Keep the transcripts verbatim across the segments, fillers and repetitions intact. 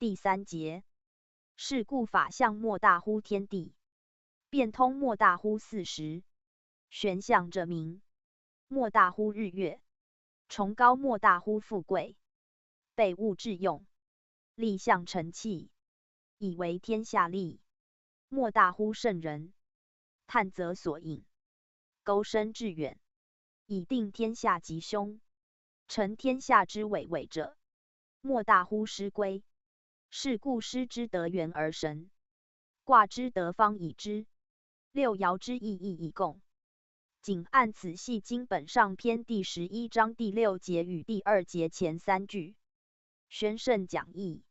第三节，是故法象莫大乎天地，变通莫大乎四时，玄象者明，莫大乎日月，崇高莫大乎富贵，被物质用，立象成器，以为天下利，莫大乎圣人，探则所隐，钩深致远，以定天下吉凶，成天下之伟伟者，莫大乎师归。是故师之得元而神，卦之得方以知，六爻之意义以共。仅按此系经本上篇第十一章第六节与第二节前三句。宣圣讲义，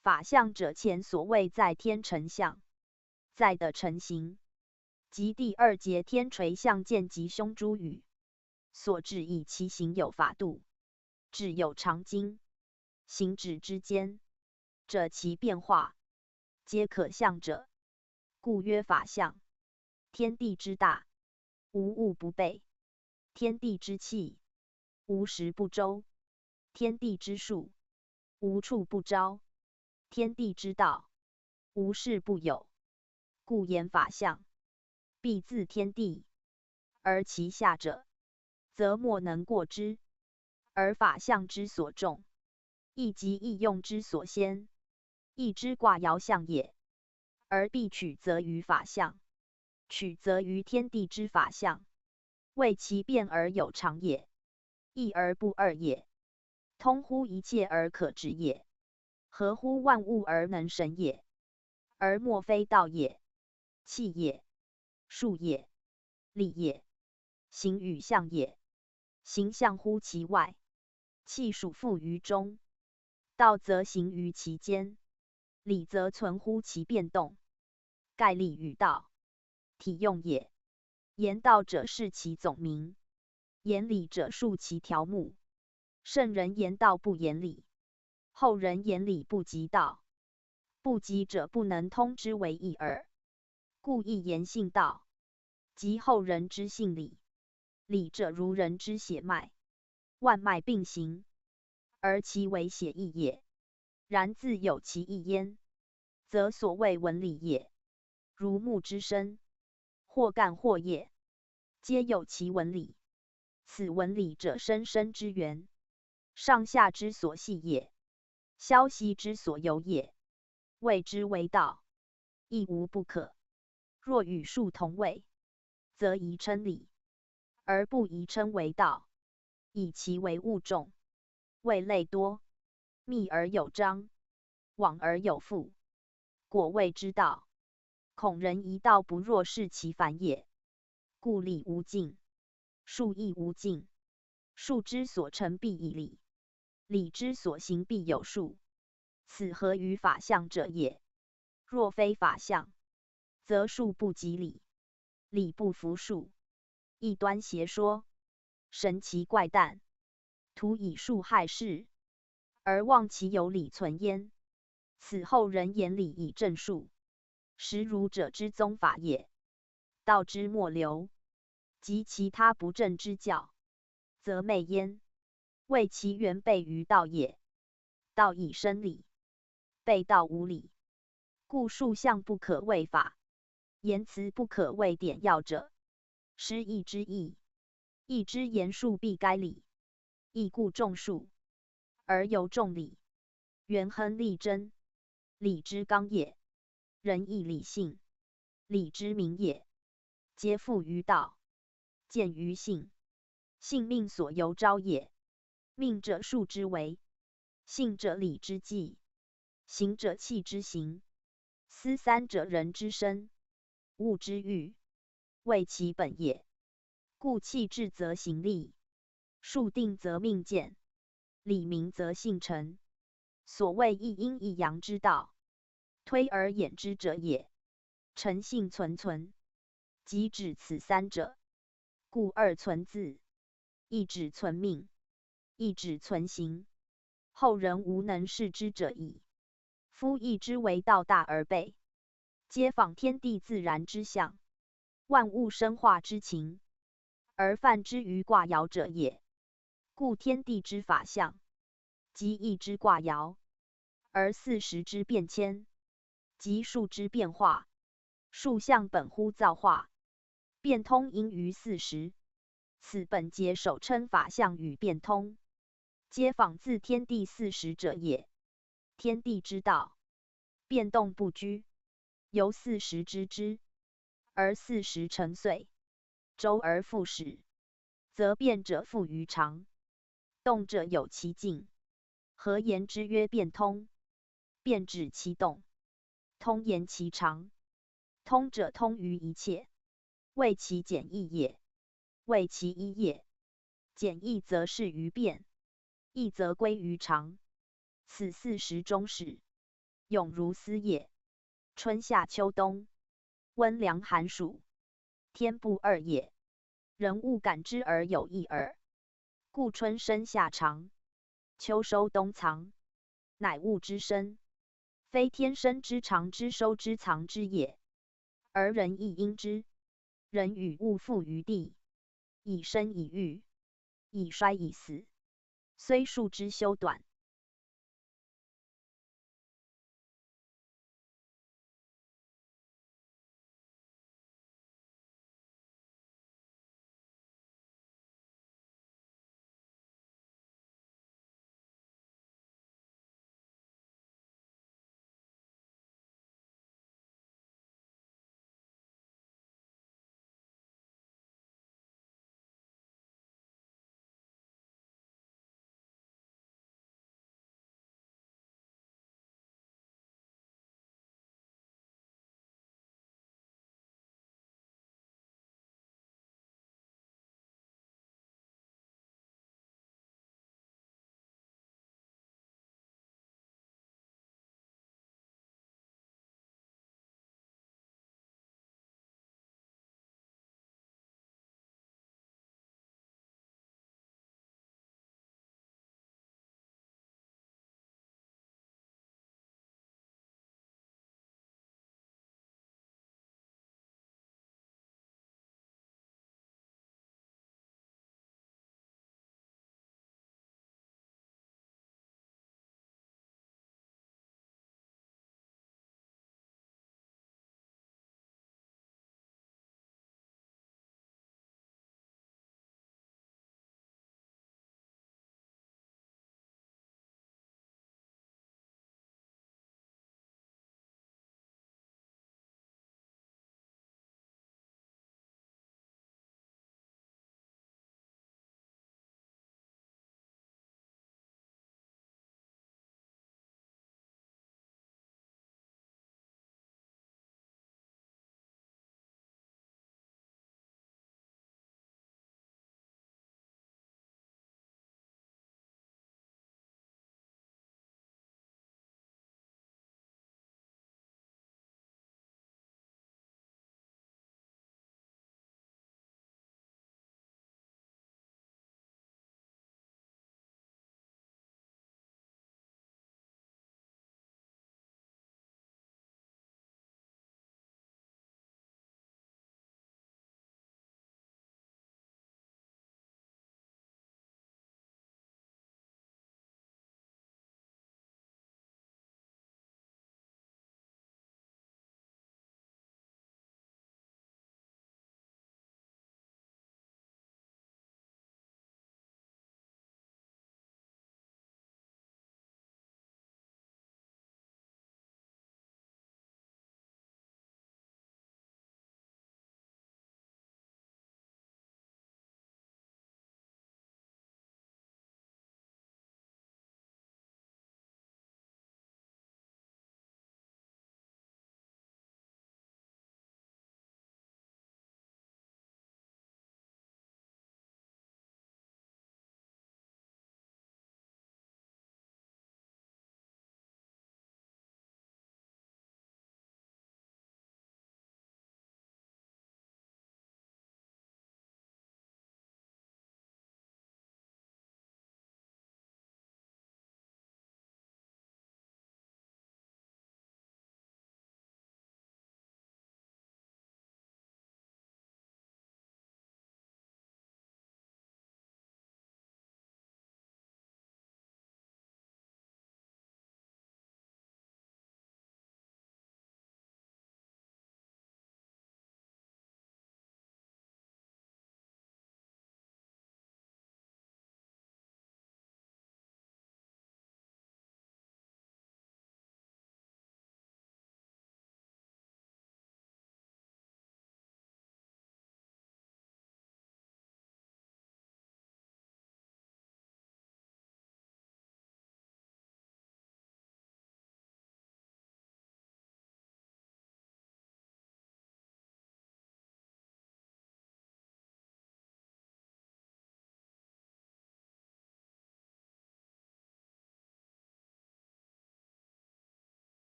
法象者前所谓在天成象，在地成形，即第二节天垂象见吉凶诸语，所指以其形有法度，指有常经，形指之间，者其变化，皆可象者，故曰法象。天地之大，无物不备；天地之气，无时不周；天地之数，无处不昭；天地之道，无事不有。故言法象，必自天地，而其下者，则莫能过之。而法象之所重，亦即易用之所先，亦之卦爻象也，而必取则于法象，取则于天地之法象，谓其变而有常也，一而不二也，通乎一切而可止也，合乎万物而能神也，而莫非道也，气也，数也，理也，形与象也。形象乎其外，气属腹于中，道则行于其间，理则存乎其变动。盖理与道，体用也。言道者，视其总名；言理者，述其条目。圣人言道不言理，后人言理不及道。不及者，不能通之为义耳。故亦言信道，即后人之信理。理者，如人之血脉，万脉并行，而其为血亦也。然自有其义焉，则所谓文理也。如木之生，或干或叶，皆有其文理。此文理者，生生之源，上下之所系也，消息之所由也，谓之为道，亦无不可。若与数同谓，则宜称理，而不宜称为道，以其为物众，谓类多，密而有章，广而有复，果谓之道。恐人疑道不若，是其反也。故理无尽，数亦无尽。数之所成必以理，理之所行必有数，此合于法象者也。若非法象，则数不及理，理不符数，异端邪说，神奇怪诞，徒以数害世，而忘其有理存焉。此后人言理以正数，实儒者之宗法也。道之末流，及其他不正之教，则昧焉，谓其源备于道也。道以生理，备道无理。故数象不可谓法，言辞不可谓典要者，失义之意。义之言数必该理，亦故众数，而由众理，元亨利贞，理之纲也。仁义礼信，礼之名也，皆附于道，见于信。信命所由昭也。命者数之为，信者理之纪，行者气之行，思三者人之生，物之欲，谓其本也。故气至则行立，数定则命见，理明则信成。所谓一阴一阳之道，推而演之者也。诚信存存，即指此三者。故二存自，一指存命，一指存行，后人无能视之者矣。夫亦之为道大而备，皆仿天地自然之象，万物生化之情，而泛之于卦爻者也。故天地之法象，即易之卦爻，而四时之变迁，即数之变化。数象本乎造化，变通因于四时。此本节首称法象与变通，皆仿自天地四时者也。天地之道，变动不居，由四时知之，而四时成岁，周而复始，则变者复于常，动者有其静。何言之曰变通？变指其动，通言其常。通者通于一切，谓其简易也，谓其一也。简易则适于变，易则归于常。此四时终始，永如斯也。春夏秋冬，温凉寒暑，天不二也，人物感之而有异耳。故春生夏藏，秋收冬藏，乃物之生，非天生之常之收之藏之也。而人亦因之，人与物复于地，以生以育，以衰以死，虽数之修短，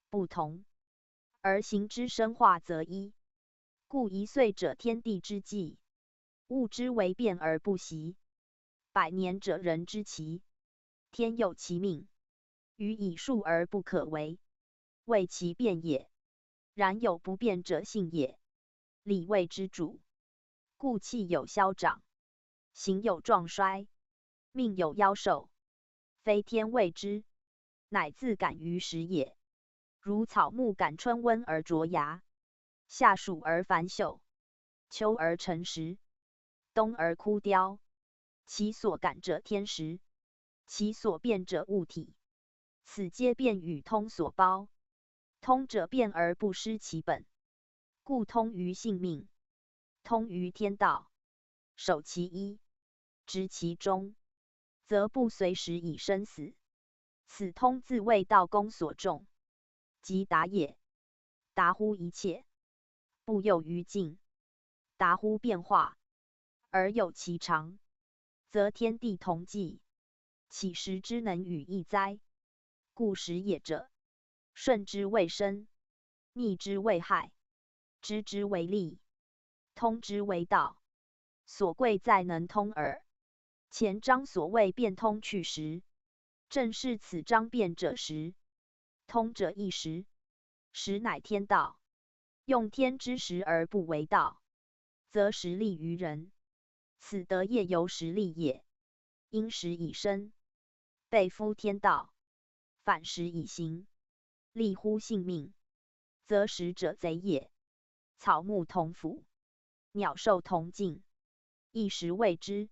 不同。而形之生化则一。故一岁者天地之纪，物之为变而不息；百年者人之期，天有其命，予以数而不可为，谓其变也。然有不变者性也，礼谓之主。故气有消长，形有壮衰，命有夭寿，非天谓之，乃自感于时也。如草木感春温而着芽，夏暑而繁秀，秋而成实，冬而枯凋。其所感者天时，其所变者物体，此皆变与通所包。通者变而不失其本，故通于性命。通于天道，守其一，执其中，则不随时以生死。此通自谓道公所重，即达也。达乎一切，不囿于静，达乎变化，而有其常，则天地同纪，岂时之能与异哉？故时也者，顺之谓生，逆之谓害，知之谓利，通之谓道。所贵在能通耳。前章所谓变通去时，正是此章变者时，通者异时，时乃天道。用天之时而不为道，则时利于人，此德业由时利也。因时以生，备夫天道，反时以行，利乎性命，则时者贼也。草木同腐，鸟兽同静，亦时谓之。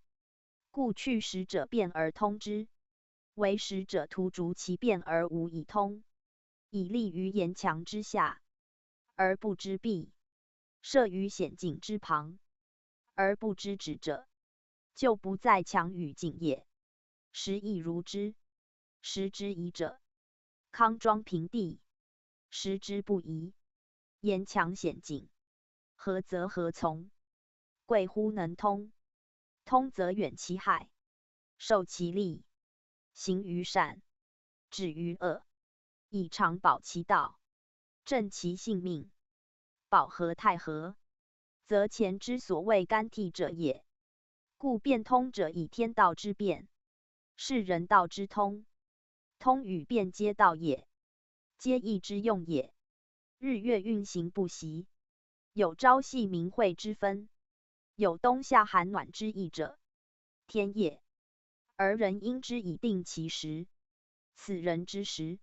故去时者变而通之，为时者徒逐其变而无以通，以立于岩墙之下，而不知壁，设于险境之旁，而不知止者，就不在墙与井也。时亦如之。时之宜者，康庄平地，时之不宜，岩墙险境，合则合从，贵乎能通。通则远其害，受其利，行于善，止于恶，以常保其道，正其性命。保何太和，则前之所谓干替者也。故变通者以天道之变，是人道之通。通与变皆道也，皆易之用也。日月运行不息，有朝夕明晦之分，有冬夏寒暖之意者，天也。而人因之以定其时，此人之时，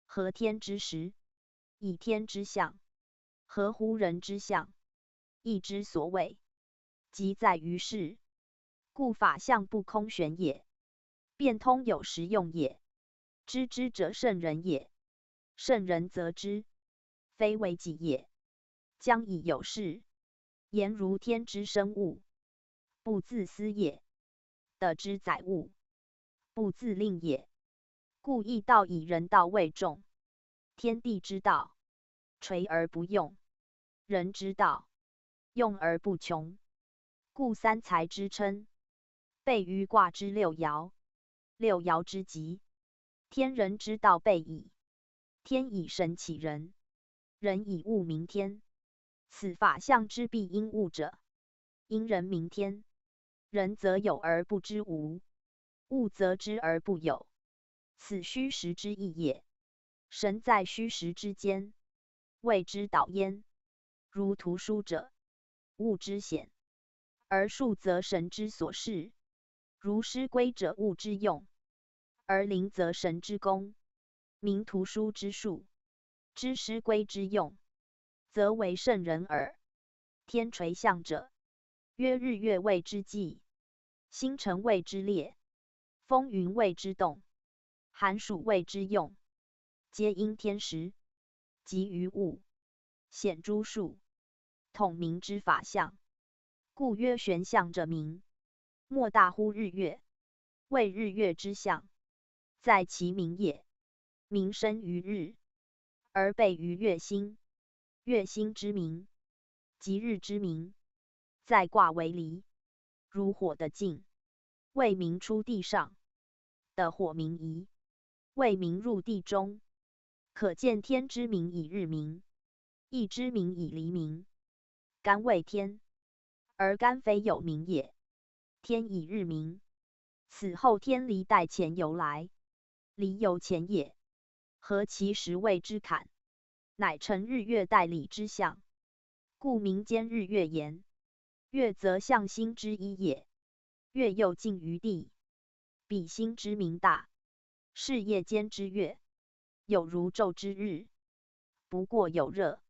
合天之时，以天之象，合乎人之象，亦之所谓，即在于事。故法象不空玄也。变通有时用也。知之者圣人也，圣人则之，非为己也。将以有事，言如天之生物，不自私也，德之载物，不自令也。故易道以仁道为重。天地之道，垂而不用，人之道，用而不穷。故三才之称，备于卦之六爻，六爻之吉，天人之道备矣。天以神启人，人以物明天。此法象之必因物者，因人明天。人则有而不知无，物则知而不有，此虚实之意也。神在虚实之间，谓之导焉。如图书者，物之显，而数则神之所示。如师归者，物之用，而灵则神之功。明图书之数，知师归之用，则为圣人耳。天垂象者，曰日月谓之纪，星辰谓之列，风云谓之动，寒暑谓之用，皆因天时，集于物，显诸数，统明之法象。故曰玄象者明，莫大乎日月，谓日月之象，在其明也。明生于日，而备于月星。月星之明，即日之明，在卦为离，如火的进，谓明出地上，的火明移，谓明入地中，可见天之明以日明，羿之明以黎明。干谓天，而干非有明也。天以日明，此后天黎代乾由来，黎由乾也。合其十谓之坎，乃成日月代理之象，故名兼日月言。月则象星之一也，月又近于地，比星之明大，是夜间之月，有如昼之日，不过有热。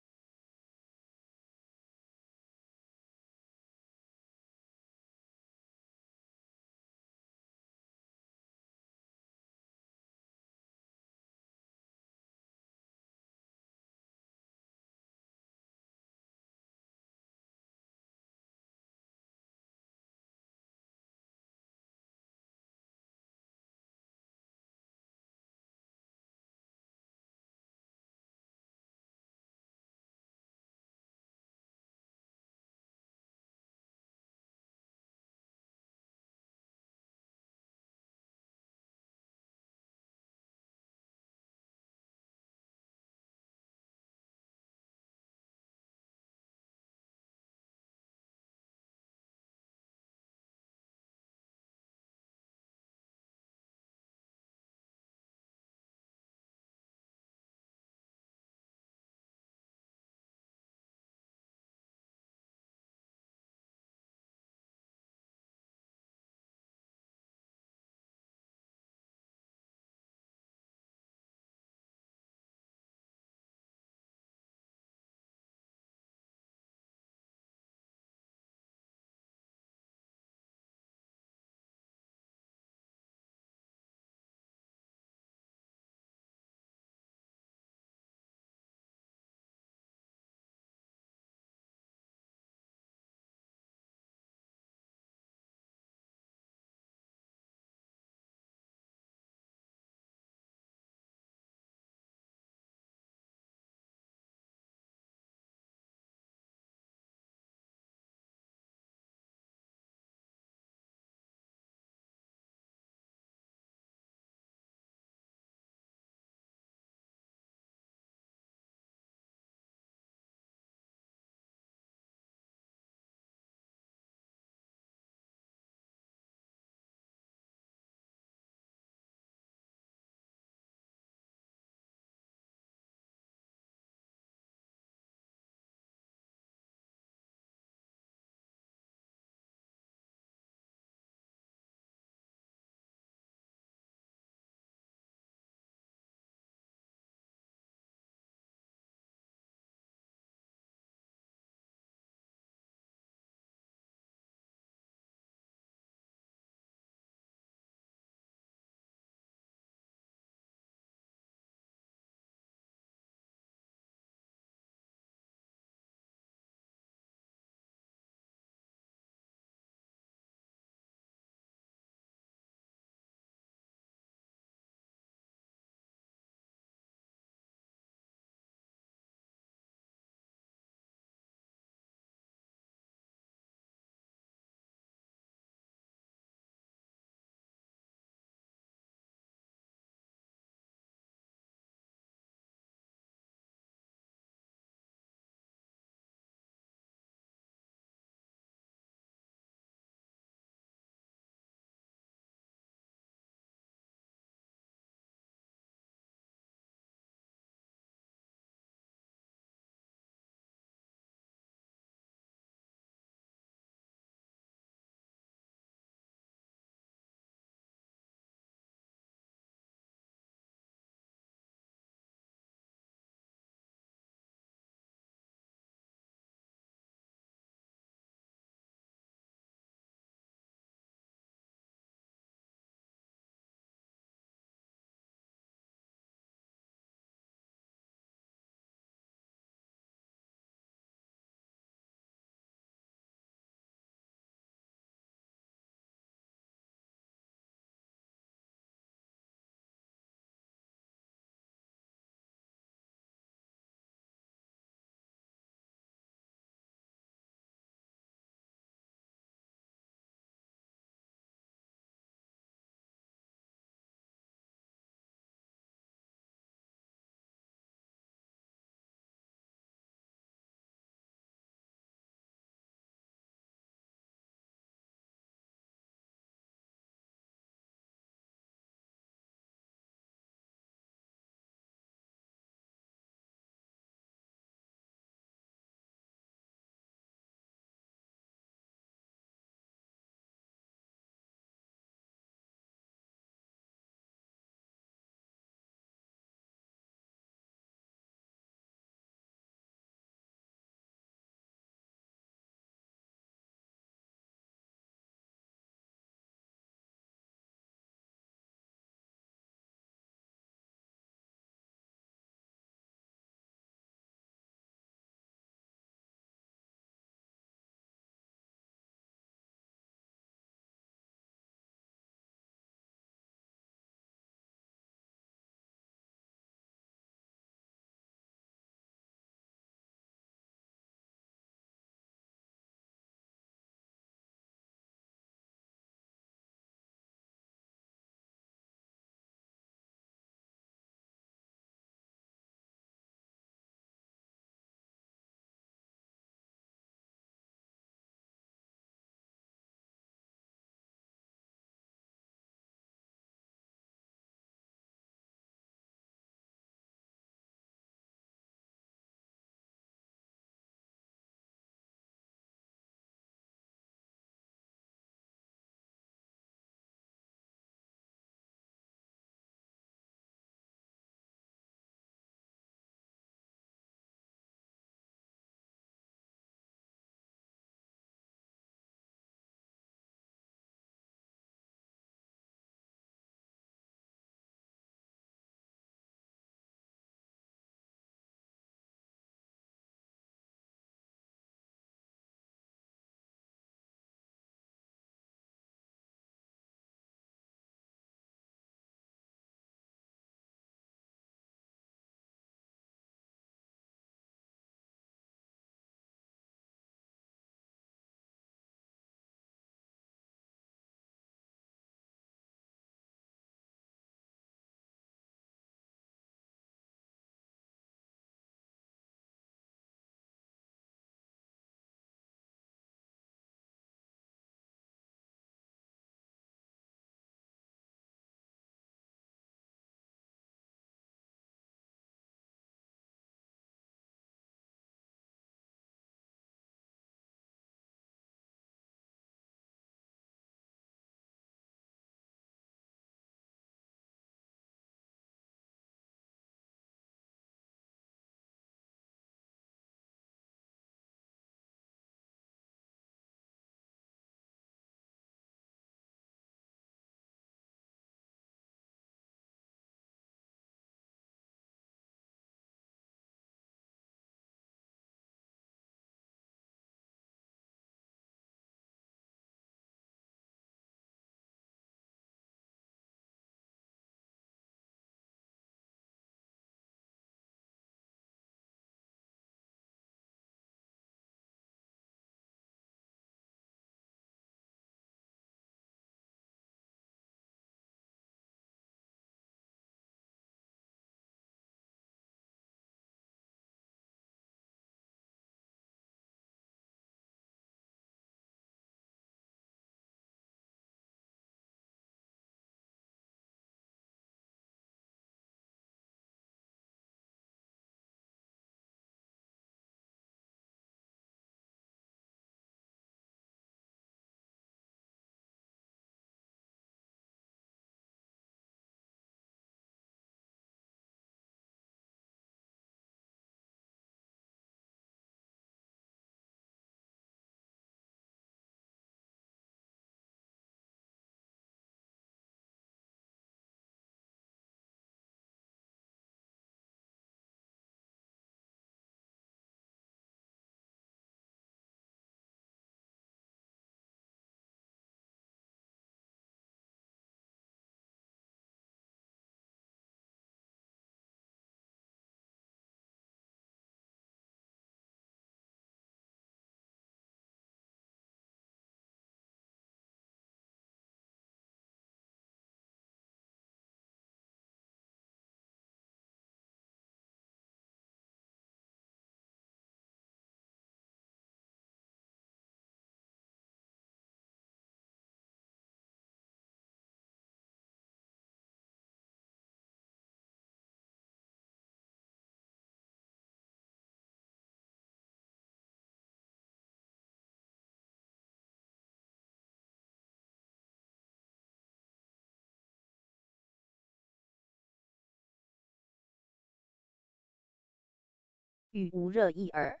雨无热亦耳。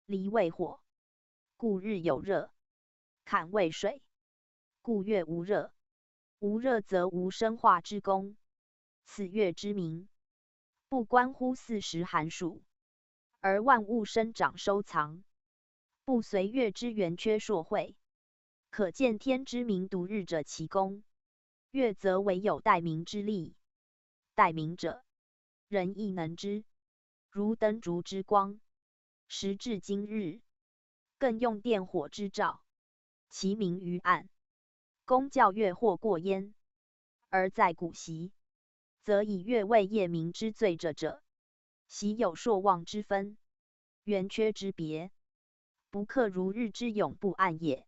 离为火，故日有热；坎为水，故月无热。无热则无生化之功。此月之明，不关乎四时寒暑，而万物生长收藏，不随月之圆缺数会。可见天之明独日者其功，月则为有待明之力。待明者，人亦能知，如灯烛之光，时至今日，更用电火之照，其明于暗，功较月或过焉。而在古习，则以月为夜明之最者者，习有朔望之分，圆缺之别，不可如日之永不暗也。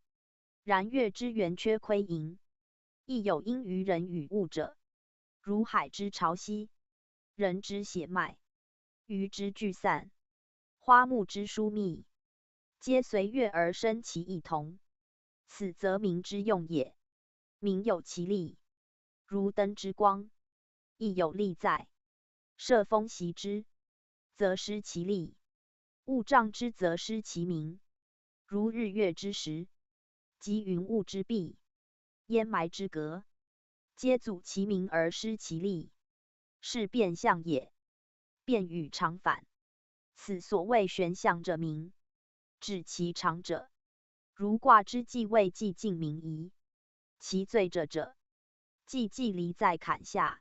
然月之圆缺亏盈，亦有因于人与物者，如海之潮汐、人之血脉、鱼之聚散、花木之疏密，皆随月而生其异同。此则明之用也。明有其力，如灯之光，亦有力在。设风息之，则失其力；物障之，则失其明。如日月之食，及云雾之蔽，烟霾之隔，皆阻其明而失其力，是变象也。变与常反，此所谓玄象者明，指其常者，如卦之既未既尽明矣。其最者者，既既离在坎下，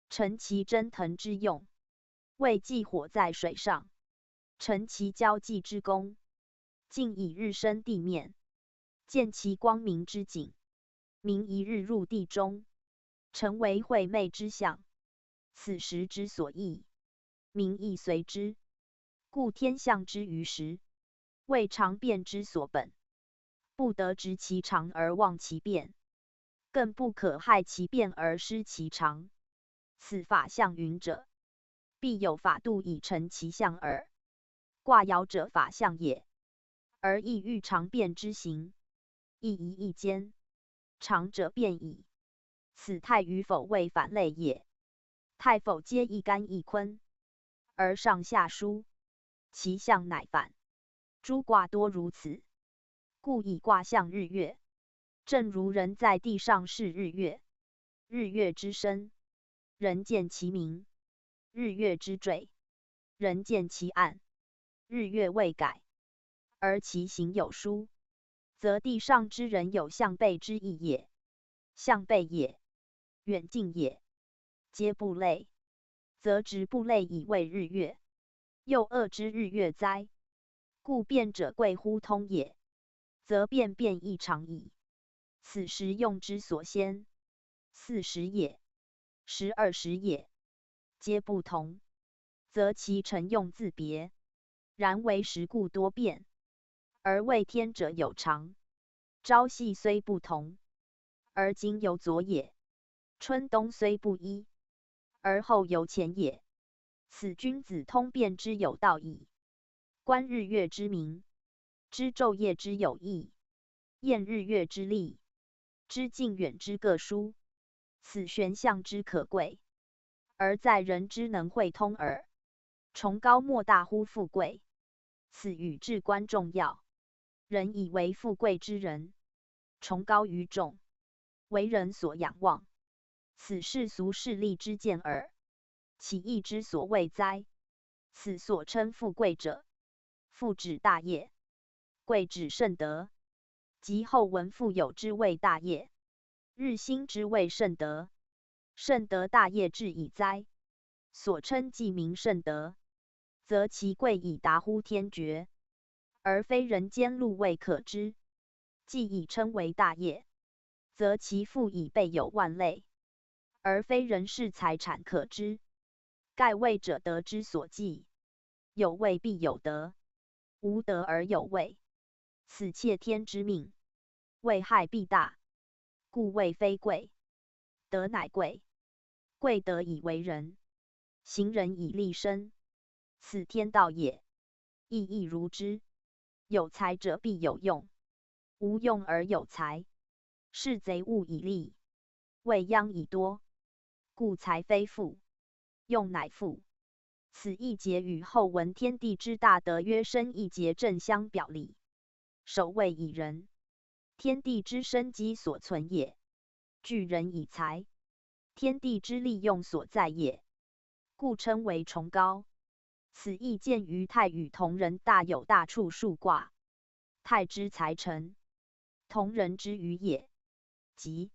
成其蒸腾之用，未既火在水上，成其交际之功，竟以日升地面，见其光明之景，明一日入地中，成为晦昧之象。此时之所异，明亦随之，故天象之于时，谓常变之所本，不得执其常而忘其变，更不可害其变而失其常。此法象云者，必有法度以成其象耳。卦爻者法象也，而亦喻常变之形，亦宜亦兼。常者变矣，此太与否谓反类也。太否皆一干一坤，而上下疏，其象乃反。诸卦多如此，故以卦象日月。正如人在地上视日月，日月之升，人见其明；日月之坠，人见其暗。日月未改，而其形有疏，则地上之人有象背之意也。象背也，远近也，皆不类，则执不类以谓日月，又恶之日月哉。故变者贵乎通也，则变变亦常矣。此时用之所先，四时也，十二时也，皆不同，则其成用自别，然为时故多变，而谓天者有常，朝夕虽不同，而今有左也，春冬虽不一，而后有前也。此君子通变之有道矣。观日月之明，知昼夜之有益，验日月之历，知近远之各殊，此玄象之可贵，而在人之能会通耳。崇高莫大乎富贵，此语至关重要。人以为富贵之人，崇高于众，为人所仰望，此世俗势利之见耳。岂异之所谓哉？此所称富贵者，富指大业，贵指圣德，即后闻富有之谓大业，日新之谓圣德。圣德大业至矣哉。所称既名圣德，则其贵已达乎天绝，而非人间禄位可知。既已称为大业，则其富已备有万类，而非人世财产可知。盖谓者德之所计，有位必有德，无德而有位，此窃天之命，位害必大。故位非贵，德乃贵。贵德以为人，行人以立身，此天道也。意亦如之，有财者必有用，无用而有财，是贼物以利，未央以多，故财非富，用乃富。此一节与后文天地之大德约深一节正相表里。首位以人，天地之生机所存也，聚人以财，天地之利用所在也，故称为崇高。此意见于太与同人大有大处数卦，太之财成，同人之余也。即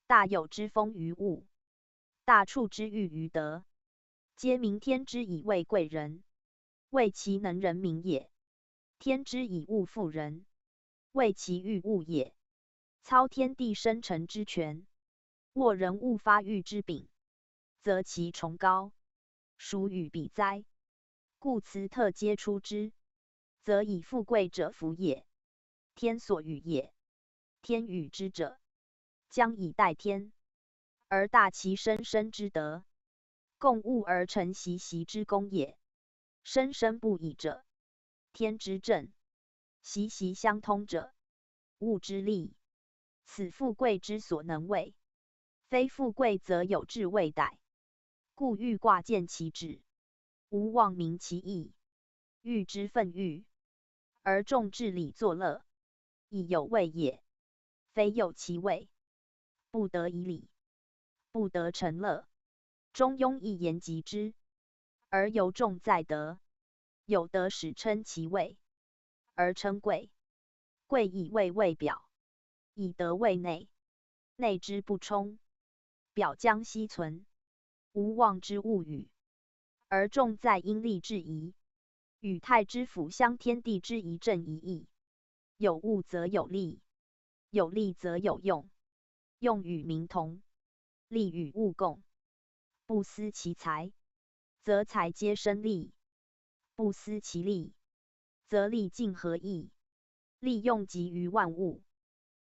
大有之风于物，大处之欲于德，皆名天之以为贵人，为其能人民也。天之以物复人，为其欲物也。操天地生成之权，握人物发育之柄，则其崇高，孰与彼哉？故辞特皆出之，则以富贵者福也。天所与也，天与之者，将以待天，而大其身身之德，共物而成习习之功也。身身不已者，天之正，习习相通者，物之利。此富贵之所能为，非富贵则有志未逮。故欲挂见其志，无忘明其意，欲之奋欲，而众志礼作乐，以有为也，非有其位，不得已礼，不得成乐。中庸一言及之，而尤重在德。有德始称其位，而称贵。贵以位为表，以德为内，内之不充，表将息存，无望之物与，而重在阴利之宜，与泰之府相天地之仪正一意。有物则有利，有利则有用，用与民同，利与物共。不思其财，则财皆生利；不思其利，则利尽合意。利用集于万物，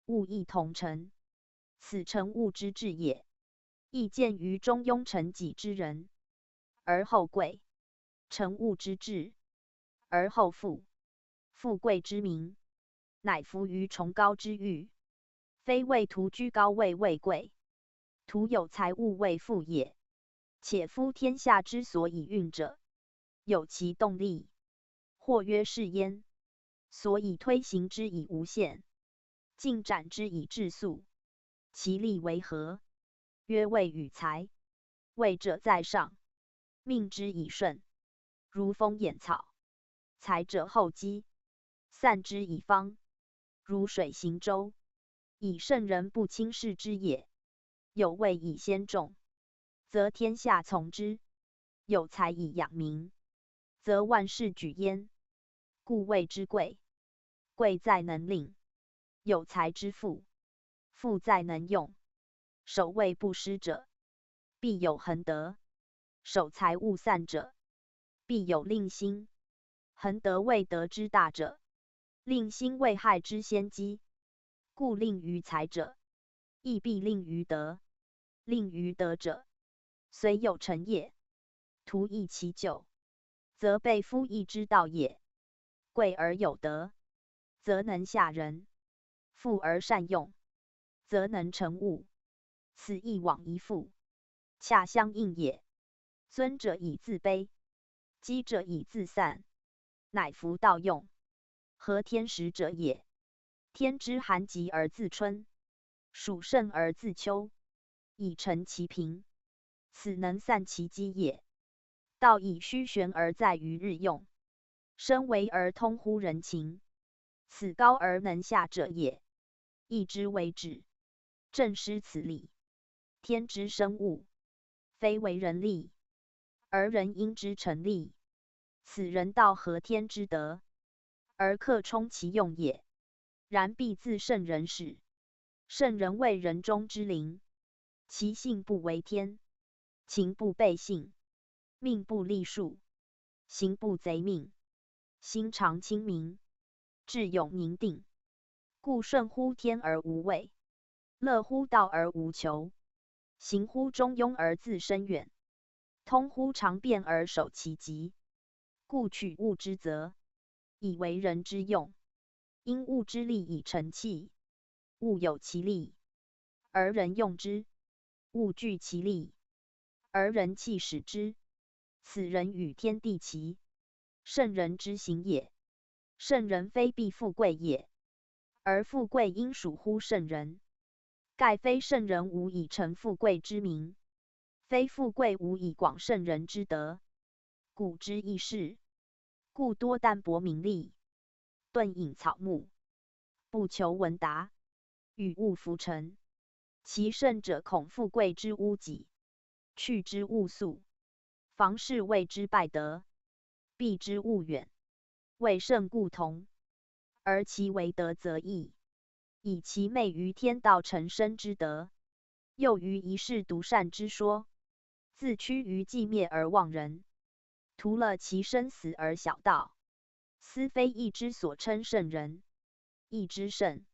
物亦同成，此成物之至也。亦见于中庸成己之人，而后贵，成物之至，而后富。富贵之名，乃福于崇高之欲，非谓徒居高位为贵，徒有财物为富也。且夫天下之所以运者，有其动力，或曰势焉，所以推行之以无限，进展之以至速。其力为何？曰位与财。位者在上，命之以顺，如风掩草；财者后积，散之以方，如水行舟。以圣人不轻视之也。有位以先众，则天下从之；有财以养民，则万事举焉。故谓之贵。贵在能令，有财之富，富在能用。守位不失者，必有恒德；守财务散者，必有令心。恒德为德之大者，令心为害之先机。故令于财者，亦必令于德。令于德者，虽有成也，徒益其久，则倍夫益之道也。贵而有德，则能下人；富而善用，则能成物。此益往益富，恰相应也。尊者以自卑，积者以自散，乃夫道用，合天时者也。天之寒极而自春，暑盛而自秋，以成其平，此能散其积也。道以虚玄而在于日用，深为而通乎人情，此高而能下者也。亦之为止，正失此理。天之生物，非为人立，而人因之成立。此人道合天之德，而克充其用也。然必自圣人始。圣人为人中之灵，其性不违天，情不悖性，命不立数，行不贼命，心常清明，志勇宁定。故顺乎天而无畏，乐乎道而无求，行乎中庸而自深远，通乎常变而守其极。故取物之则，以为人之用，因物之利以成器。物有其利，而人用之；物具其利，而人器使之。此人与天地齐，圣人之行也。圣人非必富贵也，而富贵应属乎圣人。盖非圣人无以成富贵之名，非富贵无以广圣人之德。古之易士，故多淡泊名利，顿饮草木，不求闻达，与物弗成。其甚者，恐富贵之屋己，去之勿速。房事谓之败德，避之勿远。为甚故同，而其为德则异，以其昧于天道成身之德，又于一事独善之说，自屈于寂灭而忘人，徒乐其生死而小道。斯非义之所称圣人，义之圣。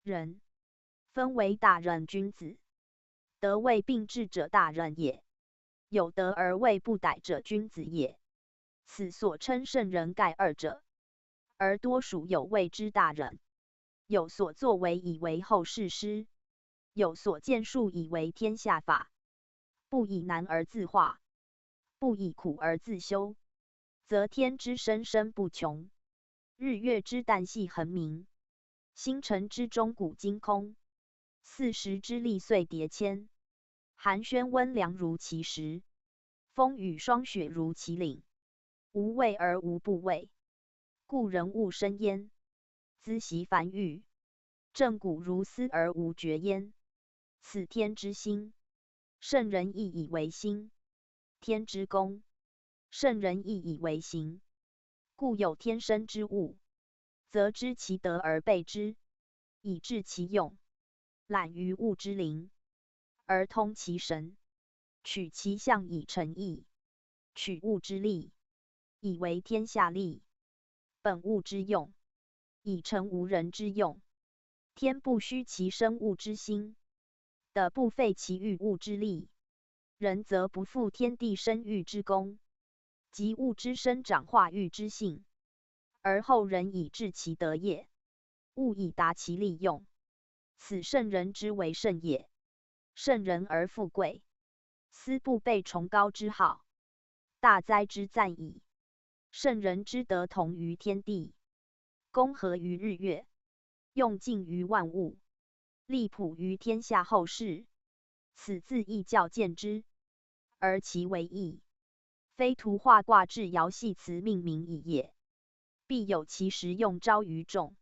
人，分为大人君子，德未并至者大人也，有德而未不逮者君子也。此所称圣人盖二者，而多数有谓之大人。有所作为以为后世师，有所建树以为天下法。不以难而自化，不以苦而自修，则天之深深不穷，日月之旦夕恒明，星辰之钟古今空，四时之历岁叠千，寒暄温凉如其时，风雨霜雪如其岭，无畏而无不畏。故人勿深焉，资习繁育，正骨如丝而无绝焉。此天之心，圣人亦以为心；天之公，圣人亦以为行。故有天生之物，则知其德而备之，以致其用，懒于物之灵，而通其神，取其象以成义，取物之利，以为天下利。本物之用，以成无人之用。天不虚其生物之心，地不废其育物之力，人则不负天地生育之功，及物之生长化育之性，而后人以至其德也，物以达其利用。此圣人之为圣也。圣人而富贵，斯不备崇高之好，大哉之赞矣。圣人之德同于天地，功合于日月，用尽于万物，利普于天下后世。此自易教见之，而其为易，非徒画卦置摇戏辞命名矣也。必有其时用昭于众，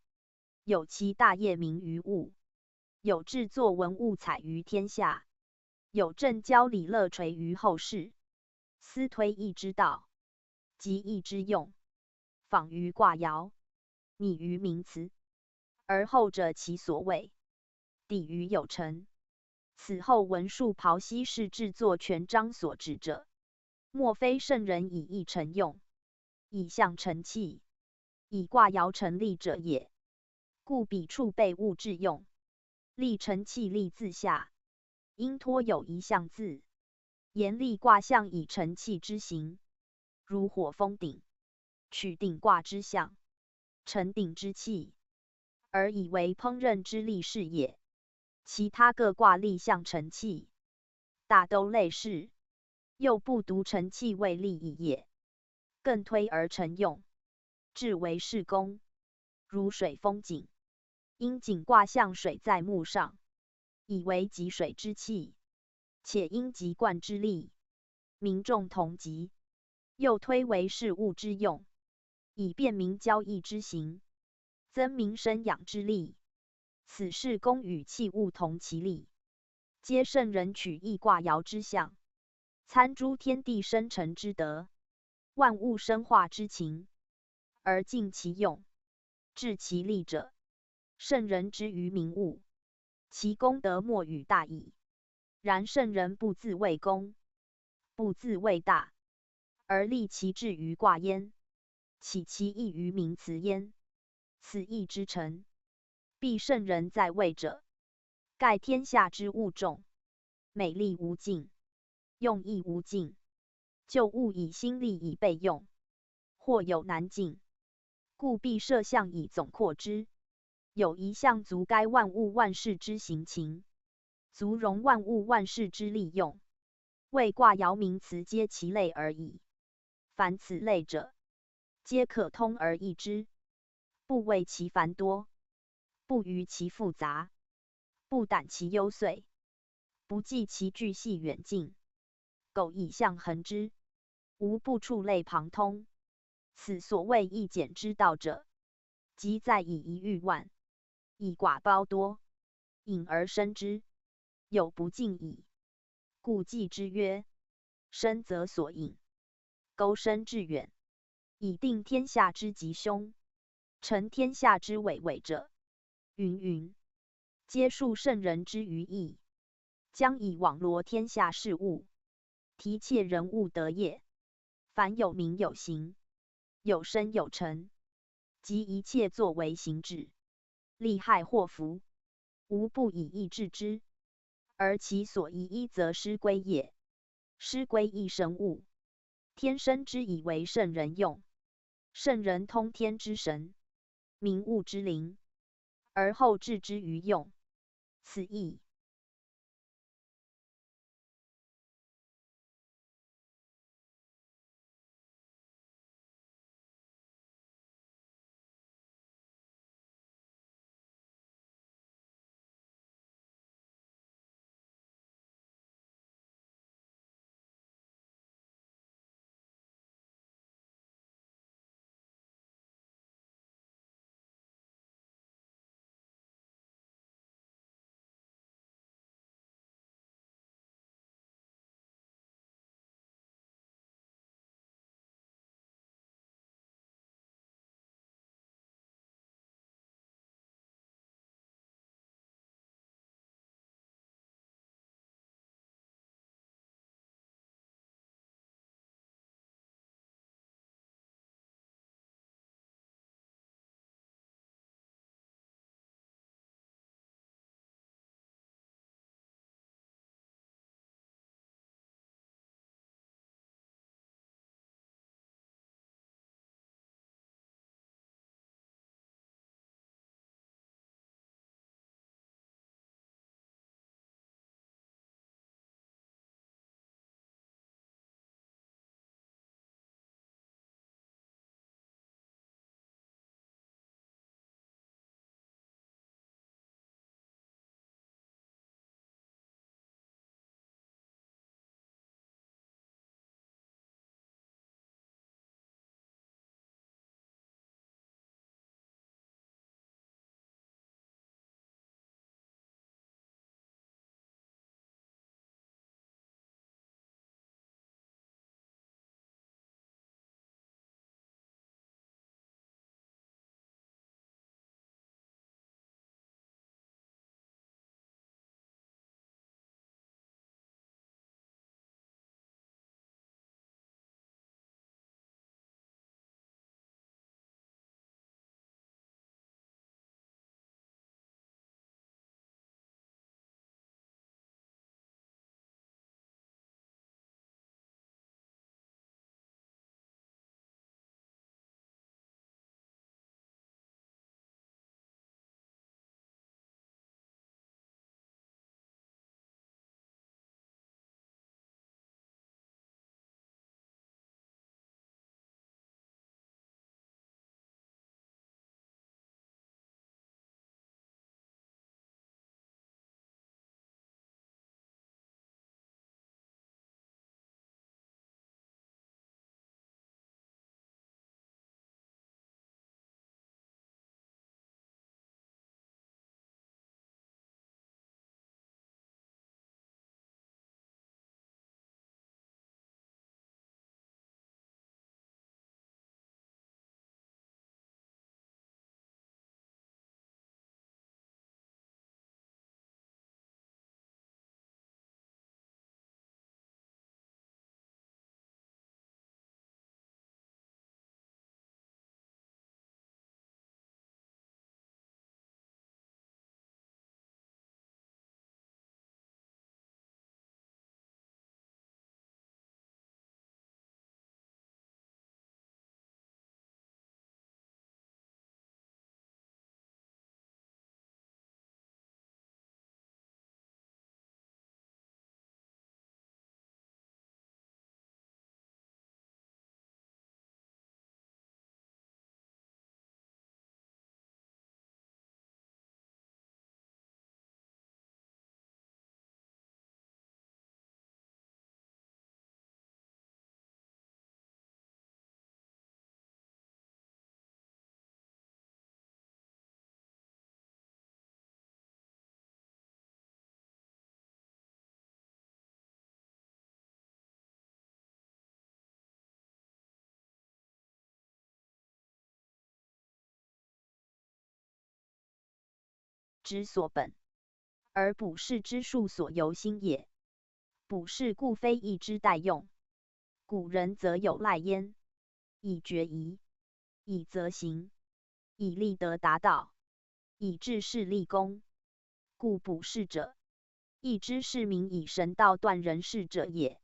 有其大业明于物，有制作文物采于天下，有政教礼乐垂于后世。斯推易之道，即易之用，仿于卦爻，拟于名辞，而后者其所谓，抵于有成。此后文树袍稀释制作权章所指者，莫非圣人以易成用，以象成器，以卦爻成利者也。故彼处备物至用，利成器利自下，应托有一象字，言利卦象以成器之形，如火封鼎，取鼎卦之象，成鼎之器，而以为烹饪之利是也。其他各卦利象成器，大都类似，又不独成器为利矣也，更推而成用，至为事功，如水封井，因井卦象水在木上，以为集水之器，且因集灌之利，民众同集，又推为事物之用，以便民交易之行，增民生养之利。此事功与器物同其利，皆圣人取易卦爻之象，参诸天地生成之德，万物生化之情，而尽其用，至其利者，圣人之于民物，其功德莫与大矣。然圣人不自谓功，不自谓大，而立其志于卦焉，岂其意于名辞焉？此意之成，必圣人在位者，盖天下之物众，美丽无尽，用亦无尽，就物以心力以备用，或有难尽，故必设象以总括之。有一象足该万物万事之行情，足容万物万事之利用，谓卦爻名辞皆其类而已。凡此类者，皆可通而易之，不谓其繁多，不逾其复杂，不胆其幽邃，不计其巨细远近，苟以象恒之，无不触类旁通。此所谓易简之道者，即在以一喻万，以寡包多，引而深之，有不尽矣。故季之曰：深则所引，钩深致远，以定天下之吉凶，成天下之伟伟者，云云，皆述圣人之于易，将以网罗天下事物，提挈人物德业，凡有名有形，有生有成，及一切作为行止，利害祸福，吾不以义治之，而其所以一则失归也。失归亦圣物，天生之以为圣人用。圣人通天之神，明物之灵，而后置之于用，此义。之所本，而卜筮之术所由心也。卜筮故非易之待用。古人则有赖焉：以决疑，以则行，以立德达道，以治世立公。故卜筮者，亦知是名以神道断人世者也。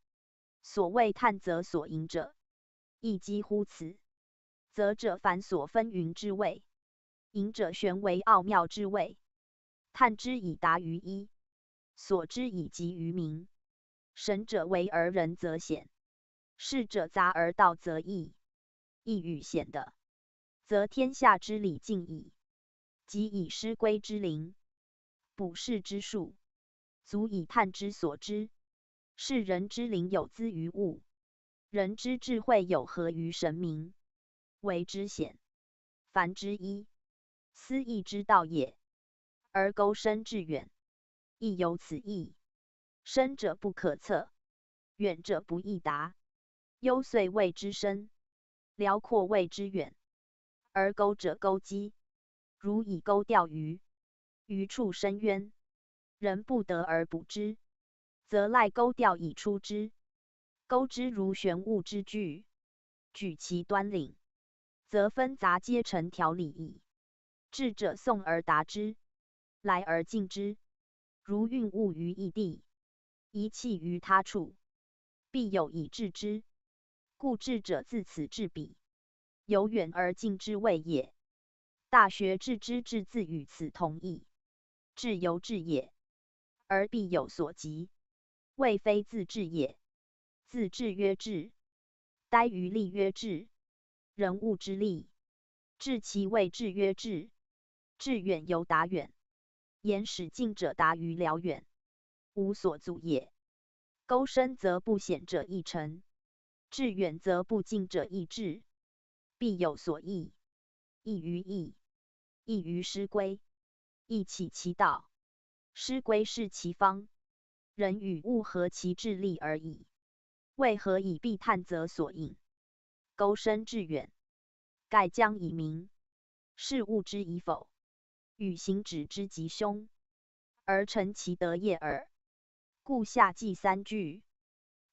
所谓探则所隐者，亦几乎此。则者凡所分云之谓，隐者玄为奥妙之谓。探之以达于一，所知以及于明。神者为而人则显，筮者杂而道则异。一语显的，则天下之理尽矣。即以师归之灵，卜筮之术，足以探之所知。是人之灵有资于物，人之智慧有合于神明，为之显。凡之一，斯亦之道也。而钩深致远，亦有此意。深者不可测，远者不易达。幽邃谓之深，辽阔谓之远。而钩者钩机，如以钩钓鱼，鱼处深渊，人不得而捕之，则赖钩钓以出之。钩之如悬物之巨，举其端领，则纷杂皆成条理矣。智者送而达之，来而径之，如运物于异地，遗弃于他处，必有以至之。故智者自此至彼，由远而近之谓也。大学至之至自与此同义。至由至也，而必有所及，谓非自至也。自至曰至，待于利曰至，人物之利。至其谓至曰至，至远由达远，言使近者达于辽远，无所阻也。钩深则不显者亦成，至远则不近者亦至，必有所异。异于异，异于师归，亦起其道。师归是其方，人与物合其至利而已。为何以必探则所隐，钩深至远，盖将以明，是物之矣否？与行止之吉凶，而成其德业耳。故下记三句，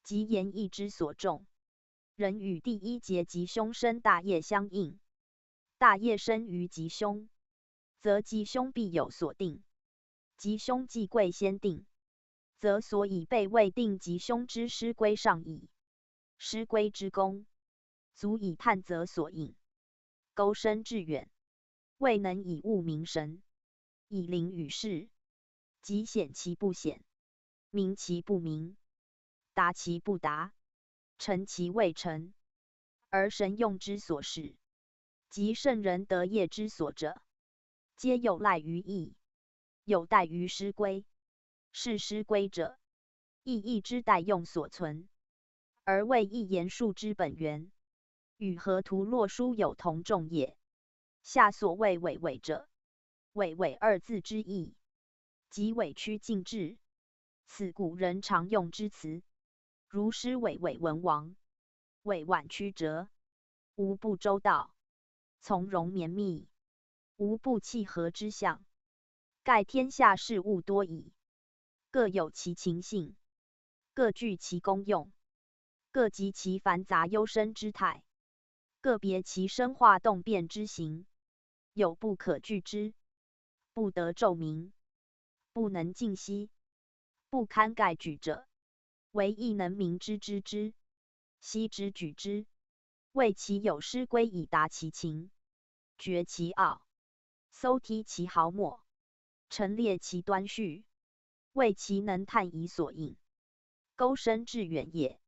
即言义之所重。人与第一节吉凶深大业相应，大业深于吉凶，则吉凶必有所定，吉凶既贵先定，则所以备未定吉凶之师归上矣。师归之功，足以探则所隐，钩深至远，未能以物明神，以灵与世，即显其不显，明其不明，达其不达，成其未成。而神用之所使，及圣人德业之所者，皆有赖于义，有待于师归。是师归者，亦义之待用所存，而谓义言术之本源，与河图洛书有同众也。下所谓委委者，委委二字之意，即委曲进制。此古人常用之辞，如师委委文王，委婉曲折，无不周到，从容绵密，无不契合之象。盖天下事物多矣，各有其情性，各具其功用，各集其繁杂幽深之态，各别其深化洞变之形，有不可拒之，不得昼明，不能尽悉，不堪盖举者，唯亦能明之知之，悉之举之，谓其有师归以达其情，决其奥，搜剔其毫末，陈列其端绪，谓其能探以所隐，钩深至远也。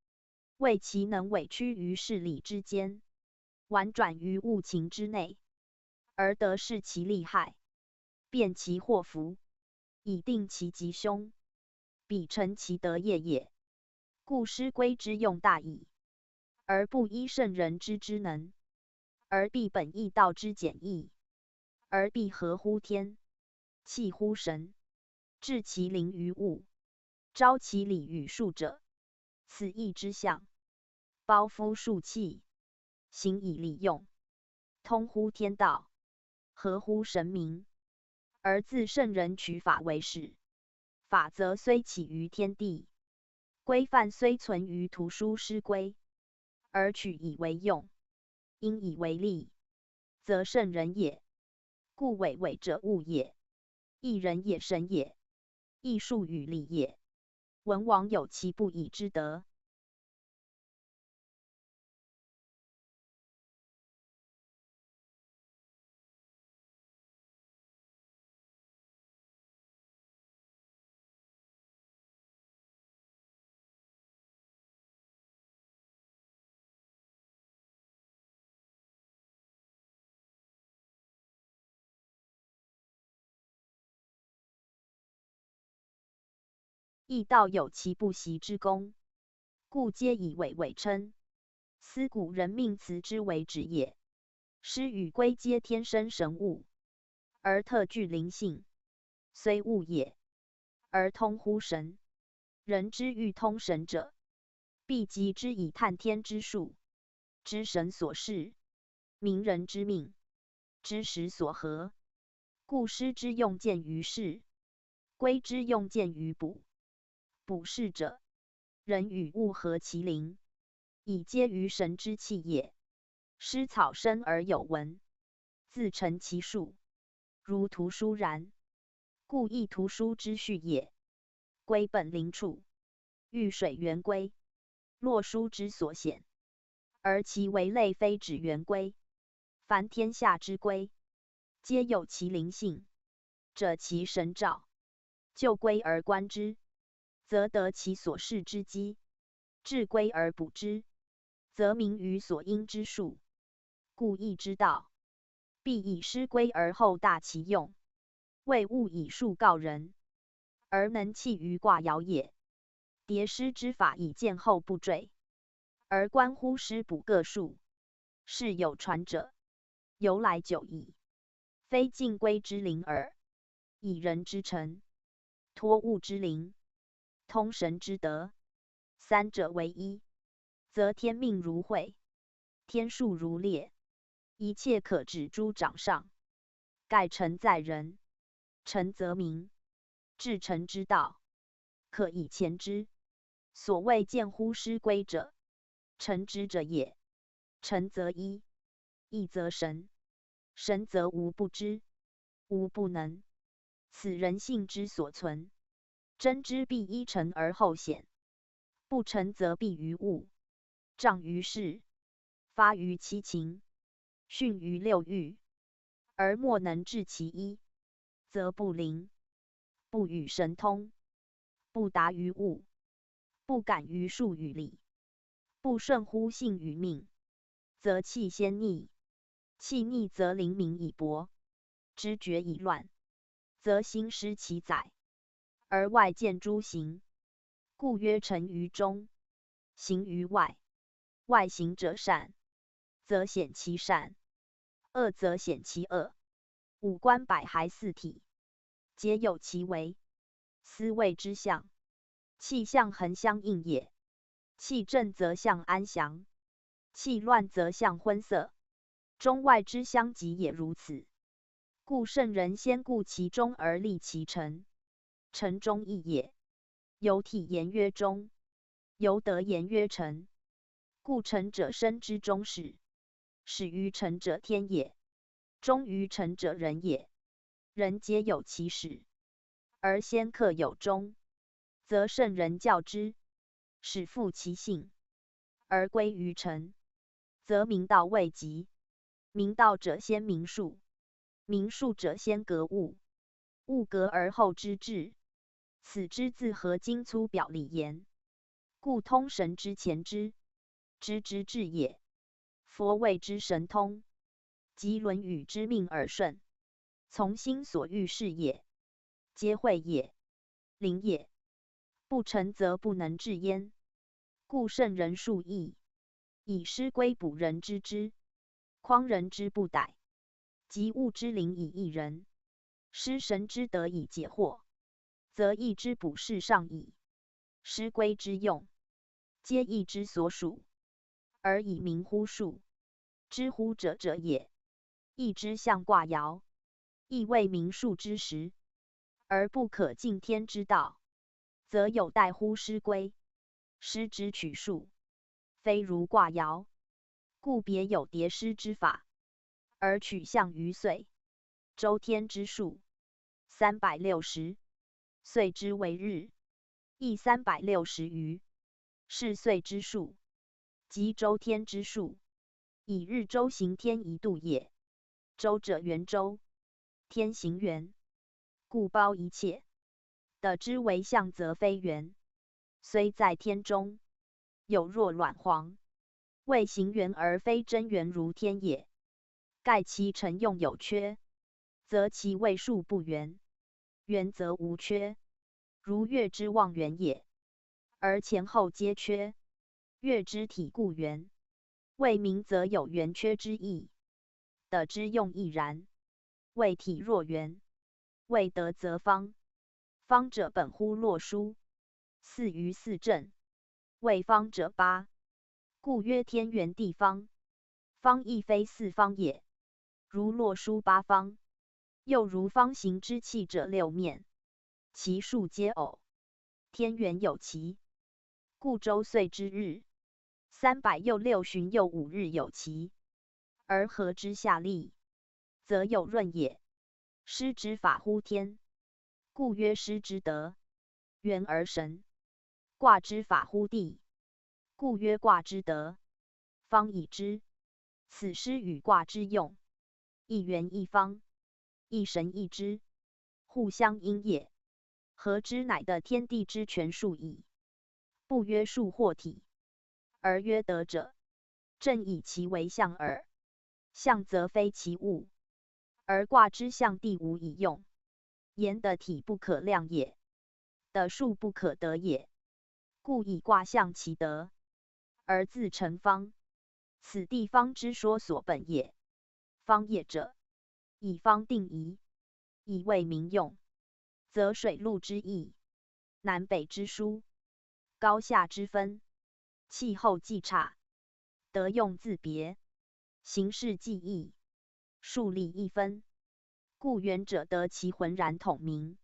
谓其能委曲于事理之间，婉转于物情之内，而得示其利害，辨其祸福，以定其吉凶，彼成其德业也。故师归之用大矣，而不依圣人之知能，而必本易道之简易，而必合乎天，契乎神，致其灵于物，昭其理与数者，此义之象。包夫数器，行以礼用，通乎天道，合乎神明，而自圣人取法为始。法则虽起于天地，规范虽存于图书师规，而取以为用，因以为例，则圣人也。故委委者物也，亦人也神也。亦数与礼也。文王有其不以知德。 亦道有其不习之功，故皆以伟为称。斯古人命辞之为止也。诗与归皆天生神物，而特具灵性，虽物也，而通乎神。人之欲通神者，必极之以探天之术，知神所视，明人之命，知时所合。故诗之用见于事，归之用见于卜。卜筮者，人与物合其灵，以接于神之气也。诗草深而有文，自成其术，如图书然，故亦图书之序也。归本灵处，遇水源归，络书之所显，而其为类非止源归，凡天下之归，皆有其灵性，者其神照，就归而观之，则得其所适之机；至归而卜之，则明于所因之数。故亦之道，必以诗归而后大其用，未务以数告人，而能弃于卦爻也。叠诗之法以见后不坠，而观乎诗卜各数，是有传者，由来久矣，非近归之灵耳。以人之诚，托物之灵，通神之德，三者为一，则天命如会，天数如列，一切可指诸掌上。盖诚在人，诚则明，至诚之道，可以前之。所谓见乎诗归者，诚之者也。诚则一，一则神，神则无不知，无不能，此人性之所存。真知必依诚而后显，不诚则避于物，障于事，发于七情，逊于六欲，而莫能至其一，则不灵，不与神通，不达于物，不敢于数与礼，不顺乎性与命，则气先逆，气逆则灵敏已薄，知觉已乱，则心失其宰，而外见诸行。故曰诚于中，行于外。外行者善，则显其善；恶则显其恶。五官百骸四体，皆有其为，斯谓之象。气象恒相应也，气正则象安详，气乱则象昏塞。中外之相及也如此。故圣人先固其中而立其诚。诚中义也，由体言曰中，由德言曰诚。故诚者，身之终始，始于诚者，天也。终于诚者，人也。人皆有其始，而先克有终，则圣人教之，始复其性，而归于诚，则明道未及。明道者，先明数，明数者，先格物，物格而后知至，此知自合经粗表里言。故通神之前知，知之至也。佛谓之神通，即《论语》之命耳顺，从心所欲是也，皆会也，灵也，不诚则不能至焉。故圣人述义，以诗归卜人之知，匡人之不逮，及物之灵以益人，失神之德以解惑，则义之卜筮上矣。诗归之用，皆义之所属，而以明乎数，知乎者者也。亦之象卦爻，亦谓明数之时，而不可近天之道，则有待乎诗归。诗之取数，非如卦爻，故别有叠诗之法，而取象于岁、周天之数，三百六十，岁之为日，亦三百六十余，是岁之数，即周天之数，以日周行天一度也。周者圆周，天行圆，故包一切。得之为象则非圆，虽在天中，有若卵黄，谓行圆而非真圆如天也。盖其成用有缺，则其谓数不圆，圆则无缺，如月之望圆也，而前后皆缺，月之体故圆，谓明则有圆缺之意。得之用亦然，谓体若圆，谓得则方。方者本乎洛书，四余四正，谓方者八，故曰天圆地方。方亦非四方也，如洛书八方，又如方形之器者六面，其数皆偶，天圆有其，故周岁之日，三百又六旬又五日有其，而合之夏历，则有闰也。师之法乎天，故曰师之德，圆而神。卦之法乎地，故曰卦之德，方以知。此师与卦之用，亦圆亦方，亦神亦知，互相因也。合之乃得天地之全数矣。不曰数或体，而曰德者，正以其为象耳。象则非其物，而卦之象地无以用，言得体不可量也，得数不可得也。故以卦象其德，而自成方。此地方之说所本也。方也者，以方定宜，以谓明用，则水陆之易，南北之殊，高下之分，气候纪差，得用自别，形势纪异，数理易分，故圆者得其浑然统名，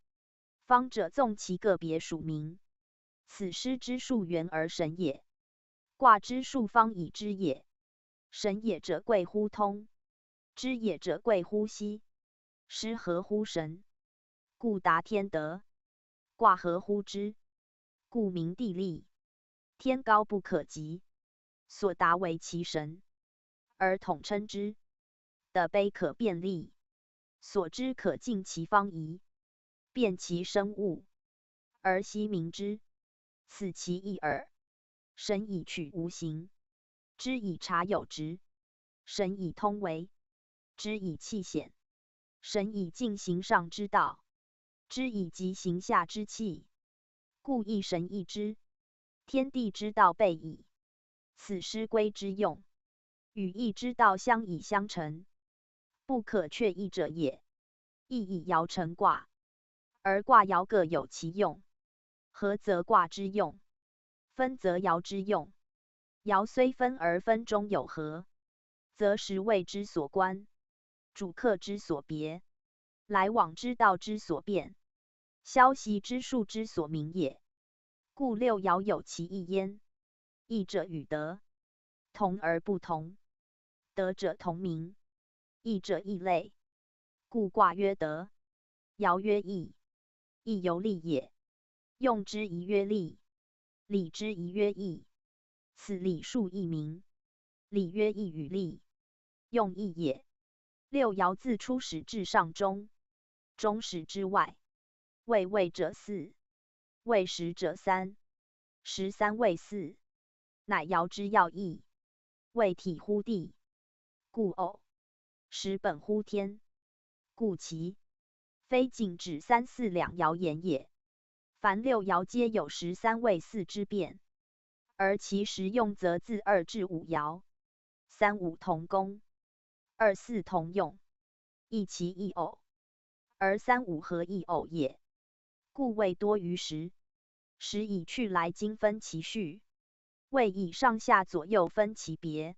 方者纵其个别属名。此师之数圆而神也。卦之数方以知也。神也者贵乎通，知也者贵乎悉，师合乎神，故达天德。卦合乎之，故明地利。天高不可及，所达为其神，而统称之。得卑可辨利，所知可尽其方宜，辨其深恶，而悉明之。此其意耳。神以取无形，知以察有质，神以通为，知以器显，神以尽形上之道，知以及形下之器。故一神一知，天地之道备矣。此师归之用，与易之道相以相成，不可却易者也。亦以爻成卦，而卦爻各有其用，合则卦之用，分则爻之用。爻虽分而分中有合，则时谓之所观，主客之所别，来往之道之所变，消息之数之所明也。故六爻有其异焉。异者与得，同而不同，得者同名，异者异类。故卦曰得，爻曰异，亦犹利也。用之宜曰利，理之宜曰易。此理数亦名，理曰易与利，用易也。六爻自初始至上中，中始之外，未位者四，未始者三，始三未四，乃爻之要义。未体乎地，故偶；始本乎天，故奇。非仅指三四两爻言也。凡六爻皆有始三未四之变，而其时用则自二至五爻，三五同工，二四同用，亦奇亦偶，而三五合亦偶也。故未多于时，时以去来今分其序，未以上下左右分其别。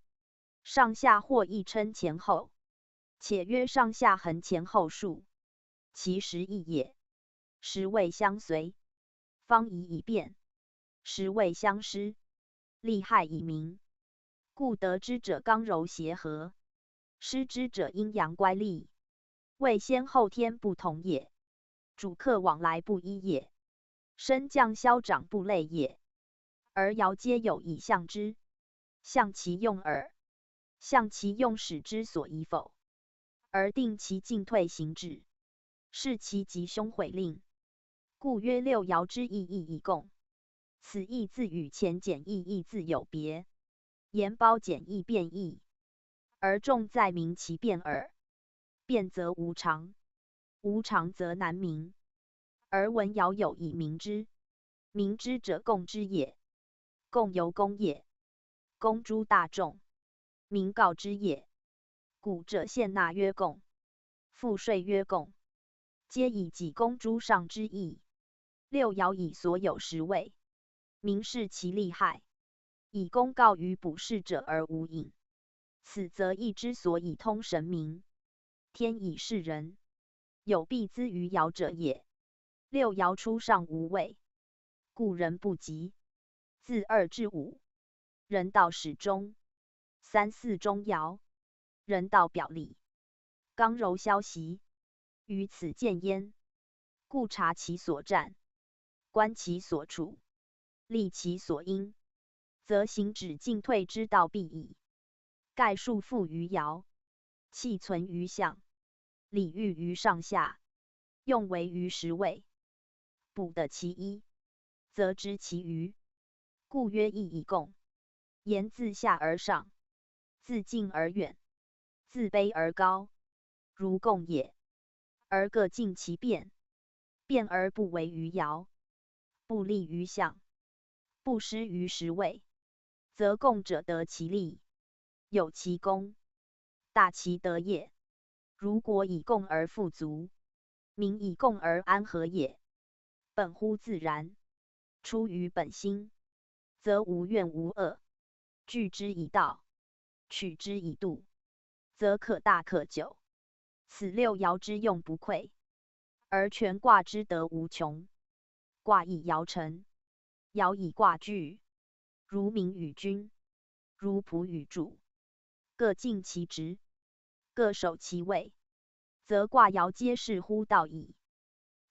上下或亦称前后，且曰上下横前后数，其时易也。时未相随，方宜以变；时未相失，利害以明。故得之者刚柔协和，失之者阴阳乖戾，谓先后天不同也，主客往来不一也。升降消长部类也。而窈阶有以象之，象其用耳，象其用始之所以否，而定其进退行止，是其吉凶毁令。故曰六窈之意亦以共。此意自与前简易亦自有别，言包简易变易，而重在明其变耳。变则无常，无常则难明。而文窈有以明之，明之者共之也，共由公也，公诸大众，明告之也。古者现纳曰共，赋税曰共，皆以己公诸上之意。六窈以所有十位，明示其利害，以公告于卜筮者而无隐。此则易之所以通神明，天以示人，有必资于窈者也。六窈初上无位，故人不及。自二至五，人道始终，三四终窈，人道表里，刚柔消息，于此见焉。故察其所占，观其所处，立其所因，则行止进退之道必矣。盖数复于窈，气存于象，理喻于上下，用为于十位，卜得其一，则知其余。故曰易以共。言自下而上，自近而远，自卑而高，如共也。而各尽其变，变而不为于窈，不立于象，不失于十位，则共者得其利，有其功，大其德也。如果以共而富足，民以共而安和也。本乎自然，出于本心，则无怨无恶，据之以道，取之以度，则可大可久。此六爻之用不愧，而全卦之德无穷。卦以爻成，爻以卦聚，如民与君，如仆与主，各尽其职，各守其位，则卦爻皆适乎道矣。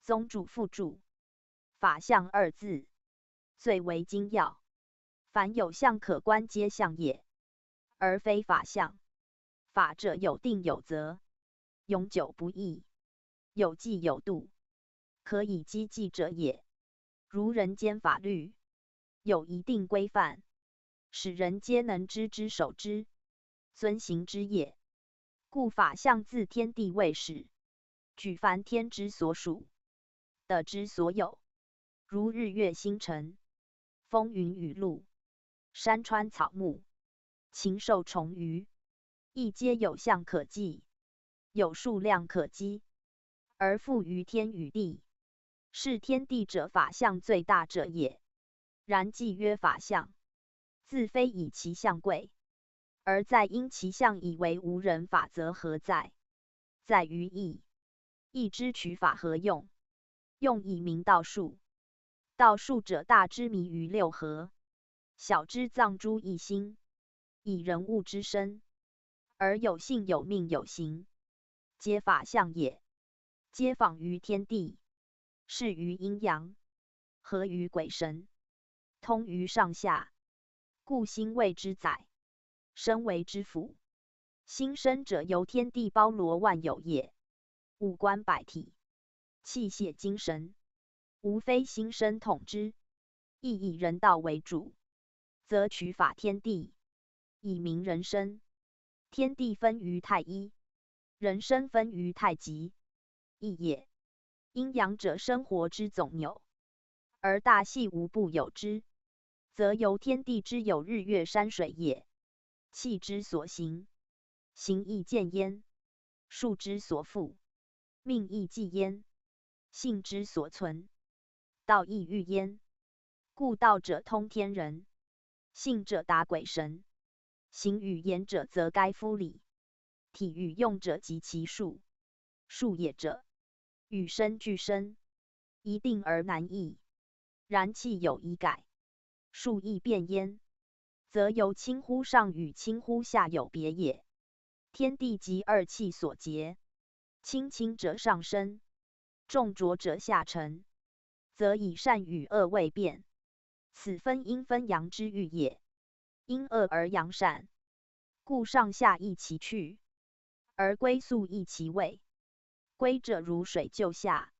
宗助父助，法象二字，最为精要。凡有象可观皆象也，而非法象。法者有定有则，永久不易，有纪有度，可以稽纪者也。如人间法律，有一定规范，使人皆能知之守之，遵行之也。故法象自天地未始，举凡天之所属，地之所有，如日月星辰，风云雨露，山川草木，禽兽虫鱼，亦皆有象可记，有数量可稽，而附于天与地。是天地者，法象最大者也。然既曰法象，自非以其象贵，而在因其象以为无人法则何在？在于易。易之取法何用？用以明道数。道数者，大之弥于六合，小之藏诸一心，以人物之身，而有性有命有形，皆法象也。皆仿于天地，适于阴阳，合于鬼神，通于上下，故心谓之载，身为之府。心身者，由天地包罗万有也。五官百体，器械精神，无非心身统之，亦以人道为主，则取法天地，以明人身。天地分于太一，人身分于太极，亦也。阴阳者，生活之总纽，而大细无不有之，则由天地之有日月山水也。气之所行，行亦见焉；数之所赋，命亦记焉；性之所存，道亦喻焉。故道者通天人，性者达鬼神，形与言者则该夫礼，体与用者及其数。数也者，与身俱生，一定而难易。然气有以改，数亦变焉，则由轻乎上与轻乎下有别也。天地即二气所结，轻轻者上升，重浊者下沉，则以善与恶为变。此分阴分阳之喻也。因恶而阳善，故上下易其去，而归宿易其位。归者如水就下，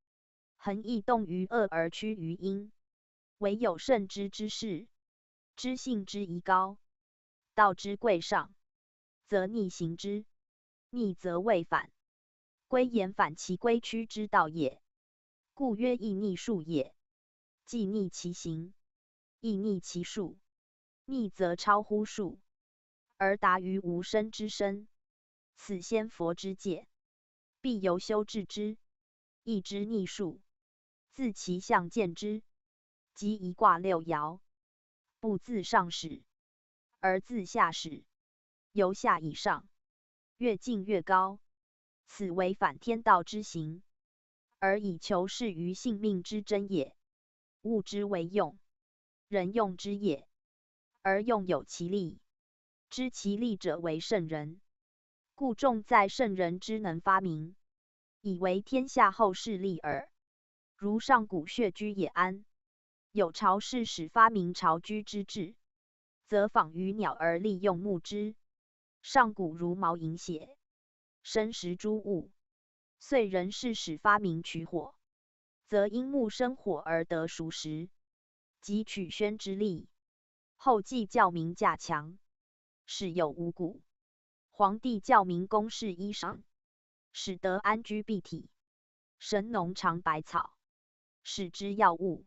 恒亦动于恶而趋于阴。唯有慎之之士，知性之宜高，道之贵上，则逆行之，逆则未返。归言返其归趋之道也。故曰易逆数也。既逆其行，亦逆其数，逆则超乎数，而达于无生之身。此先佛之戒，必由修至之，亦知逆数，自其象见之，即一卦六爻，不自上始，而自下始，由下以上，越进越高，此为反天道之行，而以求是于性命之真也。物之为用，人用之也，而用有其利，知其利者为圣人。故重在圣人之能发明，以为天下后世利耳。如上古穴居野安，有巢氏始发明巢居之制，则仿于鸟而利用木之。上古如毛饮血，生食诸物，遂人氏始发明取火，则因木生火而得熟食，即取宣之利。后继教民架墙，始有五谷。黄帝教民工事衣裳，使得安居蔽体。神农尝百草，始知药物。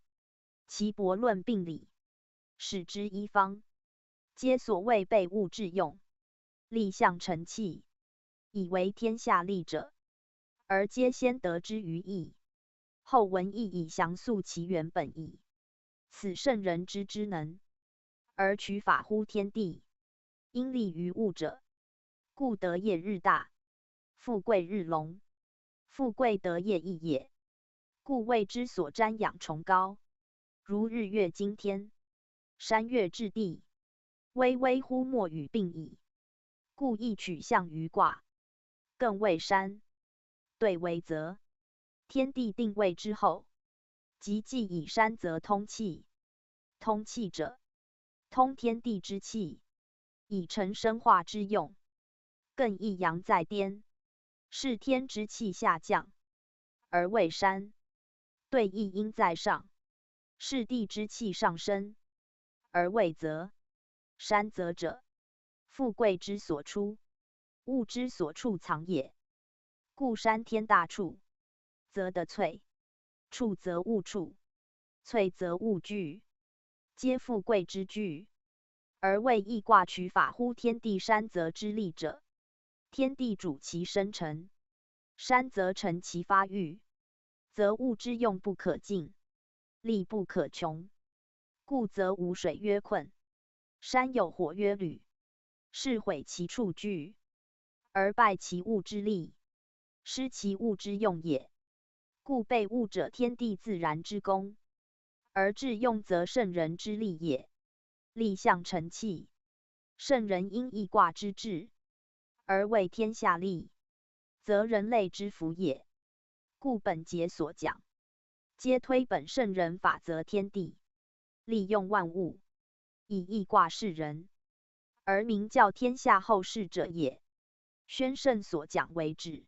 岐伯论病理，始知医方。皆所谓备物致用，立象成器，以为天下利者，而皆先得之于易，后闻亦以详述其原本矣。此圣人之之能，而取法乎天地，应利于物者，故德业日大，富贵日隆。富贵德业益也。故谓之所瞻仰崇高，如日月经天，山岳至地，微微乎墨与并矣。故亦取象于卦，艮为山，兑为泽，天地定位之后，即既以山泽通气。通气者，通天地之气，以成生化之用。艮亦阳在颠，是天之气下降，而为山；兑亦阴在上，是地之气上升，而为泽。山泽者，富贵之所出，物之所处藏也。故山天大处，则得粹，处则物处，粹则物聚，皆富贵之聚。而谓易卦取法乎天地山泽之利者，天地主其生成，山则成其发育，则物之用不可尽，利不可穷。故则无水曰困，山有火曰履，是毁其处聚，而败其物之利，失其物之用也。故备物者，天地自然之功，而致用则圣人之利也。立象成器，圣人因易卦之至，而为天下利，则人类之福也。故本节所讲，皆推本圣人法则天地，利用万物，以易卦示人，而名教天下后世者也。宣圣所讲为旨，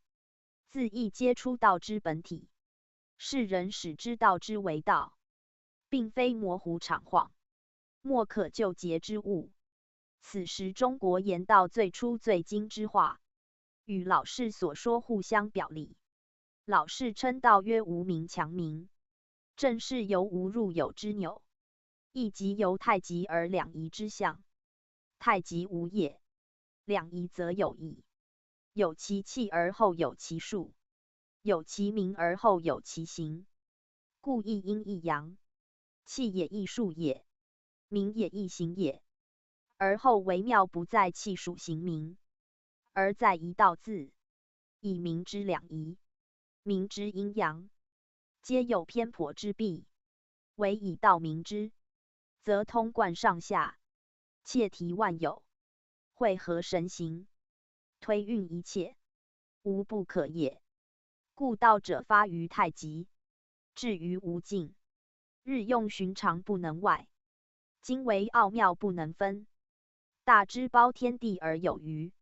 自亦皆出道之本体，是人始知道之为道，并非模糊场晃，莫可救节之物。此时中国言道最初最精之化，与老氏所说互相表里。老氏称道曰无名强名，正是由无入有之纽，亦即由太极而两仪之象。太极无也，两仪则有矣。有其气而后有其数，有其名而后有其形，故一阴一阳，气也亦数也，名也亦形也。而后为妙不在气数形名，而在仪道字，以明之两仪，明之阴阳，皆有偏颇之弊，唯以道明之，则通贯上下，切题万有，会合神形，推运一切，无不可也。故道者发于太极，至于无尽，日用寻常不能外，今为奥妙不能分。大知包天地而有余，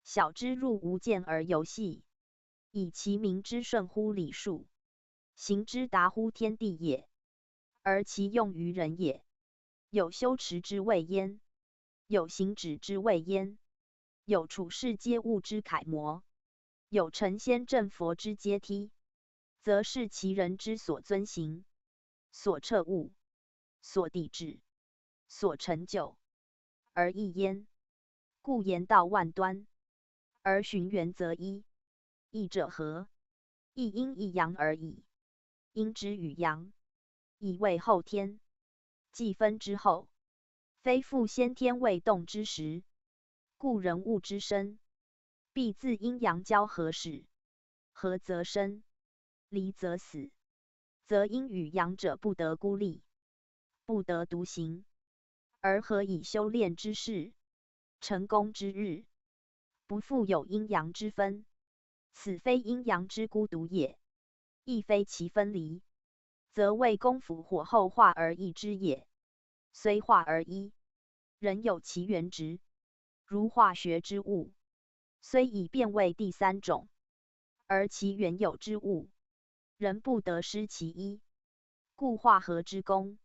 小知入无间而有细，以其名之顺乎礼数，行之达乎天地也，而其用于人也。有修持之谓焉，有行止之谓焉，有处世皆物之楷模，有成仙证佛之阶梯，则是其人之所遵行，所彻悟，所抵止，所成就，而异焉。故言道万端，而寻原则一。异者何？一阴一阳而已。阴之与阳，以为后天，既分之后，非复先天未动之时，故人物之生，必自阴阳交合始，合则生，离则死，则阴与阳者不得孤立，不得独行，而何以修炼之事，成功之日，不复有阴阳之分？此非阴阳之孤独也，亦非其分离，则未功夫火候化而异之也。虽化而一，仍有其原质，如化学之物，虽已变为第三种，而其原有之物，仍不得失其一。故化合之功，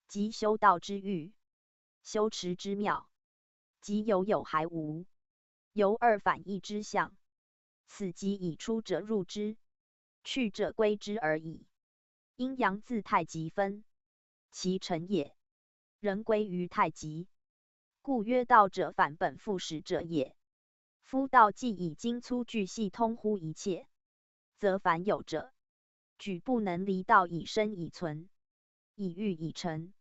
即修道之欲，修持之妙，即有有还无，由二返一之相。此即以出者入之，去者归之而已。阴阳自太极分，其成也，人归于太极。故曰道者返本复始者也。夫道既以精粗巨细通乎一切，则凡有者，举不能离道以生以存，以育以成。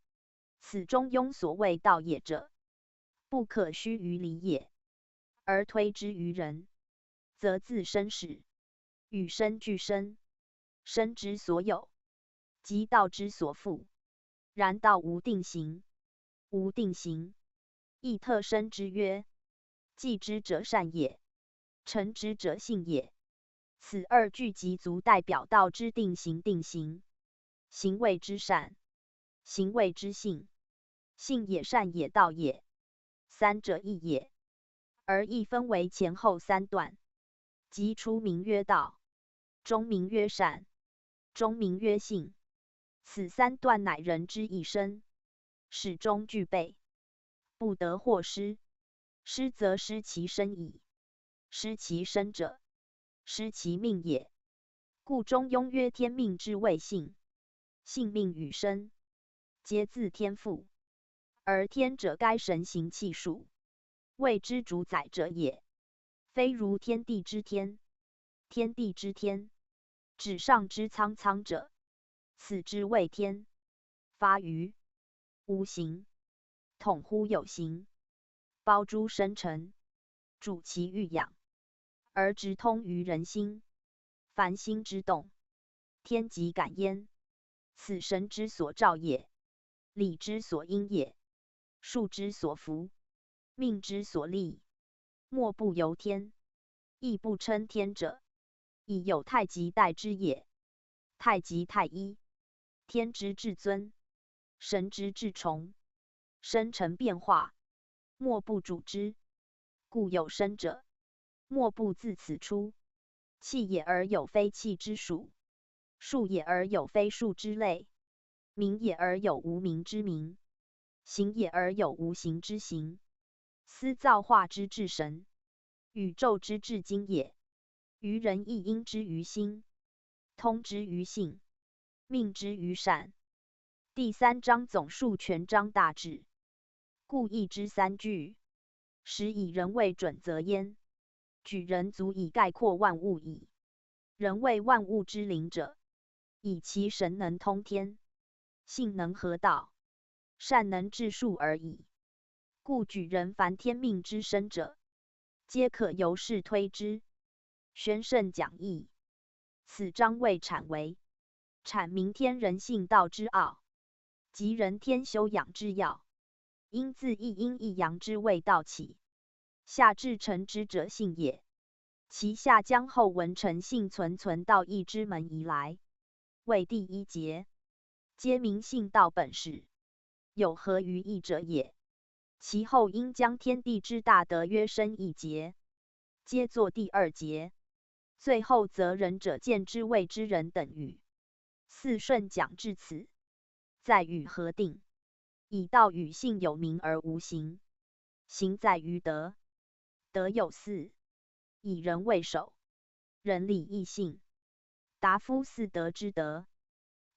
此中庸所谓道也者，不可须于理也，而推之于人，则自生始，与生俱生，生之所有，即道之所复。然道无定形，无定形，亦特生之曰：既之者善也，成之者性也。此二句即足代表道之定形定形。形谓之善，形谓之性，性也善也道也，三者异也，而亦分为前后三段。即初名曰道，中名曰善，终名曰性。此三段乃人之一生，始终具备，不得或失。失则失其生矣。失其生者，失其命也。故中庸曰：天命之谓性，性命与生，皆自天父。而天者，该神形气数，谓之主宰者也。非如天地之天，天地之天，指上之苍苍者，此之谓天。发于无形，统乎有形，包诸生成，主其育养，而直通于人心。凡心之动，天即感焉。此神之所照也，理之所应也，数之所服，命之所立，莫不由天，亦不称天者，以有太极代之也。太极太一，天之至尊，神之至崇，生成变化，莫不主之。故有生者，莫不自此出。气也而有非气之数，数也而有非数之类，名也而有无名之名，形也而有无形之形。斯造化之至神，宇宙之至精也。于人亦应之于心，通之于性，命之于善。第三章总述全章大旨。故义之三句，始以人为准则焉，举人足以概括万物矣。人谓万物之灵者，以其神能通天，性能合道，善能至数而已。故举人凡天命之生者，皆可由是推之。宣圣讲义。此章谓产为，产明天人性道之奥，即人天修养之要。因自一阴一阳之谓道起，下至成之者性也。其下将后文成性存存道义之门以来，谓第一节。皆明信道本始，有合于义者也。其后因将天地之大德约深一节，皆作第二节。最后则仁者见之谓之仁等语。四圣讲至此，在于合定。以道与信有名而无行，行在于德，德有四，以仁为首，仁礼义信，达夫四德之德，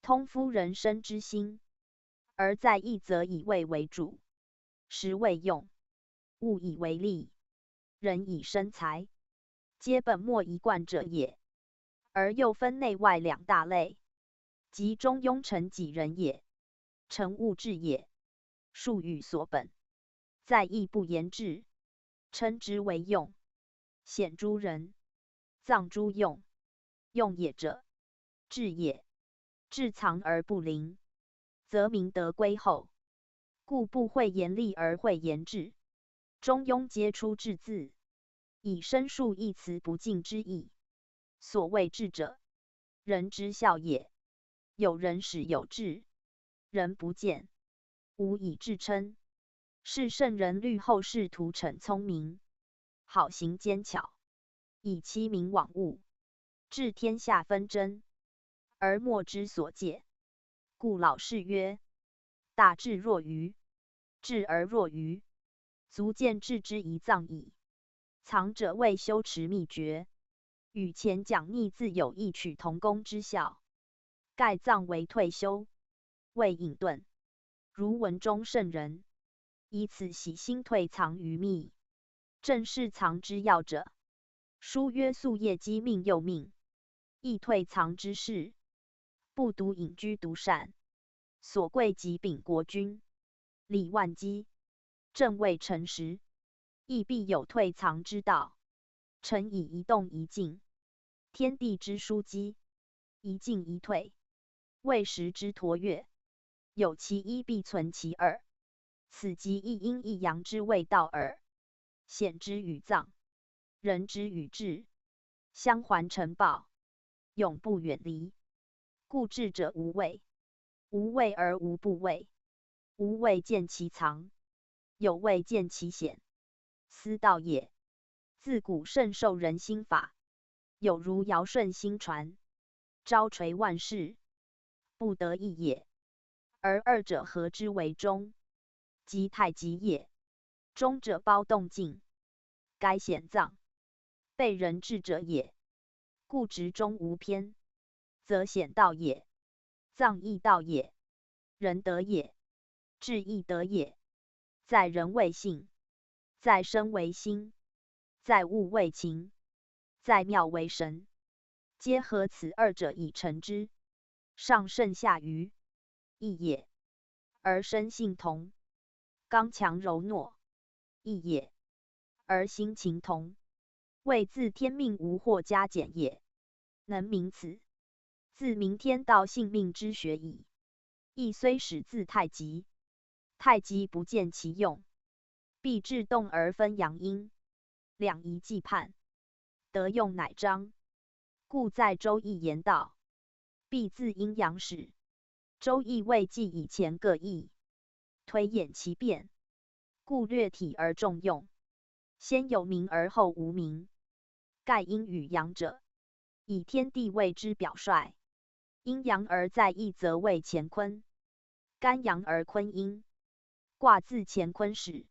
通夫人生之心。而在义则以位为主，实为用，物以为利，人以生财，皆本末一贯者也。而又分内外两大类，即中庸成己仁也，成物质也，数语所本，在义不言质，称之为用。显诸仁，藏诸用。用也者，质也。质藏而不凌，则明德归厚。故不讳言利而讳言质，中庸皆出质字，以申述一词不尽之意。所谓质者，仁之效也。有仁始有质，仁不见，无以质称。是圣人虑后世图逞聪明，好行奸巧，以欺民罔物，致天下纷争，而莫之所戒。故老氏曰：大智若愚，智而若愚，足见智之以藏矣。藏者谓修持秘诀，与前讲义自有异曲同工之效。盖藏为退休，谓隐遁。如文中圣人，以此洗心退藏于密，正是藏之要者。书曰：夙夜鸡鸣又鸣，亦退藏之事。不独隐居独善，所贵即禀国君，礼万机，正位臣时，亦必有退藏之道。臣以一动一静，天地之枢机，一进一退，谓时之橐越，有其一必存其二。此即一阴一阳之谓道耳。显之与藏，仁之与智，相环成抱，永不远离。故智者无畏，无畏而无不畏，无畏见其藏，有畏见其显。斯道也。自古圣授人心法，有如尧舜兴传，昭垂万世，不得已也。而二者合之为中，即太极也。中者包动静，改显藏，被人治者也。故执中无偏，则显道也，藏亦道也，仁德也，智亦德也。在人为性，在身为心，在物为情，在妙为神，皆合此二者以成之。上圣下愚，亦也。而身性同，刚强柔糯，亦也。而心情同，谓自天命无惑加减也。能明此，自明天道性命之学矣。亦虽始自太极，太极不见其用，必至动而分阳阴，两仪既判，德用乃彰。故在周易言道，必自阴阳始。周易未记以前各易，推演其变，故略体而重用，先有名而后无名。盖阴与阳者，以天地谓之表率，阴阳而在易则谓乾坤，干阳而坤阴。卦自乾坤始，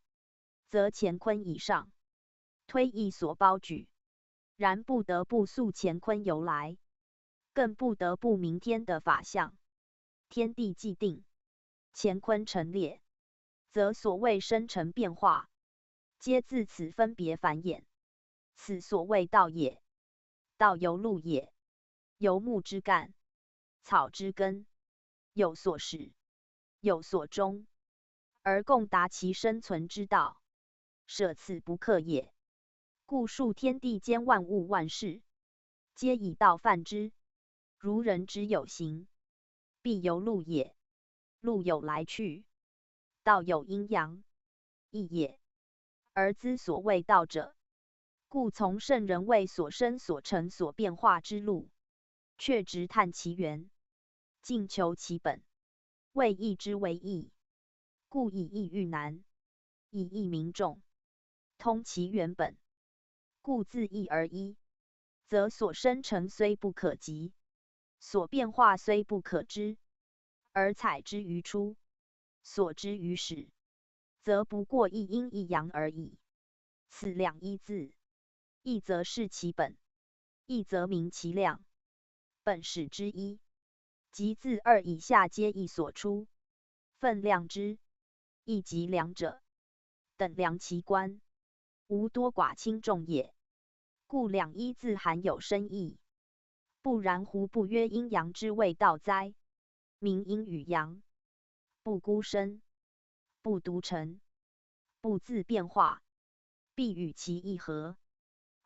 则乾坤以上，推易所包举，然不得不溯乾坤由来，更不得不明天的法象。天地既定，乾坤陈列，则所谓生成变化，皆自此分别繁衍。此所谓道也。道由陆也，由木之干，草之根，有所始，有所终，而共达其生存之道，舍此不可也。故数天地间万物万事，皆以道泛之。如人之有形，必由陆也，陆有来去，道有阴阳，亦也。而兹所谓道者，故从圣人谓所生所成所变化之路，却直探其源，尽求其本，谓意之为意，故以意喻难，以意名众，通其原本。故自意而一，则所生成虽不可及，所变化虽不可知，而采之于初，所执于始，则不过一阴一阳而已。此两一字，一则是其本，一则明其量。本始之一，即自二以下皆一所出，分量之，亦即两者，等量其观，无多寡轻重也。故两一字含有深意。不然胡不曰阴阳之谓道哉？明阴与阳，不孤生，不独成，不自变化，必与其意合，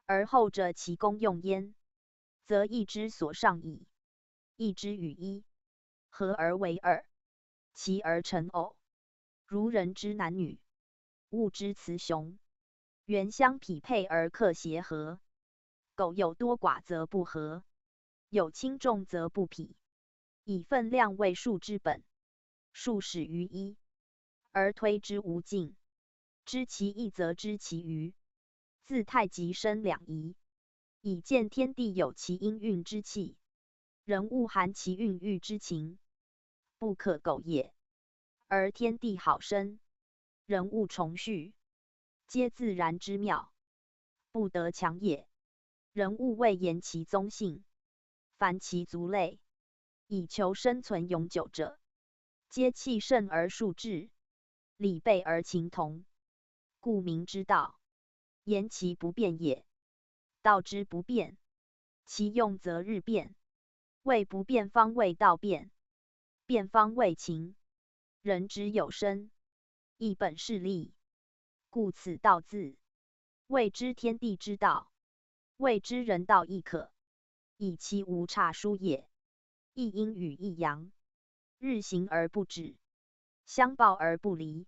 而后者其功用焉，则意之所尚矣。意之与一，合而为二，其而成偶。如人之男女，物之雌雄，原相匹配而克协合，苟有多寡则不合，有轻重则不匹。以分量为数之本，数始于一，而推之无尽，知其一则知其余。自太极生两仪，以见天地有其阴运之气，人物含其运育之情，不可苟也。而天地好生，人物重序，皆自然之妙，不得强也。人物未言其宗性，凡其族类，以求生存永久者，皆气盛而数至，礼备而情同，故名之道。言其不变也，道之不变，其用则日变。谓不变方谓道变，变方谓情。人之有生，亦本是立，故此道字。谓之天地之道，谓之人道亦可。以其无差殊也。一阴与一阳，日行而不止，相抱而不离，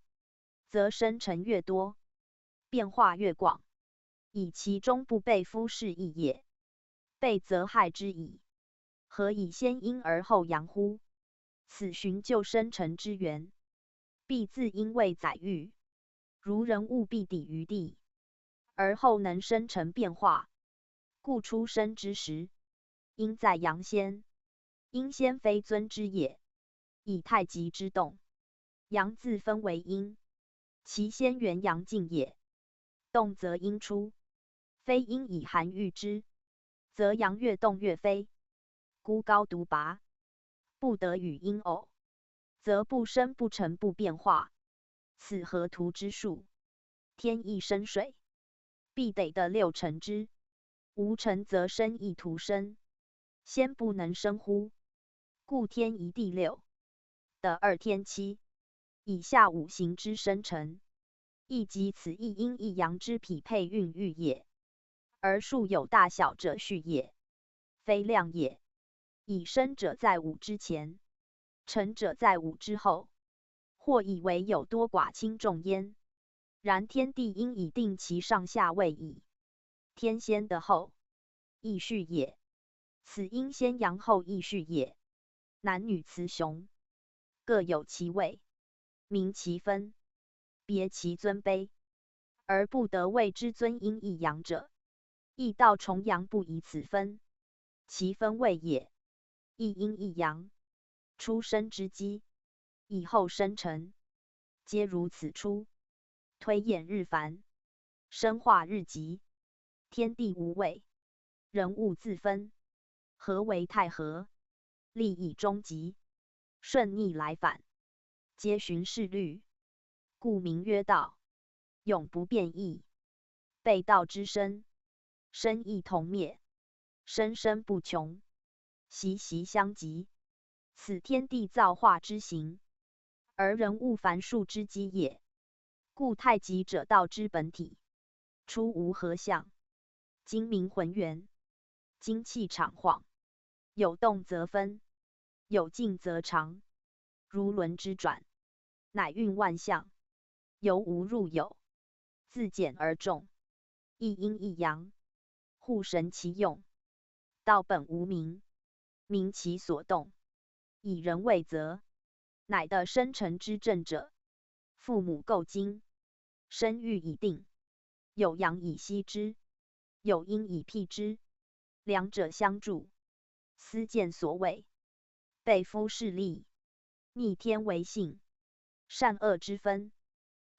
则生成越多，变化越广，以其终不悖夫是义也。悖则害之矣。何以先阴而后阳乎？此循旧生成之源，必自阴为载育，如人物必抵于地，而后能生成变化。故初生之时，阴在阳先，阴先非尊之也，以太极之动，阳自分为阴，其先元阳尽也。动则阴出，非阴以寒御之，则阳越动越飞，孤高独拔，不得与阴偶，则不生不成不变化。此河图之数，天亦生水，必得的六成之，无成则生亦徒生，先不能生乎？故天一地六，得二天七，以下五行之生成，亦即此一阴一阳之匹配运育也。而数有大小者序也，非量也。以生者在五之前，成者在五之后，或以为有多寡轻重焉。然天地应以定其上下位矣。天先的后，亦序也，此阴先阳后亦序也。男女雌雄，各有其位，明其分，别其尊卑，而不得谓之尊阴亦阳者，亦道重阳不以此分，其分位也。一阴一阳，出生之机，以后生成，皆如此出，推演日繁，生化日极，天地无位，人物自分，合为太和，利益终极，顺逆来返，皆循势律，故名曰道，永不变易。背道之生，生亦同灭，生生不穷，息息相及，此天地造化之行，而人物繁数之机也。故太极者道之本体，初无合相，精明浑圆，精气场晃，有动则分，有静则长，如轮之转，乃运万象，由无入有，自简而众，一阴一阳，互神其用。道本无名，名其所动，以人为则，乃得生辰之正者，父母构精，生育已定，有阳以息之，有阴以辟之，两者相助，斯见所谓：被夫势利，逆天为性，善恶之分，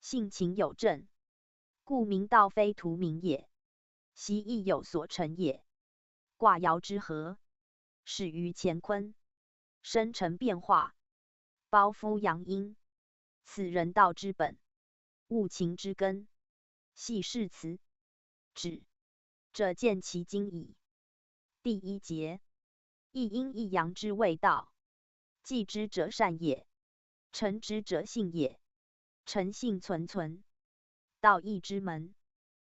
性情有正，故名道非徒名也，习亦有所成也。卦爻之和，始于乾坤，生成变化，包夫阳阴，此人道之本，物情之根，系世辞止者见其精矣。第一节，一阴一阳之谓道，继之者善也，成之者性也，诚信存存，道义之门。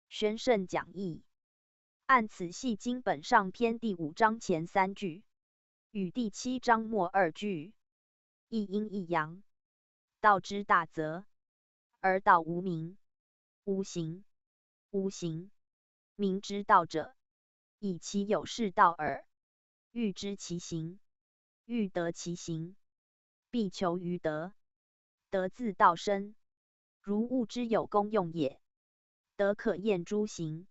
玄圣讲义。按此系经本上篇第五章前三句，与第七章末二句，一阴一阳，道之大则，而道无名，无形，无形。明之道者，以其有是道耳。欲知其形，欲得其形，必求于德。德自道生，如物之有功用也，德可验诸形，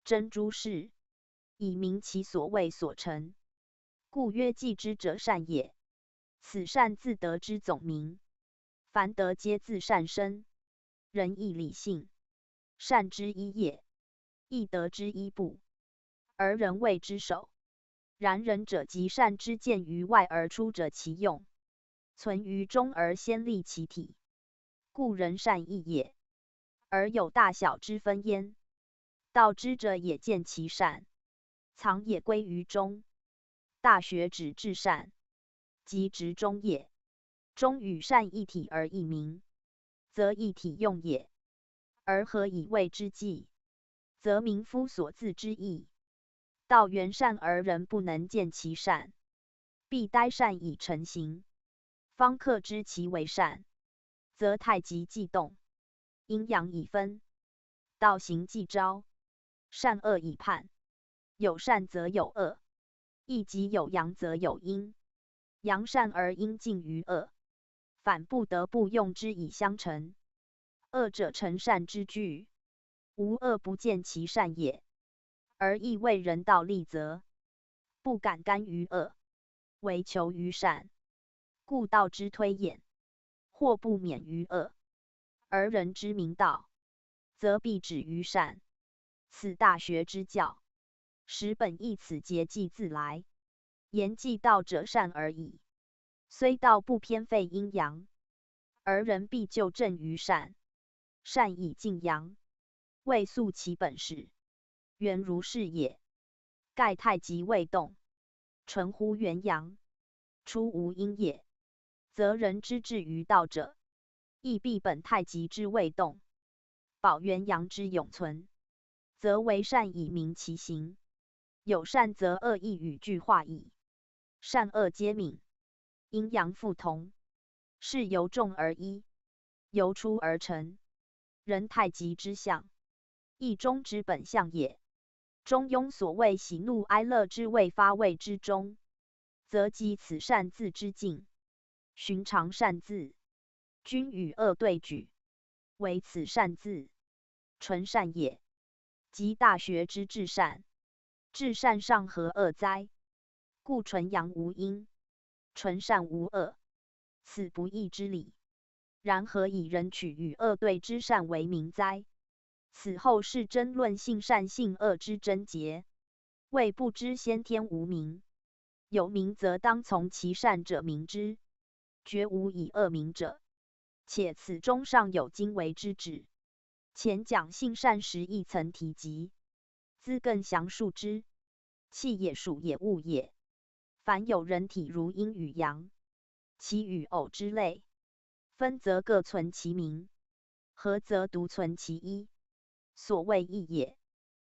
真诸事，以明其所谓所成。故曰继之者善也，此善自德之总名。凡德皆自善生，仁义礼信，善之一叶，亦德之一部，而仁谓之首。然仁者即善之见于外而出者其用，存于中而先立其体，故仁善义也。而有大小之分焉。道之者也见其善，藏也归于中。大学止至善，即止中也。中与善一体而异名，则一体用也。而何以谓之继？则名夫所自之矣。道原善而人不能见其善，必待善以成形，方可知其为善，则太极既动，阴阳已分，道行既昭，善恶已判，有善则有恶，亦即有阳则有阴。阳善而阴尽于恶，反不得不用之以相成。恶者成善之据，无恶不见其善也。而亦谓人道利则，不敢干于恶，唯求于善，故道之推演，或不免于恶。而人之明道，则必止于善。此大学之教，始本亦此节继自来。言继道者善而已，虽道不偏废阴阳，而人必就正于善，善以静阳，未宿其本始，原如是也。盖太极未动，纯乎元阳，出无阴也，则人之至于道者，亦必本太极之未动，保元阳之永存，则为善以明其形。有善则恶亦与俱化矣。善恶皆泯，阴阳复同，是由众而一，由出而成，人太极之象，亦中之本象也。中庸所谓喜怒哀乐之未发谓之中，则即此善自之境。寻常善自，均与恶对举，唯此善自，纯善也。即大学之至善，至善尚何恶哉？故纯阳无阴，纯善无恶，此不义之理。然何以人取与恶对之善为名哉？此后世争论性善性恶之争节，谓不知先天无名，有名则当从其善者名之，绝无以恶名者。且此中尚有经为之止，前讲性善时亦曾提及，兹更详述之。气也，暑也，物也，凡有人体如阴与阳，其与偶之类，分则各存其名，合则独存其一，所谓义也。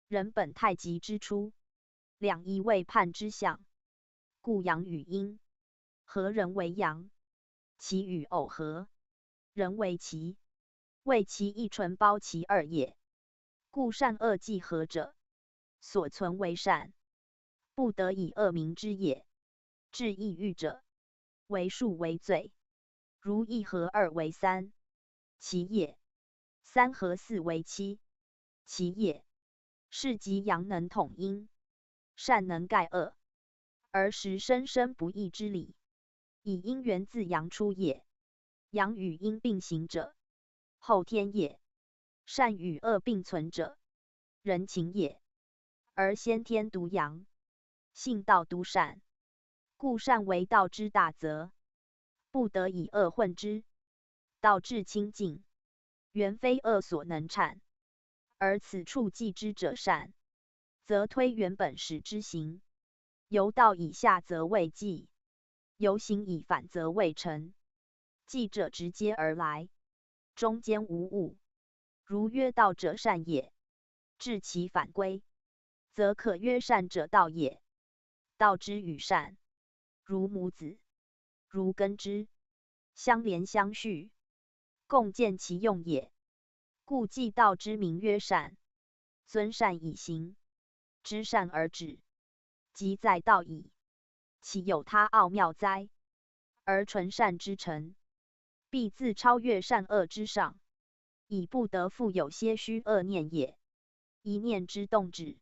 人本太极之初，两仪未判之象，故阳与阴，合人为阳，其与偶合，人为其，谓其一，纯包其二也。故善恶既合者，所存为善，不得以恶名之也。至亦欲者，为数为罪，如一合二为三，其也；三合四为七，其也。是即阳能统阴，善能盖恶，而实生生不异之理，以阴元自阳出也。阳与阴并行者，后天也；善与恶并存者，人情也。而先天独阳，性道独善，故善为道之大则，不得以恶混之，道至清净，原非恶所能覬。而此处既知者善，则推原本始之行，由道以下则谓寂，由行以返则谓沉。寂者直接而来，中间无物。如曰道者善也，至其反归，则可曰善者道也。道之与善，如母子，如根枝，相连相续，共建其用也。故既道之名曰善，遵善以行，执善而止，即在道矣。岂有他奥妙哉？而纯善之臣，必自超越善恶之上，以不得复有些许恶念也。一念之动止，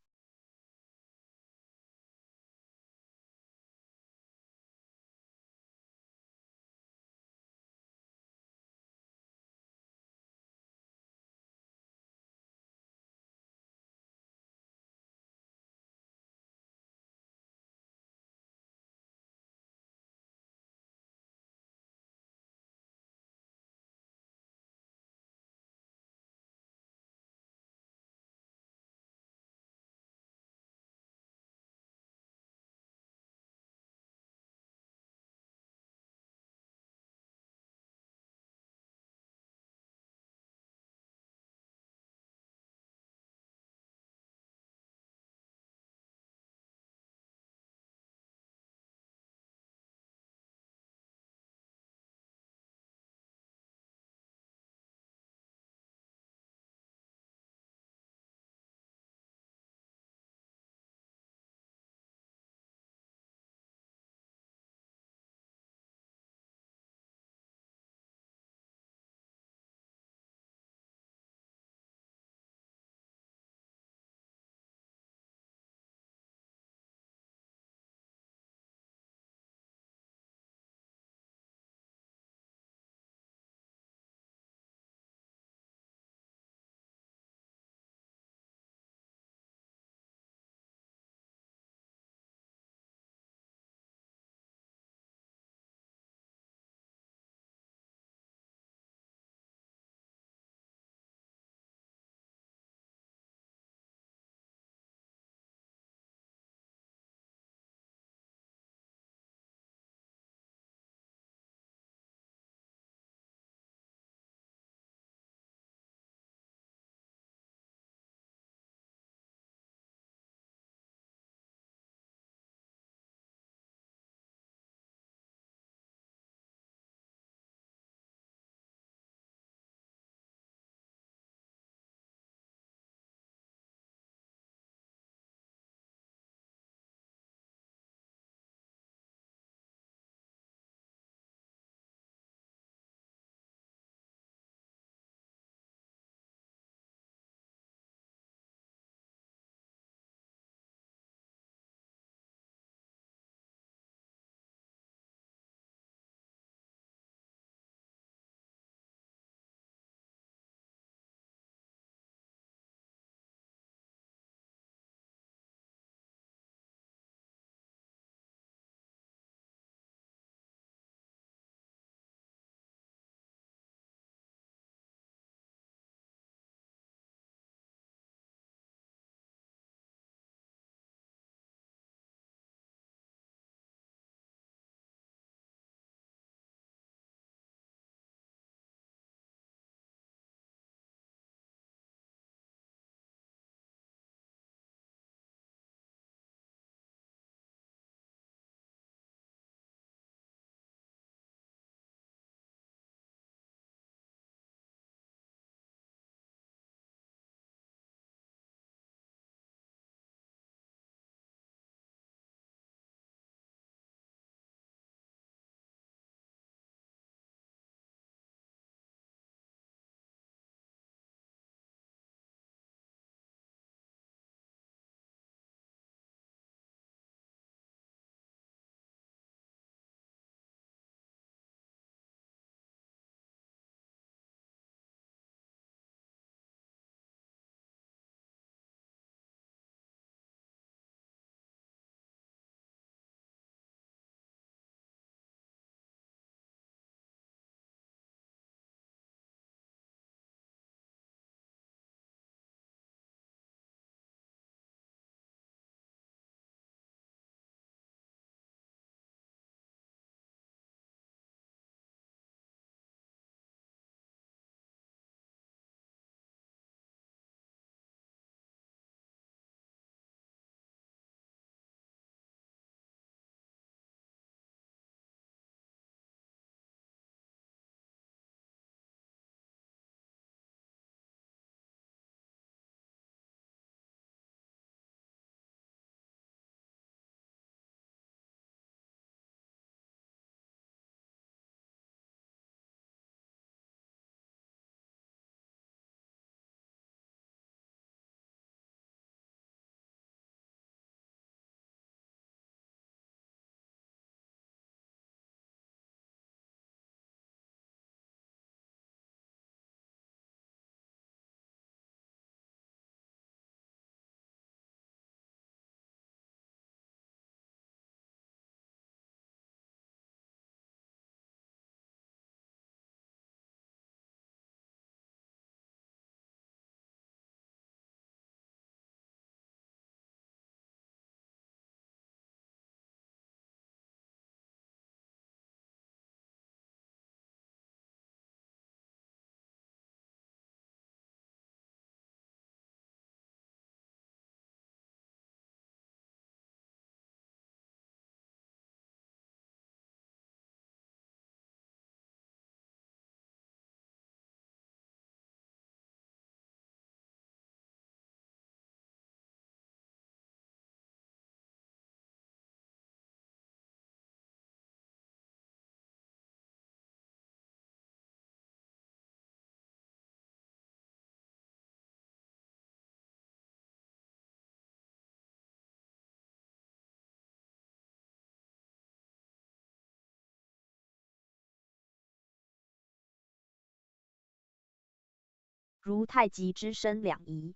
如太极之生两仪，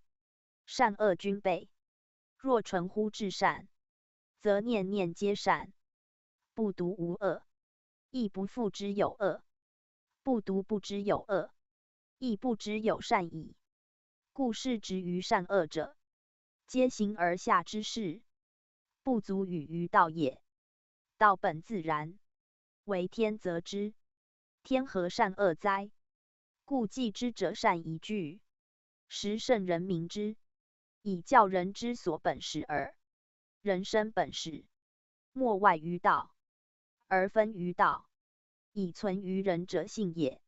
善恶均备。若存乎至善，则念念皆善，不独无恶，亦不复知有恶，不独不知有恶，亦不知有善矣。故视之于善恶者，皆形而下之事，不足与于道也。道本自然，为天则之，天何善恶哉？故既知者善仪具，使圣人明之，以教人之所本始耳。人生本始，莫外于道，而分于道，以存于人者性也。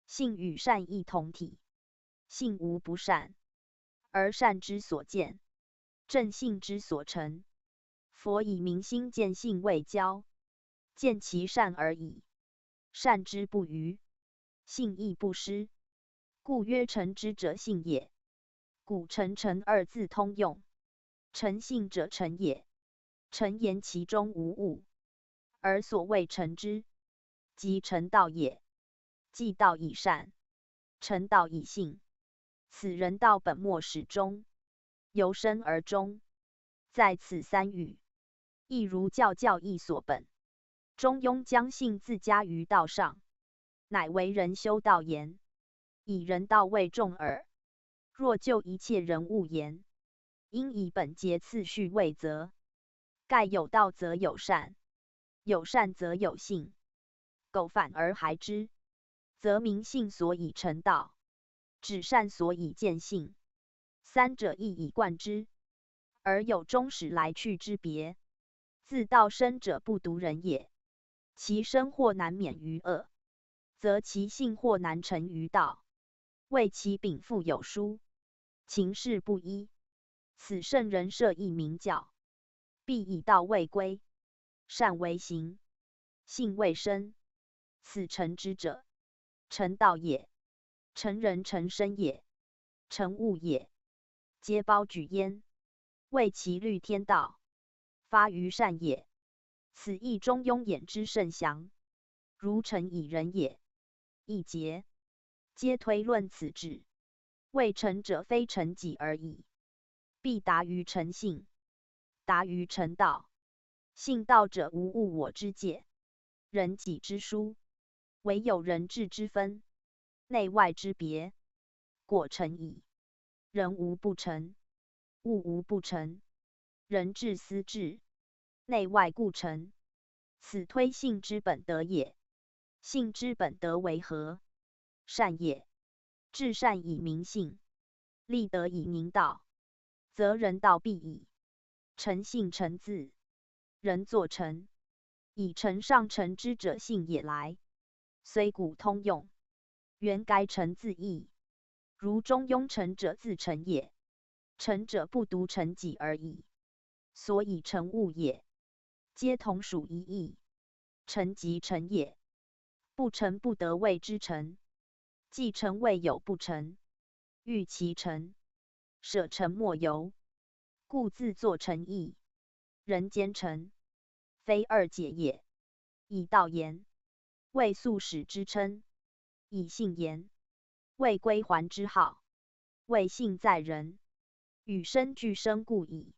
性与善亦同体，性无不善，而善之所见，正性之所成。佛以明心见性未交，见其善而已，善之不逾，性亦不失。故曰成之者性也。古成成二字通用，成性者诚也，诚言其中无物，而所谓诚之，即诚道也。即道以善，诚道以信，此人道本末始终，由生而终，在此三语，亦如教教义所本。中庸将性自加于道上，乃为人修道言，以人道为重耳。若就一切人物言，应以本节次序位则，盖有道则有善，有善则有性，苟反而孩之，则明性所以成道，止善所以见性，三者一以贯之，而有终始来去之别。自道生者不独人也，其生或难免于恶，则其性或难成于道，谓其禀赋有殊，情事不一。此圣人设亦明教，必以道为规，善为行，性为身。此成之者，成道也，成人成身也，成物也，皆包举焉。谓其律天道，发于善也。此亦中庸言之甚详，如诚以仁也，亦节，皆推论此至。谓成者非成己而已，必达于成性，达于成道。性道者无物我之界，人己之殊，唯有人智之分，内外之别，果成矣。人无不成，物无不成，人智斯智，内外故成，此推性之本德也。性之本德为何？善也。至善以明性，立德以明道，则人道必矣。诚信诚字，人作诚，以诚上诚之者信也来。虽古通用，原改诚字义，如中庸：诚者自诚也，诚者不独诚己而已，所以诚物也，皆同属一义。诚即诚也，不诚不得谓之诚，既诚未有不诚，欲其诚，舍诚莫由，故自作诚矣。人间诚，非二解也。以道言，谓素始之称；以信言，谓归还之号。谓信在人，与身俱生故矣。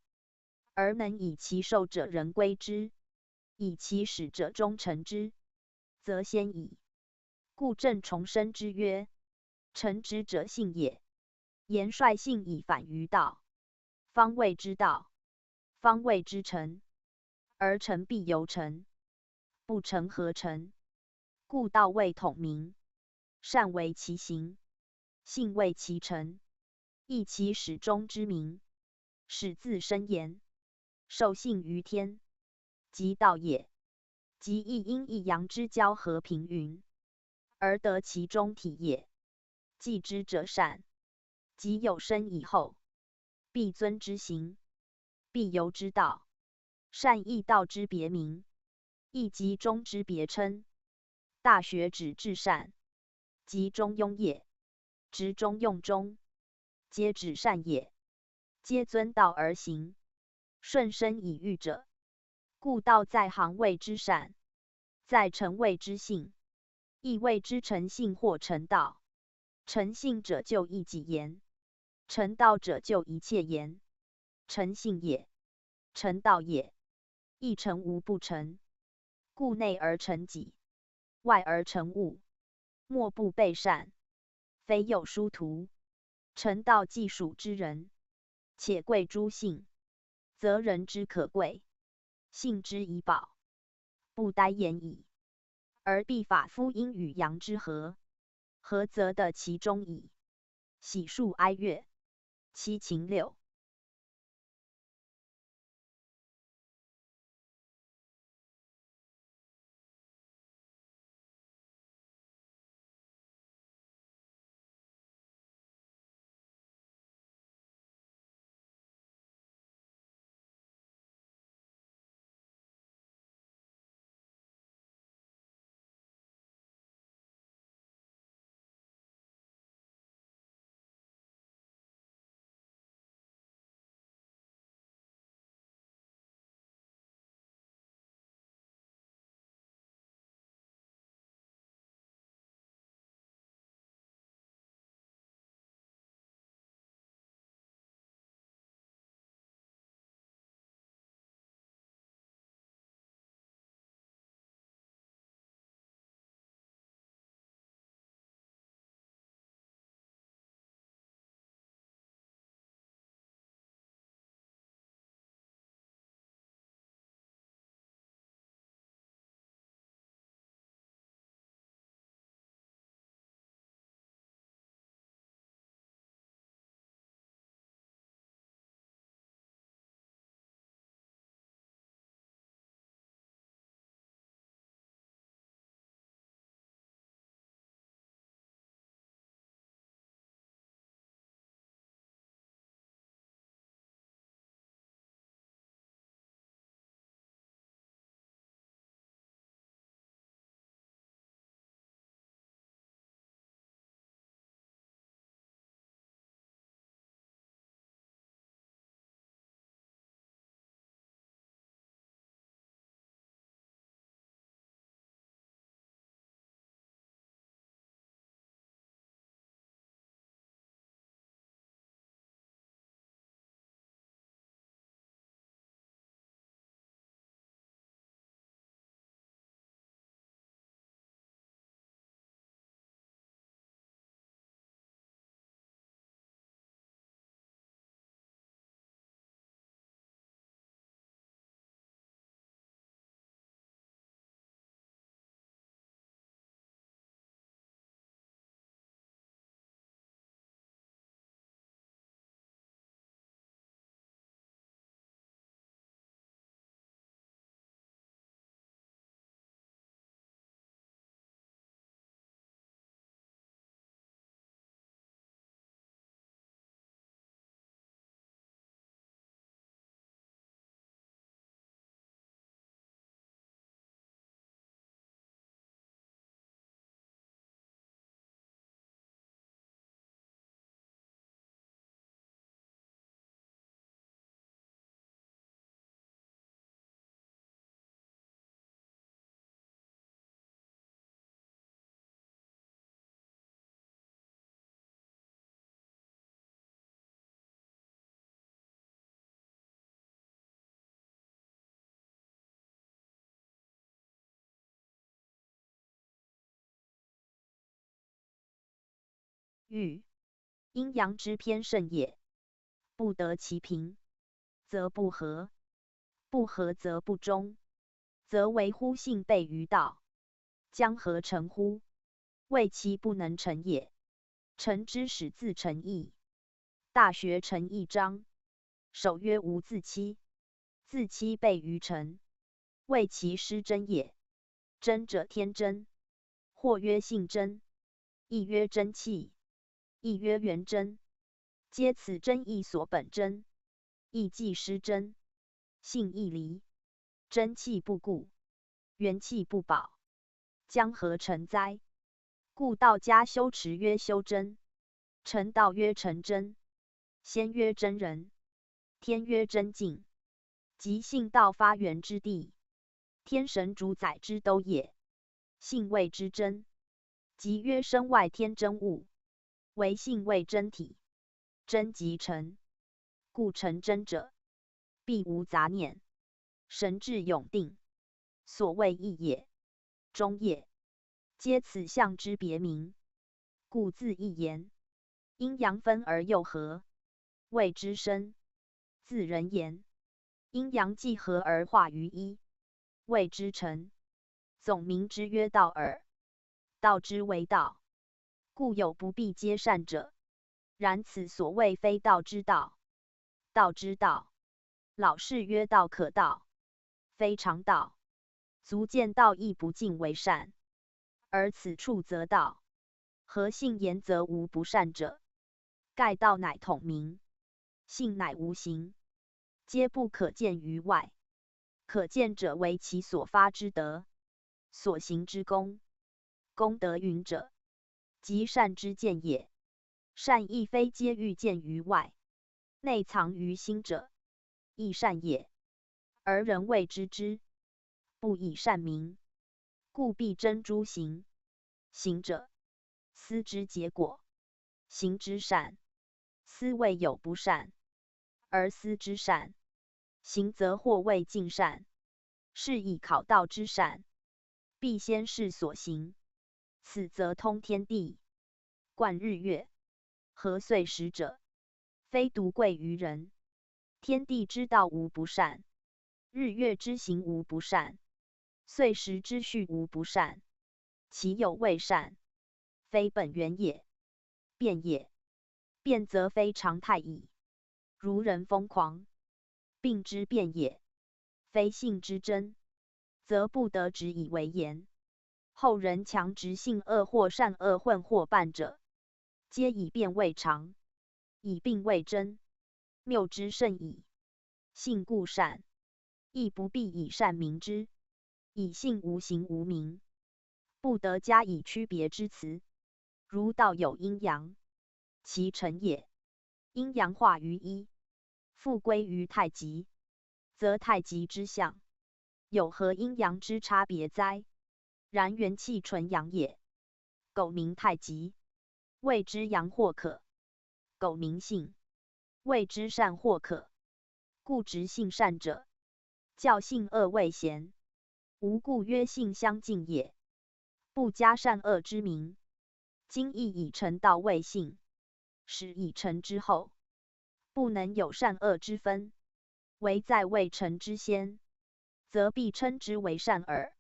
而能以其授者人归之，以其始者终成之，则先矣。故正重申之曰：诚直者信也。言率性以反于道，方谓之道，方谓之诚，而诚必由诚，不诚何诚？故道谓统名，善为其行，性为其成，亦其始终之名，始自身言，授信于天，即道也。即一阴一阳之交合平匀，而得其中体也。既知者善，即有身以后，必遵之行，必由之道。善亦道之别名，亦即中之别称。大学止至善，即中庸也。执中用中，皆止善也，皆遵道而行，顺身以御者。故道在行谓之善，在诚谓之信，亦谓之诚信或诚道。诚信者就一己言，诚道者就一切言。诚信也，诚道也，亦诚无不诚。故内而诚己，外而诚物，莫不备善，非幼疏图。诚道既属之人，且贵诸信，则人之可贵，信之以宝，不待言矣。而必法夫阴与阳之和，和则得其中矣。喜怒哀乐，七情六。喻，阴阳之偏盛也。不得其平，则不和；不和则不中，则为乎性悖于道。将何成乎？谓其不能成也。成之始自成义。大学成一章，首曰无自欺，自欺悖于成，谓其失真也。真者天真，或曰性真，亦曰真气，亦曰元真，皆此真亦所本真，亦即失真，性亦离，真气不固，元气不保，将何成哉？故道家修持曰修真，成道曰成真，仙曰真人，天曰真境，即性道发源之地，天神主宰之兜也。性谓之真，即曰身外天真物，唯性为真体，真即诚，故诚真者，必无杂念，神智永定。所谓意也，中也，皆此象之别名，故自意言。阴阳分而又合，谓之身。自人言，阴阳既合而化于一，谓之诚。总名之曰道耳。道之为道，故有不必皆善者。然此所谓非道之道，道之道，老是曰道可道，非常道，足见道亦不尽为善。而此处则道，合性言则无不善者，盖道乃统名，性乃无形，皆不可见于外。可见者为其所发之德，所行之功。功德云者，即善之见也。善亦非皆欲见于外，内藏于心者，亦善也。而人谓之知，不以善名，故必争诸行。行者，思之结果，行之善，思未有不善，而思之善，行则或未尽善。是以考道之善，必先试所行，此则通天地，观日月，合岁时者，非独贵于人。天地之道无不善，日月之行无不善，岁时之序无不善，其有未善，非本源也，变也。变则非常态矣。如人疯狂，病之变也，非性之真，则不得执以为言。后人强执性恶或善恶混或半者，皆以变为常，以病为真，谬之甚矣。性故善，亦不必以善名之，以性无形无名，不得加以区别之词。如道有阴阳，其成也，阴阳化于一，复归于太极，则太极之象，有何阴阳之差别哉？然元气纯阳也，苟名太极，谓之阳或可；苟名性，谓之善或可。故执性善者，教性恶未显，无故曰性相近也。不加善恶之名，今亦以诚道谓性，始以诚之后，不能有善恶之分，唯在未诚之先，则必称之为善耳。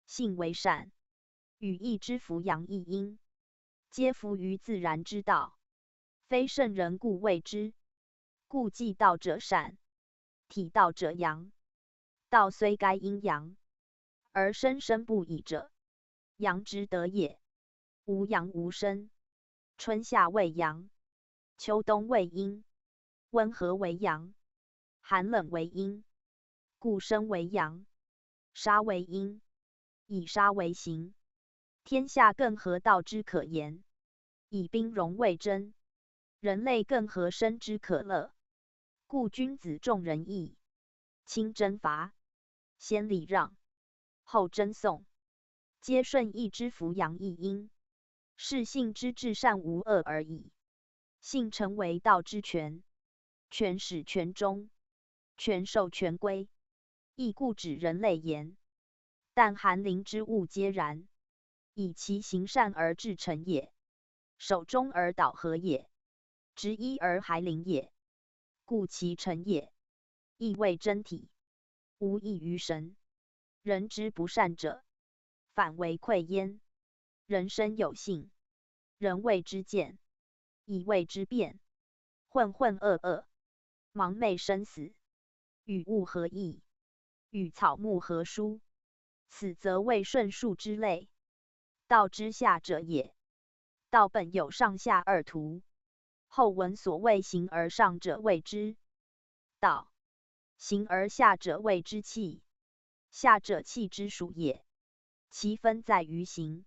性为善，与义之弗阳亦阴，皆弗于自然之道，非圣人故谓之。故既道者善，体道者阳。道虽该阴阳，而生生不已者，阳之德也。无阳无生。春夏为阳，秋冬为阴，温和为阳，寒冷为阴。故生为阳，杀为阴，以杀为形。天下更何道之可言？以兵戎为征，人类更何生之可乐？故君子重仁义，轻征伐，先礼让，后征宋，皆顺义之弗阳亦阴，是性之至善无二而已。性诚为道之全，全始全终，全寿全归，亦故指人类言。但寒林之物皆然，以其行善而至诚也，守中而导合也，执一而孩灵也。故其诚也，亦谓真体，无异于神。人之不善者，反为愧焉。人生有幸，人谓之贱，以谓之变，浑浑噩噩，盲昧生死，与物何异？与草木何殊？此则谓顺数之类，道之下者也。道本有上下二途，后文所谓形而上者谓之道，形而下者谓之气。下者气之属也，其分在于形。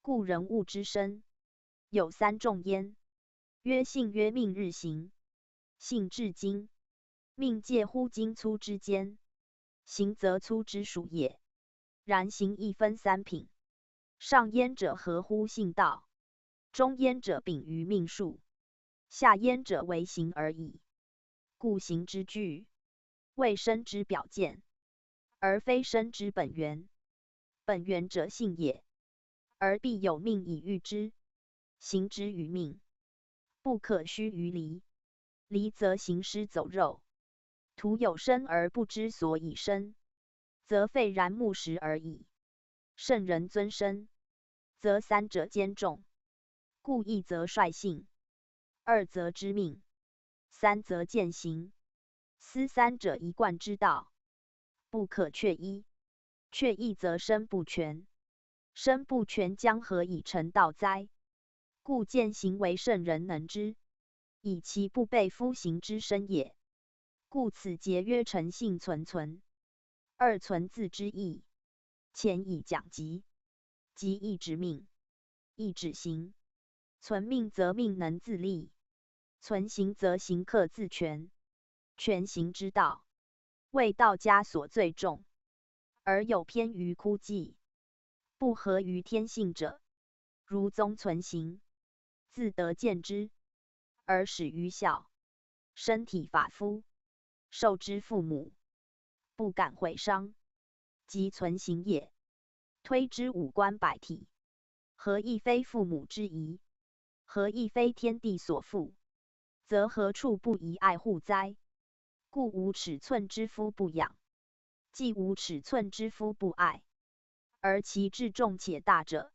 故人物之生，有三重焉。曰性曰命日行，性至精，命介乎精粗之间，行则粗之属也。然行亦分三品，上焉者合乎性道，中焉者秉于命数，下焉者为形而已。故形之具，谓身之表见，而非身之本源。本源者性也，而必有命以喻之，形之于命，不可须于离，离则行尸走肉。徒有身而不知所以身，则废然木石而已。圣人尊身，则三者兼重，故一则率性，二则知命，三则见行，斯三者一贯之道，不可却一，却一则身不全，身不全将何以成道哉？故见行为圣人能之，以其不悖夫形之身也。故此节曰诚信存存。二存字之意，前以讲即，即意指命，意指行。存命则命能自立，存行则行可自全。全行之道，谓道家所最重，而有偏于枯寂，不合于天性者，如宗存行，自得见之，而始于孝，身体发肤，受之父母，不敢毁伤，即存行也。推之五官百体，何亦非父母之遗，何亦非天地所赋，则何处不宜爱护哉？故无尺寸之夫不养，既无尺寸之夫不爱，而其至重且大者，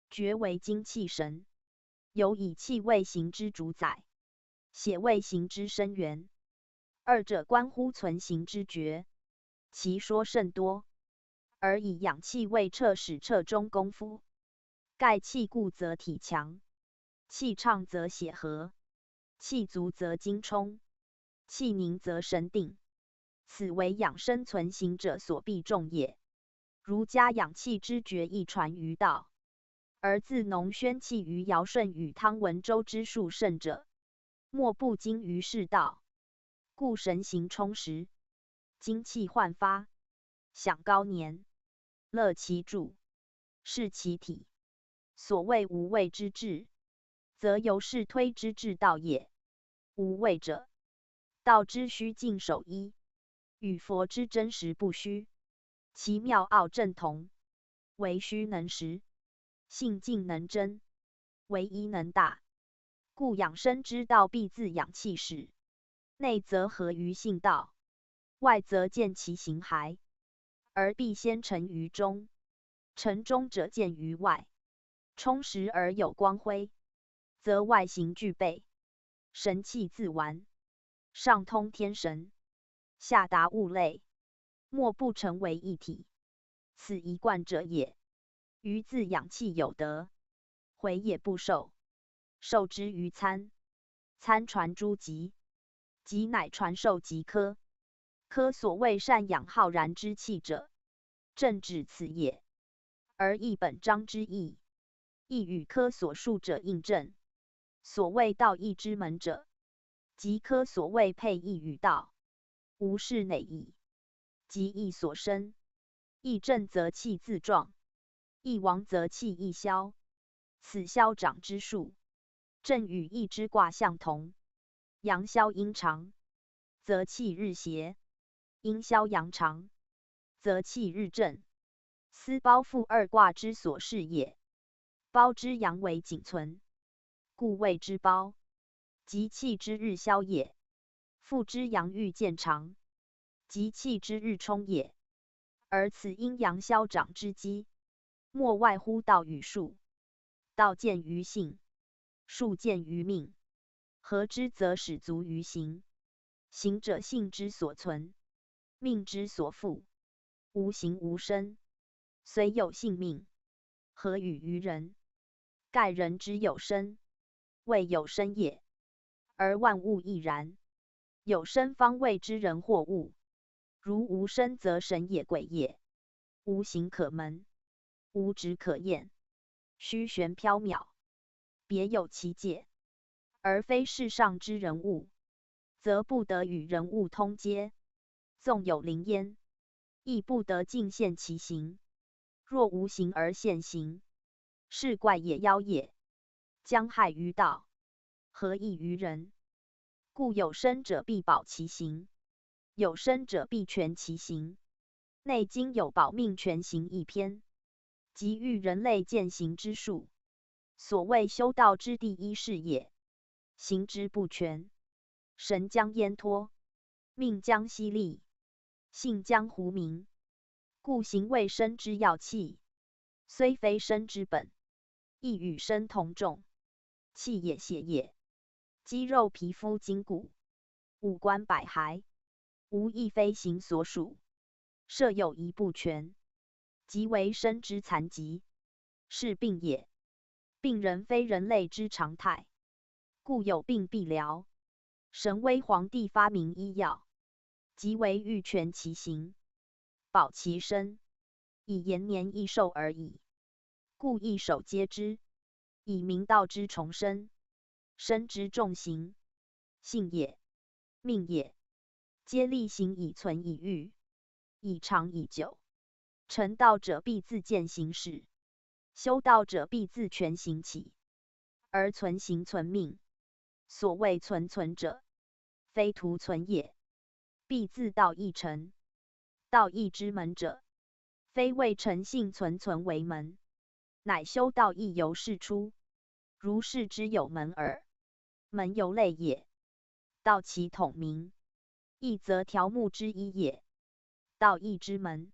决为精气神，尤以气为形之主宰，血为形之生源，二者关乎存形之决，其说甚多，而以养气为彻始彻终功夫。盖气固则体强，气畅则血和，气足则精充，气凝则神定，此为养生存形者所必重也。儒家养气之决亦传于道，而自农宣弃于尧舜禹汤文周之数甚者，莫不精于是道。故神形充实，精气焕发，享高年，乐其柱，适其体。所谓无为之治，则由是推之至道也。无为者，道之虚静守一，与佛之真实不虚，其妙奥正同，为虚能实，性静能真，为一能大。故养生之道必自养气始，内则合于性道，外则见其形骸，而必先成于中。成中者见于外，充实而有光辉，则外形俱备，神气自完，上通天神，下达物类，莫不成为一体。此一贯者也。余自养气有德，毁也不受，受之于参，参传诸疾，疾乃传授疾科。科所谓善养浩然之气者，正指此也。而亦本章之意，亦与科所述者印证。所谓道义之门者，即科所谓配义与道，无是馁矣。疾亦所生，亦正则气自壮，亦亡则气亦消。此消长之数，正与易之卦象同。阳消阴长，则气日邪；阴消阳长，则气日正。斯包覆二卦之所示也。包之阳为仅存，故谓之包，即气之日消也。覆之阳欲见长，即气之日充也。而此阴阳消长之机，莫外乎道与术。道见于性，术见于命，合之则始足于形，形者性之所存，命之所覆，无形无身，虽有性命，何与于人？盖人之有身，谓有身也，而万物亦然。有身方谓之人或物。如无身则神也鬼也，无形可门，无质可验，虚玄缥缈，别有其界，而非世上之人物，则不得与人物通接。纵有灵焉，亦不得尽现其形。若无形而现形，是怪也妖也。将害于道，何益于人？故有身者必保其行，有身者必全其行。内经有保命全行一篇，即喻人类践行之术。所谓修道之第一是也，行之不全，神将焉脱，命将息利，性将胡明。故行为身之要器，虽非身之本，亦与身同重。气也血也，肌肉皮肤筋骨，五官百骸，无一非行所属。设有一不全，即为身之残疾，是病也。病人非人类之常态，故有病必疗。神威皇帝发明医药，即为欲全其形，保其身，以延年益寿而已。故益寿皆知，以明道之崇身，身之重刑，性也，命也，皆厉行以存以御，以长以久。成道者必自见行始，修道者必自全行起，而存行存命。所谓存存者，非徒存也，必自道亦成。道亦之门者，非谓诚信存存为门，乃修道亦由是出。如是知有门耳，门由类也，道其统名，亦则条目之一也。道亦之门，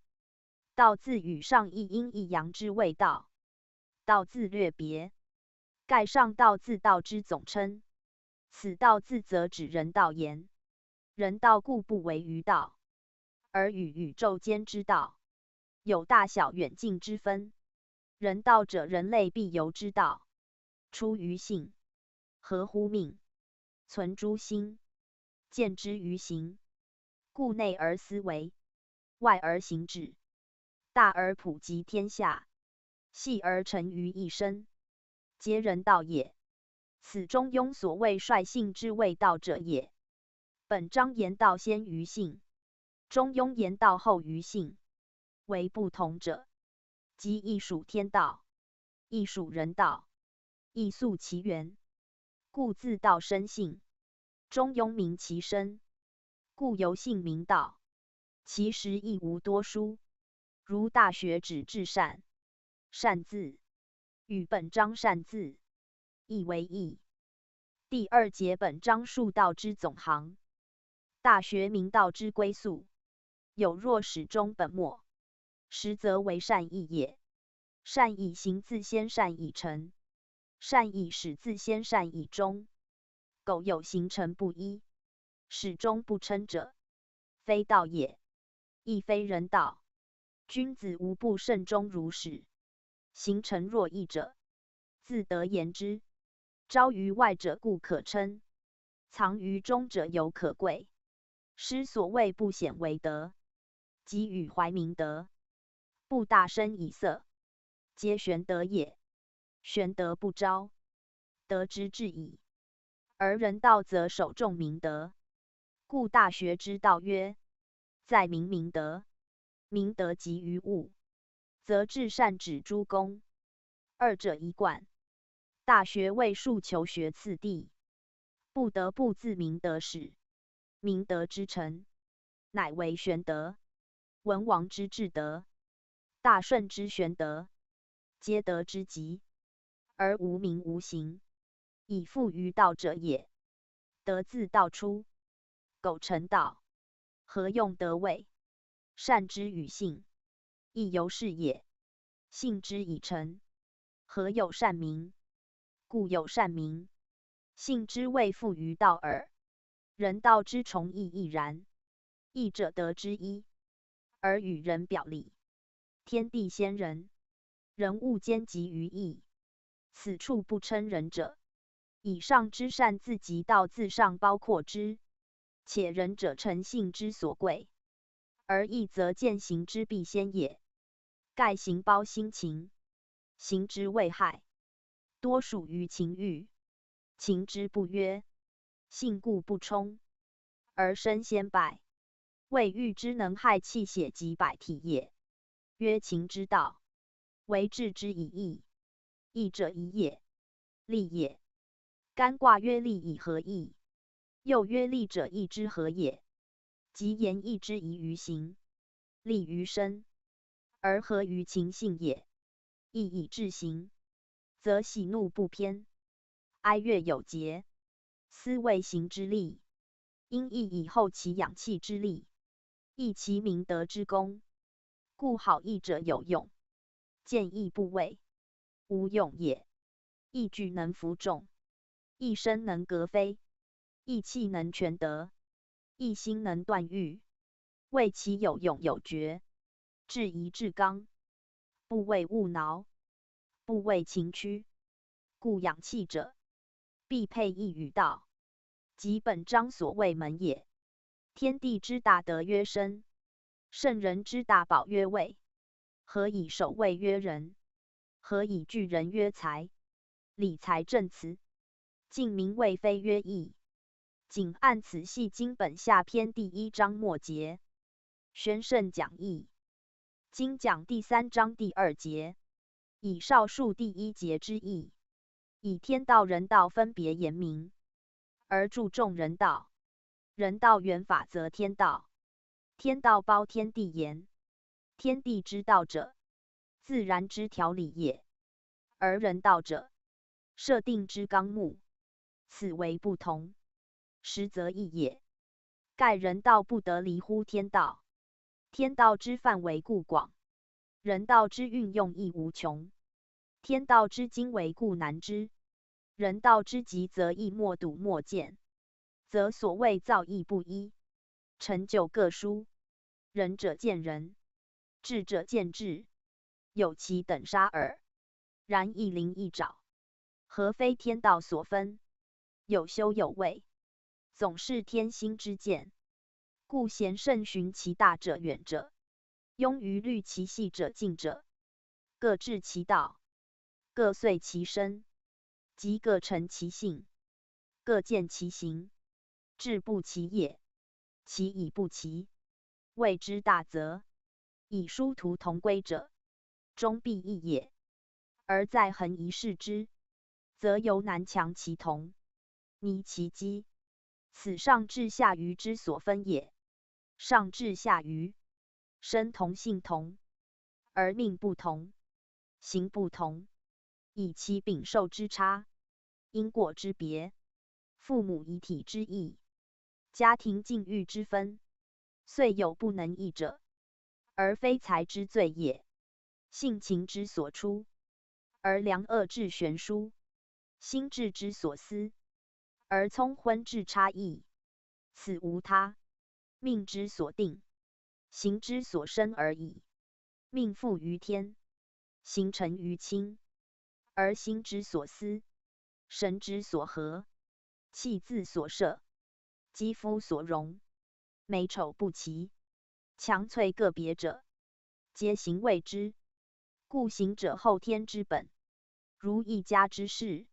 道字与上一阴一阳之谓道，道字略别，盖上道字道之总称。此道字则指人道言，人道故不为于道，而与宇宙间之道有大小远近之分。人道者，人类必由之道，出于性，合乎命，存诸心，见之于行。故内而思惟，外而行止，大而普及天下，细而成于一身，皆人道也。此中庸所谓率性之谓道者也。本章言道先于性，中庸言道后于性，为不同者，即亦属天道，亦属人道，亦溯其源。故自道生性，中庸名其身，故由性名道。其实亦无多殊，如大学指至善，善字，与本章善字，亦为义。第二节本章述道之总行，大学明道之归宿，有若始终本末，实则为善意也。善以行自先善以成，善以始自先善以终。苟有行成不一，始终不称者，非道也，亦非人道。君子无不慎终如始，行成若异者，自得言之。昭于外者故可称，藏于中者犹可贵。师所谓不显为德，即与怀明德，不大声以色，皆玄德也。玄德不昭，德之至矣。而人道则首重明德，故大学之道曰：在明明德，明德即于物，则至善止诸功，二者一贯。大学谓述求学次第，不得不自明德始，明德之成，乃为玄德。文王之至德，大顺之玄德，皆德之极，而无名无形，以附于道者也。德自道出，苟成道，何用德位？善之与性，亦由是也。性之以成，何有善名？故有善名，性之谓附于道耳。人道之崇义亦然，义者德之一，而与人表里，天地先仁，人物兼及于义，此处不称仁者，以上之善自及道自上包括之，且仁者诚信之所贵，而义则见行之必先也。盖行包心情，行之未害，多属于情欲，情之不约，性故不充，而身先败，谓欲之能害气血及百体也。曰情之道，为治之以义，义者宜也。利也。干卦曰：利以何义？又曰：利者，义之和也。即言义之宜于行，利于身，而合于情性也。义以制行，则喜怒不偏，哀乐有节，斯谓行之利。因义以厚其养气之力，益其明德之功。故好义者有用，见义不畏，无用也。义举能服众，义身能革非，义气能全德，义心能断欲，谓其有用有决，至宜至刚，不为物劳，不为情屈。故养气者，必配义与道，即本章所谓门也。天地之大德曰身，圣人之大宝曰位，何以守位曰仁？何以聚仁曰才？理财正辞，尽明为非曰义。仅按此系经本下篇第一章末节。玄圣讲义，今讲第三章第二节，以少述第一节之意，以天道人道分别言明，而著重人道。人道原法则天道，天道包天地言。天地之道者，自然之条理也，而人道者，设定之纲目，此为不同，实则异也。盖人道不得离乎天道，天道之范围故广，人道之运用亦无穷。天道之精微故难知，人道之极则亦莫睹莫见，则所谓造诣不一，成就各殊。仁者见仁，智者见智，有其等差耳。然亦灵亦爪，何非天道所分，有修有为，总是天心之见。故贤圣循其大者远者，庸愚虑其细者近者，各至其道，各遂其身，即各成其性，各见其行，至不其也，其以不其，谓之大则。以殊途同归者，终必异也。而在恒一视之，则犹难强其同，迷其机。此上至下愚之所分也。上至下愚，身同性同，而命不同，行不同，以其禀受之差，因果之别，父母遗体之异，家庭境遇之分，遂有不能易者，而非才之罪也，性情之所出，而良恶至悬殊，心智之所思，而聪昏至差异。此无他，命之所定，行之所生而已。命付于天，行成于亲，而心之所思，神之所合，气自所摄，肌肤所容，美丑不齐，强脆个别者，皆行未之。故行者后天之本，如一家之事，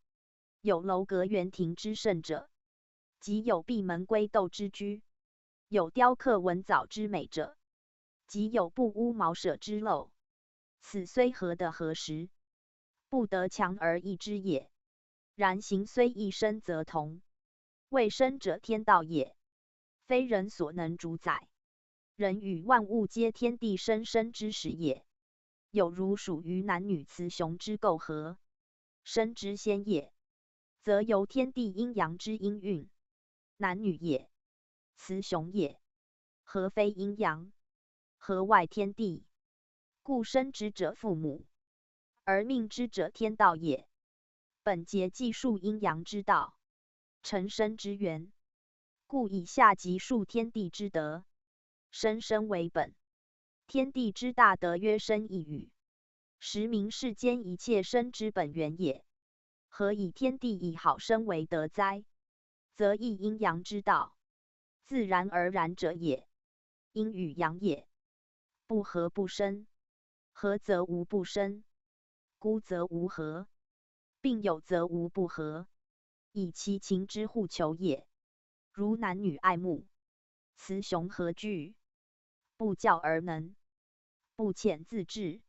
有楼阁园庭之胜者，即有闭门闺斗之居，有雕刻文藻之美者，即有不污茅舍之陋。此虽合的合时，不得强而易之也。然行虽一身则同，未生者天道也，非人所能主宰。人与万物皆天地生生之始也。有如属于男女雌雄之构合，生之先也，则由天地阴阳之应运，男女也，雌雄也，合非阴阳，合外天地。故生之者父母，而命之者天道也。本节记述阴阳之道，成生之源。故以下即述天地之德，生生为本。天地之大德曰生亦与，实明世间一切生之本源也。何以天地以好生为德哉？则亦阴阳之道，自然而然者也。阴与阳也，不和不生，合则无不生，孤则无和，并有则无不和，以其情之互求也。如男女爱慕，雌雄合聚，不教而能，不遣自至，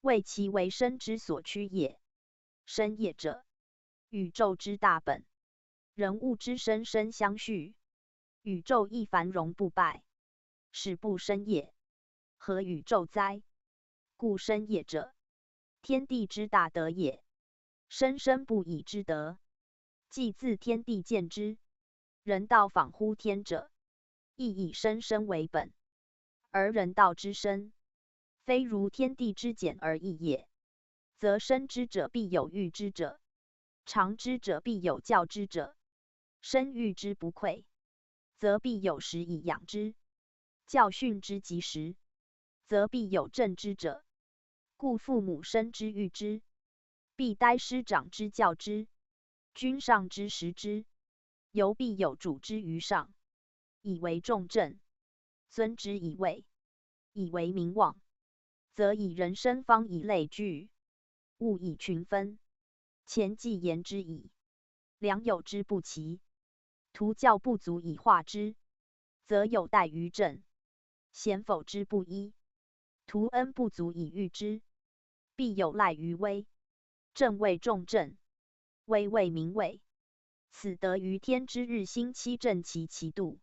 谓其为生之所趋也。生也者，宇宙之大本，人物之生生相续，宇宙亦繁荣不败，始不生也。何宇宙哉？故生也者，天地之大德也。生生不已之德，既自天地见之，人道仿乎天者，亦以生生为本，而人道之生，非如天地之简而易也。则生之者必有育之者，长之者必有教之者。生育之不愧，则必有时以养之；教训之及时，则必有正之者。故父母生之育之，必待师长之教之，君上之实之，犹必有主之于上，以为重正，尊之以位，以为名望。则以人生方以类聚，物以群分。前既言之矣，良友之不齐，徒教不足以化之，则有待于政；贤否之不一，徒恩不足以育之，必有赖于威。政谓重正，威谓名位。此德于天之日星期正其其度。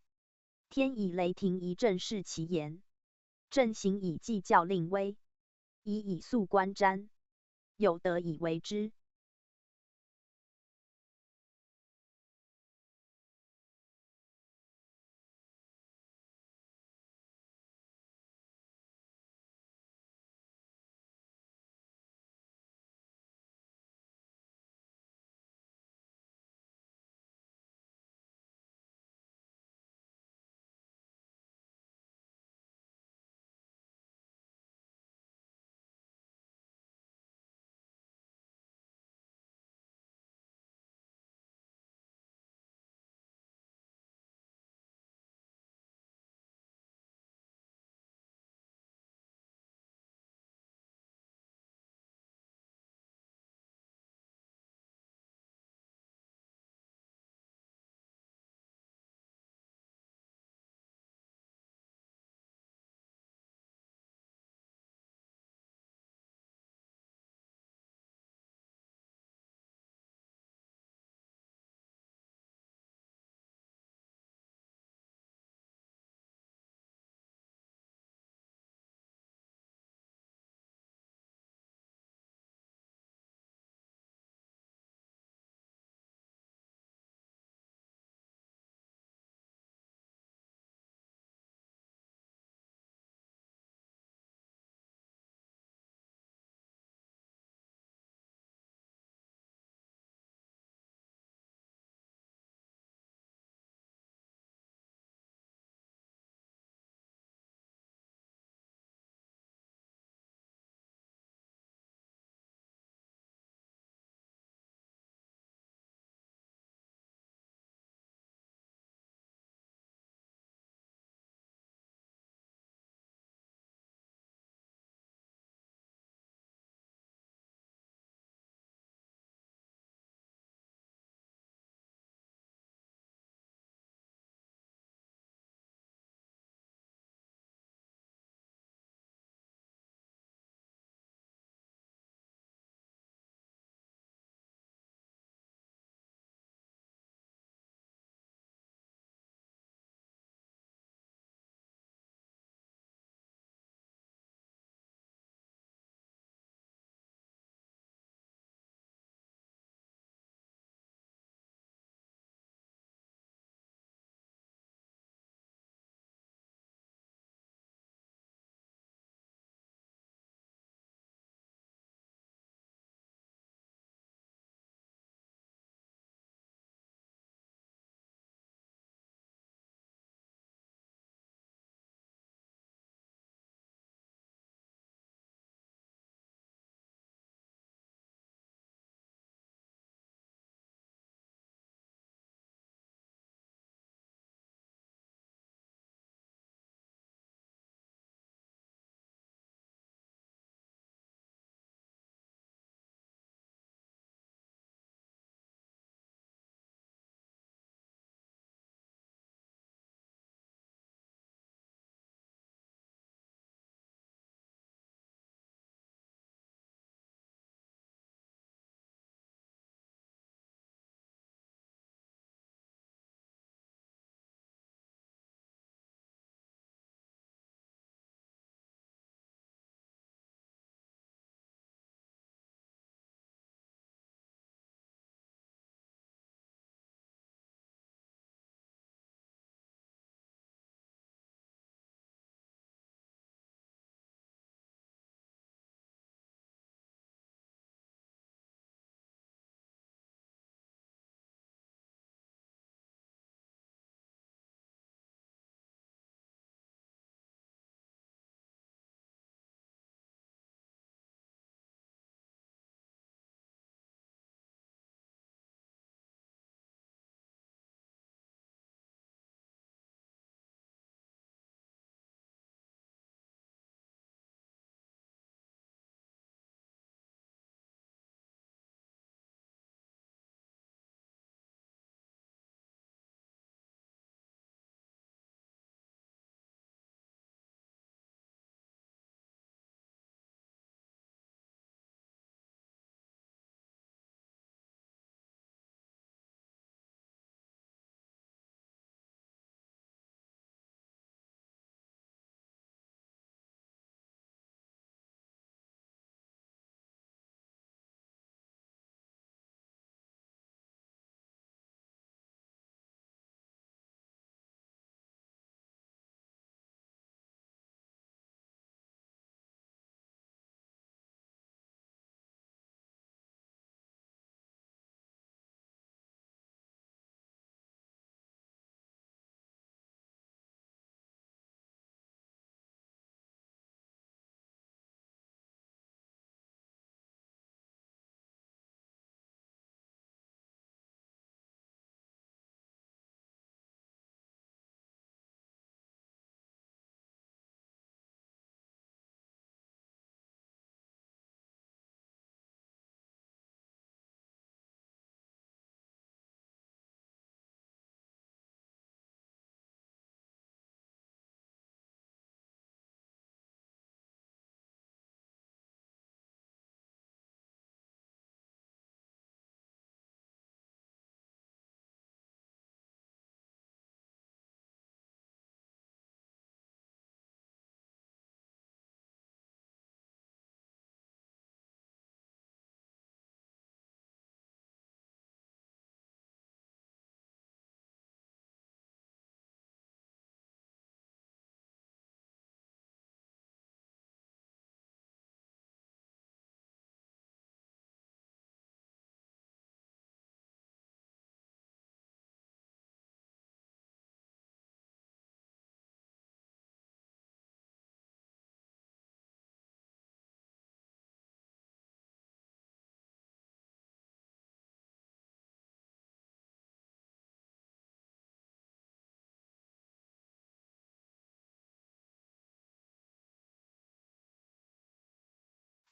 天以雷霆一震示其言，震行以纪教令威，以以肃观瞻。有德以为之。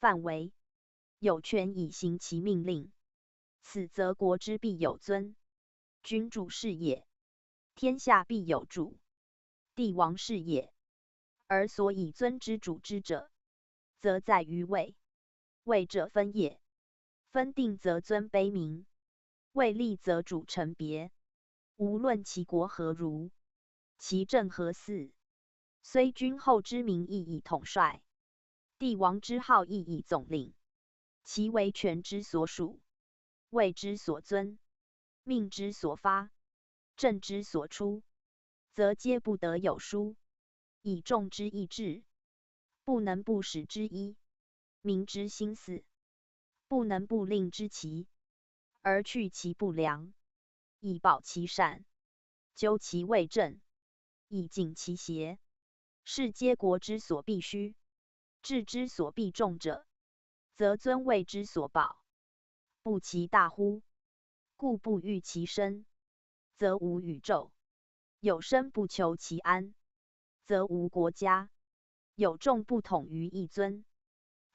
范围，有权以行其命令。此则国之必有尊，君主是也。天下必有主，帝王是也。而所以尊之主之者，则在于位。位者分也，分定则尊卑名，位立则主臣别。无论其国何如，其政何似，虽君后之名亦以统帅，帝王之号亦以总领，其为权之所属，位之所尊，命之所发，政之所出，则皆不得有殊，以众之意志，不能不使之一，民之心思，不能不令之奇，而去其不良，以保其善，究其未正，以警其邪，是皆国之所必须，治之所必重者，则尊位之所保，不其大乎？故不欲其生，则无宇宙；有生不求其安，则无国家；有众不统于一尊，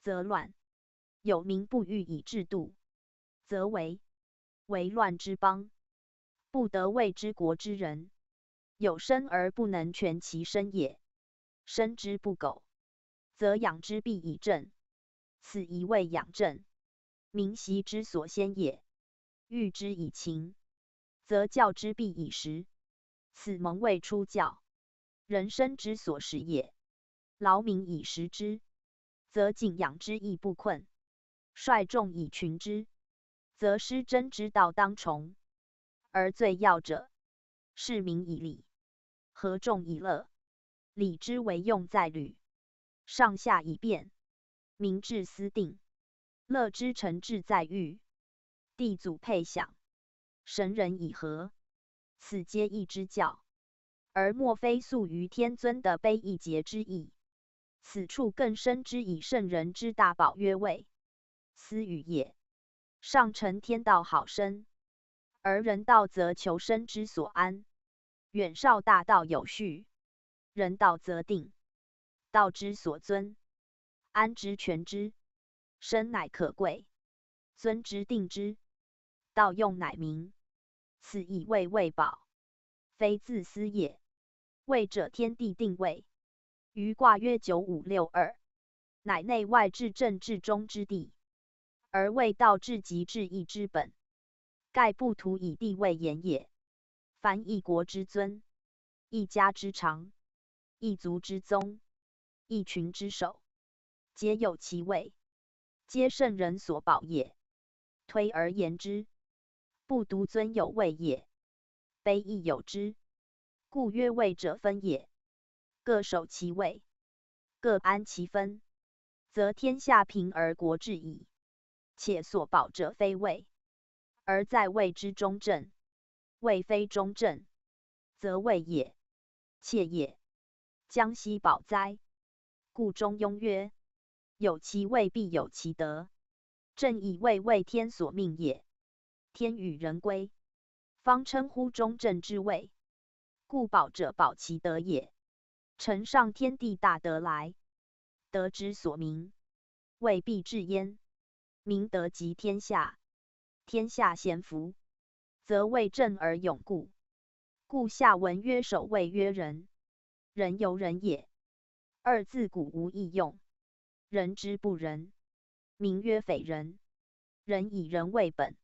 则乱；有民不欲以制度，则为为乱之邦，不得为之国之人。有生而不能全其身也，生之不苟，则养之必以正。此以谓养正。民习之所先也，育之以勤，则教之必以时。此蒙谓出教。人生之所始也，劳民以食之，则景养之亦不困。率众以群之，则师争之道当从。而最要者，是民以礼，和众以乐。礼之为用在旅，上下以便，民至私定，乐之成志在寓，地阻配享，神人以和。此皆义之教，而莫非素于天尊的悲义节之意。此处更深之以圣人之大宝曰位，斯语也。上承天道好生，而人道则求生之所安。远绍大道有序，人道则定。道之所尊，安之全之，生乃可贵，尊之定之，道用乃明。此以谓位宝，非自私也。位者，天地定位，于卦曰九五六二，乃内外至正至中之地，而谓道至极至义之本。盖不图以地位言也。凡一国之尊，一家之长，一族之宗，一群之首，皆有其位，皆圣人所保也。推而言之，不独尊有位也，卑亦有之。故曰位者分也，各守其位，各安其分，则天下平而国治矣。且所保者非位，而在位之中正。位非中正，则位也，且也，将息保哉？故中庸曰：有其位必有其德。正以位为天所命也，天与人归，方称乎中正之位。故保者保其德也。承上天地大德来，德之所明，位必至焉。明德及天下，天下咸服，则位正而永固。故下文曰：守位曰仁，仁由人也。二自古无异用，仁之不仁，名曰匪仁。仁以仁为本，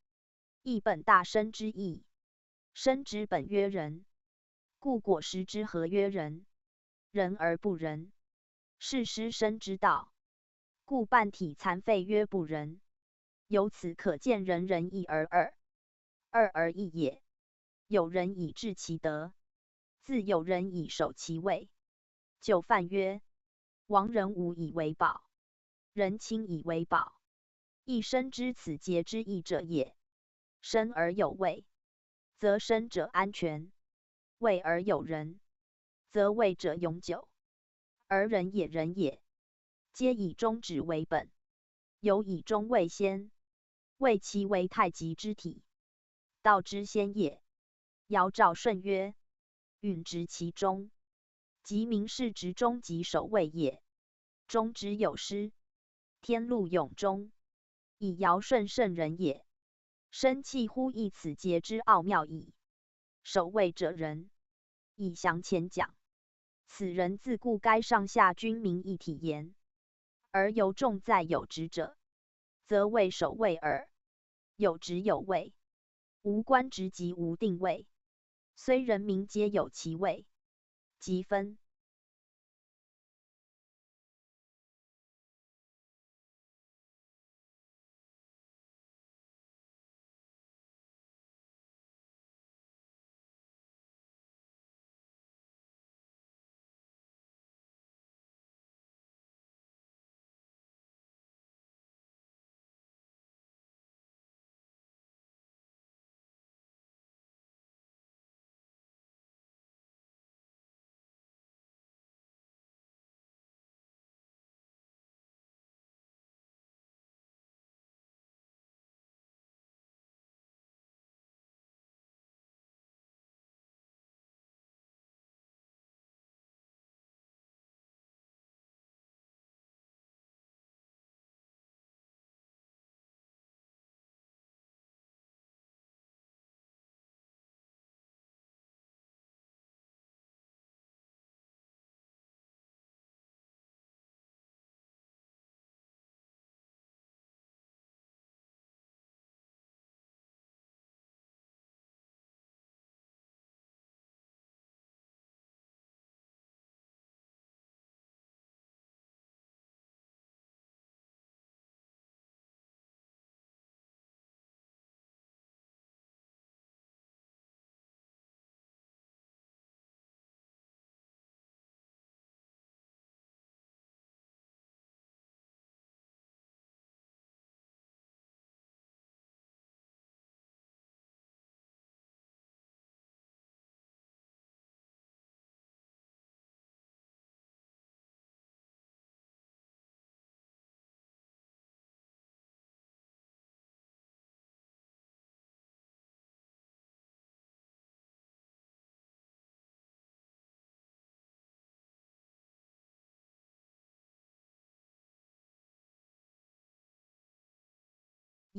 亦本大生之意。生之本曰仁，故果实之和曰仁，仁而不仁，是失生之道。故半体残废曰不仁。由此可见仁仁义而二，二而义也。有仁以治其德，自有仁以守其位。就范曰：王仁武以为宝，仁亲以为宝。一生之此节之义者也。生而有位，则生者安全；位而有仁，则位者永久。而仁也仁也，皆以忠止为本，犹以忠位先，位其为太极之体。道之先也。尧赵舜曰：允执其中，即明示执中及守位也。中之有失，天路永终，以尧舜圣人也。深契乎异此节之奥妙矣。首位者仁，以详浅讲。此仁字故该上下君名一体焉。而由重在有职者，则谓首位耳。有职有位，无官职即无定位，虽人民皆有其位，即分。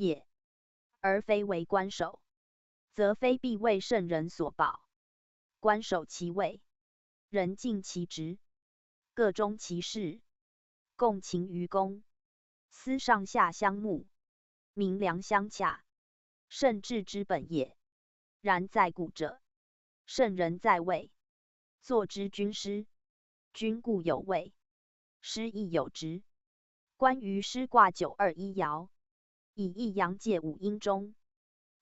也，而非为官守，则非必为圣人所保。官守其位，人尽其职，各终其事，共勤于公，斯上下相慕，民良相洽，圣治之本也。然在古者，圣人在位，作之君师，君固有位，师亦有职。关于师卦九二一爻，以一阳介五阴中，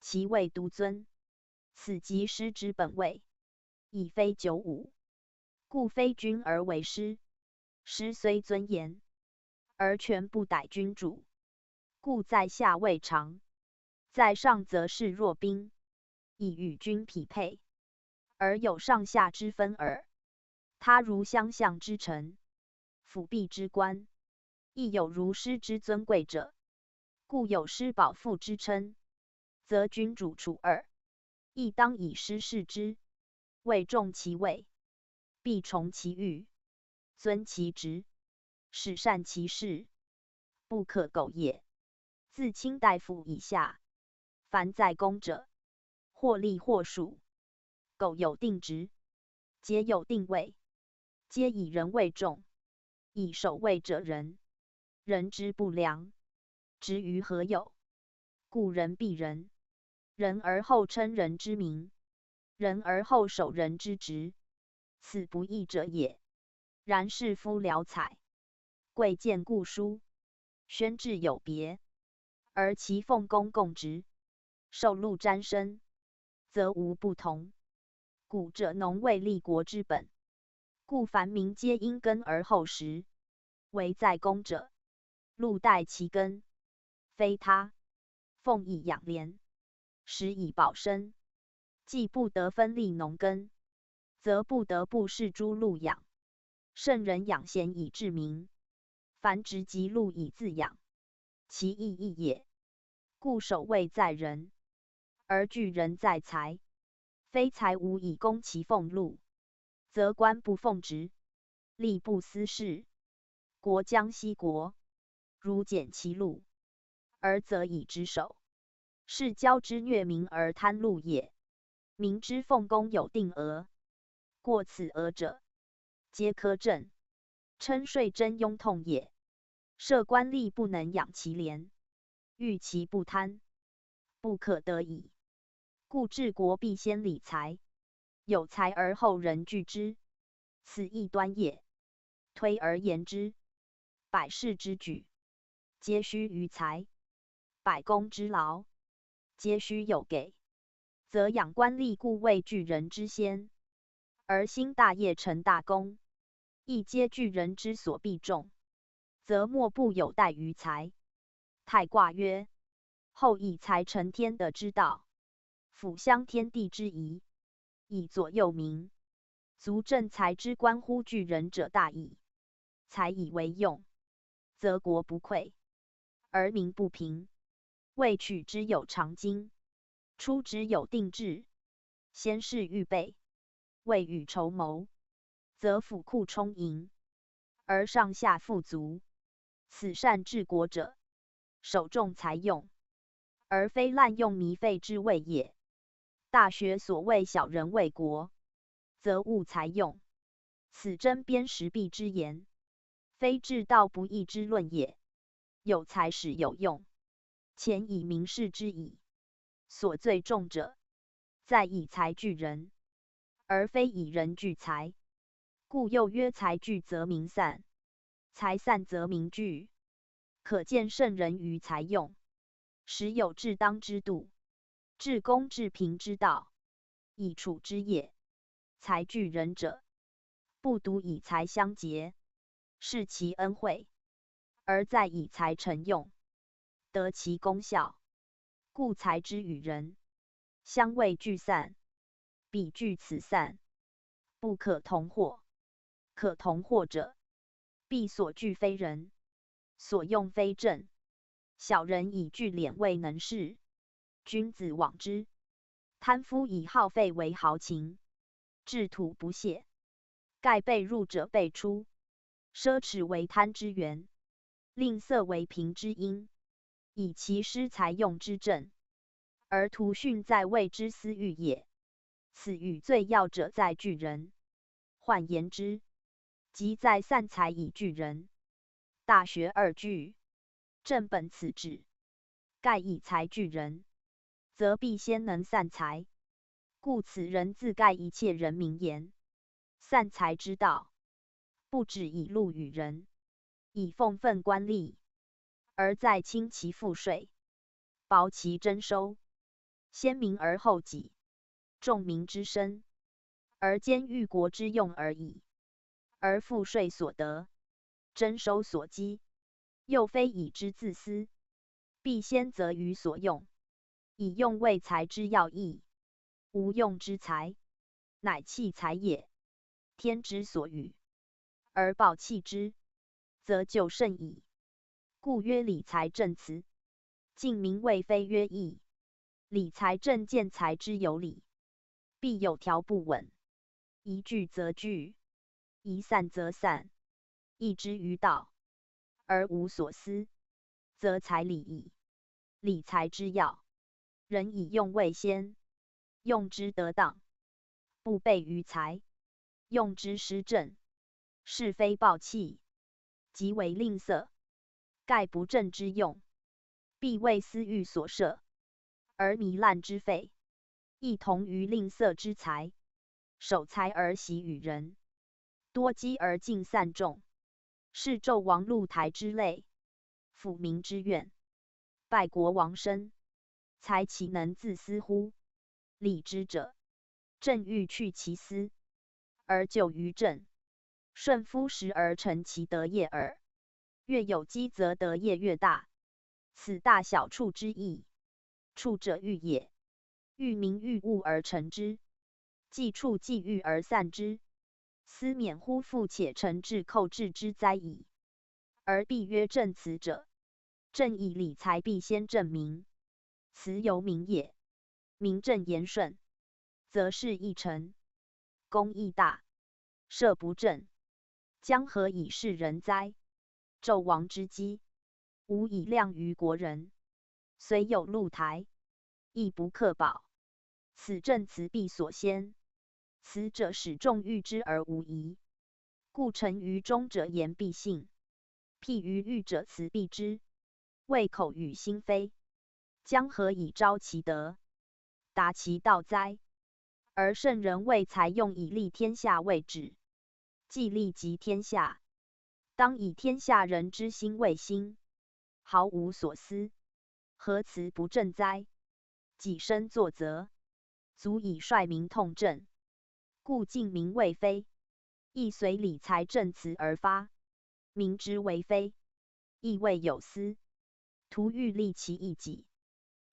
其位独尊，此即师之本位，已非九五。故非君而为师，师虽尊严，而权不逮君主。故在下位长，在上则视若宾，以与君匹配，而有上下之分耳。他如相向之臣，辅弼之官，亦有如师之尊贵者。故有师保父之称，则君主处耳，亦当以师视之，为重其位，必从其域，尊其职，始善其事，不可苟也。自卿大夫以下，凡在公者，或立或属，苟有定职，皆有定位，皆以人为重，以首位者仁。人之不良，职于何有？故人必仁，仁而后称人之名，仁而后守人之职，此不易者也。然士夫聊采，贵贱固殊，宣制有别，而其奉公共职，受禄瞻身，则无不同。古者农为立国之本，故凡民皆因耕而后食，唯在公者，禄代其耕，非他，奉以养廉，食以保身。既不得分立农耕，则不得不视诸禄养。圣人养贤以治民，凡职及禄以自养，其义亦也。故首位在人，而聚人在财，非财无以供其俸禄，则官不奉职，吏不司事，国将息国。如简其禄，而则以职守，是交之虐民而贪禄也。民之奉公有定额，过此额者，皆科政，称税征庸痛也。设官吏不能养其廉，育其不贪，不可得已。故治国必先理财，有财而后人聚之，此亦端也。推而言之，百事之举，皆须于财；百工之劳，皆须有给。则养官吏故谓聚人之先，而兴大业成大功，亦皆聚人之所必重，则莫不有待于财。太卦曰：后以财成天德之道，辅相天地之宜，以左右民，足正财之官乎聚人者大矣。财以为用，则国不溃，而民不贫。未取之有常经，出之有定制，先事预备，未雨绸缪，则府库充盈，而上下富足。此善治国者，守重财用，而非滥用糜费之谓也。大学所谓小人为国，则务财用，此真边石壁之言，非至道不易之论也。有财始有用，钱以民事之矣。所罪重者，在以财聚人，而非以人聚财。故又曰：财聚则民散，财散则民聚。可见圣人于财用，实有至当之度，至公至贫之道，以处之也。财聚人者，不独以财相结，是其恩惠，而在以财成用，得其功效。故财之与人，相谓聚散，彼聚此散，不可同获。可同获者，必所聚非人，所用非政。小人以聚敛未能事，君子罔之。贪夫以耗费为豪情，置土不屑，盖被入者辈出。奢侈为贪之源，吝啬为贫之因，以其失财用之政，而徒训在位之私欲也。此与最要者在聚人。换言之，即在散财以聚人。大学二句，正本此旨，盖以财聚人，则必先能散财。故此仁字盖一切人民言。散财之道，不止以禄与人，以俸分官吏，而在清其赋税，薄其征收，先民而后己，重民之身，而兼裕国之用而已。而赋税所得，征收所积，又非以之自私，必先择于所用，以用为财之要义。无用之财，乃弃财也。天之所与，而暴弃之，则就甚矣。故曰理财政辞，敬民谓非曰义。理财政见财之有理，必有条不紊，宜聚则聚，宜散则散，益之于道，而无所思，则财理矣。理财之要，人以用为先，用之得当，不悖于财，用之失政，是非暴弃，即为吝啬，盖不正之用，必为私欲所摄，而糜烂之费，亦同于吝啬之财。守财而习与人，多积而尽散众，是纣王陆台之类，辅民之怨，败国亡身。财岂能自私乎？理之者，正欲去其私，而就于政，顺夫时而成其德业耳。越有积则德业越大，此大小处之异。处者欲也，欲民欲物而成之，既处既欲而散之，斯免乎父且成至寇至之灾矣。而必曰政辞者，政以理财必先正民，辞由民也，民政言顺，则事亦成，功亦大。社不正，将何以示人哉？纣王之积，无以量于国人。虽有露台，亦不可保。此证词必所先，此者始终喻之而无疑。故臣于中者言必信，譬于喻者辞必知，谓口语心非。将何以昭其德，达其道哉？而圣人为财用以利天下未止，既利及天下，当以天下人之心为心，毫无所思，何辞不正哉？己身作则，足以率民痛政。故敬民谓非，亦随礼财政词而发，民之为非，亦未有思，徒欲利其益己，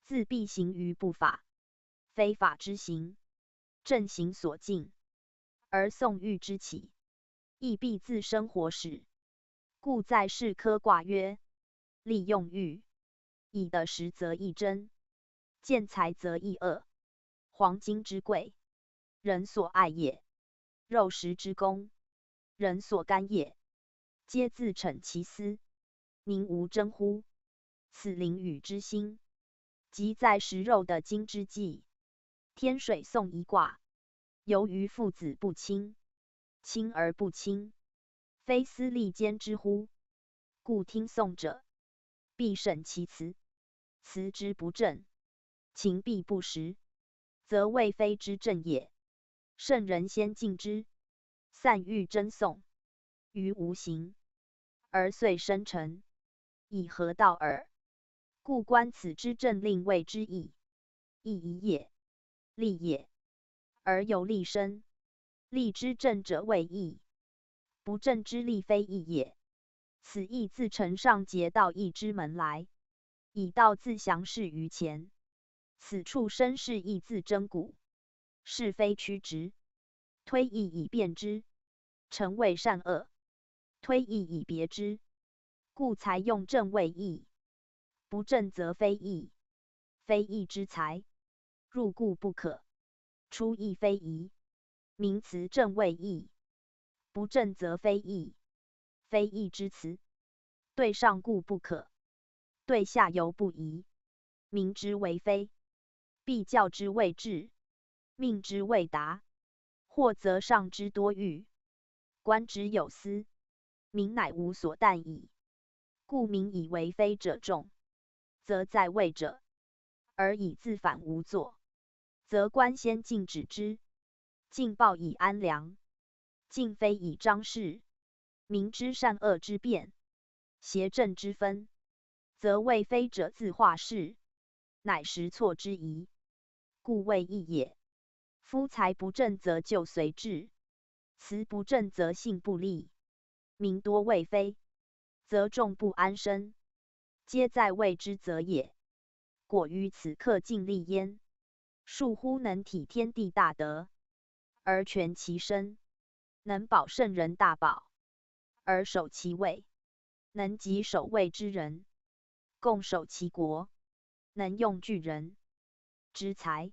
自必行于不法，非法之行，政行所禁，而宋欲之起，亦必自生活始。故在士科卦曰：利用欲，以得时则易争，见财则易恶。黄金之贵，人所爱也；肉食之功，人所甘也。皆自逞其私，宁无争乎？此灵与之心，即在食肉得金之际，天水宋一卦，由于父子不亲，亲而不亲，非私利兼之乎？故听讼者，必审其辞，辞之不正，情必不实，则谓非之正也。圣人先敬之，散欲争讼，于无形，而遂生成，以合道耳。故观此之政令谓之义，义矣也，利也，而由利生。利之正者谓义，不正之利非义也。此义自承上节道义之门来，以道自详示于前。此处申示义自征古，是非曲直，推义以辨之，诚谓善恶，推义以别之。故财用正谓义，不正则非义，非义之财，入故不可，出亦非宜。名辞正谓义，不正则非义，非义之辞，对上故不可，对下尤不宜。民之为非，必教之未至，命之未达，惑则上之多欲，观之有司，民乃无所啖矣。故民以为非者众，则在位者，而以自反无作，则官先禁止之，禁暴以安良，禁非以张势。民知善恶之辨，邪正之分，则谓非者自化事，乃识错之宜。故谓义也。夫财不正则就随至，辞不正则信不立，民多谓非，则众不安身，皆在位之责也。果于此刻尽力焉，庶乎能体天地大德，而全其身，能保圣人大宝，而守其位，能及守位之人，共守其国，能用巨人之财，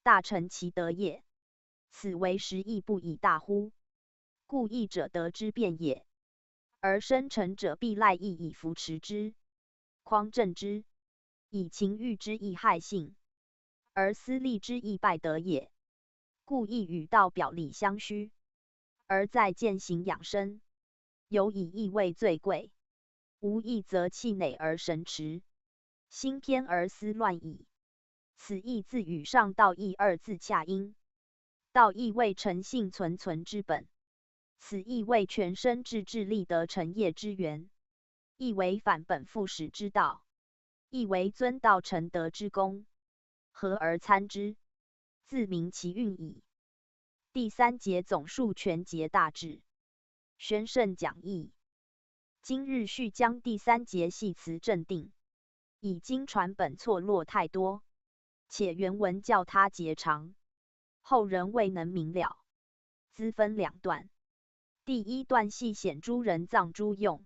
大成其德也。此为时亦不以大乎？故义者德之辨也，而生成者必赖义以扶持之，匡正之，以勤喻之亦害信，而私利之亦败德也。故义与道表里相虚，而在践行养生，尤以义为最贵。无义则气馁而神驰，心偏而思乱矣。此义自与上道义二字恰因。道义为诚信存存之本，此义为全身志志立德成业之源，亦为返本复始之道，亦为遵道成德之功。合而参之，自明其运矣。第三节总述全节大旨。宣圣讲义。今日续将第三节系辞正定，已经传本错落太多，且原文较他节长，后人未能明了，资分两段。第一段系显诸人藏诸用，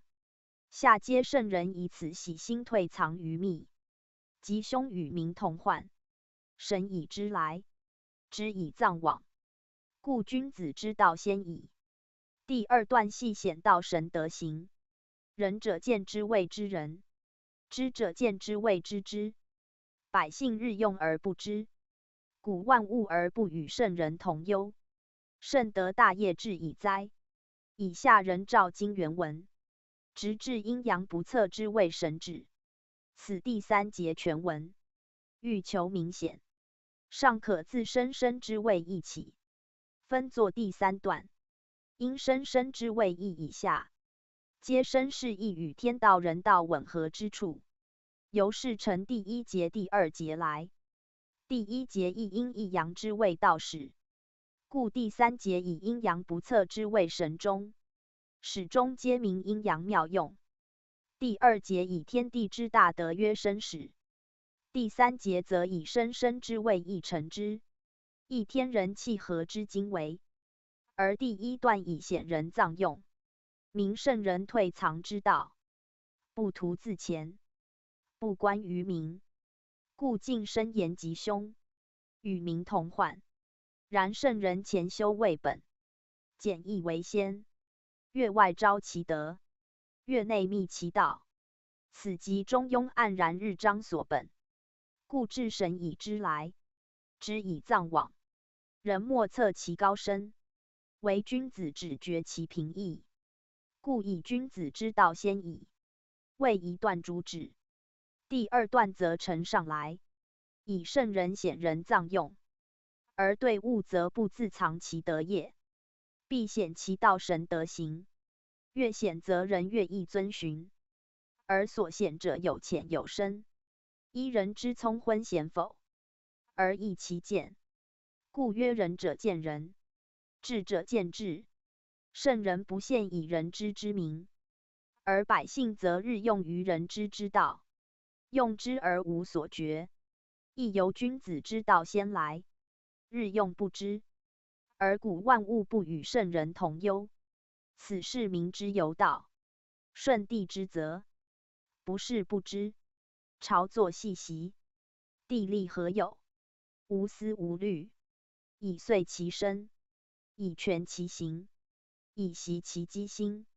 下皆圣人以此喜心退藏于密，吉凶与民同患，神以知来，知以藏往，故君子之道先矣。第二段系显道神德行，仁者见之谓之仁，知者见之谓知之，百姓日用而不知，故万物而不与圣人同忧，圣德大业至矣哉。以下人照经原文，直至阴阳不测之谓神旨。此第三节全文。欲求明显，尚可自申申之谓义起，分作第三段。因申申之谓义以下，皆申是亦与天道人道吻合之处，由是承第一节第二节来。第一节亦因一阳之谓道始，故第三节以阴阳不测之谓神终，始终皆明阴阳妙用。第二节以天地之大德曰申始，第三节则以申申之谓义成之，亦天人契合之经为。而第一段以显人藏用，明圣人退藏之道，不图自前，不关于民，故尽深言吉凶，与民同患。然圣人前修未本，简易为先，月外昭其德，月内密其道，此即中庸盎然日章所本。故至神以知来，直以藏往，人莫测其高深，唯君子只觉其平易。故以君子之道先矣，谓一段主旨。第二段则承上来，以圣人显人藏用，而对物则不自藏其德业，必显其道神德行。越显则人越易遵循，而所显者有浅有深，依人之聪昏显否，而异其见。故曰仁者见仁，智者见智。圣人不限以人知之明，而百姓则日用于人知之道，用之而无所觉，亦由君子之道先来，日用不知，而故万物不与圣人同忧，此是民之由道，顺帝之则。不是不知，朝作细习，地利何有，无思无虑，以遂其身，以全其形，以习其机心，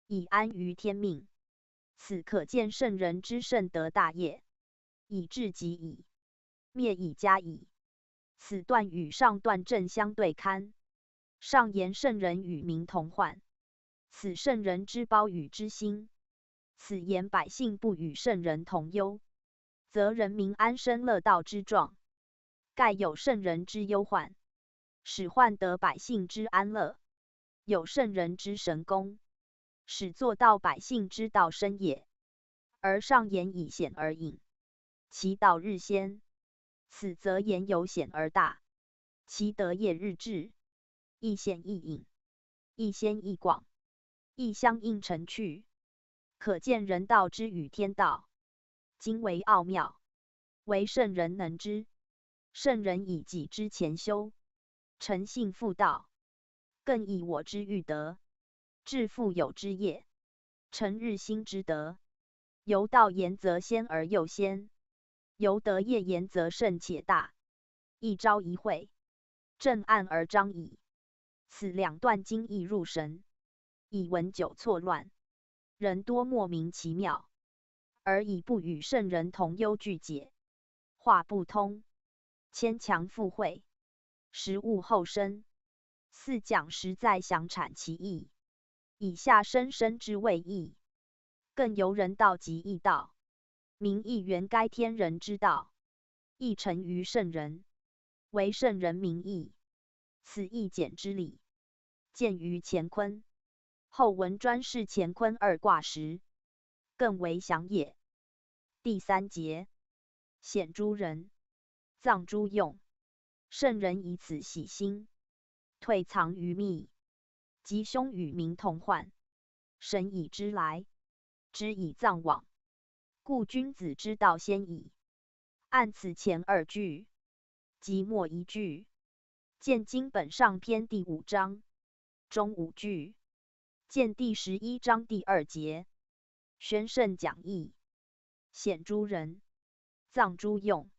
以安于天命。此可见圣人之圣德大业，以至己矣，灭以家矣。此段与上段正相对堪。上言圣人与民同患，此圣人之包与之心，此言百姓不与圣人同忧，则人民安身乐道之状。盖有圣人之忧患，使患得百姓之安乐；有圣人之神功，使作到百姓之道生也。而上言以显而隐，其道日先，此则言由显而大，其德业日至，亦显亦隐，亦先亦广，亦相应成趣，可见人道之与天道，今为奥妙，唯圣人能知。圣人以己之前修，诚信复道，更以我之欲得，致富有之业，成日新之德。由道言则先而又先，由德业言则胜且大。一朝一会，震撼而彰矣。此两段经亦入神，以文久错乱，人多莫名其妙，而以不与圣人同忧句解，话不通，牵强附会，实误后生。四讲实在详阐其意。以下申申之谓义，更由人道及义道，明义原该天人之道，亦成于圣人，为圣人明义，此亦简之理。见于乾坤，后文专示乾坤二卦时，更为详也。第三节，显诸人，藏诸用。圣人以此洗心，退藏于密，吉凶与民同患。神以知来，直以藏往，故君子之道先矣。按此前二句，即末一句，见经本上篇第五章，中五句，见第十一章第二节，宣圣讲义，显诸人，藏诸用，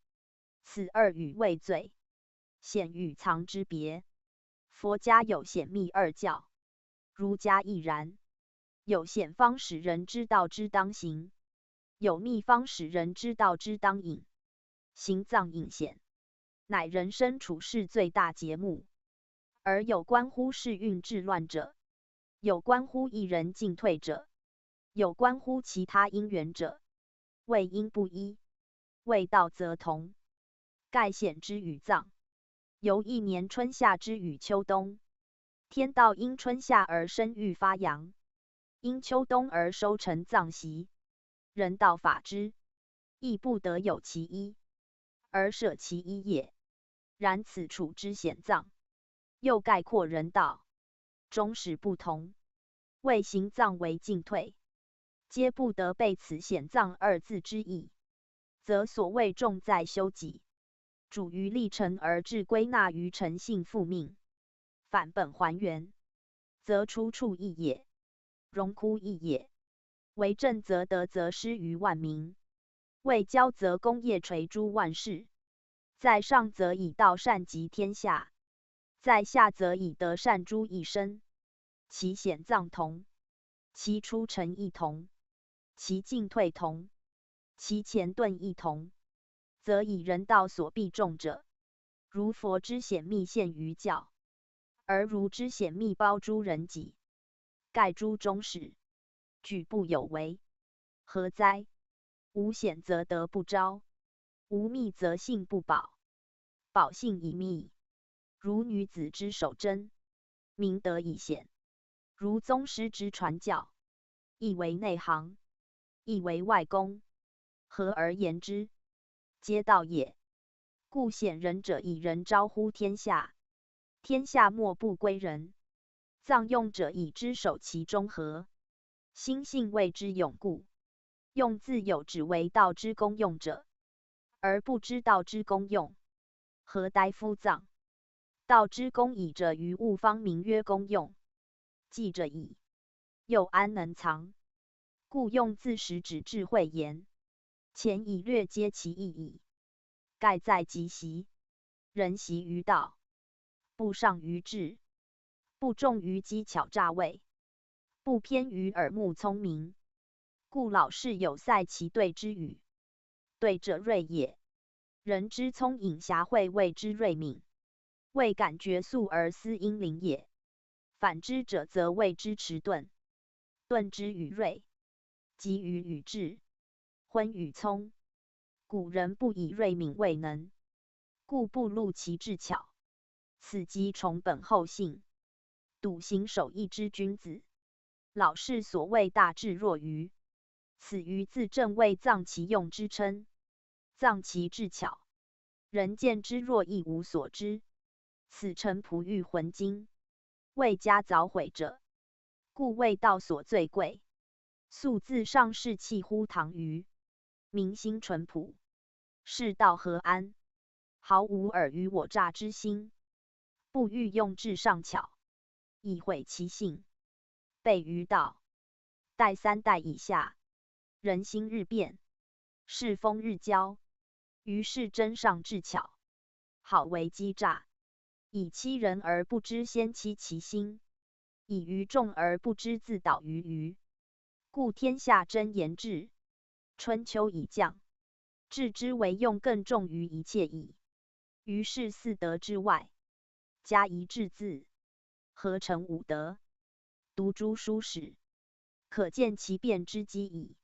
此二语谓最。显与藏之别，佛家有显密二教，儒家亦然。有显方使人知道之当行，有秘方使人知道之当隐，行藏隐显，乃人生处世最大节目。而有关乎世运治乱者，有关乎一人进退者，有关乎其他因缘者，谓因不一，谓道则同。盖显之于藏，由一年春夏之与秋冬。天道因春夏而生育发扬，因秋冬而收成藏习。人道法之，亦不得有其一，而舍其一也。然此处之显藏，又概括人道，终始不同，谓行藏为进退，皆不得背此显藏二字之意，则所谓重在修己，主于历程而至归纳于诚信复命，返本还原，则出处异也，荣枯异也。为政则得则失于万民，为交则功业垂诸万世。在上则以道善及天下，在下则以德善诸一身。其显藏同，其出程亦同，其进退同，其前顿亦同，则以人道所必重者，如佛之显密现于教，而儒之显密包诸人己，盖诸终始，举不有为。何哉？无显则德不昭，无密则信不保。保信以密，如女子之守贞，明德以显，如宗师之传教，亦为内行，亦为外功。合而言之，皆道也。故显人者以仁昭乎天下，天下莫不归仁。藏用者以知守其中和，心性谓之勇固。用自有指为道之功用者，而不知道之功用，何待夫藏？道之功已者于物方名曰功用。记者矣，又安能藏？故用自始指智慧言，前已略揭其意矣。盖在即席，人习于道，不上于智，不重于机巧诈伪，不偏于耳目聪明。故老是有塞其对之语，对者锐也。人之聪颖遐慧谓之锐敏，未感觉速而思因灵也。反之者则谓之迟钝。钝之与锐，急于与智，昏与聪。古人不以锐敏未能，故不露其智巧。此即崇本厚信，笃行守义之君子。老氏所谓大智若愚，此愚自正谓藏其用之称，藏其智巧。人见之若一无所知，此诚璞玉浑金，未加凿毁者。故谓道所最贵。素自上士弃乎唐虞，民心淳朴，士道何安？毫无尔虞我诈之心，不欲用智尚巧，以毁其性。备于道，待三代以下，人心日变，世风日交，于是真尚智巧，好为机诈，以欺人而不知先欺其心，以愚众而不知自导于愚。故天下真言智，春秋以降，智之为用更重于一切矣。于是四德之外，加一智字，合成五德。读诸书史，可见其变之机矣。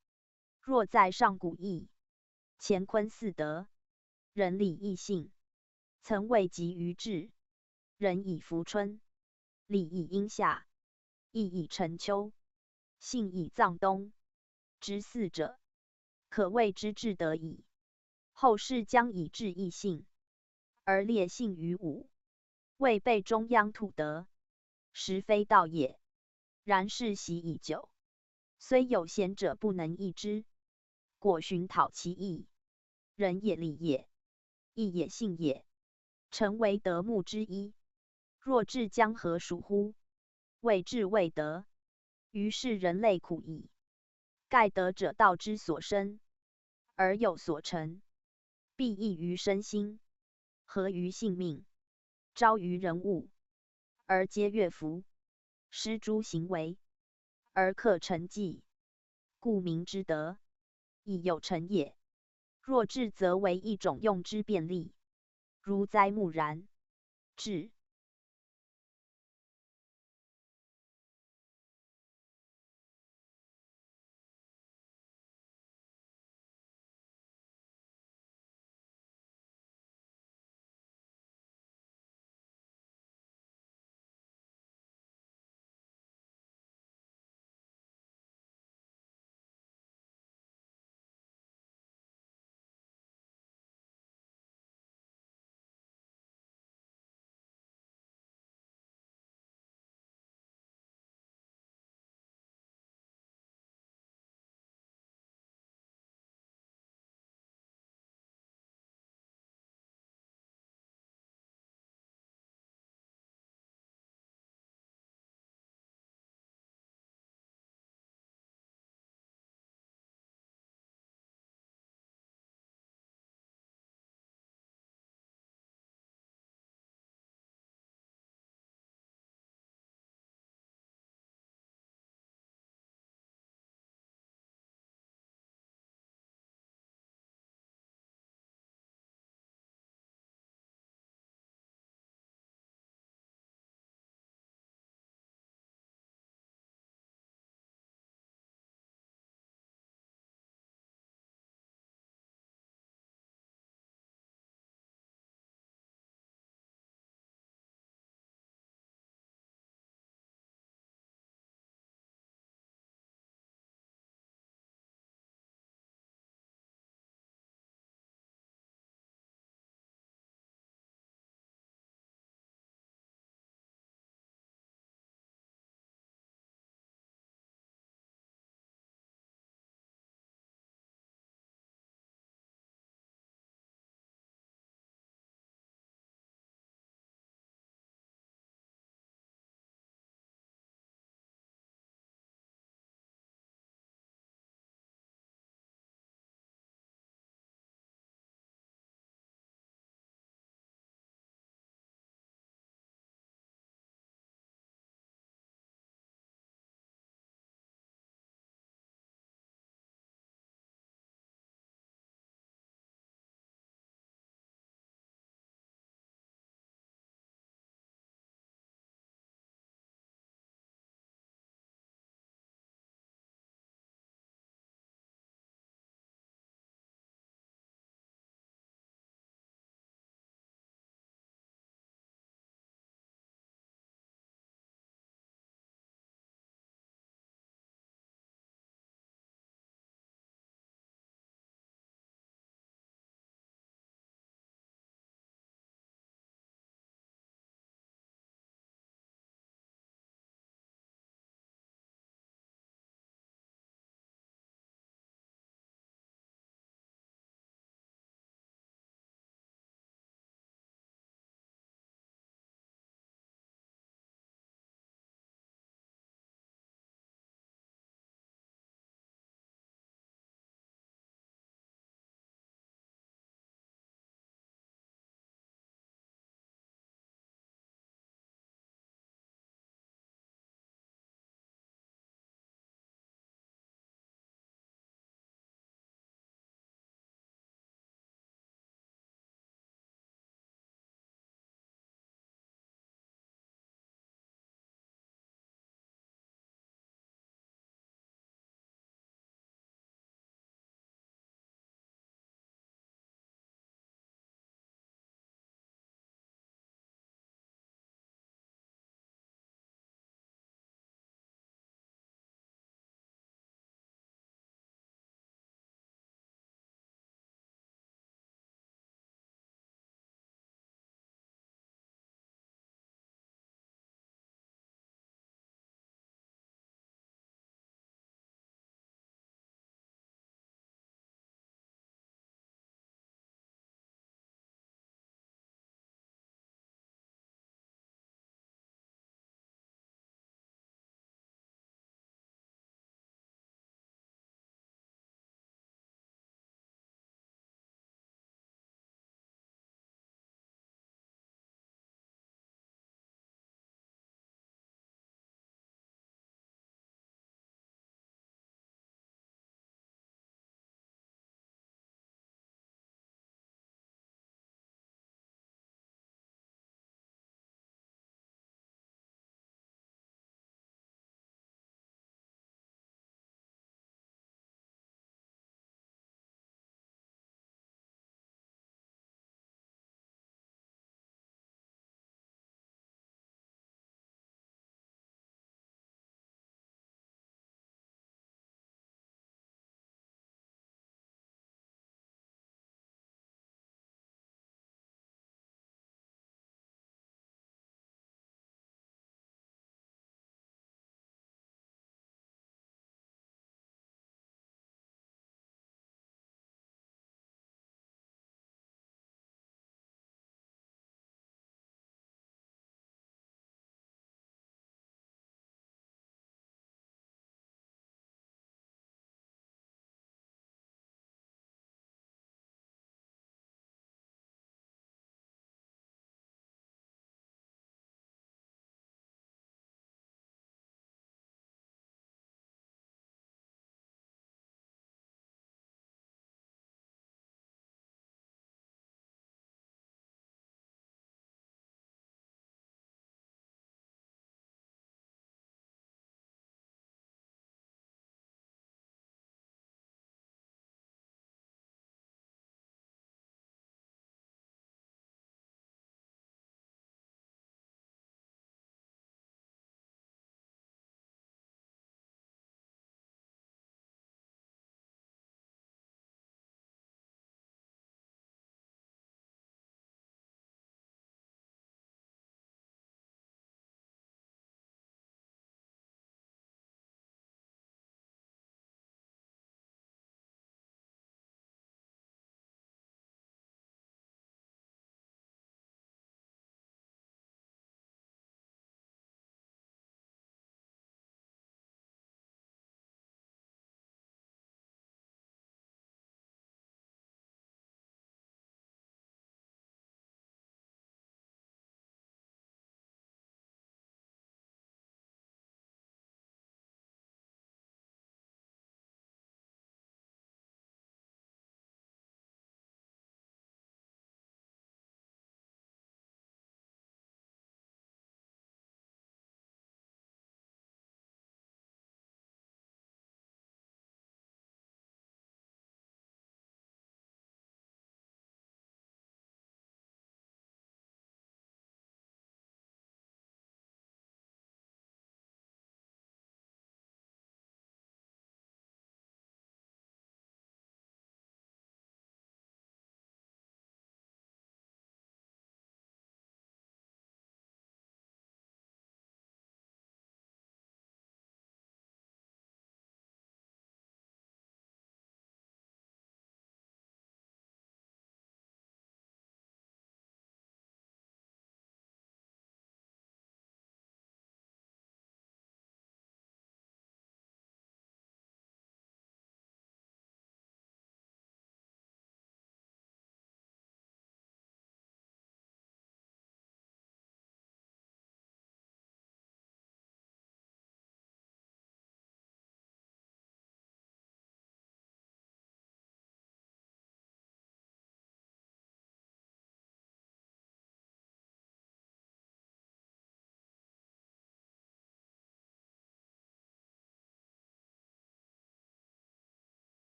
若在上古义，乾坤四德，仁礼义信，曾谓集于智。仁以服春，礼以应夏，义以成秋，信以藏冬。执四者，可谓之至德矣。后世将以智易信，而列信于五，未备中央土德，实非道也。然是习已久，虽有贤者不能易之，果寻讨其义。仁也礼也，义也信也，诚为德目之一。若至江河孰乎？未至未得，于是人类苦矣。盖德者道之所生，而有所成，必异于身心，合于性命，昭于人物，而皆悦服。施诸行为，而克成纪，故名之德。亦有成也。若至则为一种用之便利，如栽木然。至。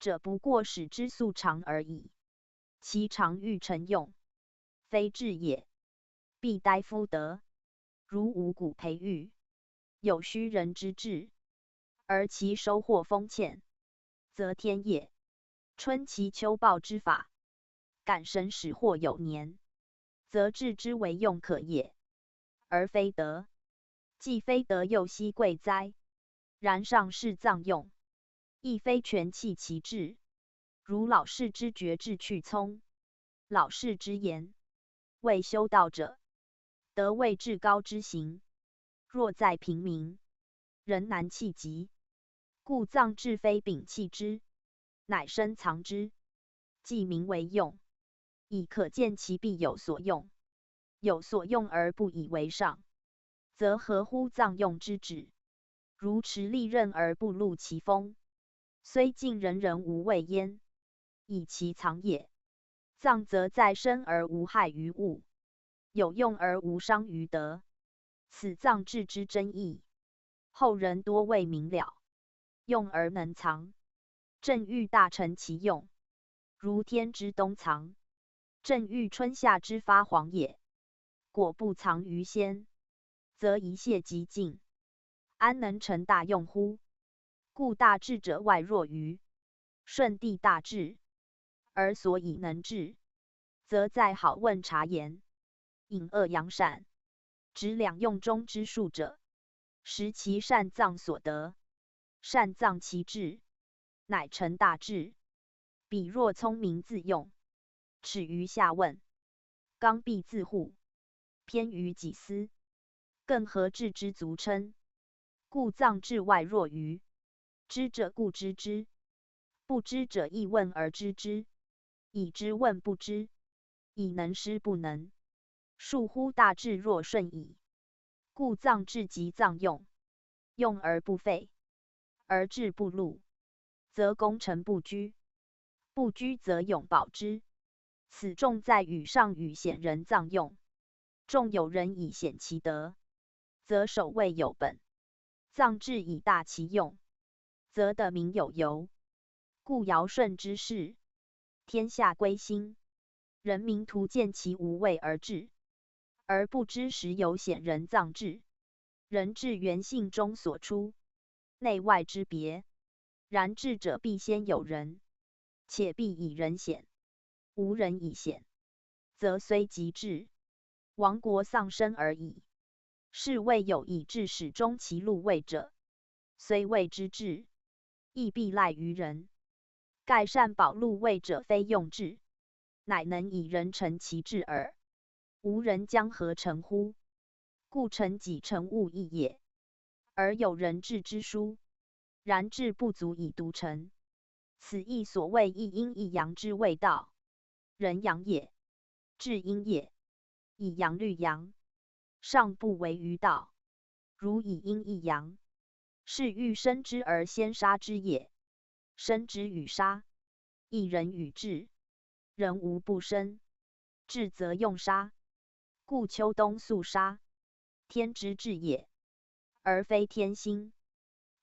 者不过使之粟长而已，其长欲成用，非智也，必待夫得。如五谷培育，有需人之智，而其收获丰歉，则天也。春其秋暴之法，感神使获有年，则置之为用可也，而非得。既非得，又奚贵哉？然上士藏用，亦非全弃其志，如老氏之决志去聪。老氏之言，为修道者，德位至高之行，若在平民，人难弃疾。故藏志非摒弃之，乃深藏之，即名为用，以可见其必有所用。有所用而不以为上，则合乎藏用之旨，如持利刃而不露其锋，虽尽人人无畏焉，以其藏也。藏则在身而无害于物，有用而无伤于德。此藏志之真意，后人多未明了。用而能藏，正欲大成其用，如天之冬藏，正欲春夏之发黄也。果不藏于先，则一泄即尽，安能成大用乎？故大智者外若愚，舜帝大智，而所以能治，则在好问察言，引恶扬善，执两用中之术者，识其善藏所得，善藏其智，乃成大智。彼若聪明自用，耻于下问，刚愎自护，偏于己私，更何智之足称？故藏志外若愚，知者故知之，不知者亦问而知之，以知问不知，以能施不能，孰乎大智若舜矣。故藏志即藏用，用而不废，而志不露，则功成不居，不居则永保之。此重在语上语显人藏用，重有人以显其德，则首谓有本。藏志以大其用，则得名有由。故尧舜之世，天下归心，人民徒见其无为而治，而不知时有显人藏志。人志原性中所出，内外之别。然智者必先有人，且必以人显，无人以显，则虽极智，亡国丧身而已。是谓有以智始终其路位者，虽谓之智，亦必赖于人。盖善保路位者非用智，乃能以人成其智耳。无人将何成乎？故成己成物亦也。而有人智之殊，然智不足以独成。此亦所谓一阴一阳之谓道。人阳也，智阴也，以阳律阳，上不为于道，如以阴易阳，是欲生之而先杀之也。生之与杀，亦人与智，人无不生，智则用杀，故秋冬粟杀，天之至也，而非天兴。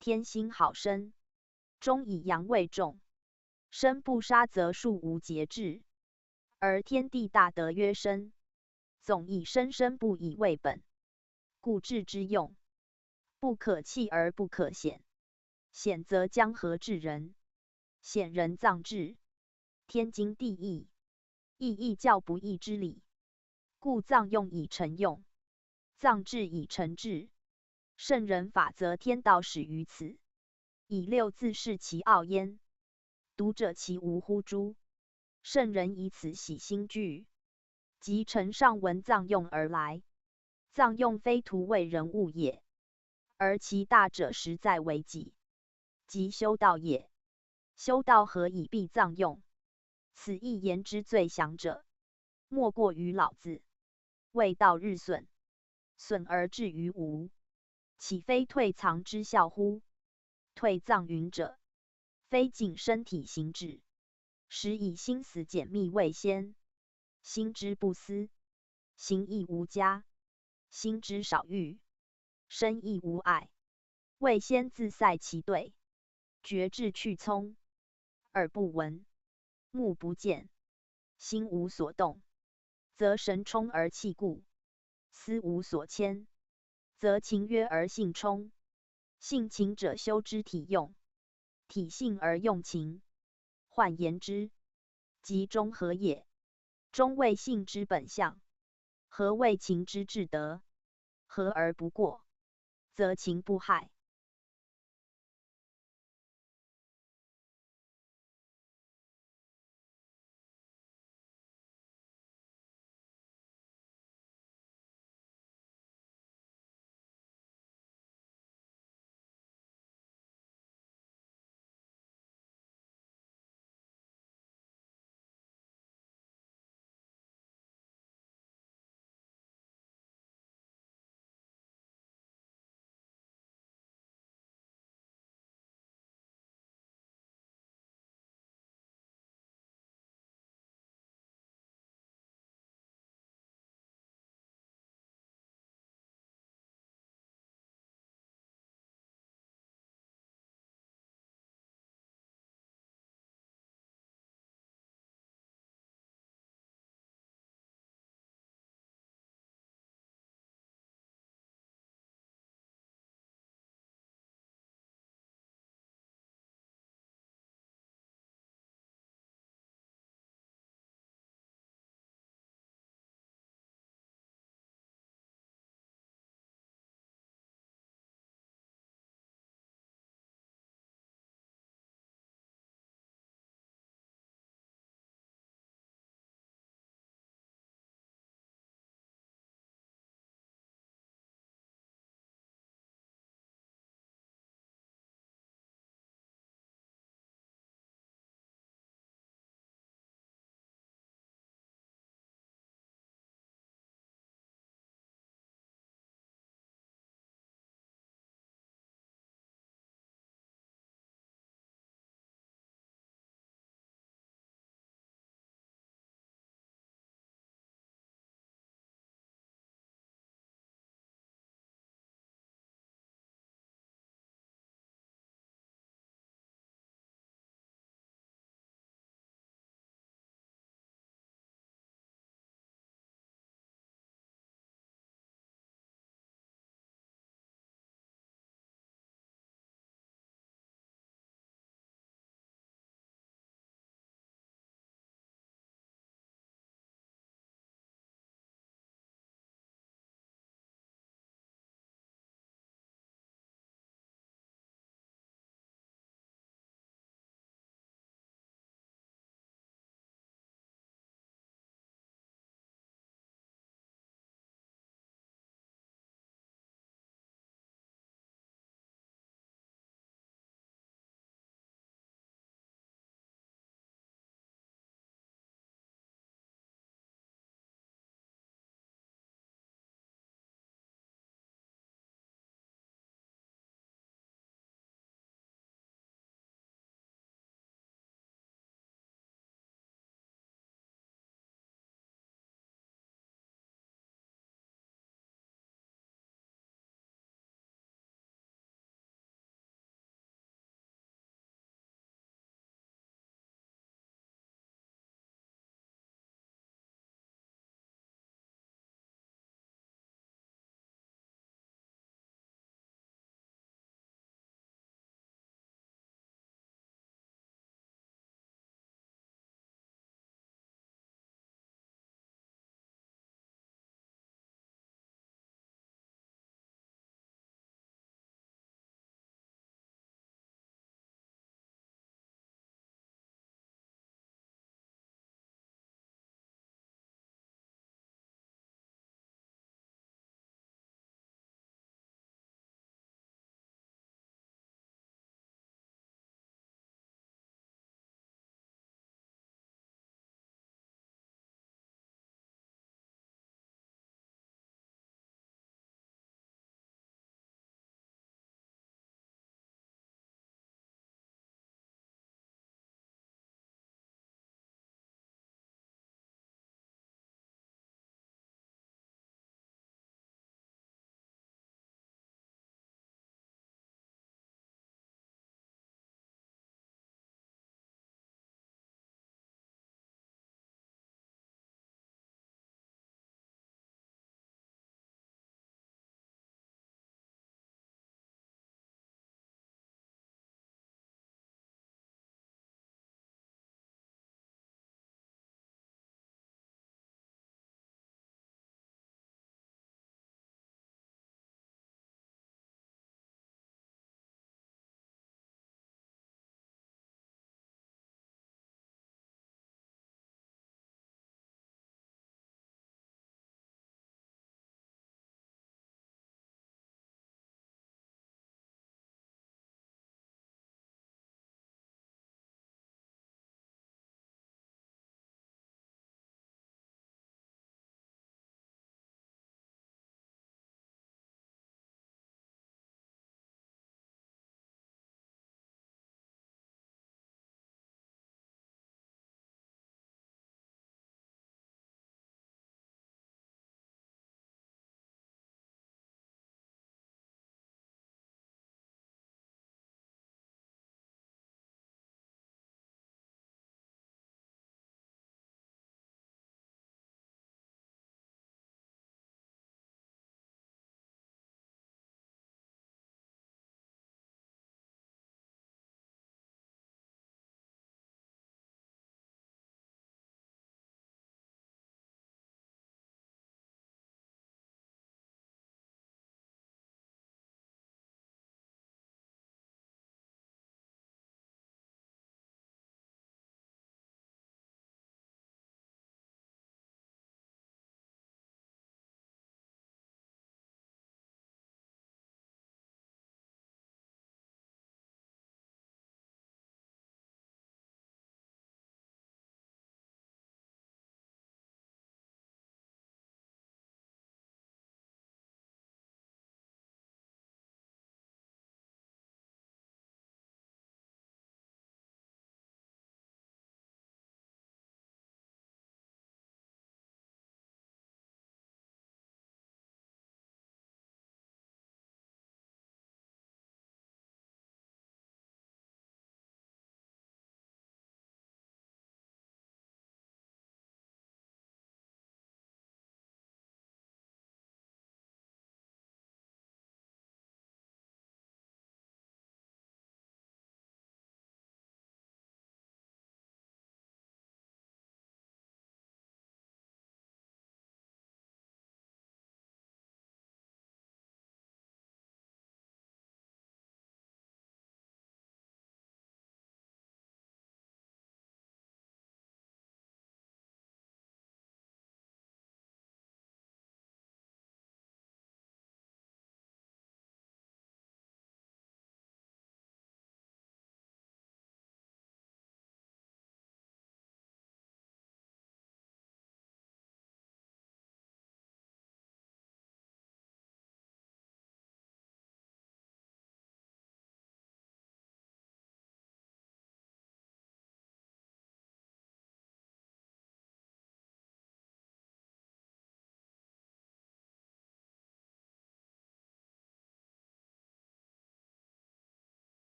天兴好生，终以阳为重，生不杀则粟无节制，而天地大德曰生，总以生生不已为本，故智之用，不可弃而不可显。显则将合至人，显人藏智，天经地义，亦亦教不易之理。故藏用以成用，藏智以成智。圣人法则天道始于此，以六字示其奥焉。读者岂无乎诸？圣人以此洗心惧，即承上闻藏用而来。藏用非徒为人物也，而其大者实在为己，即修道也。修道何以避藏用？此亦言之最详者，莫过于老子。未道日损，损而至于无，岂非退藏之效乎？退藏云者，非仅身体行止，实以心思缜密为先。心之不思，行亦无加；心之少欲，身亦无碍。为先自塞其队，决志去聪，耳不闻，目不见，心无所动，则神充而气固，思无所牵，则情约而性充。性情者修之体用，体性而用情。换言之，即中和也。中谓性之本相，和谓情之至德。和而不过，则情不害。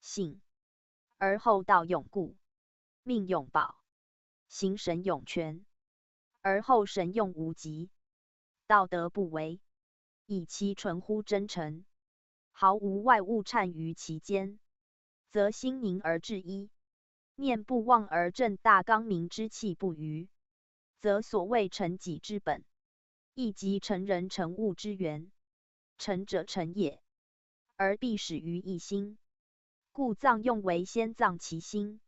信，而后道永固，命永保，形神永全，而后神用无极，道德不违，以其纯乎真诚，毫无外物颤于其间，则心凝而至一，念不忘而正大刚明之气不逾，则所谓成己之本，亦即成人成物之源。成者诚也，而必始于一心。故藏用为先藏其心，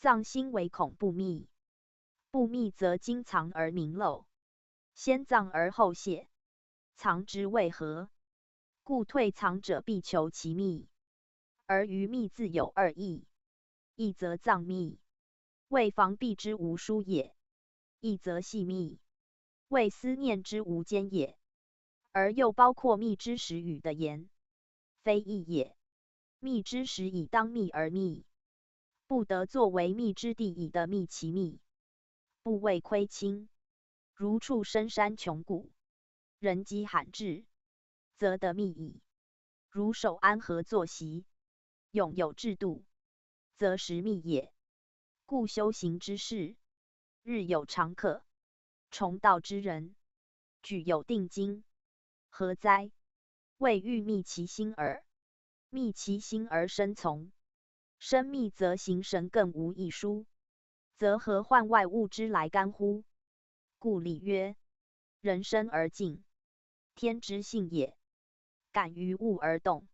藏心为恐不密，不密则精藏而明漏，先藏而后泄，藏之谓合。故退藏者必求其密，而于密自有二义，一则藏密，谓防避之无疏也；一则系密，谓思念之无间也。而又包括密之始语的言，非异也。密之始以当密而密，不得作为密之地以得密其密，不畏亏侵。如处深山穷谷，人迹罕至，则得密矣。如守安和作息，永有制度，则识密也。故修行之事，日有常客，崇道之人，举有定经。何哉？谓欲密其心耳。密其心而身从，身密则形神更无一疏，则何患外物之来干乎？故礼曰：人生而静，天之性也。感于物而动，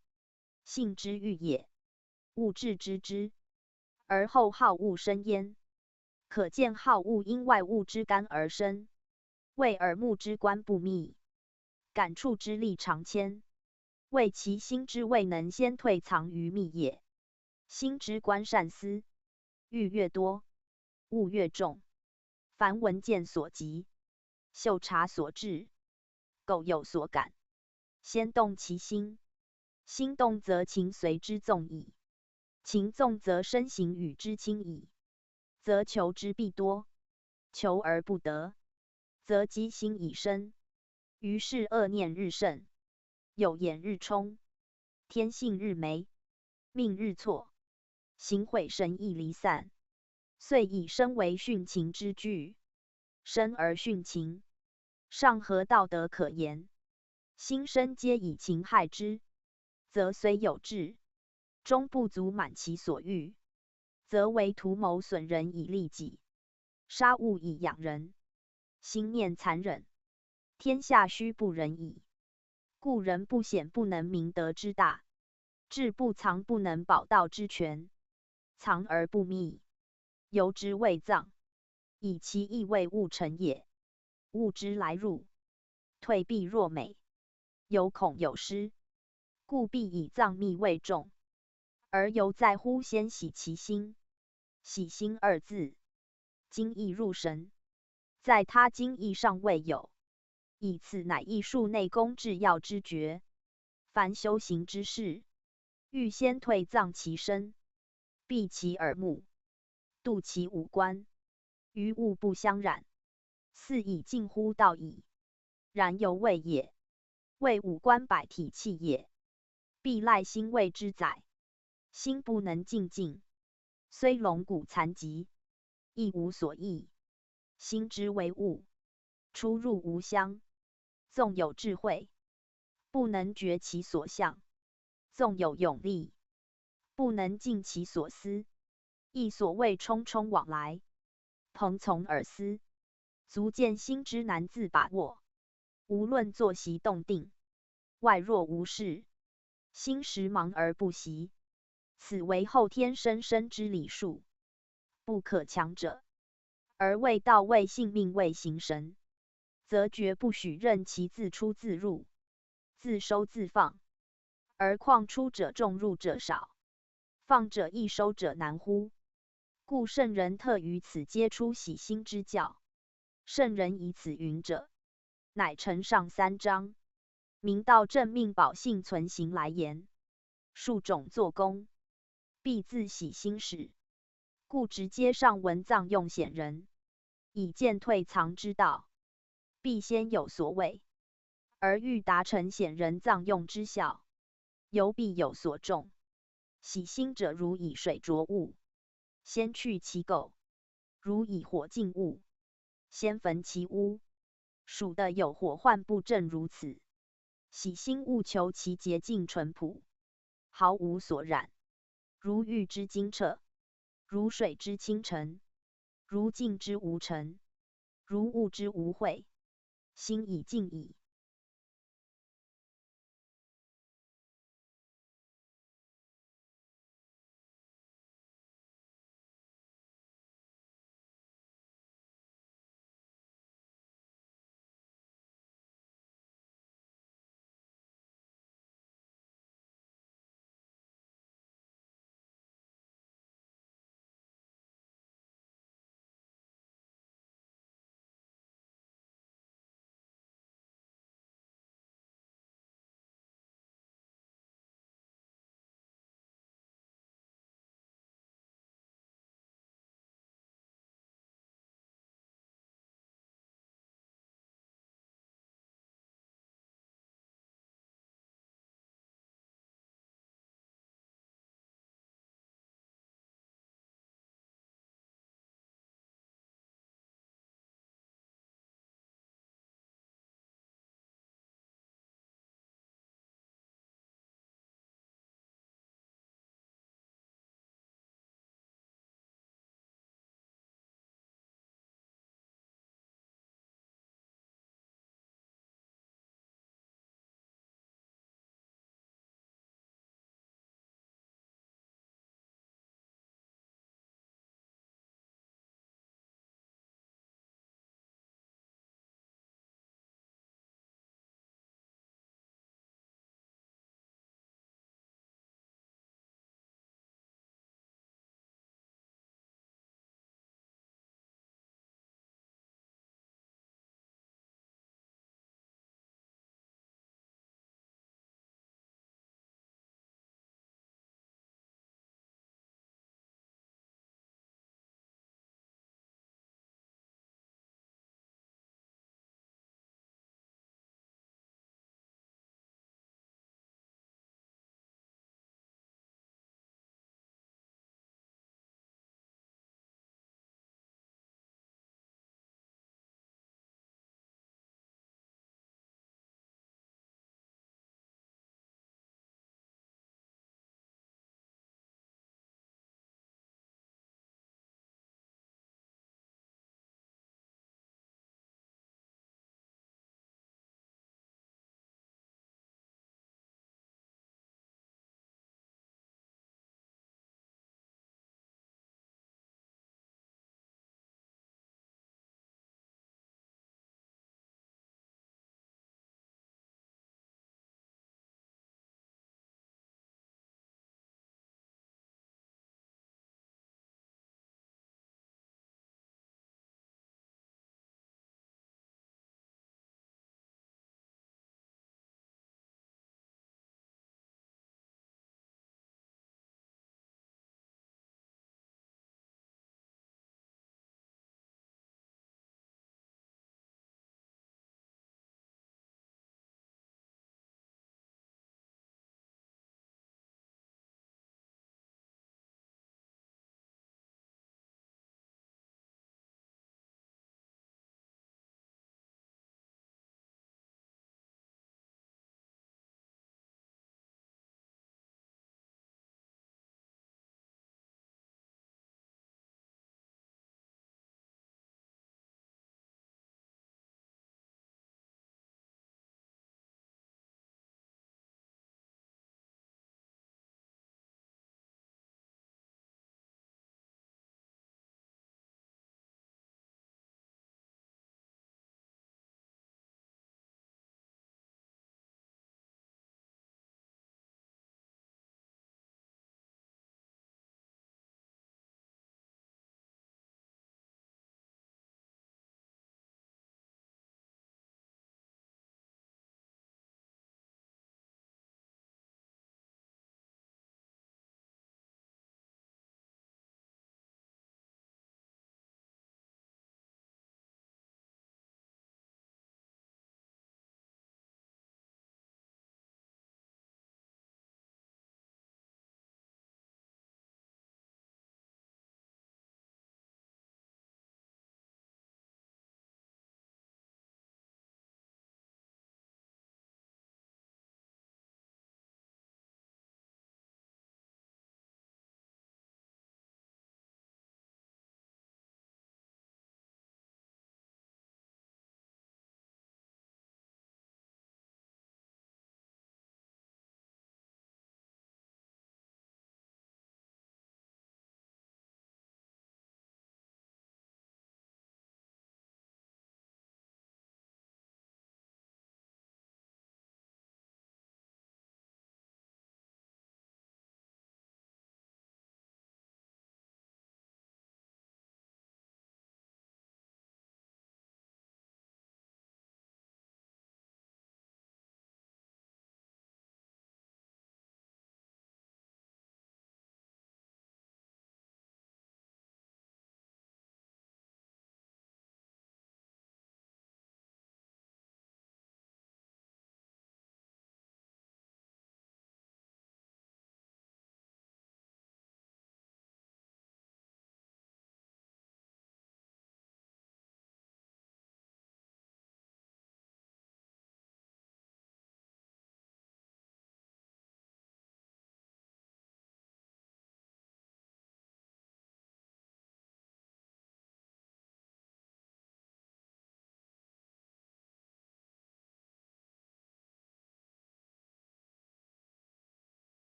性之欲也。物至知之，而后好恶生焉。可见好恶因外物之干而生，谓耳目之观不密，感触之力常迁，谓其心之未能先退藏于密也。心之观善思，欲越多，恶越众。凡闻见所及，嗅察所至，苟有所感，先动其心。心动则情随之纵矣，情纵则身形与之轻矣，则求之必多，求而不得，则积心已深。于是恶念日盛，有眼日冲，天性日黴，命日错，形毁神意离散。遂以身为殉情之具，身而殉情，尚何道德可言？心身皆以情害之，则虽有志，终不足满其所欲，则为图谋损人以利己，杀物以养人，心念残忍，天下须不仁矣。故人不显不能明德之大，志不藏不能保道之全，藏而不密，犹之谓藏，以其意为物成也。物之来入，退避若黴，犹恐有失，故必以藏密为重，而犹在乎先洗其心。洗心二字，精意入神，在他精意尚未有，以此乃易术内功至要之诀。凡修行之事，欲先退藏其身，闭其耳目，度其五官，于物不相染，似已近乎道矣。然犹未也，谓五官百体气也，必赖心谓之载。心不能静静，虽龙骨残疾，亦无所益。心之为物，出入无相，纵有智慧，不能决其所向；纵有勇力，不能尽其所思。亦所谓匆匆往来，蓬从而思，足见心之难自把握。无论作息动定，外若无事，心时忙而不习，此为后天生生之理数，不可强者。而谓道谓性命谓形神，则绝不许任其自出自入，自收自放，而况出者众，入者少，放者易，收者难乎？故圣人特于此皆出洗心之教。圣人以此云者，乃承上三章，明道正命保性存行来言，术种作功，必自洗心始。故直接上文藏用显仁，以见退藏之道，必先有所谓，而欲达成显仁藏用之效，犹必有所重。洗心者如以水斫物，先去其垢，如以火尽物，先焚其污。 属的有火患部正如此。洗心务求其洁净淳朴，毫无所染，如玉之晶彻，如水之清澄，如镜之无尘，如物之无秽，心已净矣。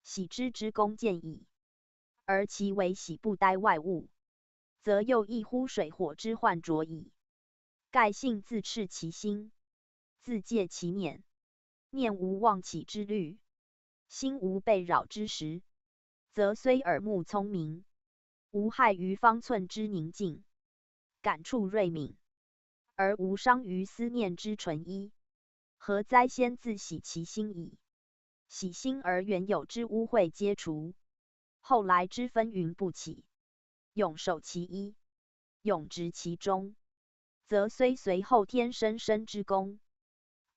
喜之知功见矣。而其为喜不待外物，则又异乎水火之患浊矣。盖性自赤其心，自戒其念，念无妄起之虑，心无被扰之时，则虽耳目聪明，无害于方寸之宁静，感触锐敏，而无伤于思念之纯一。何哉先自喜其心矣。喜心而原有之污秽皆除，后来之纷纭不起，永守其一，永执其中，则虽随后天生生之功，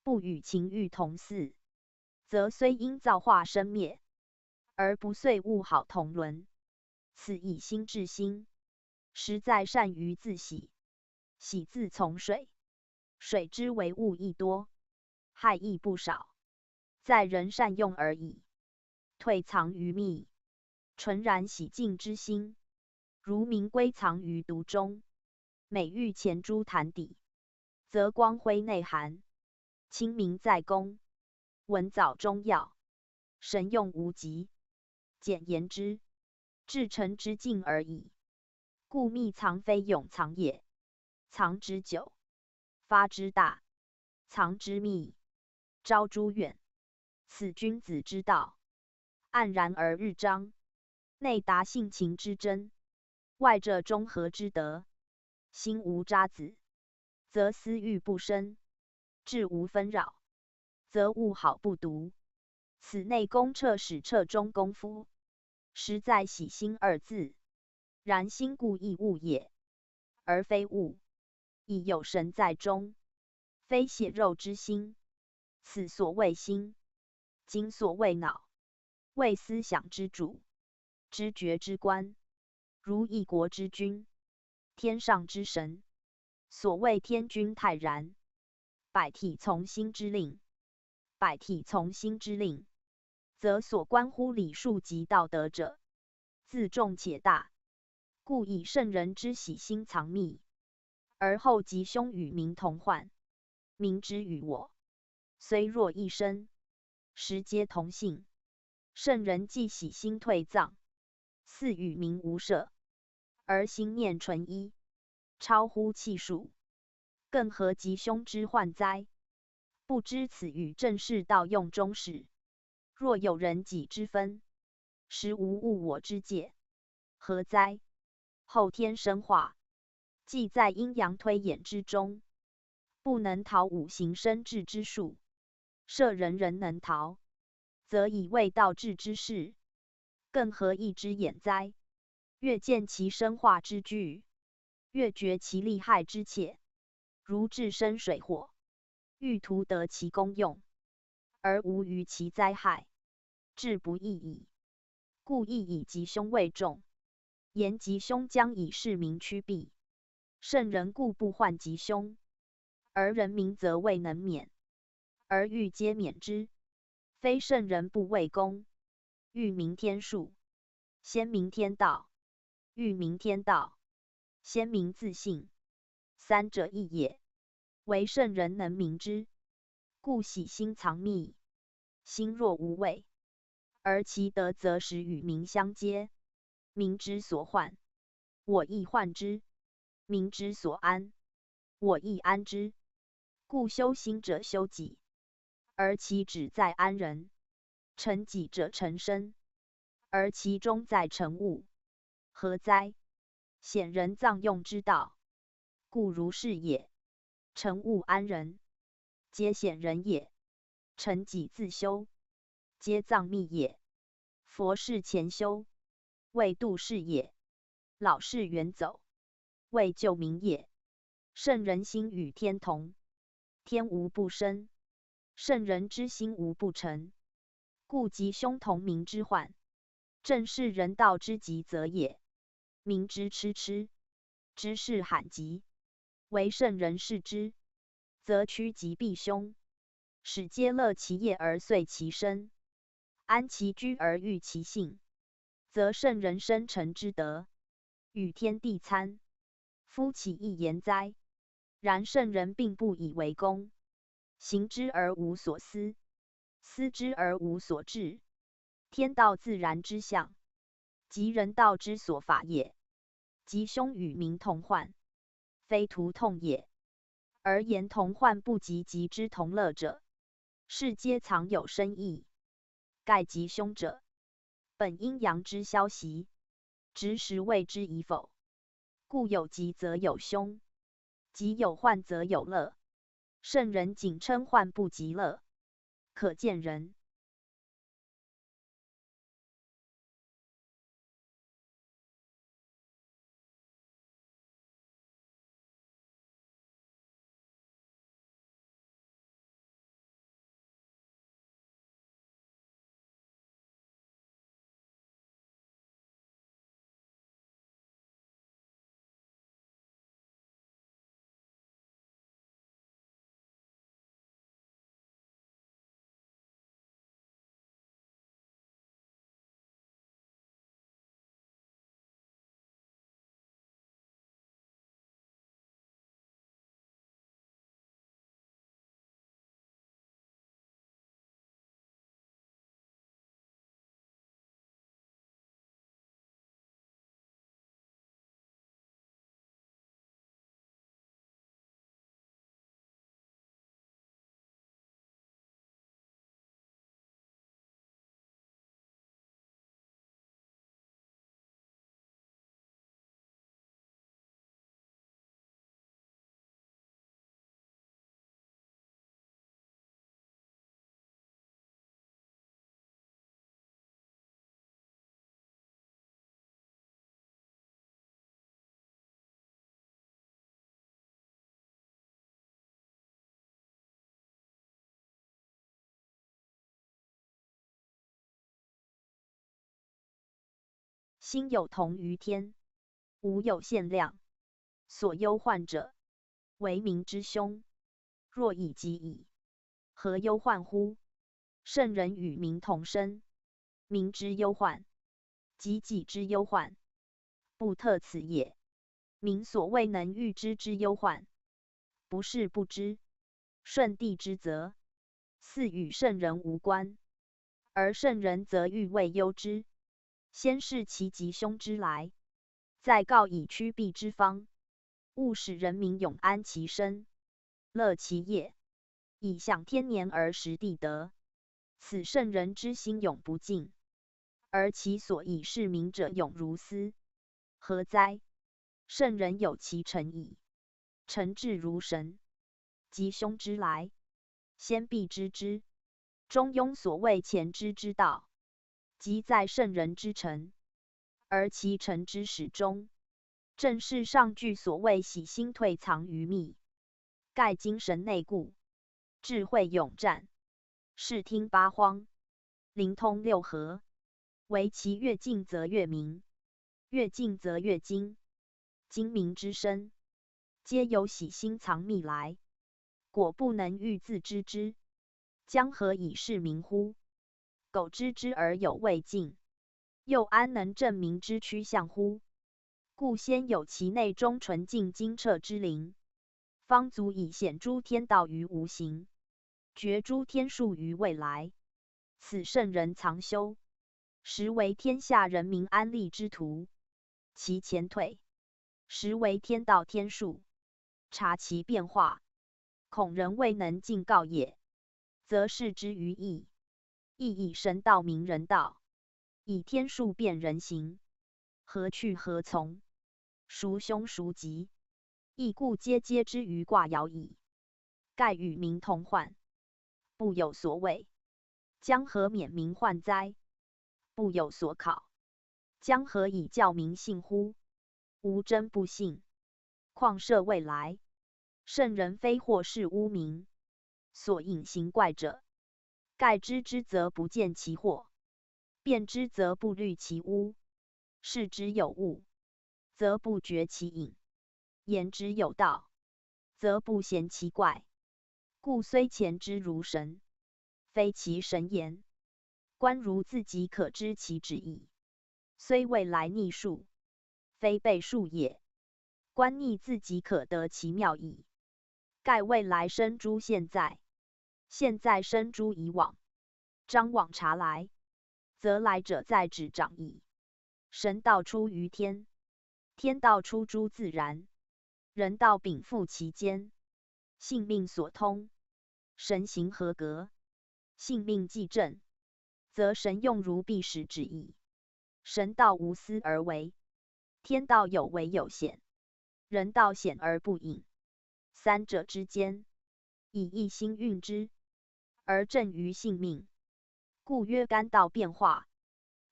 不与情欲同似，则虽因造化生灭，而不遂物好同伦。此以心制心，实在善于自喜。喜自从水，水之为物亦多，害亦不少，在人善用而已。退藏于密，纯然洗净之心，如明归藏于独中，每遇前诸潭底，则光辉内含，清明在公，文藻中耀，神用无极。简言之，至诚之境而已。故密藏非永藏也，藏之久，发之大，藏之密，昭诸远。此君子之道，黯然而日章，内达性情之真，外者中和之德。心无渣滓，则思欲不生，志无纷扰，则物好不独。此内功彻始彻终功夫，实在喜心二字。然心固亦物也，而非物，以有神在中，非血肉之心。此所谓心，今所谓脑，谓思想之主，知觉之官，如一国之君，天上之神。所谓天君泰然，百体从心之令，百体从心之令，则所关乎礼数及道德者，自重且大。故以圣人之喜心藏密，而后吉凶与民同患，民之与我，虽若一身，实皆同性。圣人既喜心退藏，似与民无涉，而心念纯一，超乎气数，更何吉凶之患哉？不知此与正是道用中始，若有人己之分，实无物我之界，何哉？后天生化，即在阴阳推演之中，不能逃五行生制之数。设人人能逃，则以未道治之事，更何益之眼哉？越见其生化之巨，越觉其利害之切。如置身水火，欲图得其功用，而无于其灾害，至不易矣。故亦以吉凶为重，言吉凶将以示民趋避。圣人固不患吉凶，而人民则未能免，而欲皆免之。非圣人不畏功，欲明天数，先明天道，欲明天道，先明自性，三者异也。唯圣人能明之，故喜心藏密。心若无畏，而其德则始与民相接，民之所患，我亦患之；民之所安，我亦安之。故修心者修己，而其止在安人；诚己者诚身，而其终在诚物。何哉？显人藏用之道，故如是也。诚物安人，皆显人也。诚己自修，皆藏密也。佛世前修，为度世也；老世远走，为救民也。圣人心与天同，天无不生，圣人之心无不成，故吉凶同民之患，正是人道之极则也。民之痴痴，知是罕及，唯圣人视之，则趋吉避凶，使皆乐其业而遂其身，安其居而御其性，则圣人生成之德，与天地参，夫其亦言哉？然圣人并不以为功，行之而无所思，思之而无所至，天道自然之象，即人道之所法也。吉凶与民同患，非徒痛也。而言同患不及吉之同乐者，是皆藏有深意。盖吉凶者，本阴阳之消息，直时谓之宜否。故有吉则有凶，吉有患则有乐。圣人仅称患不及乐，可见仁。心有同于天，无有限量。所忧患者，为民之凶。若以己矣，何忧患乎？圣人与民同生，民之忧患，及己之忧患，不特此也。民所未能预知之忧患，不是不知，顺帝之则，似与圣人无关。而圣人则欲未忧之，先视其吉凶之来，再告以趋避之方，务使人民永安其身，乐其业，以享天年而实地得。此圣人之心永不尽，而其所以示民者永如斯。何哉？圣人有其诚矣。诚志如神，吉凶之来，先必知之。中庸所谓前知之道，即在圣人之诚，而其诚之始终，正是上句所谓喜心退藏于密。盖精神内固，智慧永湛，视听八荒，灵通六合，惟其越静则越明，越静则越精。精明之身，皆由喜心藏密来。果不能御自知之，将何以示民乎？苟知之而有未尽，又安能证明之趋向乎？故先有其内中纯净精彻之灵，方足以显诸天道于无形，决诸天数于未来。此圣人藏修，实为天下人民安立之途。其前退，实为天道天数，察其变化，恐人未能尽告也，则示之于义。亦以神道明人道，以天数辨人行，何去何从，孰凶孰吉，亦故皆皆之于卦爻矣。盖与民同患，不有所畏，将何免民患哉？不有所考，将何以教民信乎？无争不信，况涉未来。圣人非惑是污名，所引行怪者，盖知之则不见其惑，辨之则不虑其污，视之有物，则不觉其隐，言之有道，则不嫌其怪。故虽前之如神，非其神言，观如自己可知其旨矣。虽未来逆数，非背数也，观逆自己可得其妙矣。盖未来生诸现在，现在生诸以往，张网查来，则来者在指掌矣。神道出于天，天道出诸自然，人道禀赋其间。性命所通，神行合格。性命既正，则神用如臂使指矣。神道无私而为，天道有为有显，人道显而不隐。三者之间，以一心运之，而正于性命。故曰干道变化，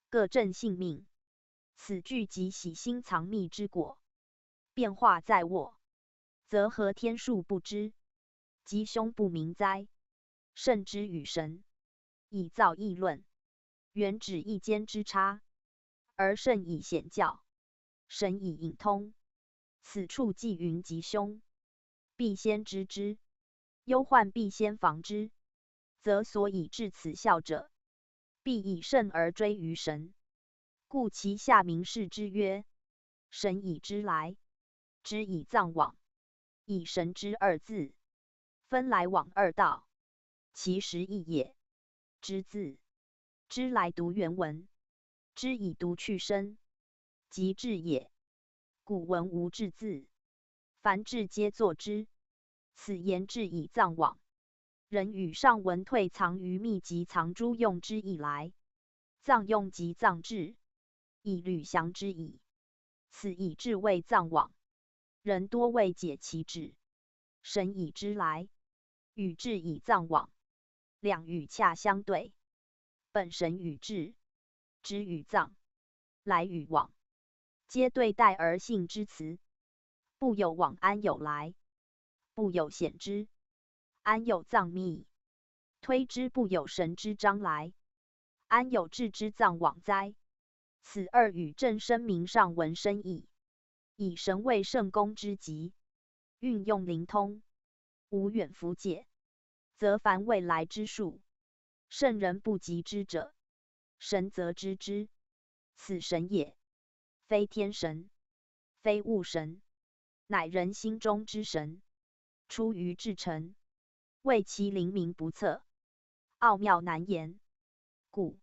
各正性命。此俱即喜心藏匿之果。变化在我，则合天数不知，吉凶不明哉。圣之与神，以造异论，原指一间之差，而圣以显教，神以隐通。此处既云吉凶，必先知之，忧患必先防之，则所以至此效者，必以圣而追于神。故其下名示之曰：神以知来，知以藏往。以神知二字，分来往二道，其实异也。知字，知来读原文，知以读去声，即至也。古文无至字，凡至皆作之。此言至以藏往，人语上文退藏于秘籍藏诸用之意来，藏用即藏至，以履详之矣。此以至谓藏往，人多未解其旨。神以知来，与至以藏往，两语恰相对。本神与至，知与藏，来与往，皆对待而性之辞。不有往安有来？不有显之，安有藏秘？推之不有神之将来，安有至之藏往哉？此二语正深明上文深意，以神为圣功之极，运用灵通，无远弗解，则凡未来之数，圣人不及之者，神则知之。此神也，非天神，非物神，乃人心中之神，出于至诚，谓其灵明不测，奥妙难言。故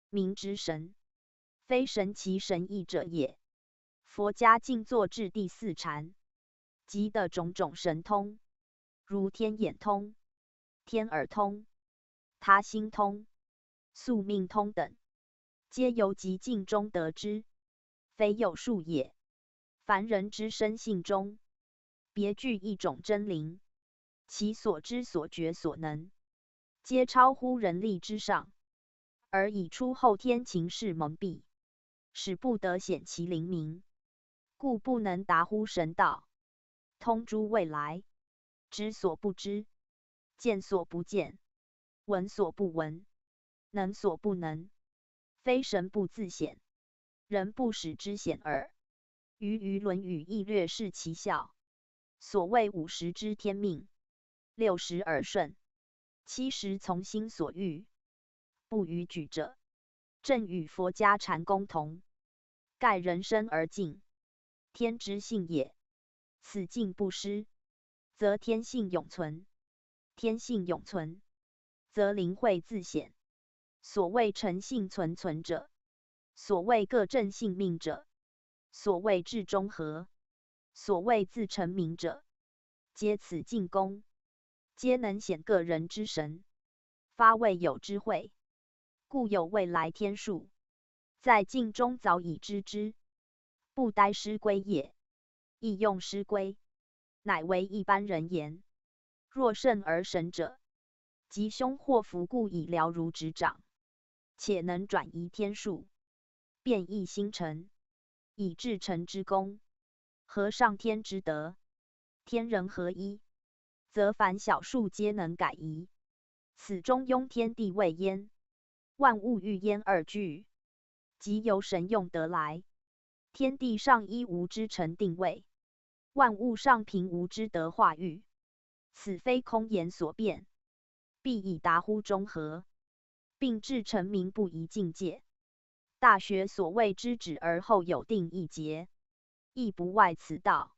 名之神，非神其神异者也。佛家静坐至第四禅，即得种种神通，如天眼通、天耳通、他心通、宿命通等，皆由极静中得之，非有数也。凡人之生性中，别具一种真灵，其所知所觉所能，皆超乎人力之上，而以出后天情事蒙蔽，使不得显其灵明，故不能达乎神道。通诸未来，知所不知，见所不见，闻所不闻，能所不能，非神不自显，人不使之显耳。余于《论语·易略》释其效。所谓五十知天命，六十耳顺，七十从心所欲，不逾矩者，正与佛家禅公同。盖人生而静，天之性也。此静不失，则天性永存；天性永存，则灵慧自显。所谓诚性存存者，所谓各正性命者，所谓至中和，所谓自成明者，皆此静功，皆能显个人之神，发未有之慧。故有未来天数，在静中早已知之，不待师归也。亦用师归，乃为一般人言。若圣而神者，吉凶祸福故已了如指掌，且能转移天数，变异星辰，以至诚之功，合上天之德，天人合一，则凡小数皆能改移。此中庸天地未焉，万物欲焉二俱，即由神用德来。天地上一无之诚定位，万物上平无之德化育。此非空言所辩，必以达乎中和，并至诚明不移境界。大学所谓知止而后有定一节，亦不外此道。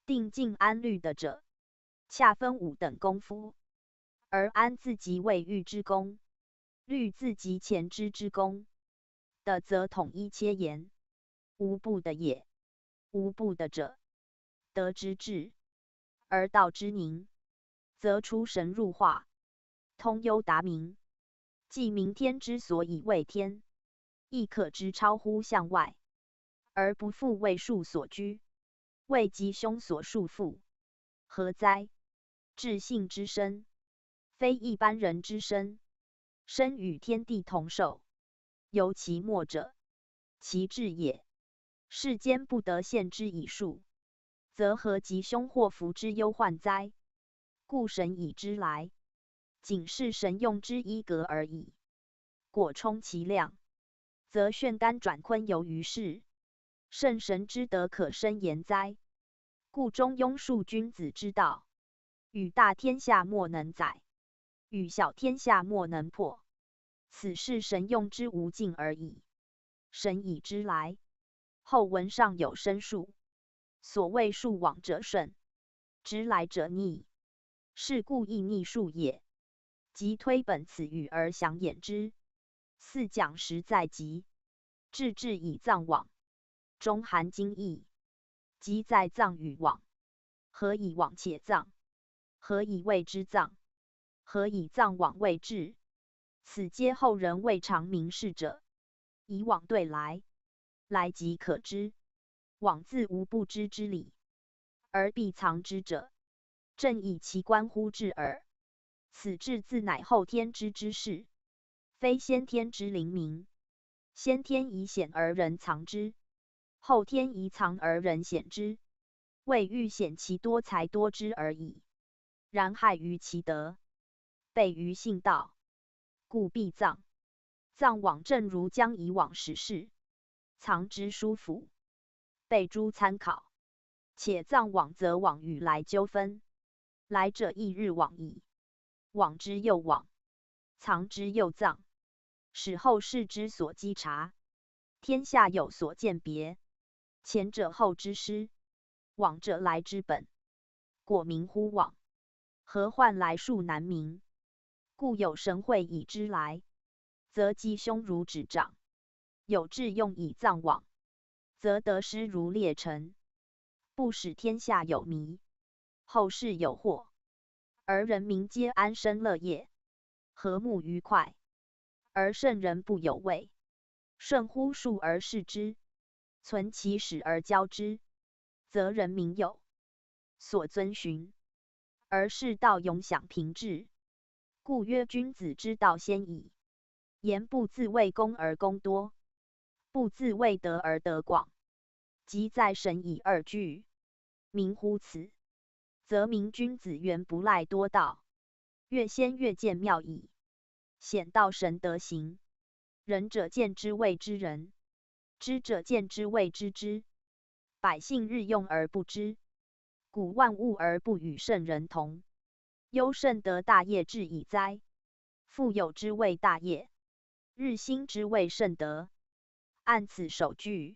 定静安虑的者，恰分五等功夫，而安自即未遇之功，虑自即前知之功，的则统一切言，无不的也。无不的者，得之至，而道之宁，则出神入化，通幽达明。即明天之所以谓天，亦可知超乎象外，而不复为数所拘，为吉凶所束缚。何哉？至性之深，非一般人之深，深与天地同寿，由其末者，其至也。世间不得现之以数，则何吉凶祸福之忧患哉？故神以之来，仅是神用之一格而已。果充其量，则漩干转昆游于世，圣神之德可伸延哉？故中庸述君子之道，与大天下莫能载，与小天下莫能破。此是神用之无尽而已。神以之来，后文尚有申述，所谓述往者顺，直来者逆，是故亦逆述也。即推本此语而详演之。似讲时在即，至至以藏往，中含经义，即在藏与往，何以往且藏？何以谓之藏？何以藏往谓至？此皆后人未尝明示者，以往对来，来即可知，往自无不知之理，而必藏之者，正以其关乎至耳。此至自乃后天知之事，非先天之灵明。先天以显而人藏之，后天以藏而人显之，谓欲显其多才多知而已。然害于其德，悖于性道，故必藏。藏往正如将以往始事，藏之书府，备诸参考。且藏往则往与来纠纷，来者一日往矣，往之又往，藏之又藏，使后世之所稽察，天下有所鉴别。前者后之师，往者来之本。果名乎往，何患来数难明？故有神会以之来，则吉凶如指掌，有智用以藏往，则得失如裂尘，不使天下有迷，后世有祸，而人民皆安身乐业，和睦愉快，而圣人不有畏，顺乎数而视之，存其始而教之，则人民有所遵循，而世道永享平治。故曰：君子之道先矣，言不自谓功而功多，不自谓德而德广，即在神以二俱，明乎此，则明君子原不赖多道，越先越见妙矣。显道神德行，仁者见之谓之仁，知者见之谓之知，百姓日用而不知，古万物而不与圣人同。忧甚得大业至矣哉！富有之谓大业，日新之谓甚德。按此首句，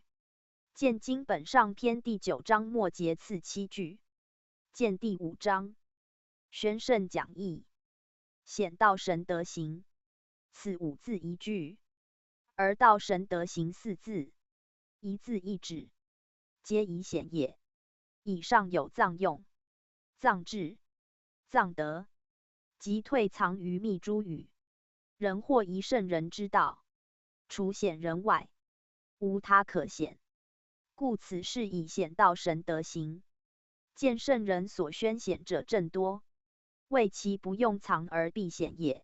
见经本上篇第九章末节次七句，见第五章，玄圣讲义，显道神德行，此五字一句，而道神德行四字，一字一指，皆以显也。以上有藏用、藏智、藏德，即退藏于密诸语，人或疑圣人之道，除显人外，无他可显。故此是以显道神德行。见圣人所宣显者甚多，谓其不用藏而必显也。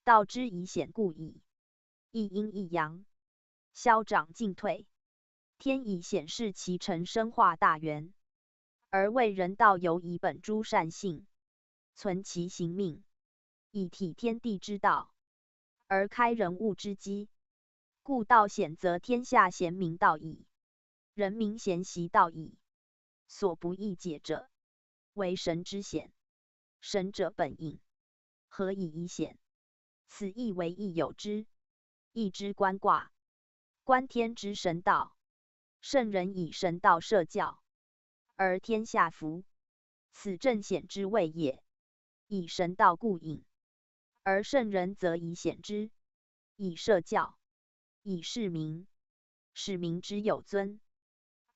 道之以显故矣，一阴一阳，消长进退，天以显示其成生化大元，而谓人道犹以本诸善性，存其形命，以体天地之道，而开人物之机。故道显则天下咸明道矣，人民咸习道矣。所不易解者，为神之显。神者本隐，何以以显？此亦为亦有之，亦之观卦，观天之神道。圣人以神道设教，而天下服，此正显之谓也。以神道故隐，而圣人则以显之，以设教，以示民。使民之有尊，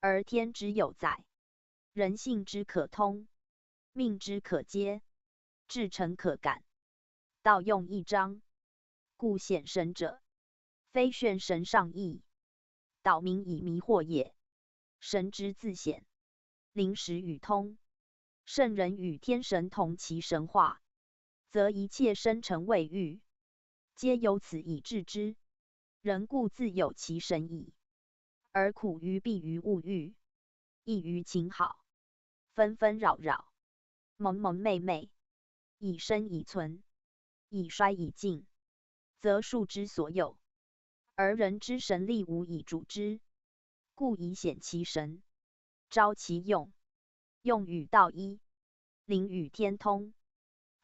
而天之有载，人性之可通，命之可接，至诚可感。道用一章。故显神者，非炫神上意，导民以迷惑也。神之自显，灵时与通。圣人与天神同其神化，则一切生成未遇，皆由此以至之。人固自有其神矣，而苦于避于物欲，异于情好，纷纷扰扰，蒙蒙昧昧，以生以存，以衰以尽，则数之所有，而人之神力无以主之，故以显其神，昭其用。用与道一，灵与天通，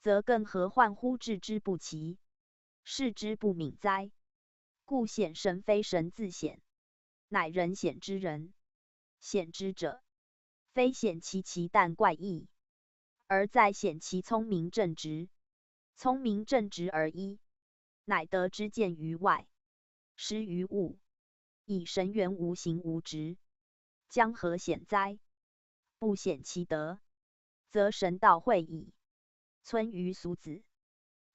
则更何患乎置之不齐，视之不敏哉？故显神非神自显，乃人显之人。显之者，非显其奇诞怪异，而在显其聪明正直。聪明正直而一，乃得之见于外，失于物，以神元无形无质，将何显哉？不显其德，则神道会矣。村于俗子，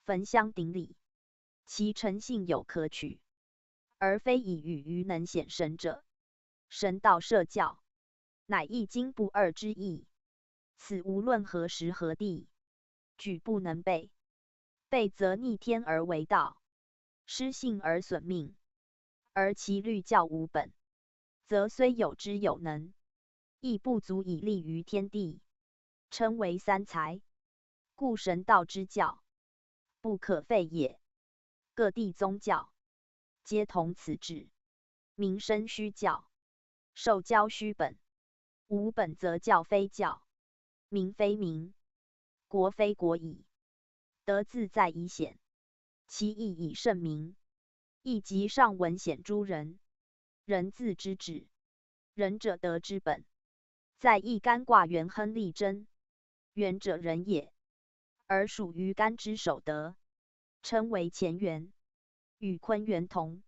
焚香顶礼，其诚信有可取，而非以语于能显神者。神道设教，乃一经不二之意，此无论何时何地，举不能悖。悖则逆天而为盗，失信而损命，而其律教无本，则虽有知有能，亦不足以立于天地，称为三才。故神道之教，不可废也。各地宗教，皆同此志。民生虚教，受教虚本，无本则教非教，民非民，国非国矣。德自在以显，其意以圣明。亦即上文显诸仁，仁自知止，仁者德之本，在亦干卦元亨利贞，元者仁也，而属于干之首德，称为乾元，与坤元同。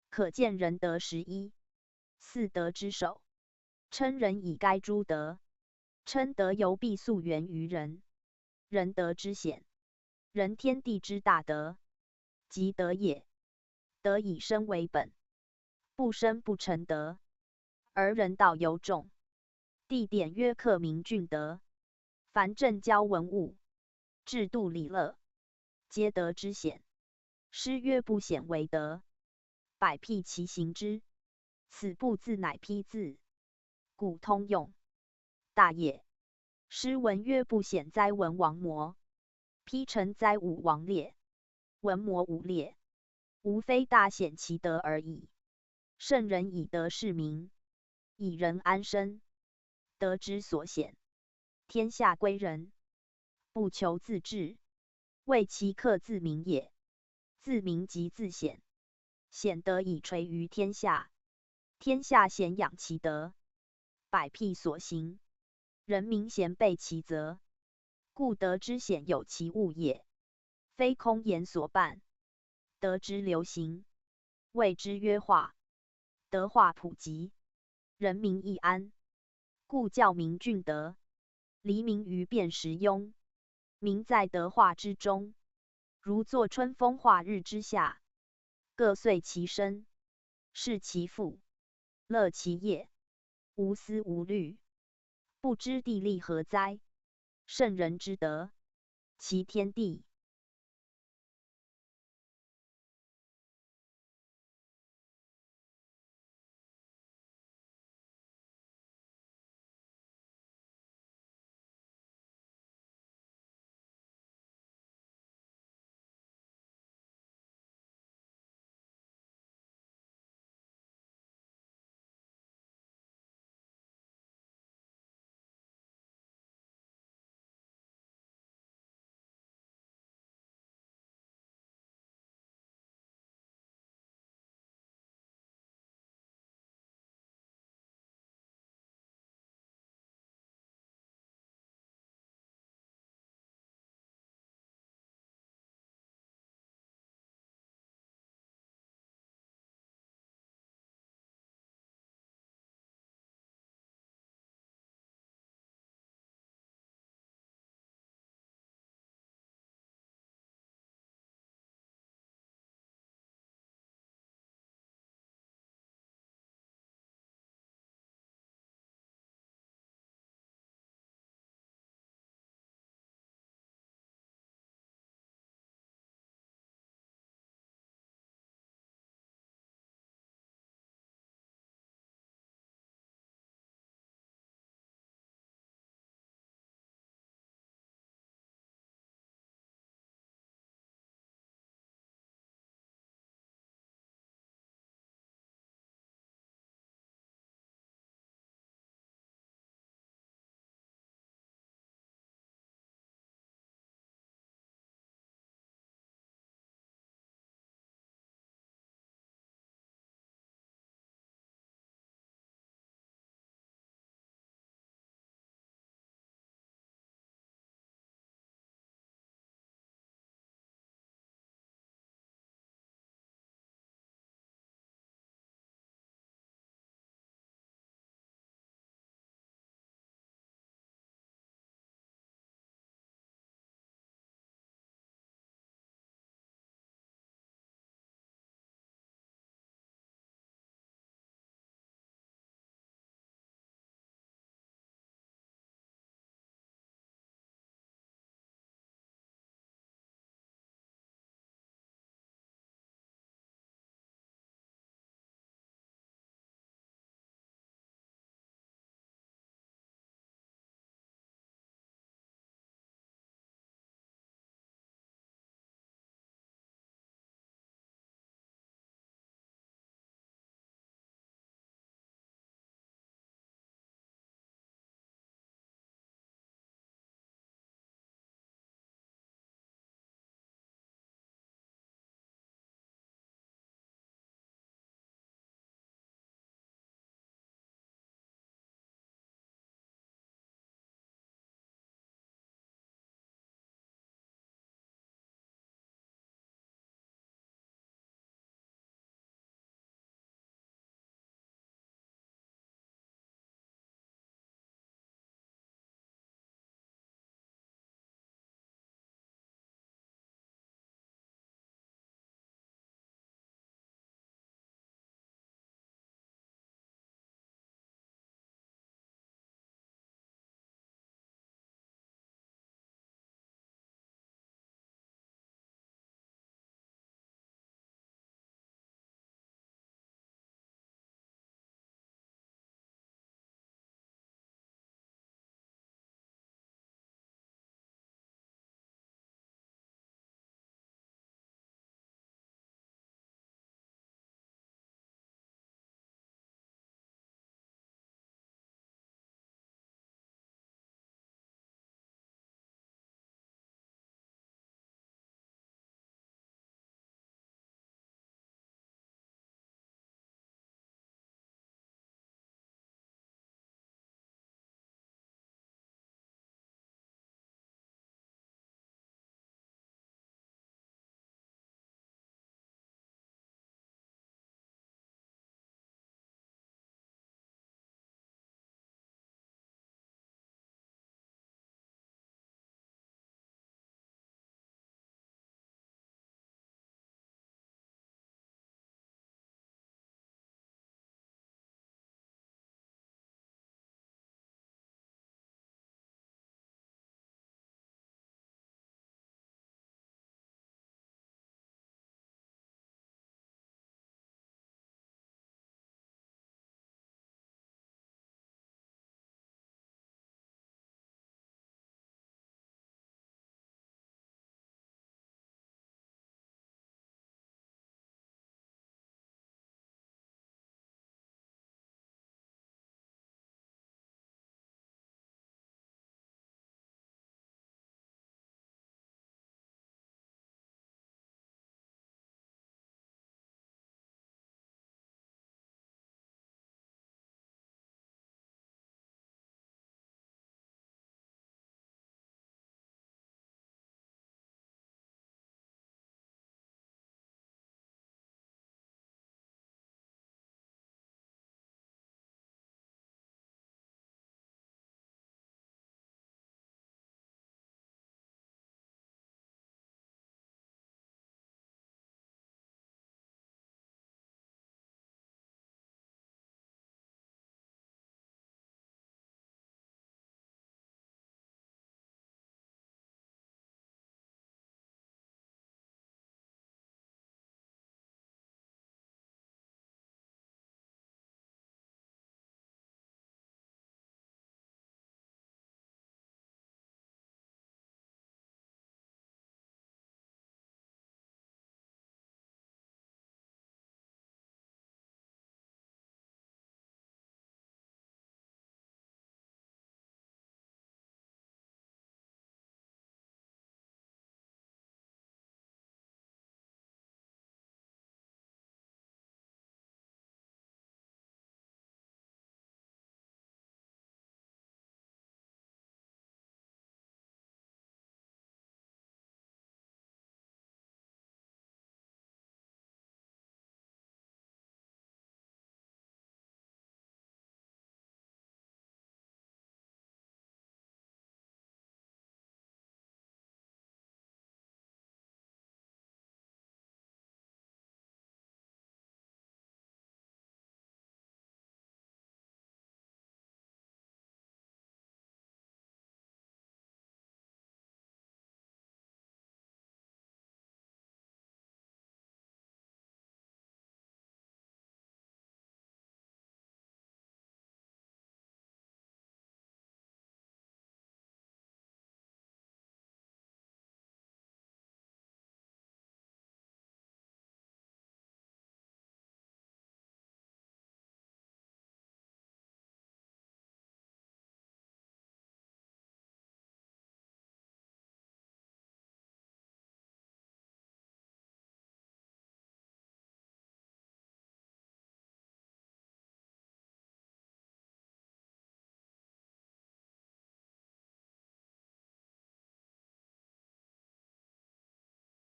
可见仁德十一，四德之首，称仁以该诸德，称德由必溯源于仁。仁德之显，仁天地之大德，即德也。德以身为本，不身不成德，而仁道尤重。地典曰克明俊德，凡政教文物，制度礼乐，皆德之显。诗曰不显为德，百辟其行之，此不自乃批自。古通用，大也。诗文曰不显哉文王摩，批臣哉武王烈，文摩武烈，无非大显其德而已。圣人以德示民，以仁安身，德之所显，天下归仁，不求自治，谓其克自明也。自明即自显，显德以垂于天下，天下咸养其德，百辟所行，人民咸备其责。故德之显有其物也，非空言所伴。德之流行，谓之曰化。德化普及，人民亦安。故教民俊德，黎民于辨识庸。民在德化之中，如坐春风化日之下，各遂其身，事其父，乐其业，无思无虑，不知地利何哉？圣人之德，其天地。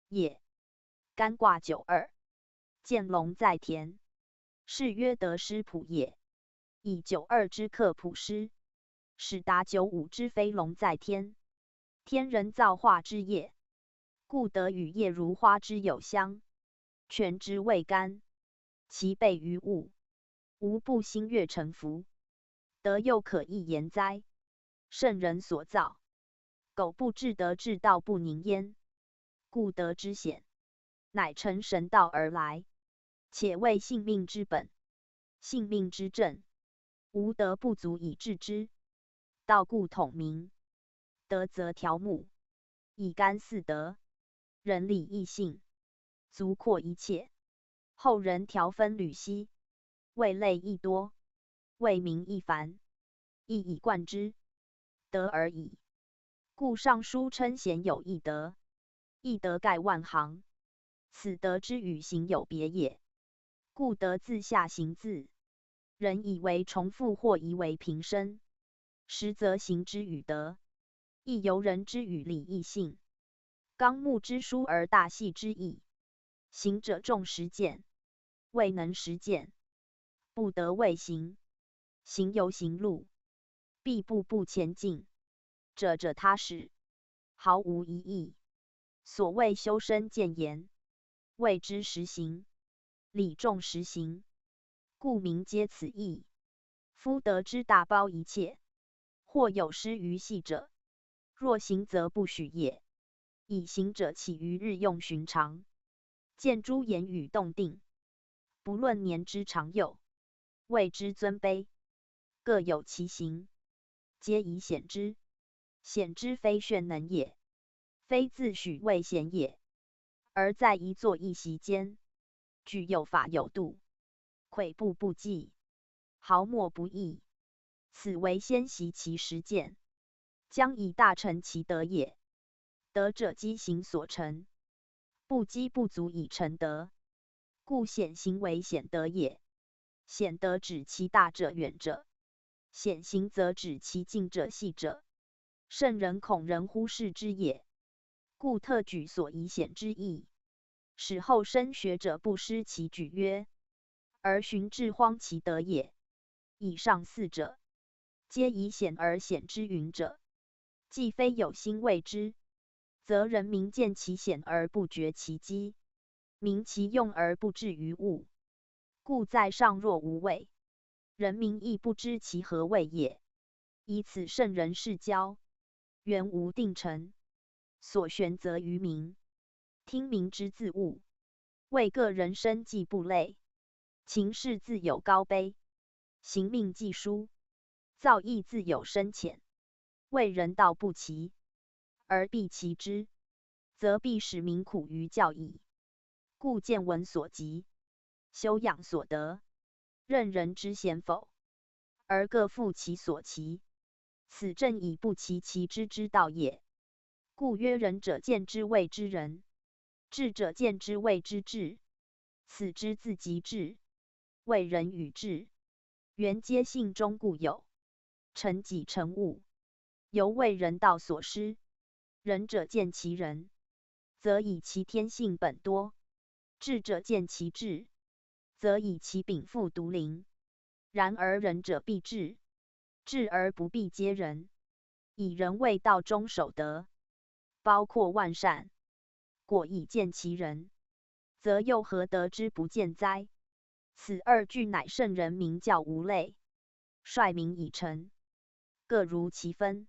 也。干卦九二，见龙在田，是曰得失普也。以九二之克普失，始达九五之飞龙在天。天人造化之也，故得与叶如花之有香，泉之味甘，其备于物，无不心悦诚服。德又可异言哉？圣人所造，苟不至德，至道不宁焉。故德之显，乃承神道而来，且谓性命之本，性命之正，无德不足以至之。道故统明，德则条目，以干四德，人礼义信，足括一切。后人条分履兮，味类亦多，味名亦繁，一以贯之，德而已。故尚书称贤有易德，易德盖万行，此德之与行有别也。故德自下行自，人以为重复或疑为平生，实则行之与德，亦由人之与礼义信。纲目之疏而大细之矣。行者重实践，未能实践，不得未行。行由行路，必步步前进，者者他始，毫无疑义。所谓修身见言，谓之实行，礼重实行，故名皆此意。夫德之大包一切，或有失于细者，若行则不许也。以行者起于日用寻常，见诸言语动定，不论年之长幼，谓之尊卑，各有其行，皆以显之。显之非炫能也，非自诩未显也，而在一坐一席间，举有法有度，跬步不计，毫末不易。此为先习其实践，将以大成其德也。德者积行所成，不积不足以成德，故显行为显德也。显德指其大者远者，显行则指其近者细者。圣人恐人忽视之也，故特举所以显之意，使后生学者不失其举曰：而循至荒其德也。以上四者，皆以显而显之云者，既非有心谓之，则人民见其显而不觉其机，明其用而不至于物，故在上若无畏，人民亦不知其何谓也。以此圣人示教，原无定程，所选择于民，听民之自悟，为各人生计不累，情事自有高卑，行命既殊，造诣自有深浅，为人道不齐，而必齐之，则必使民苦于教矣。故见闻所及，修养所得，任人知贤否，而各复其所齐，此正以不齐其知之道也。故曰仁者见之谓之仁，智者见之谓之智，此之自即智，谓仁与智，原皆性中固有，成己成物，犹未人道所失。仁者见其仁，则以其天性本多；智者见其智，则以其禀赋独灵。然而仁者必智，智而不必皆仁，以仁为道中守德，包括万善，果以见其仁，则又何德之不见哉？此二句乃圣人明教无类，率民以成，各如其分，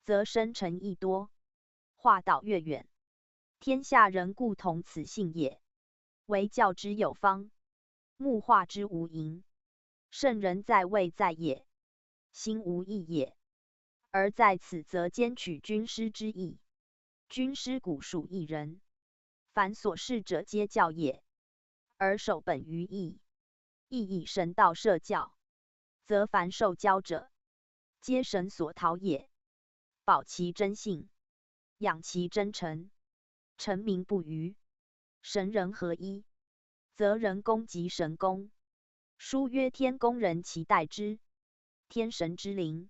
则生成益多，化导越远。天下人固同此性也。惟教之有方，目化之无垠。圣人在位在野，心无异也，而在此则兼取军师之意。军师古属一人，凡所事者皆教也，而守本于义。亦以神道设教，则凡受教者，皆神所陶也，保其真性，养其真诚，诚民不愚，神人合一，则人功及神功。书曰：天公人其代之，天神之灵，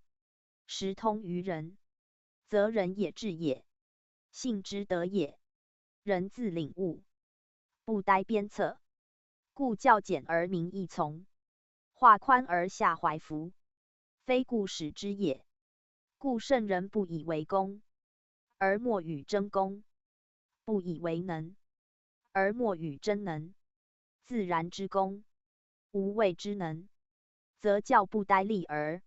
时通于人，则人也智也，信之德也。人自领悟，不待鞭策。故教简而民易从，化宽而下怀服，非故使之也。故圣人不以为功，而莫与争功；不以为能，而莫与争能。自然之功，无谓之能，则教不待立耳。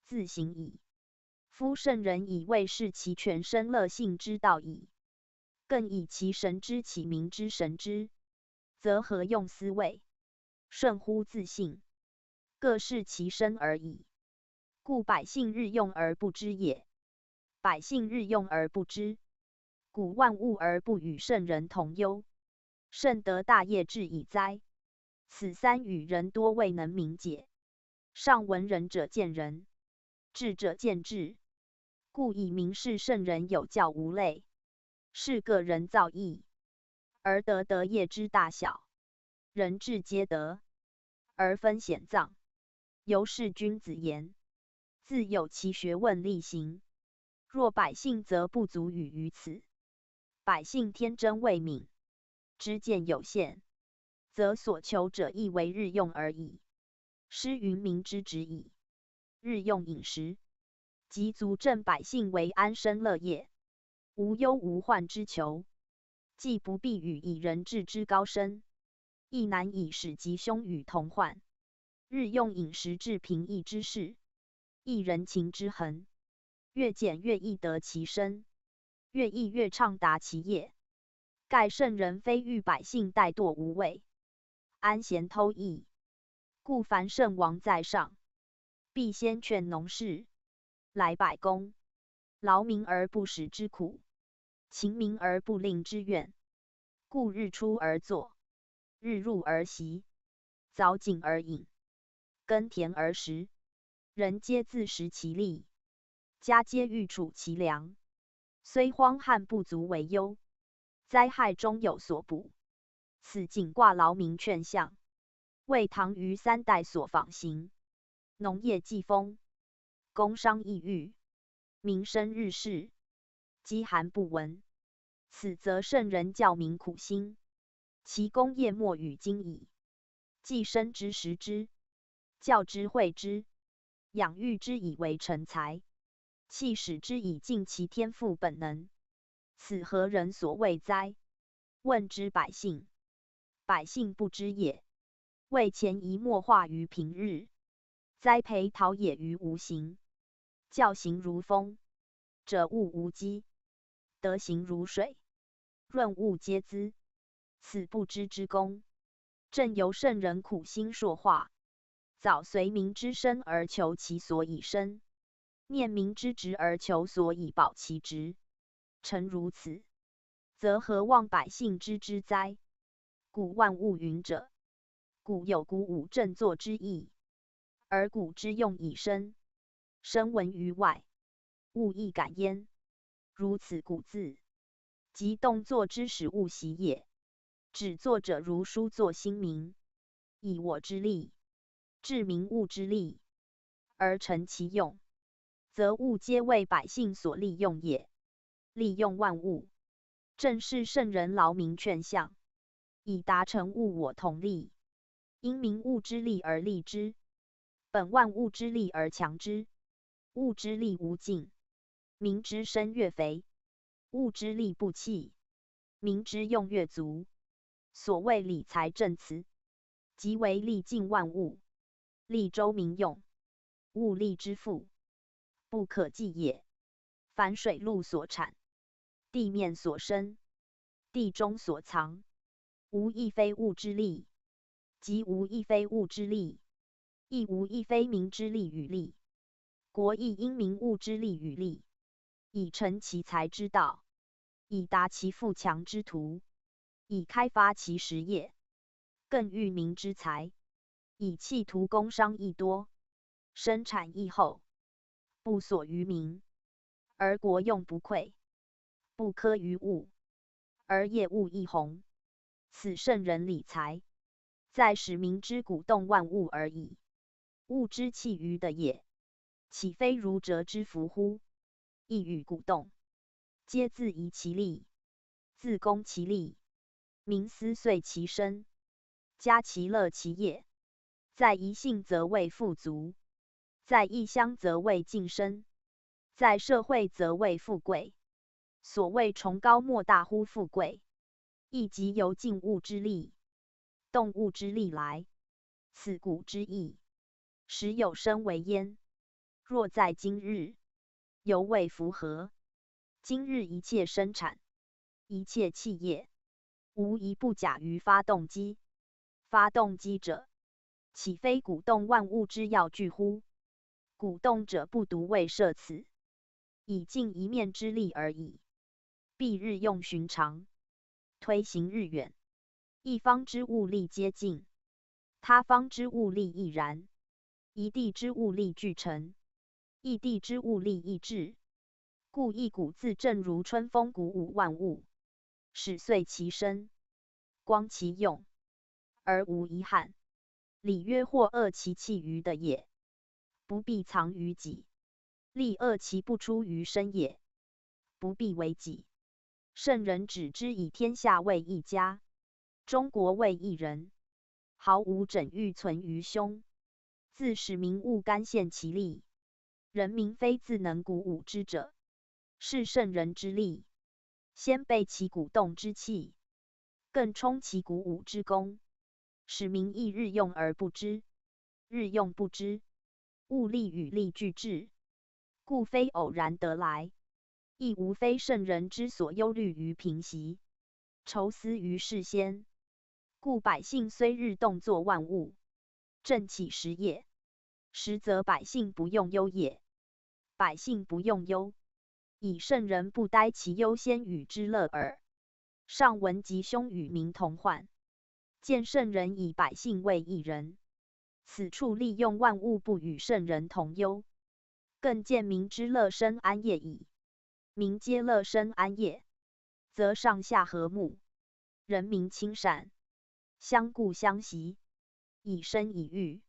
自省矣。夫圣人已未视其全身乐性之道矣，更以其神知其民之神知，则何用思惟？顺乎自性，各适其身而已。故百姓日用而不知也。百姓日用而不知，故万物而不与圣人同忧。圣德大业至矣哉！此三语人多未能明解。 上闻仁者见仁，智者见智，故以明示圣人有教无类，是个人造诣，而得德业之大小。仁智皆德，而分显藏。由是君子言，自有其学问力行。若百姓则不足语于此。百姓天真未泯，知见有限，则所求者亦为日用而已。诗云：民之职矣，日用饮食，即足正百姓为安身乐业、无忧无患之求。既不必语以仁智之高深，亦难以使吉凶与同患。日用饮食至平易之事，亦人情之恒，越俭越易得其身，越易越畅达其业。盖圣人非欲百姓怠惰无为， 安闲偷逸。故凡圣王在上，必先劝农士，来百工，劳民而不使之苦，勤民而不令之怨。故日出而作，日入而息，早井而饮，耕田而食，人皆自食其力，家皆欲处其粮，虽荒旱不足为忧，灾害终有所补。此景卦劳民劝相，为唐虞三代所仿行。农业既丰，工商亦裕，民生日盛，饥寒不闻。此则圣人教民苦心，其功业莫与今矣。既生之食之，教之诲之，养育之以为成才，弃使之以尽其天赋本能。此何人所谓哉？问之百姓，百姓不知也。为潜移默化于平日，栽培陶冶于无形，教行如风，者物无机，德行如水，润物皆资。此不知之功，正由圣人苦心硕化，早随民之生而求其所以生，念民之职而求所以保其职。诚如此，则何望百姓知之哉？古万物云者，古有古武振作之意，而古之用以生，生闻于外，物亦感焉。如此古字，即动作之始物习也。止作者如书作兴民，以我之力，致民物之力，而成其用，则物皆为百姓所利用也。利用万物，正是圣人劳民劝相，以达成物我同利。因民物之力而利之，本万物之力而强之。物之力无尽，民之身越肥，物之力不弃，民之用越足。所谓理财正辞，即为利尽万物，利周民用，物力之富，不可计也。凡水陆所产，地面所生，地中所藏，无一非物之力，即无一非物之力，亦无一非民之力与力。国亦因民物之力与力，以成其财之道，以达其富强之途，以开发其实业，更育民之才，以弃图工商益多，生产益厚，不所于民，而国用不愧，不科于物，而业物亦宏。此圣人理财，在使民之古动万物而已。物之器于得也，岂非如折之服乎？亦与古动，皆自遗其力，自攻其力，民斯遂其身，家其乐其业，在一姓则为富足，在一乡则为晋升，在社会则为富贵。所谓崇高莫大乎富贵，亦即由尽物之力，动物之力来。此古之意，始有生为焉。若在今日，犹未符合。今日一切生产，一切企业，无一不假于发动机。发动机者，岂非鼓动万物之要具乎？鼓动者不独为设此，以尽一面之力而已，必日用寻常，推行日远。一方之物力皆尽，他方之物力亦然。一地之物力俱成，一地之物力亦至。故一鼓自振如春风，鼓舞万物，始遂其身，光其用，而无遗憾。礼乐或恶其气于得也，不必藏于己；利恶其不出于身也，不必为己。圣人止之以天下为一家，中国为一人，毫无枕欲存于胸。自使民物干献其力，人民非自能鼓舞之者，是圣人之力。先备其鼓动之气，更充其鼓舞之功，使民亦日用而不知，日用不知，物力与力俱至，故非偶然得来，亦无非圣人之所忧虑于平息，愁思于事先。故百姓虽日动作万物，振起实业，实则百姓不用忧也。百姓不用忧，以圣人不待其忧先与之乐耳。上闻吉凶与民同患，见圣人以百姓为一人，此处利用万物不与圣人同忧，更见民之乐生安业矣。民皆乐生安业，则上下和睦，人民亲善，相顾相惜，以身以玉。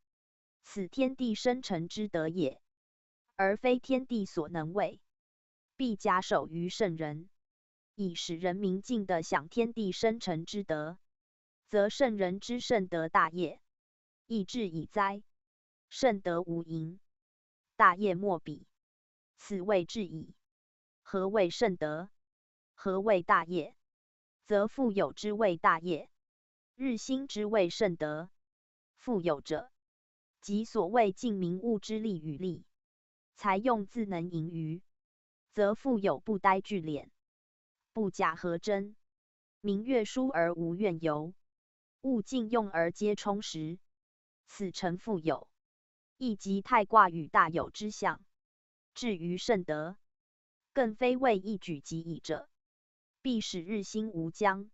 此天地生成之德也，而非天地所能为，必假手于圣人，以使人民尽得享天地生成之德，则圣人之圣德大业，亦至矣哉。圣德无垠，大业莫比，此谓至矣。何谓圣德？何谓大业？则富有之谓大业，日新之谓圣德。富有者，即所谓尽民物之力与力，才用自能盈余，则富有不呆聚敛，不假和争，民悦书而无怨尤，物尽用而皆充实，此诚富有，亦即太卦与大有之象。至于圣德，更非谓一举即已者，必使日新无疆，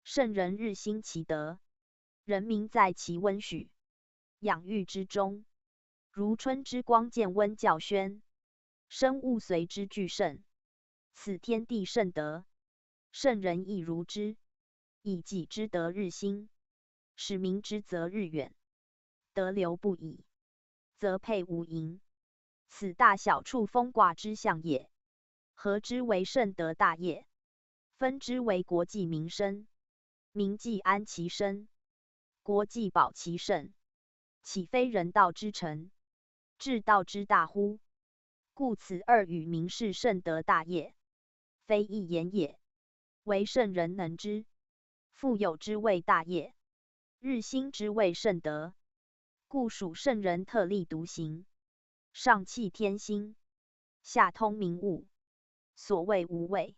圣人日新其德，人民在其温煦、养育之中，如春之光见温较宣，生物随之俱盛，此天地圣德，圣人亦如之，以己之德日新，使民之则日远，德流不已，则沛无垠。此大小处风卦之象也。合之为圣德大业，分之为国计民生。民计安其生，国计保其盛，岂非人道之成，至道之大乎？故此二语名是圣德大业，非一言也，惟圣人能之。富有之谓大业，日新之谓圣德。故属圣人特立独行，上气天心，下通民物，所谓无为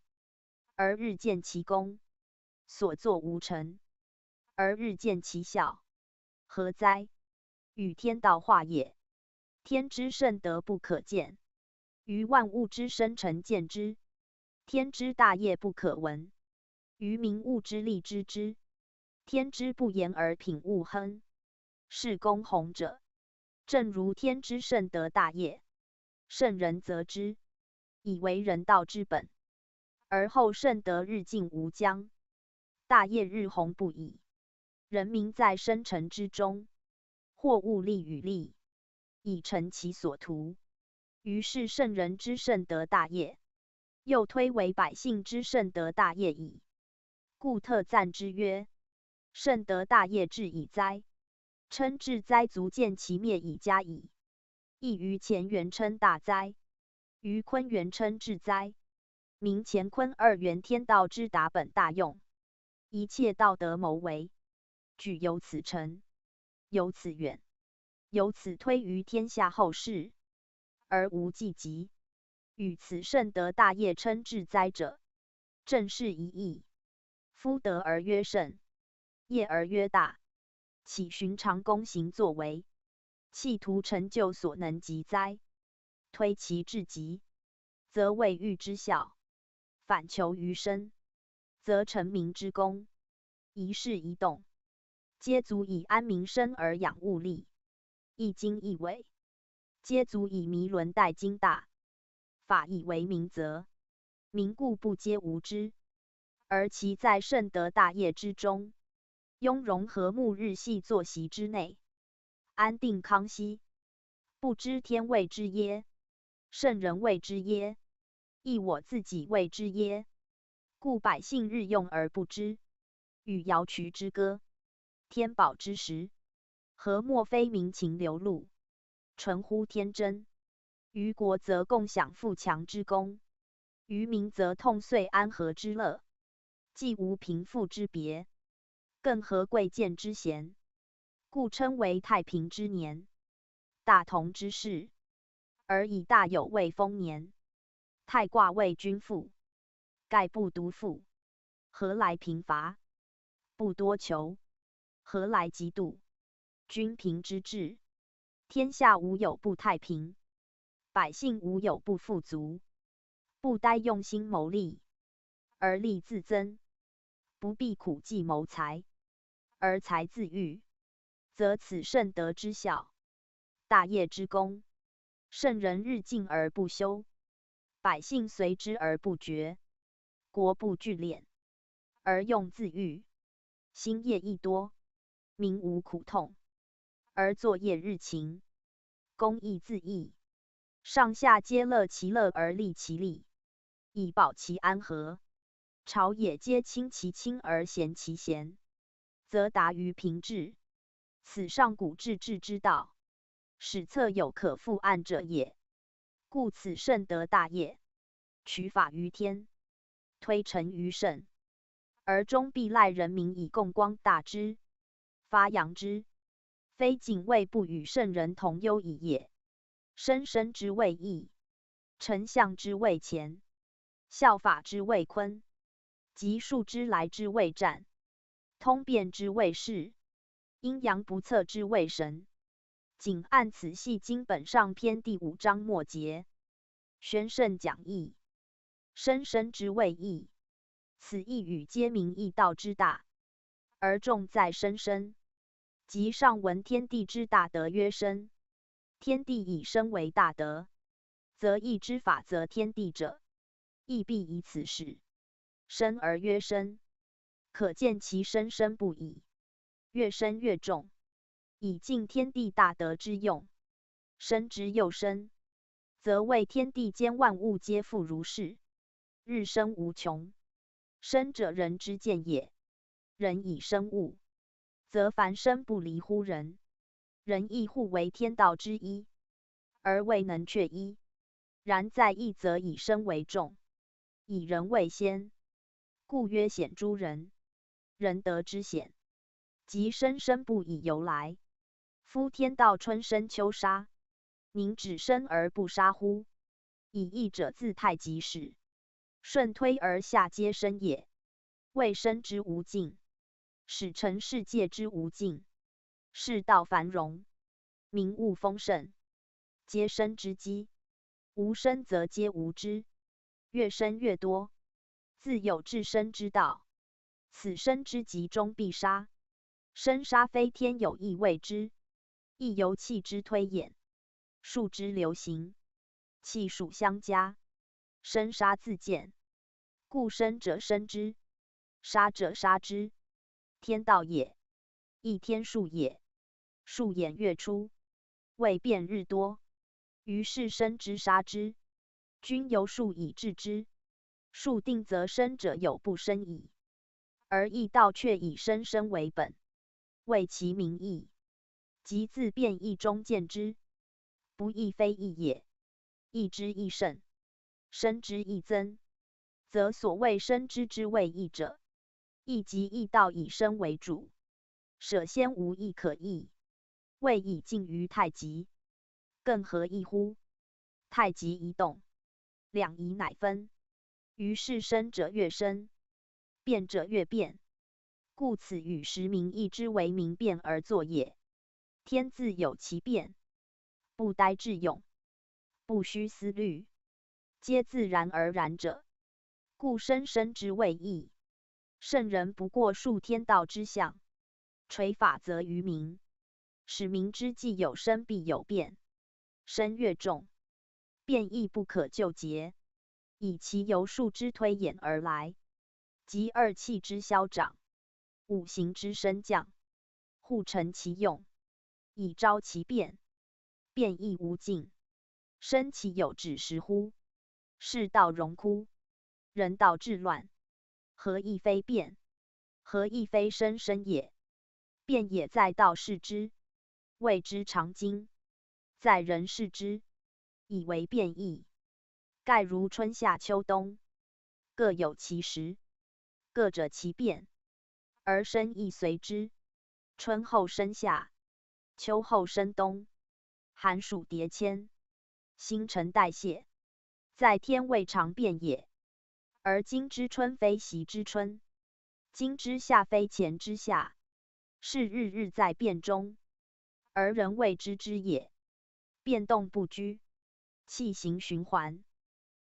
而日见其功，所作无成而日见其效，何哉？与天道化也。天之圣德不可见，于万物之生成见之；天之大业不可闻，于民物之力知之。天之不言而品物亨，是公弘者，正如天之圣德大业，圣人则之，以为人道之本，而后圣德日进无疆，大业日弘不已。人民在生成之中，或物力与力，以成其所图。于是圣人之圣德大业，又推为百姓之圣德大业矣。故特赞之曰：圣德大业至矣哉！称至哉，足见其灭已加矣。亦于乾元称大哉，于坤元称至哉，明乾坤二元天道之达本大用，一切道德谋为，举由此成，由此远，由此推于天下后世，而无际极。与此圣德大业称至哉者，正是一义。夫德而曰圣，业而曰大，岂寻常躬行作为，企图成就所能及哉？推其至极，则谓欲之效，反求于深，则成民之功。一事一动，皆足以安民生而养物力，一经一为，皆足以弥伦待今大。法以为民则，民固不皆无知，而其在圣德大业之中，雍容和睦日系作息之内，安定康熙。不知天谓之耶？圣人谓之耶？亦我自己谓之耶？故百姓日用而不知，语瑶渠之歌，天宝之时，何莫非民情流露，纯乎天真？于国则共享富强之功，于民则痛遂安和之乐。既无贫富之别，更何贵贱之嫌？故称为太平之年，大同之世，而以大有谓丰年。太卦谓君富，盖不独富，何来贫乏？不多求，何来嫉妒？君贫之志，天下无有不太平，百姓无有不富足。不待用心谋利，而利自增，不必苦计谋财，而财自愈，则此圣德之效，大业之功，圣人日进而不休，百姓随之而不决，国不聚敛，而用自愈。兴业益多，民无苦痛，而作业日勤，工亦自易。上下皆乐其乐而利其利，以保其安和。朝野皆亲其亲而咸其咸，则达于平治。此上古至治之道，始测有可复案者也。故此圣德大业，取法于天，推陈于圣，而终必赖人民以共光大之，发扬之，非仅为不与圣人同忧矣也。申申之谓易，丞相之谓浅，效法之谓坤，及数之来之谓战，通变之谓势，阴阳不测之谓神。仅按此系经本上篇第五章末节。玄圣讲义，申申之谓易，此一语皆明易道之大，而重在申申。即上闻天地之大德曰申，天地以申为大德，则易之法则天地者，亦必以此始。申而曰申，可见其申深不已，越深越重，以尽天地大德之用。深之又深，则谓天地间万物皆复如是，日深无穷。深者人之见也，人以深物，则凡深不离乎人，人亦互为天道之一，而未能却一。然在易则以深为重，以人为先，故曰显诸人，仁德之显，即深深不已由来。夫天道春深秋杀，宁止深而不杀乎？以易者自太极始，顺推而下皆深也。未深之无尽，始成世界之无尽。世道繁荣，民物丰盛，皆深之积，无深则皆无知，越深越多，自有至深之道。此深之极终必杀，深杀非天有意为之，亦由气之推演，数之流行，气数相加，深杀自见。故深者深之，杀者杀之，天道也，亦天数也。数演月出，未变日多，于是深之杀之，均由数以制之。数定则深者有不深矣，而易道却以深深为本，谓其名易。即自变易中见之，不亦非易也？易之亦甚，深之亦增，则所谓深之之谓易者，亦即易道以深为主，舍先无易可易，谓以近于太极，更何易乎？太极一动，两仪乃分，于是深者越深，变者越变。故此与时名易之为名变而作也。天自有其变，不待致用，不需思虑，皆自然而然者。故深深之谓易。圣人不过述天道之象，垂法则于民，使民知既有深必有变，深越重，变亦不可救节，以其由数之推演而来，即二气之消长，五行之升降，互成其用，以昭其变。变亦无尽，深岂有止时乎？世道荣枯，人道治乱，何亦非变？何亦非深深也？变也在道视之，谓之常经，在人视之，以为变易。盖如春夏秋冬，各有其时，各者其变，而深亦随之。春后生夏，秋后生冬，寒暑迭迁，新陈代谢，在天未尝变也。而今之春非昔之春，今之夏非前之夏，是日日在变中，而人谓之知也。变动不居，气行循环，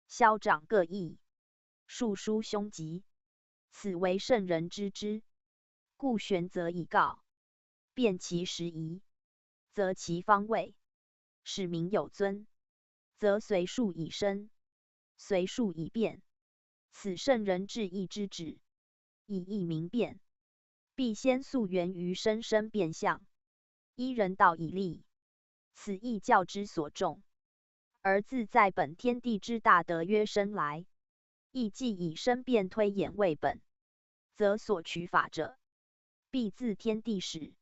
消长各异，数殊凶极，此为圣人知之。故玄则以告：变其时宜，则其方位，使民有尊，则随数以升，随数以变。此圣人至意之旨，以意明变，必先溯源于生生变相，依人道以立，此亦教之所重。而自在本天地之大德曰生来，亦既以生变推演为本，则所取法者，必自天地始。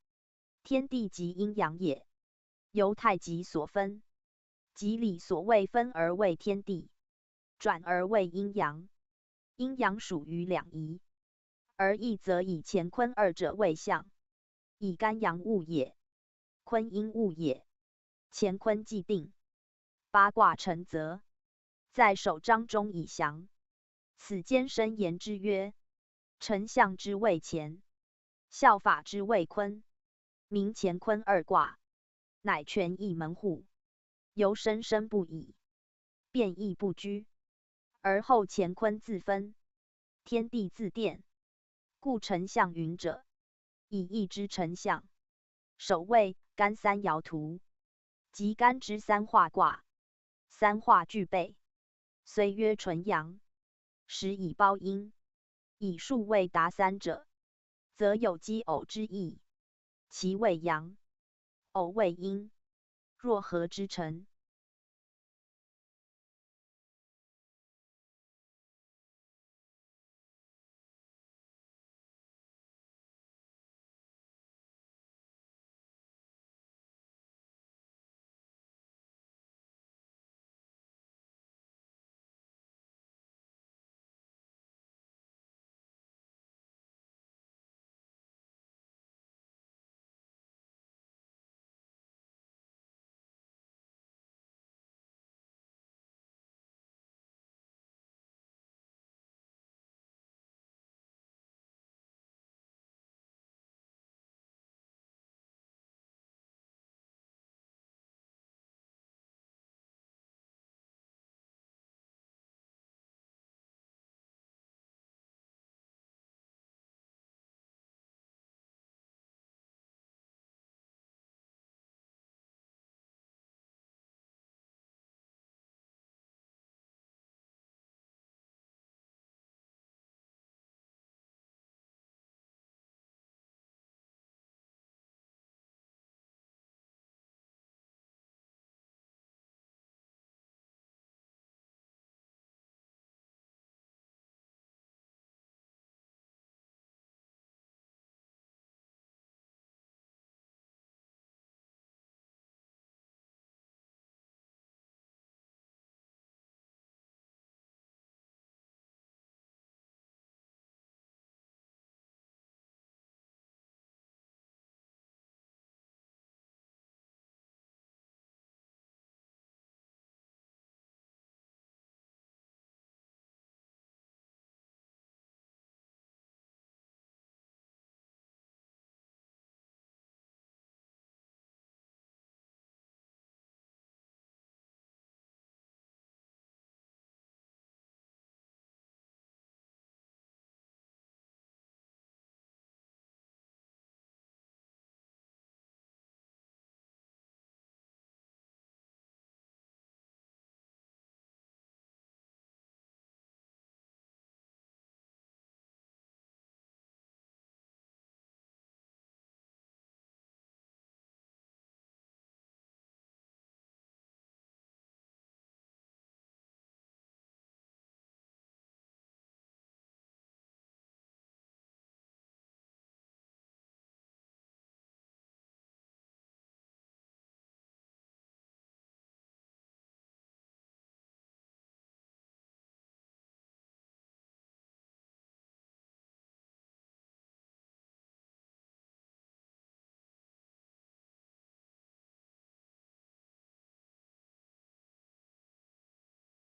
天地即阴阳也，由太极所分，即理所谓分而谓天地，转而谓阴阳。阴阳属于两仪，而易则以乾坤二者为象，以干阳物也，坤阴物也，乾坤既定，八卦成则，在首章中已详。此间深言之曰：成象之谓乾，效法之谓坤，名乾坤二卦，乃权易门户，由生生不已，变易不居，而后乾坤自分，天地自变，故成象云者，以易知成象。首谓干三爻图，即干支三化卦，三化俱备，虽曰纯阳，实以包阴，以数谓达三者，则有奇偶之意。奇谓阳，偶谓阴，若何之成？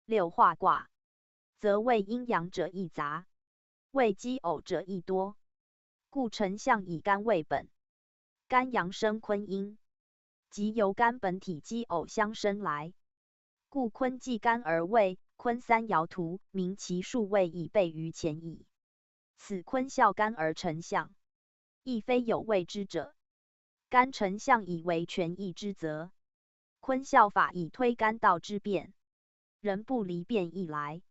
六化卦，则谓阴阳者亦杂，谓奇偶者亦多，故成象以干为本，干阳生坤阴，即由干本体奇偶相生来，故坤既干而谓坤三爻图，名其数谓已备于乾矣。此坤效干而成象，亦非有未之者。干成象以为权易之则，坤效法以推干道之变，人不离变易来，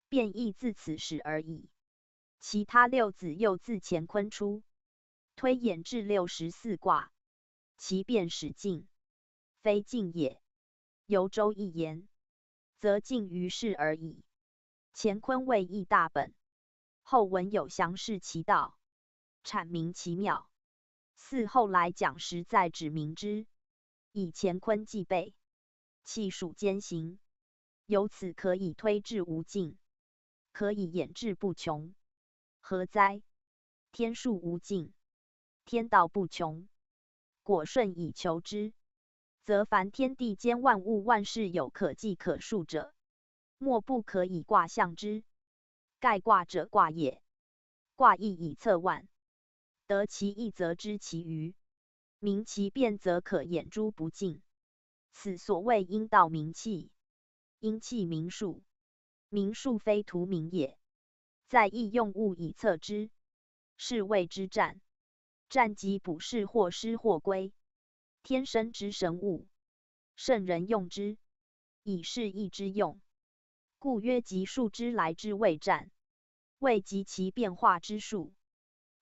变易自此始而已。其他六子又自乾坤出，推演至六十四卦，其变始静，非静也。由周易言，则静于始而已。乾坤谓易大本，后文有详释其道，阐明其妙。似后来讲时再指明之，以乾坤既备，气数兼行，由此可以推至无尽，可以演至不穷。何哉？天数无尽，天道不穷，果顺以求之，则凡天地间万物万事有可计可数者，莫不可以卦象之。盖卦者卦也，卦意以测万，得其一则知其余，明其变则可演诸不尽。此所谓阴道明气，阴气明数，明数非徒明也，在意用物以测之，是谓之战。战即卜筮或失或归，天生之神物，圣人用之，以示意之用。故曰：及数之来之谓战，未及其变化之数，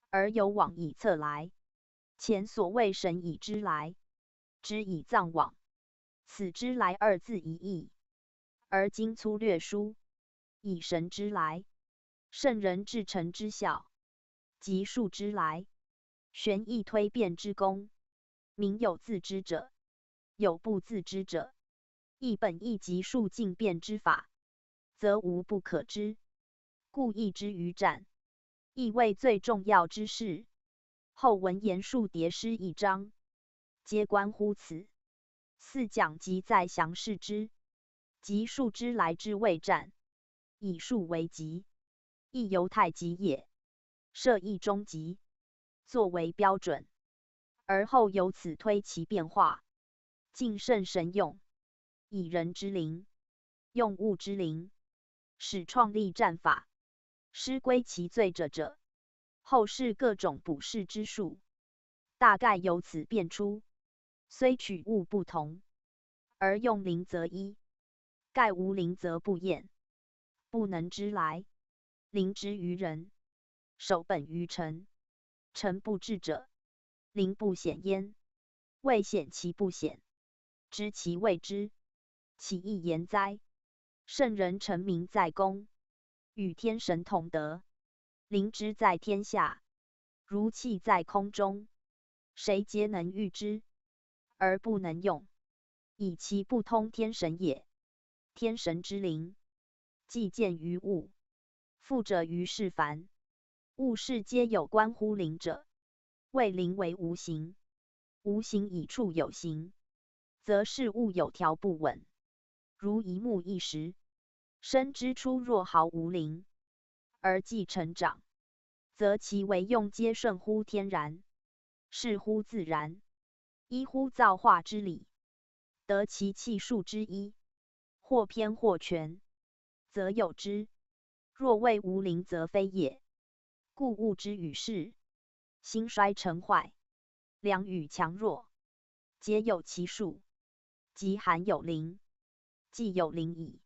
而有往以测来。乾所谓神以之来，之以藏往，此之来二字一义，而今粗略疏，以神之来，圣人至诚之效，及数之来，玄易推变之功，名有自知者，有不自知者。亦本亦及数尽变之法，则无不可知，故易之于战，亦谓最重要之事。后文言数叠诗一章，皆关乎此。四讲即在详释之。及数之来之谓战，以数为极，亦犹太极也，设一终极，作为标准，而后由此推其变化，敬圣神用，以人之灵，用物之灵，始创立战法，师归其最者者，后世各种卜筮之数，大概由此变出。虽取物不同，而用灵则一，盖无灵则不验，不能知来，灵之于人，守本于诚，诚不至者，灵不显焉。未显其不显，知其未知，其亦言哉？圣人成名在公，与天神同德，灵之在天下，如气在空中，谁皆能御之，而不能用，以其不通天神也。天神之灵，既见于物，复者于世凡。物事皆有关乎灵者，谓灵为无形，无形以处有形，则事物有条不紊，如一木一石，生之初若毫无灵，而既成长，则其为用皆顺乎天然，适乎自然，依乎造化之理，得其气数之一，或偏或全，则有之。若谓无灵则非也。故物之与事，兴衰成坏，良与强弱，皆有其数，即含有灵，既有灵矣，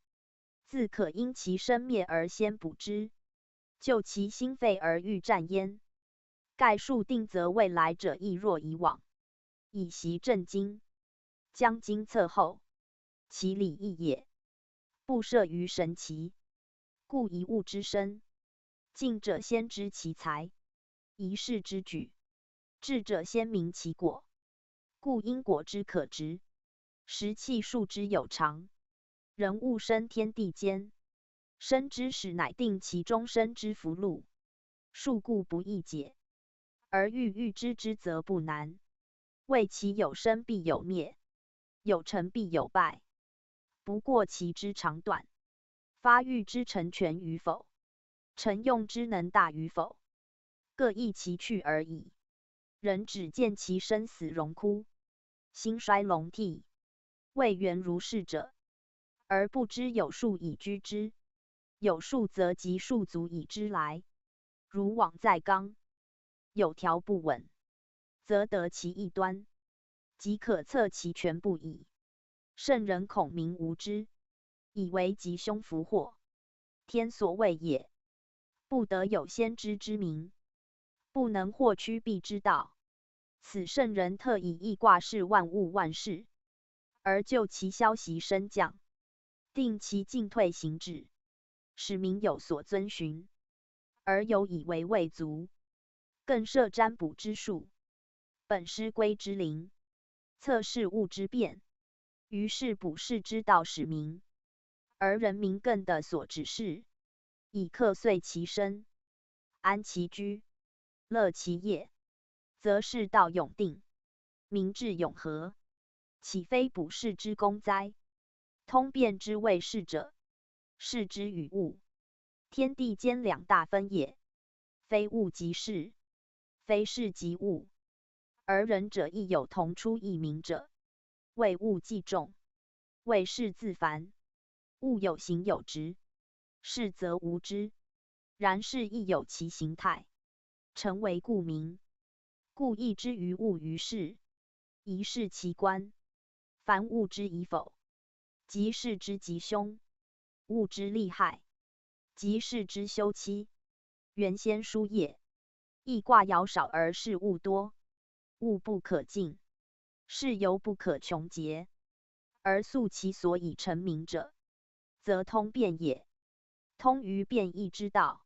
自可因其生灭而先卜之，救其心肺而御战焉。盖数定则未来者亦若以往，以习正今，将今测后，其理义也。不涉于神奇，故一物之生，静者先知其材，疑事之举，智者先明其果，故因果之可执，时气数之有常。人物生天地间，生之始乃定其终身之福禄，数故不易解，而欲预知之则不难，谓其有生必有灭，有成必有败，不过其知长短，发育之成全与否，成用之能大与否，各异其趣而已。人只见其生死荣枯，兴衰隆替，谓元如是者，而不知有数以居之，有数则及数足以知来，如网在缸，有条不紊，则得其一端，即可测其全部矣。圣人孔明无知，以为吉凶福祸，天所谓也，不得有先知之明，不能或趋避之道。此圣人特以易卦示万物万事，而就其消息升降，定其进退行止，使民有所遵循，而有以为未足，更设占卜之术，本师归之灵，测事物之变，于是卜筮之道始明，而人民更得所指示，以克岁其身，安其居，乐其业，则世道永定，民至永和，岂非卜筮之功哉？通变之谓世者，世之与物，天地间两大分也，非物即世，非世即物，而仁者亦有同出异名者，谓物即众，谓世自凡。物有形有质，世则无之，然世亦有其形态，成为故名。故亦之于物于世，宜世其观，凡物之宜否，即世之吉凶，物之利害，即世之休戚。原先书也，易卦爻少而世物多，物不可尽，世犹不可穷竭，而素其所以成名者，则通变也。通于变易之道，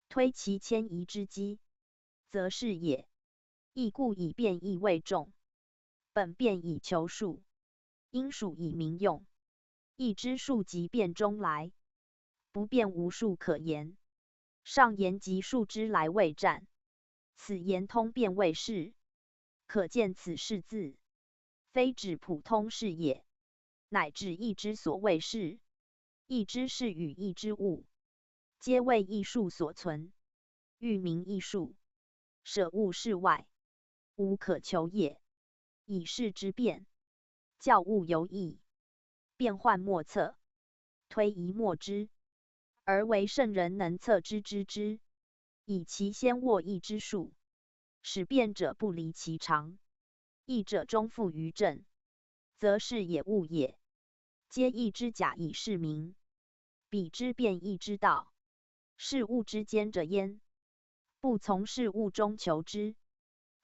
推其迁移之机，则世也。亦故以变易谓众，本变以求数，因数以民用。易之数即变中来，不变无数可言。上言即数之来谓占，此言通变谓世，可见此世字，非指普通世也，乃指易之所谓世。易之事与易之物，皆为易数所存，欲名易数，舍物世外，无可求也。以世之变，教物由易，变幻莫测，推移莫知，而为圣人能测之知之，以其先握易之数，使变者不离其常，易者终复于正，则世也物也，皆易之假以示明，彼之变易之道，事物之间者焉。不从事物中求之，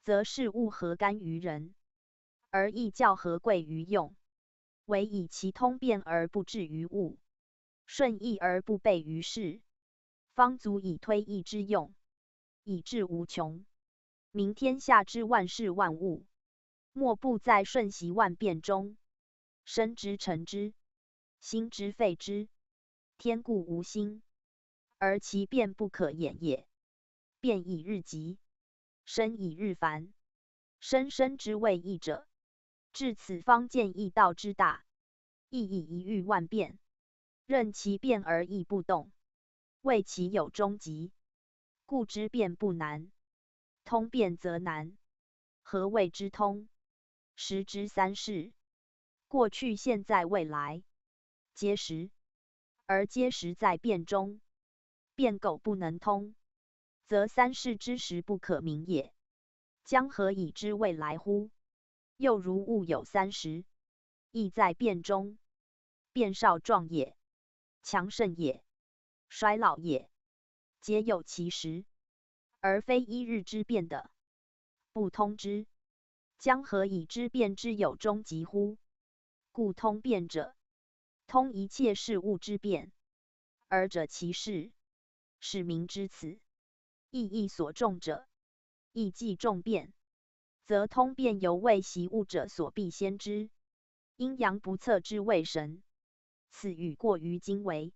则事物何干于人？而易教何贵于用？唯以其通变而不至于物，顺易而不悖于世，方足以推易之用，以至无穷。明天下之万事万物，莫不在瞬息万变中，生之成之，兴之废之，天固无心，而其变不可掩也。变以日极，生以日繁，生生之谓易者。至此方见易道之大，亦以一喻万变，任其变而易不动，谓其有终极，故知变不难，通变则难。何谓之通？时之三世，过去、现在、未来，皆时，而皆时在变中。变苟不能通，则三世之时不可名也。将何以知未来乎？又如物有三时，亦在变中，变少壮也，强盛也，衰老也，皆有其时，而非一日之变的，不通之，将何以知变之有终极乎？故通变者，通一切事物之变，而者其事，使民知此。亦亦所众者，亦即众变，则通变犹未习物者所必先知。阴阳不测之谓神，此语过于今为，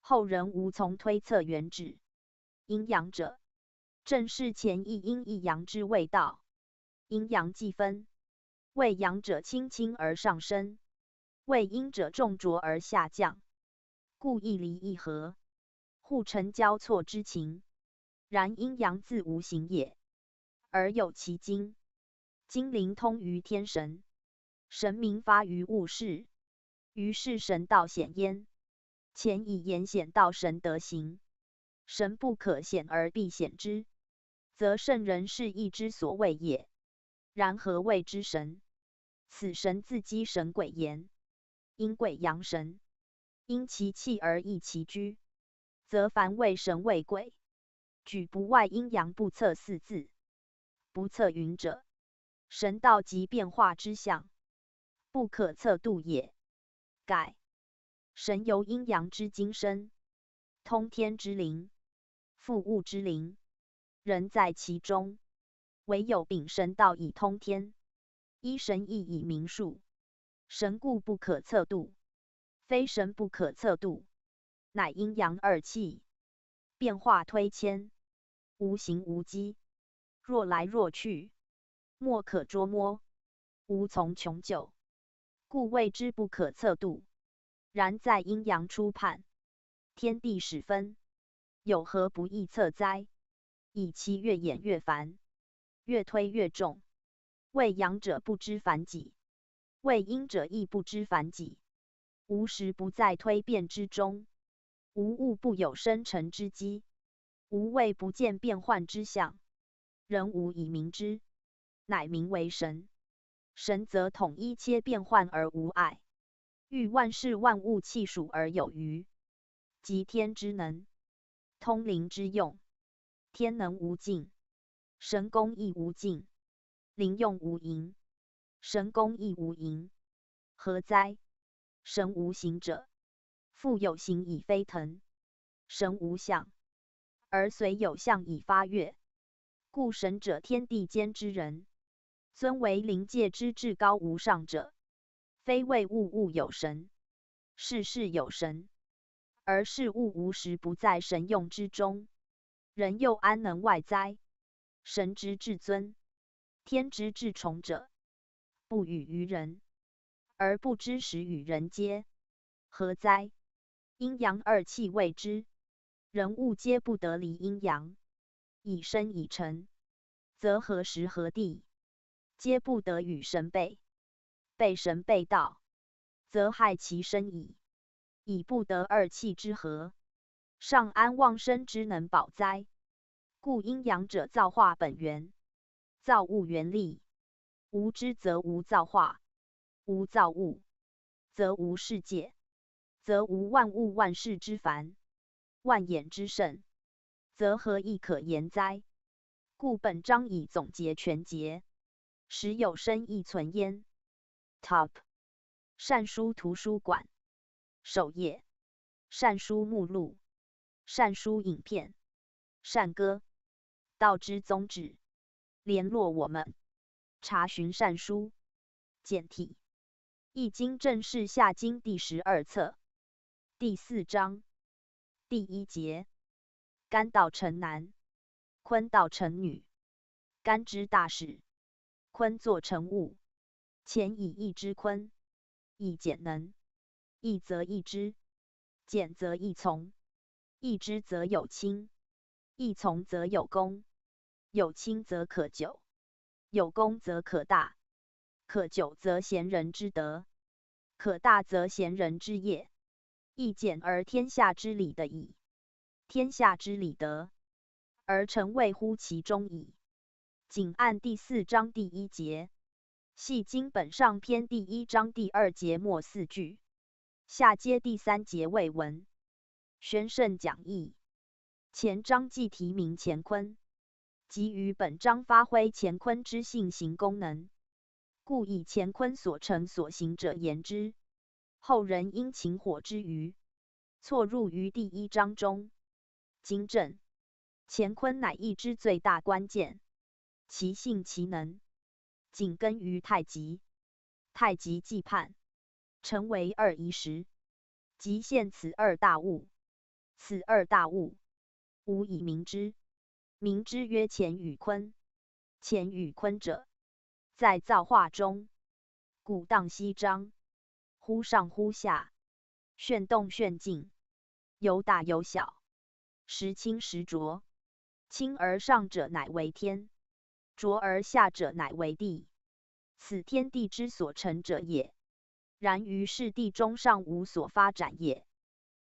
后人无从推测原旨。阴阳者，正是前一阴一阳之谓道。阴阳既分，谓阳者轻轻而上升，谓阴者重浊而下降，故亦离亦合，互成交错之情。然阴阳自无形也，而有其精，精灵通于天神，神明发于物世，于是神道显焉。前以言显道神德行，神不可显而必显之，则圣人是易之所谓也。然何谓之神？此神自积神鬼言，阴鬼阳神，因其气而益其居，则凡谓神谓鬼，举不外阴阳不测四字。不测云者，神道即变化之象，不可测度也。盖神由阴阳之精生，通天之灵，覆物之灵，人在其中，唯有秉神道以通天，依神意以明数。神故不可测度，非神不可测度，乃阴阳二气，变化推迁，无形无机，若来若去，莫可捉摸，无从穷究，故谓之不可测度。然在阴阳初判，天地始分，有何不易测哉？以其越演越繁，越推越重。谓阳者不知繁几，谓阴者亦不知繁几，无时不在推变之中。无物不有生成之机，无谓不见变幻之象。人无以明之，乃名为神。神则统一切变幻而无碍，御万事万物气数而有余，即天之能，通灵之用。天能无尽，神功亦无尽，灵用无垠，神功亦无垠。何哉？神无形者，复有形以飞腾；神无相，而随有相以发乐。故神者天地间之人，尊为灵界之至高无上者，非谓物物有神，事事有神，而事物无时不在神用之中，人又安能外哉？神之至尊，天之至崇者，不与于人，而不知始与人皆。何哉？阴阳二气未知，人物皆不得离阴阳，以生以成，则何时何地，皆不得与神悖，悖神悖道，则害其生矣，以不得二气之和，尚安忘身之能保哉。故阴阳者造化本源，造物原力，无之则无造化，无造物，则无世界，则无万物万事之繁，万衍之盛，则何意可言哉？故本章以总结全节，实有深意存焉。Top 善书图书馆首页，善书目录，善书影片，善歌，道之宗旨。联络我们，查询善书。简体：易经正释下经第十二册，第四章，第一节。干道成男，坤道成女。干之大始，坤作成物，乾以易之坤，以简能，易则易之，简则易从，易之则有亲，易从则有功，有亲则可久，有功则可大，可久则贤人之德，可大则贤人之业，亦简而天下之理得矣。天下之理得，而成谓乎其中矣。仅按第四章第一节，系经本上篇第一章第二节末四句，下接第三节未文。宣圣讲义前章即题名乾坤，即于本章发挥乾坤之性行功能，故以乾坤所成所行者言之。后人因情火之余，错入于第一章中。经正乾坤乃易之最大关键，其性其能，紧根于太极，太极既判，成为二仪时，即现此二大物。此二大物，无以名之，名之曰乾与坤。乾与坤者，在造化中，鼓荡翕张，忽上忽下，旋动旋静，有大有小，时清时浊。清而上者乃为天，浊而下者乃为地。此天地之所成者也，然于是地中尚无所发展也。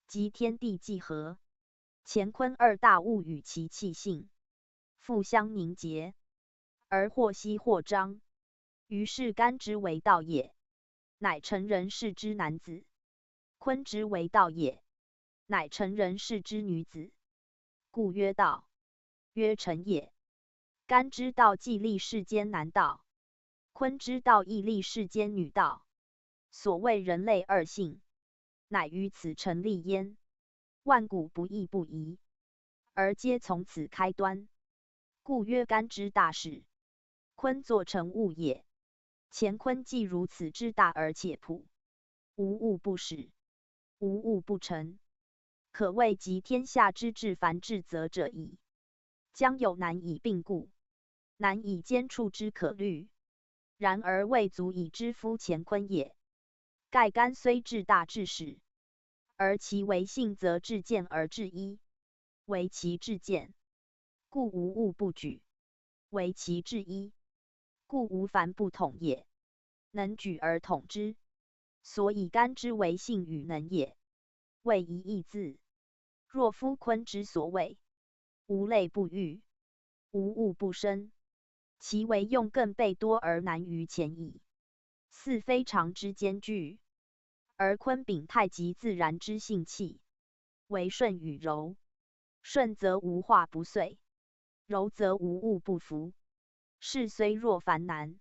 即天地既合，乾坤二大物与其气性，互相凝结，而或翕或张，于是干之为道也，乃成人世之男子。鲲之为道也，乃成人世之女子，故曰道。曰成也。干之道既立世间男道，鲲之道亦立世间女道。所谓人类二性，乃于此成立焉。万古不易不移，而皆从此开端。故曰干之大始，鲲作成物也。乾坤既如此之大而且普，无物不始，无物不成，可谓集天下之至繁至则者矣。将有难以并故，难以兼处之可虑。然而未足以知夫乾坤也。盖干虽至大至始，而其为性则至简而至一，为其至简，故无物不举；为其至一，故无繁不统也。能举而统之，所以干之为性与能也。谓一义字。若夫鲲之所谓无类不遇，无物不生，其为用更备多而难于乾矣。似非常之兼具，而鲲秉太极自然之性气，为顺与柔。顺则无化不遂，柔则无物不服。是虽若繁难，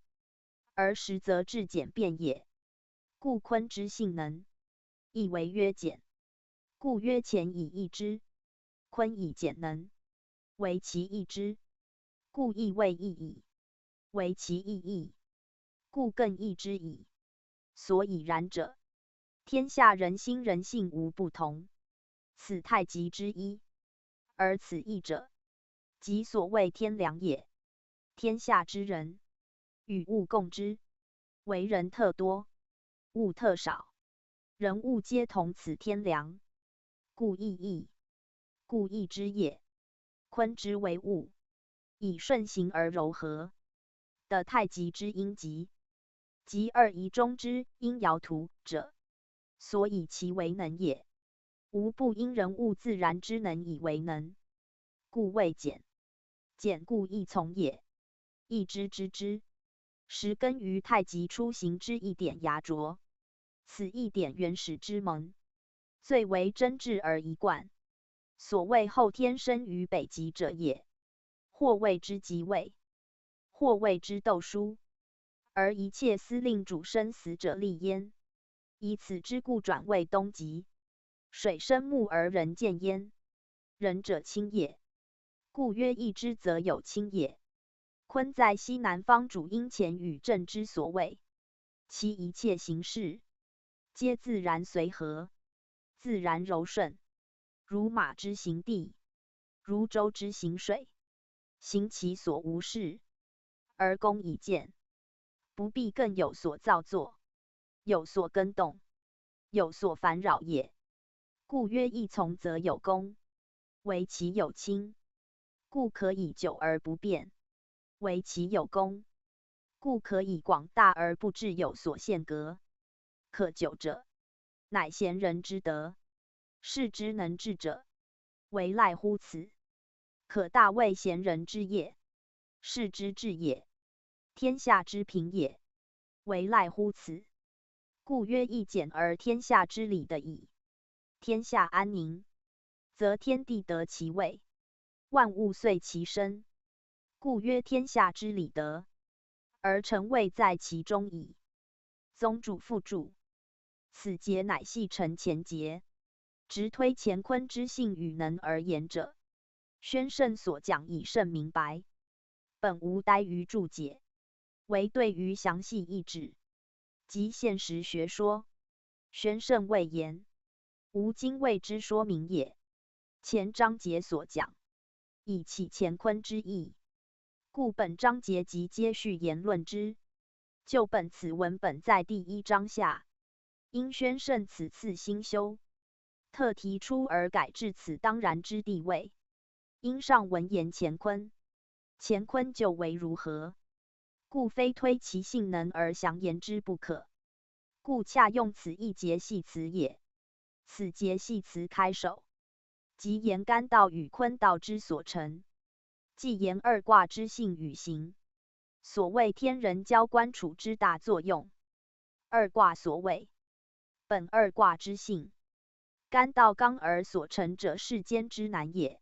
而实则至简便也。故鲲之性能，亦为曰简。故曰乾以易之，鲲以简能，为其易之，故亦谓易矣。为其易易，故更易之矣。所以然者，天下人心人性无不同，此太极之一。而此易者，即所谓天良也。天下之人，与物共之，为人特多，物特少，人物皆同此天良，故易易，故易之也。鲲之为物，以顺行而柔和，得太极之阴极，即二仪中之阴爻图者，所以其为能也。无不因人物自然之能以为能，故谓简。简故易从也。易之知之，实根于太极初行之一点芽着。此一点原始之门，最为真质而一贯，所谓后天生于北极者也。或谓之极位，或谓之斗书，而一切司令主生死者立焉。以此之故，转谓东极。水生木而人见焉，仁者亲也。故曰易之则有亲也。鲲在西南方主阴乾与震之所谓，其一切行事，皆自然随和，自然柔顺，如马之行地，如舟之行水，行其所无事，而功以见，不必更有所造作，有所更动，有所烦扰也。故曰易从则有功，为其有亲，故可以久而不变；为其有功，故可以广大而不至有所限隔。可久者，乃贤人之德。士之能至者，唯赖乎此。可大谓贤人之业，士之至也，天下之平也，唯赖乎此。故曰易简而天下之理得矣。天下安宁，则天地得其位，万物遂其生。故曰天下之理得，而成谓在其中矣。宗主父主，此节乃系承乾节，直推乾坤之性与能而言者。宣圣所讲已甚明白，本无待于注解，唯对于详细意旨，即现实学说，宣圣未言，吾今为之说明也。前章节所讲，以启乾坤之意，故本章节即接续言论之。旧本此文本在第一章下，因宣圣此次兴修，特提出而改至此当然之地位。因上文言乾坤，乾坤究为如何，故非推其性能而详言之不可。故恰用此一节系辞也。此节系辞开首，即言干道与鲲道之所成，即言二卦之性与形。所谓天人交观处之大作用。二卦所谓，本二卦之性，干道刚而所成者，世间之男也；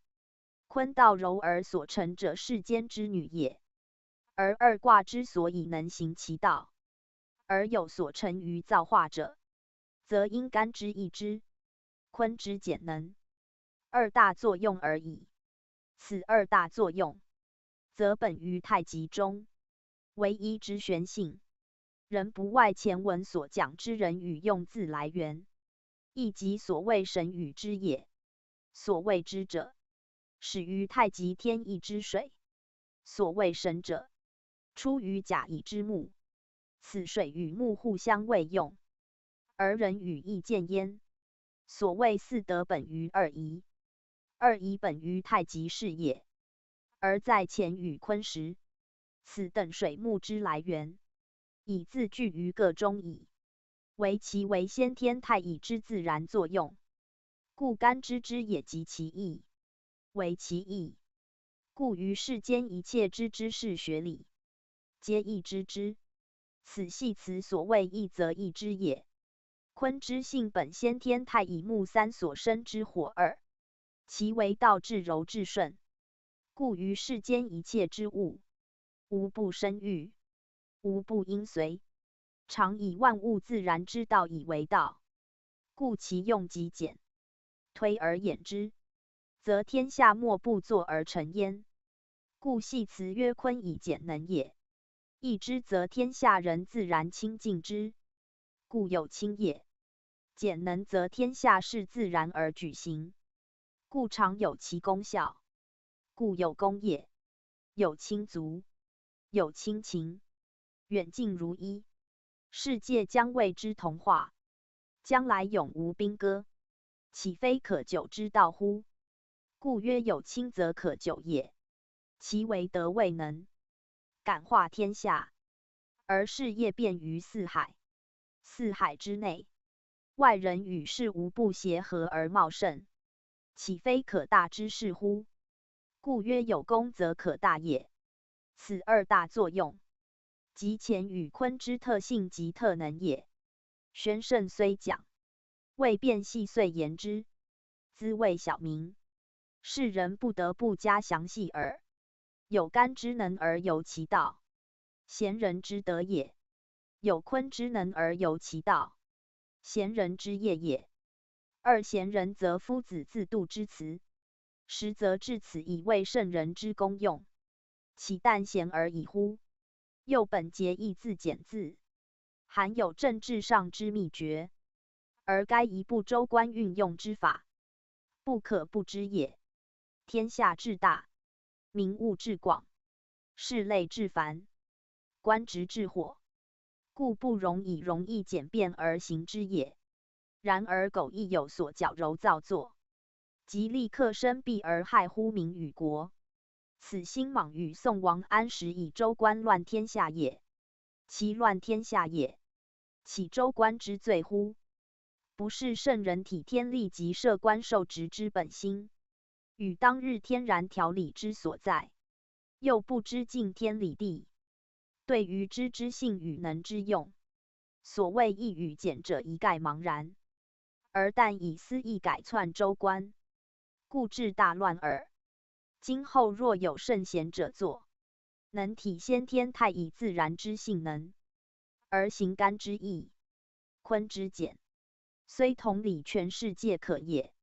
坤道柔而所成者，世间之女也。而二卦之所以能行其道，而有所成于造化者，则因干之益之，坤之简能，二大作用而已。此二大作用，则本于太极中，唯一之玄性。人不外前文所讲之人与用字来源，亦即所谓神与之也。所谓之者，始于太极天意之水。所谓神者，出于甲乙之木。此水与木互相为用，而人与亦见焉。所谓四德本于二仪，二仪本于太极是也，而在乾与坤时，此等水木之来源，已自具于各中矣。唯其为先天太乙之自然作用，故干知之也及其意，为其意。故于世间一切之知识学理，皆亦知之。此系辞所谓意则亦知也。坤之性本先天太乙木三所生之火耳，其为道至柔至顺，故于世间一切之物，无不生育，无不因随，常以万物自然之道以为道，故其用极简。推而演之，则天下莫不作而成焉。故系辞曰：坤以简能也。亦知则天下人自然亲近之，故有亲也。简能则天下事自然而举行，故常有其功效。故有功也，有亲族，有亲情，远近如一，世界将为之同化，将来永无兵戈，岂非可久之道乎？故曰：有亲则可久也。其为德未能感化天下，而事业便于四海。四海之内，外人与事无不协和而茂盛，岂非可大之事乎？故曰：有功则可大也。此二大作用，即乾与坤之特性及特能也。玄圣虽讲，未便细碎言之，兹为小名，世人不得不加详细耳。有干之能而由其道，贤人之德也；有坤之能而由其道，贤人之业也。二贤人则夫子自度之辞，实则至此以为圣人之功用，岂但贤而已乎？又本节亦自简字，含有政治上之秘诀，而该一部周官运用之法，不可不知也。天下至大，民物至广，事类至繁，官职至火，故不容以容易简便而行之也。然而苟亦有所矫揉造作，即立刻生弊而害乎民与国。此新莽与宋王安石以周官乱天下也。其乱天下也，岂周官之罪乎？不是圣人体天利及设官受职之本心，与当日天然条理之所在，又不知敬天理地，对于知之性与能之用，所谓易与简者一概茫然，而但以私意改篡周官，故致大乱耳。今后若有圣贤者作，能体先天太乙自然之性能，而行干之易，坤之简，虽同理全世界可也，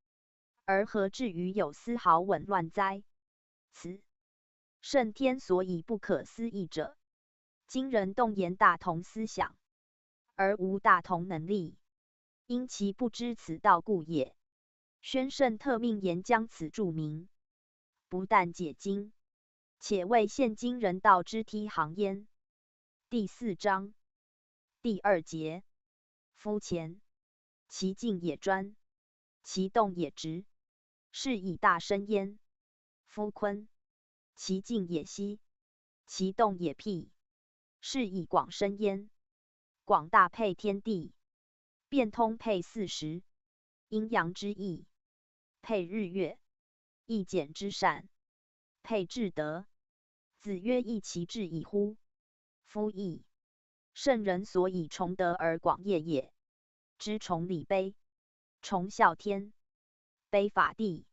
而何至于有丝毫紊乱哉？此圣天所以不可思议者，今人动言大同思想，而无大同能力，因其不知此道故也。宣圣特命言将此注明，不但解经，且为现今人道之梯航焉。第四章第二节，夫乾，其进也专，其动也直，是以大生焉。夫坤，其进也息，其动也辟，是以广生焉。广大配天地，变通配四时，阴阳之意，配日月，亦简之善，配至德。子曰：亦其至矣乎。夫亦圣人所以崇德而广业也，知崇礼卑，崇效天，北法地，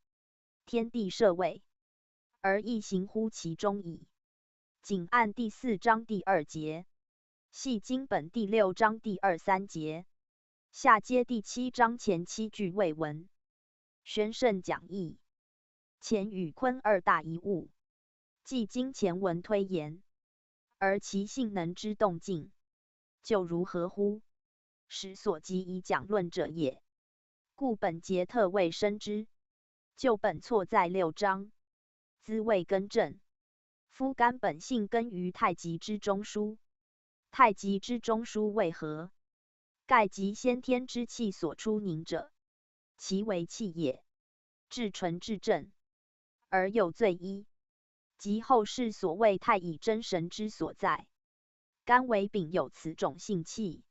天地设位，而亦行乎其中矣。仅按第四章第二节，系经本第六章第二三节，下接第七章前七句未闻。宣圣讲义。乾与坤二大一物，既经乾文推延，而其性能之动静，就如合乎，始所及以讲论者也。故本节特未申之，旧本错在六章，兹未更正。夫干本性根于太极之中书，太极之中书为何？盖即先天之气所出凝者，其为气也，至纯至正，而又最一，即后世所谓太乙真神之所在。干为丙有此种性气，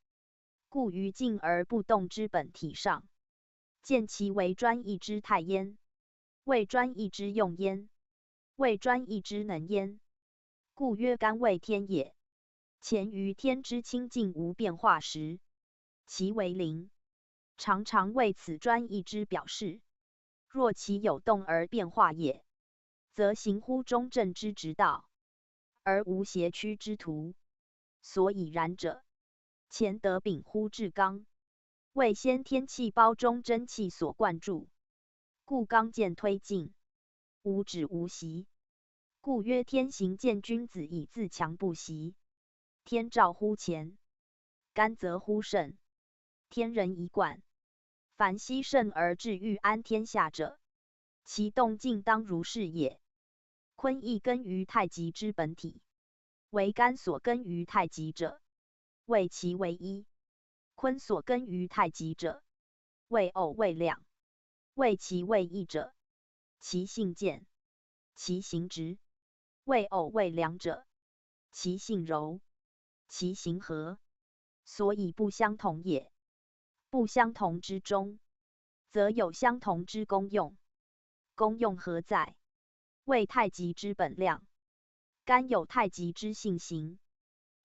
故于静而不动之本体上，见其为专一之态焉，为专一之用焉，为专一之能焉。故曰干为天也。乾于天之清静无变化时，其为灵，常常为此专一之表示。若其有动而变化也，则行乎中正之直道，而无邪曲之途。所以然者，乾得丙乎至刚，为先天气胞中真气所灌注，故刚健推进，无止无息。故曰天行健君子以自强不息。天照乎乾，干则乎圣，天人一贯。凡悉圣而至欲安天下者，其动静当如是也。坤亦根于太极之本体，为干所根于太极者，谓其为一；坤所根于太极者，谓偶为两，谓其为一者，其性健，其行直；谓偶为两者，其性柔，其行和。所以不相同也。不相同之中，则有相同之功用。功用何在？谓太极之本量。干有太极之性行，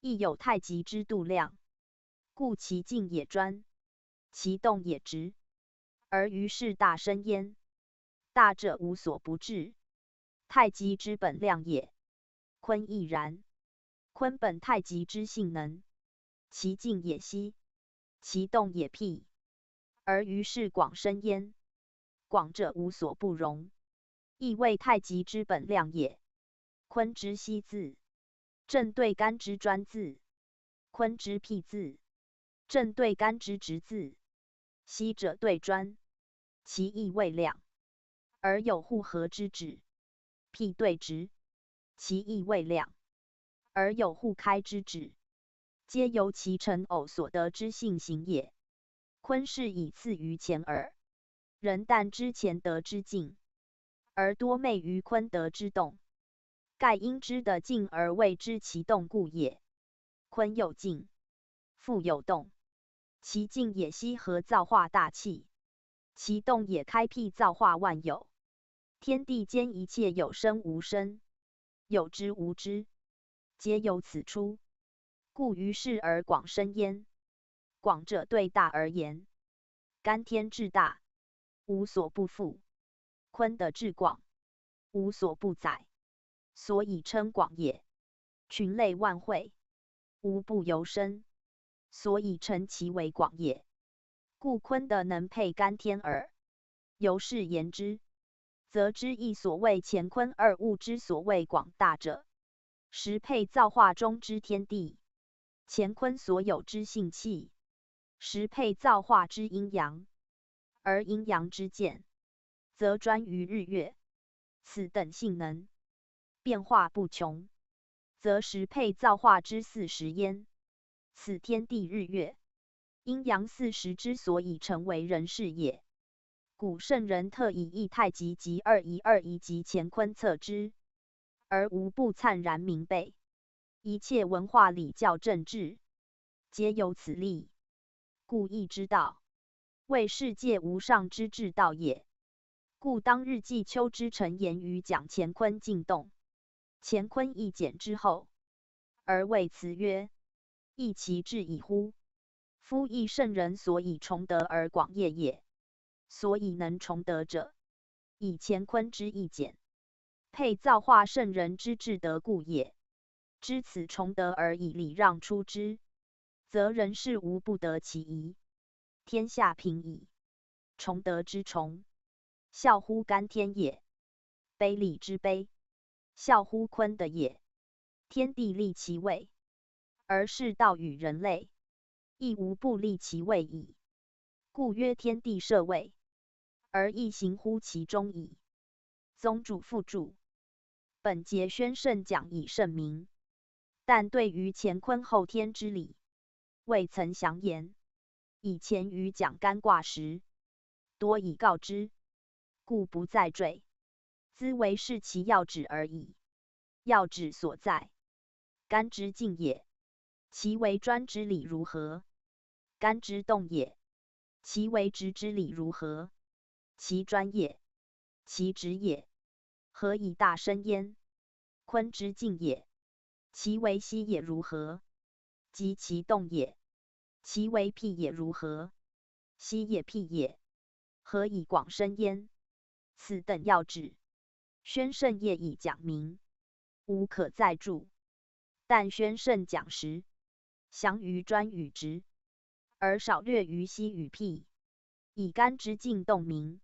亦有太极之度量，故其静也专，其动也直，而于是大生焉。大者无所不至，太极之本量也。坤亦然。坤本太极之性能，其静也息，其动也辟，而于是广生焉。广者无所不容，亦谓太极之本量也。坤之息自，正对干之专自；坤之辟自，正对干之直自。息者对专，其亦谓两，而有互合之旨；辟对直，其亦谓两，而有互开之旨。皆由其成偶所得之性行也。坤是以次于乾耳。人但知乾德之静，而多昧于坤德之动，盖因知得静而未知其动故也。坤有静，复有动，其静也息合造化大气，其动也开辟造化万有。天地间一切有生无生，有知无知，皆由此出。故于是而广生焉。广者对大而言，干天至大，无所不覆；坤德至广，无所不载，所以称广也。群类万会，无不由生，所以称其为广也。故坤德能配干天耳。由是言之，则知亦所谓乾坤二物之所谓广大者，实配造化中之天地。乾坤所有之性气，实配造化之阴阳。而阴阳之见，则专于日月，此等性能，变化不穷，则实配造化之四时焉。此天地日月，阴阳四时之所以成为人事也。古圣人特以一太极及二仪二仪及乾坤测之，而无不灿然明备。一切文化礼教政治，皆由此立。故亦之道，谓世界无上之至道也。故当日季秋之陈言于讲乾坤静动，乾坤易简之后，而谓辞曰：亦其至矣乎！夫亦圣人所以崇德而广业也。所以能崇德者，以乾坤之意简，配造化圣人之至德故也。知此崇德而以礼让出之，则人事无不得其宜，天下平矣。崇德之崇，孝乎干天也； 卑礼之卑，孝乎坤德也。天地立其位，而世道与人类，亦无不立其位矣。故曰天地设位，而亦行乎其中矣。宗主父主，本节宣圣讲以圣明，但对于乾坤后天之理，未曾详言。以前于讲干卦时，多已告之，故不再赘。 兹为示其要旨而已。要旨所在，干之静也，其为专之理如何？干之动也，其为直之理如何？其专也，其直也，何以大生焉？坤之静也，其为息也如何？及其动也，其为辟也如何？息也辟也，何以广生焉？此等要旨，宣圣业已讲明，无可再注。但宣圣讲时，详于专与直，而少略于息与辟，以干之静动明，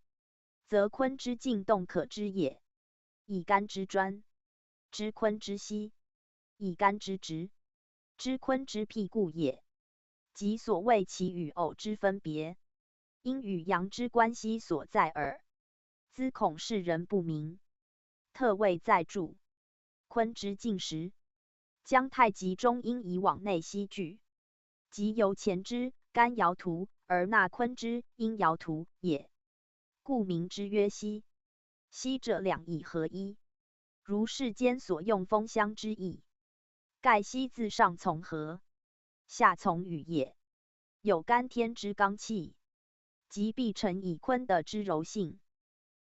则坤之静动可知也。以干之专，知坤之息，以干之直，知坤之辟故也。即所谓其与偶之分别，阴与阳之关系所在耳。兹恐世人不明，特未再注。坤之静时，将太极中阴以往内息聚，即由乾之干摇图而纳坤之阴摇图也。故名之曰息。息者两以合一，如世间所用风箱之意。盖息自上从河，下从雨也。有干天之刚气，即必成以坤德之柔性，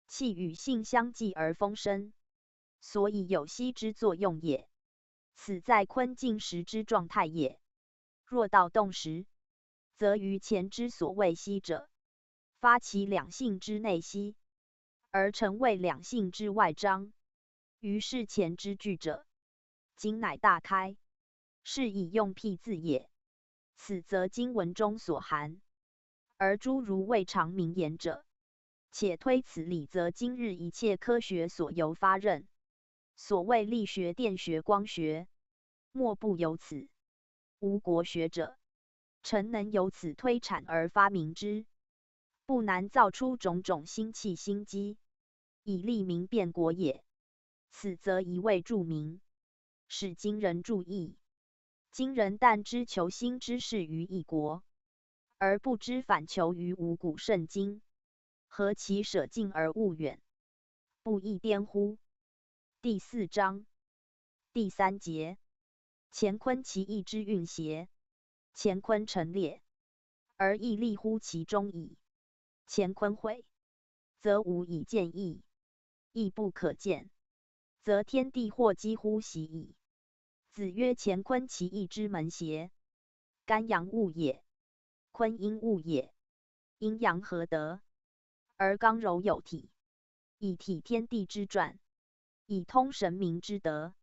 气与性相济而风生，所以有息之作用也。此在坤静时之状态也。若到动时，则于乾之所谓息者，发其两性之内息，而成谓两性之外张，于是乾之聚者，经乃大开，是以用辟字也。此则经文中所含。而诸如未尝明言者，且推此理，则今日一切科学所由发轫。所谓力学、电学、光学，莫不由此。无国学者，诚能由此推产而发明之，不难造出种种新器新机，以利民变国也。此则一味注明，使今人注意。今人但知求新知识于一国，而不知反求于吾古圣今，何其舍近而恶远，不亦颠乎？第四章第三节，乾坤其意之运邪。乾坤陈列，而亦立乎其中矣。乾坤晦，则无以见义，亦不可见，则天地或几乎息矣。子曰：乾坤其意之门邪，干阳物也，坤阴物也，阴阳合德，而刚柔有体，以体天地之转，以通神明之德。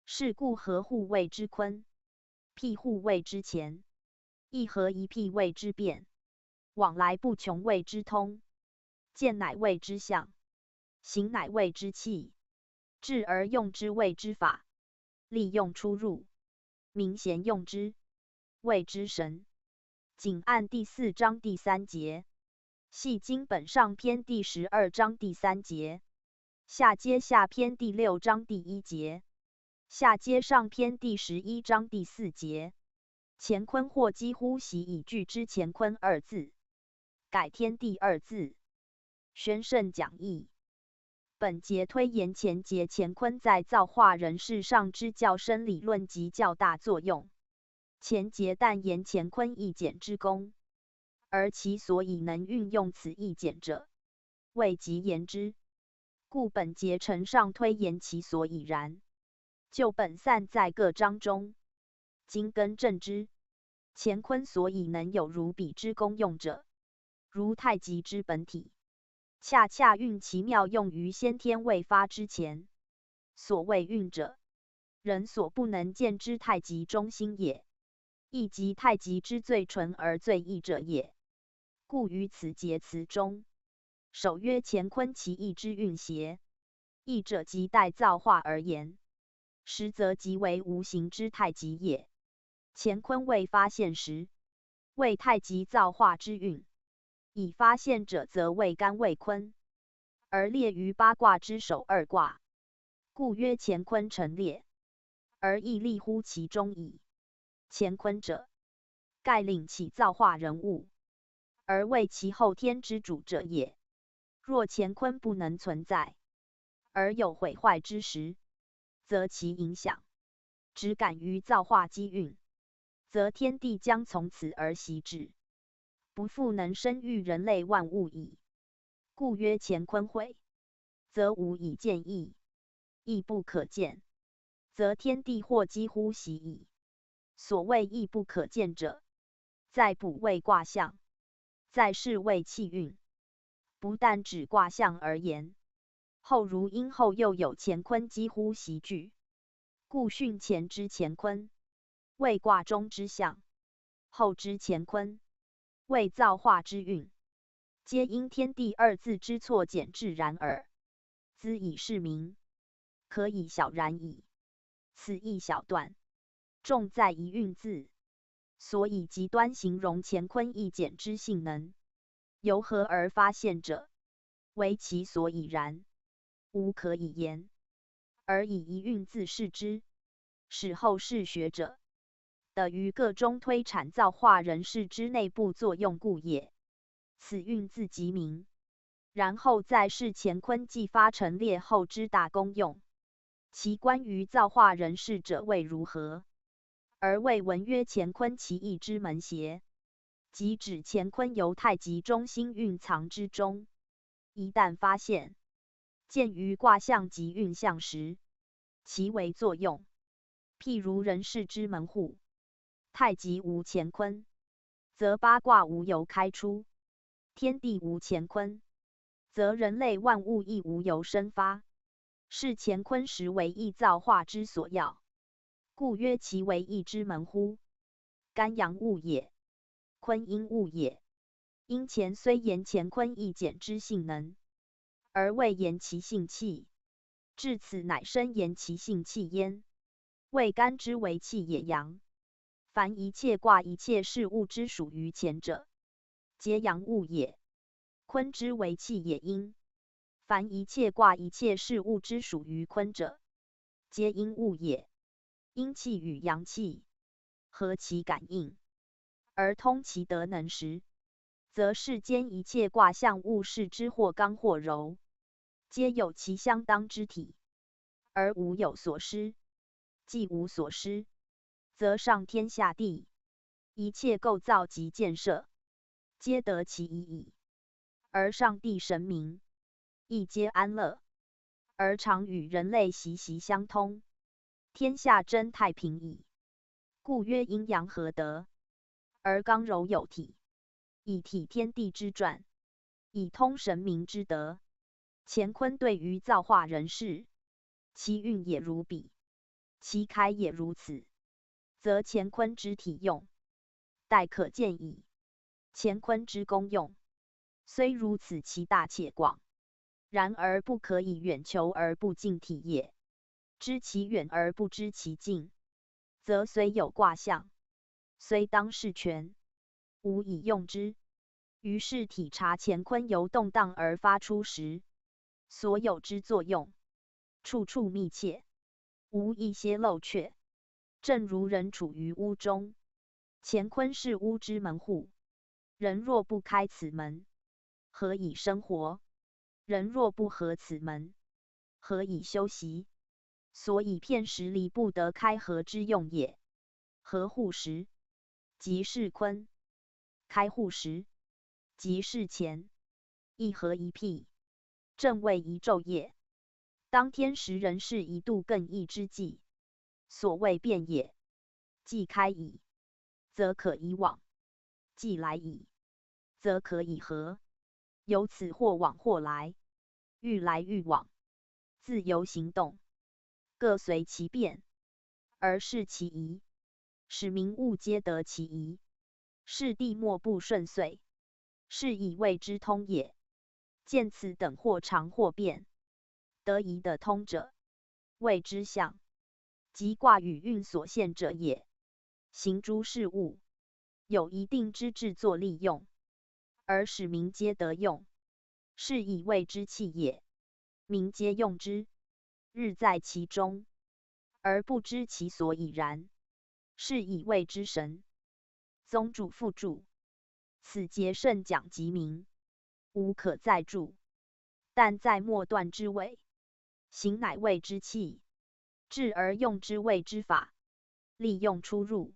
是故合户谓之坤，辟户谓之乾，一合一辟谓之变，往来不穷谓之通，见乃谓之象，行乃谓之气，至而用之谓之法，利用出入，明贤用之谓之神。仅按第四章第三节，系经本上篇第十二章第三节，下接下篇第六章第一节，下接上篇第十一章第四节，乾坤或几乎息矣，聚之乾坤二字，改天地二字。宣圣讲义。本节推言乾节乾坤在造化人世上之较深理论及较大作用。乾节但言乾坤易简之功，而其所以能运用此易简者，未及言之。故本节承上推言其所以然，就本散在各章中，今更正之。乾坤所以能有如彼之功用者，如太极之本体，恰恰运奇妙用于先天未发之前。所谓运者，人所不能见之太极中心也，亦即太极之最纯而最意者也。故于此节辞中，首曰乾坤其意之运邪，意者即待造化而言，实则即为无形之太极也。乾坤未发现时，谓太极造化之运，已发现者则谓干未坤，而列于八卦之首二卦。故曰乾坤陈列，而亦立乎其中矣。乾坤者，盖领起造化人物，而为其后天之主者也。若乾坤不能存在，而有毁坏之时，则其影响只感于造化机运，则天地将从此而息止，不复能生育人类万物矣。故曰乾坤毁，则无以见亦，亦不可见，则天地或几乎息矣。所谓亦不可见者，在卜谓卦象，在试谓气运，不但指卦象而言，后如阴后又有乾坤几乎息聚。故巽乾之乾坤，谓卦中之象，后之乾坤，谓造化之运，皆因天地二字之错简至然耳。兹以是名，可以小然矣。此意小断，重在一运字。所以极端形容乾坤易简之性能，由何而发现者，为其所以然，无可以言，而以一运字示之，使后世学者得于各中推产造化人事之内部作用故也。此运字即名，然后再是乾坤既发陈列后之大功用。其关于造化人事者谓如何，而未闻曰乾坤其意之门邪，即指乾坤由太极中心蕴藏之中，一旦发现，见于卦象及运象时，其为作用。譬如人事之门户，太极无乾坤，则八卦无由开出；天地无乾坤，则人类万物亦无由生发。是乾坤实为意造化之所要，故曰其为意之门乎。干阳物也，坤阴物也。因乾虽言乾坤易简之性能，而未言其性气，至此乃深言其性气焉。谓干之为气也阳。凡一切卦一切事物之属于乾者，皆阳物也。坤之为气也阴。凡一切卦一切事物之属于坤者，皆阴物也。阴气与阳气合其感应，而通其德能时，则世间一切卦象物事之或刚或柔，皆有其相当之体，而无有所失。既无所失，则上天下地，一切构造及建设，皆得其已矣。而上帝神明，亦皆安乐，而常与人类息息相通，天下真太平矣。故曰阴阳合德，而刚柔有体，以体天地之转，以通神明之德。乾坤对于造化人事，其运也如彼，其开也如此，则乾坤之体用，待可见矣。乾坤之功用，虽如此其大且广，然而不可以远求而不尽体也。知其远而不知其近，则虽有卦象，虽当视全，无以用之。于是体察乾坤由动荡而发出时，所有之作用，处处密切，无一些漏缺。正如人处于屋中，乾坤是屋之门户，人若不开此门，何以生活？人若不合此门，何以休息？所以片时离不得开合之用也。合户时，即是坤；开户时，即是乾。一合一辟，正谓一昼夜。当天时人事一度更易之际，所谓变也。既开矣，则可以往；既来矣，则可以合。由此或往或来，愈来愈往，自由行动，各随其便，而适其宜，使民物皆得其宜，适地莫不顺遂，是以谓之通也。见此等或常或便，得宜得通者，谓之象，即卦与运所现者也。行诸事物，有一定之制作利用，而使民皆得用，是以谓之器也。民皆用之，日在其中，而不知其所以然，是以谓之神。宗主父主，此节甚讲及民，无可再注，但在末段之尾，行乃谓之器，制而用之谓之法，利用出入，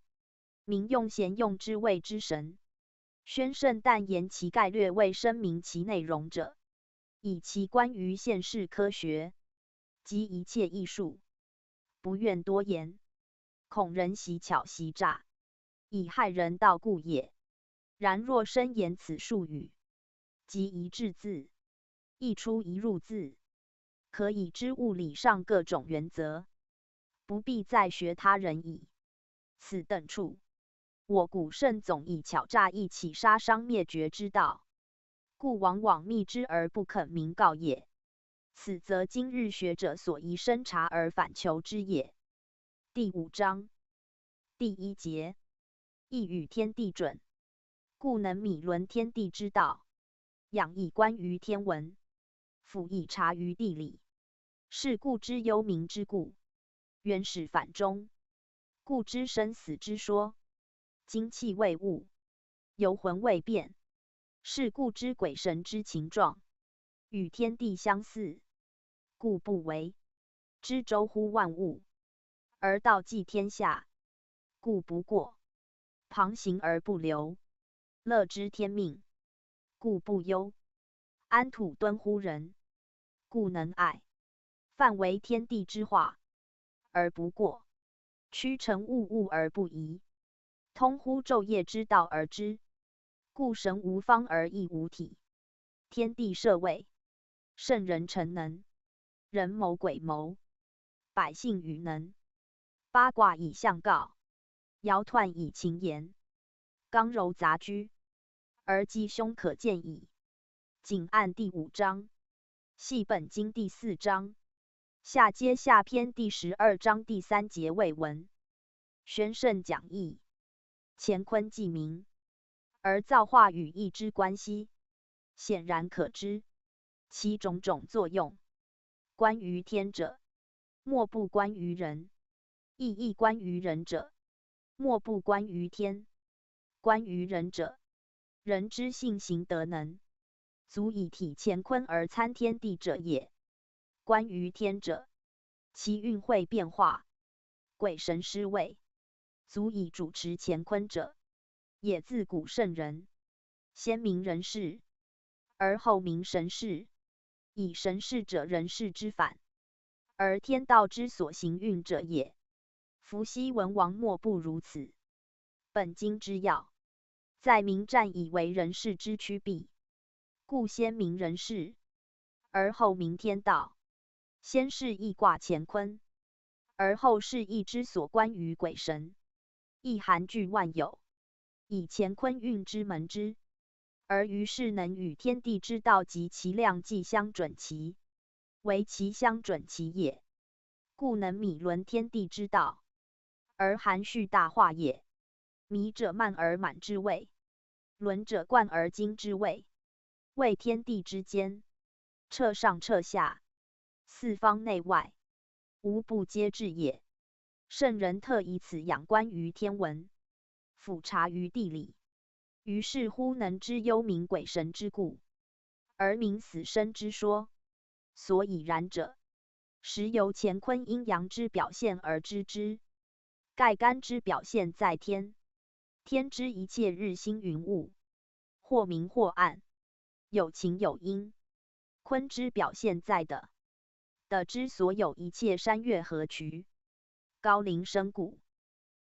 民用贤用之谓之神。宣圣但言其概略，为申明其内容者，以其关于现世科学及一切艺术，不愿多言，恐人习巧习诈，以害人道故也。然若深研此术语，即一字字，一出一入字，可以知物理上各种原则，不必再学他人矣。此等处，我古圣总以巧诈易起杀伤灭绝之道，故往往秘之而不肯明告也。此则今日学者所宜深察而反求之也。第五章第一节，亦与天地准，故能米伦天地之道，仰亦观于天文，俯亦察于地理，是故知幽冥之故，原始反终，故知生死之说，精气未悟，游魂未变，是故知鬼神之情状，与天地相似，故不违，知周乎万物，而道济天下，故不过，旁行而不流，乐知天命，故不忧，安土敦乎人，故能爱，范围天地之化，而不过，屈臣物物而不移，通乎昼夜之道而知，故神无方而亦无体，天地设位，圣人成能，人谋鬼谋，百姓与能，八卦以象告， 摇橈以情言，刚柔杂居，而吉凶可见矣。仅按第五章，系本经第四章，下接下篇第十二章第三节未闻。宣圣讲义，乾坤既明，而造化与易之关系，显然可知，其种种作用。关于天者，莫不关于人；亦亦关于人者，莫不关于天。关于人者，人之性行德能，足以体乾坤而参天地者也。关于天者，其运会变化，鬼神施位，足以主持乾坤者，也。自古圣人，先明人事，而后明神事，以神事者人事之反，而天道之所行运者也。伏羲文王莫不如此。本经之要，在明占以为人事之区避，故先明人事，而后明天道。先是易卦乾坤，而后是易之所关于鬼神，亦含聚万有，以乾坤运之门之，而于是能与天地之道及其量既相准其，为其相准其也。故能米伦天地之道，而含蓄大化也。米者，漫而满之谓，伦者，贯而精之谓。谓天地之间，彻上彻下，四方内外，无不皆至也。圣人特以此仰观于天文，俯察于地理，于是乎能知幽冥鬼神之故，而明死生之说。所以然者，时由乾坤阴阳之表现而知之。盖干之表现在天，天之一切日星云雾，或明或暗，有晴有阴。坤之表现在地，地之所有一切山岳河渠，高陵深谷，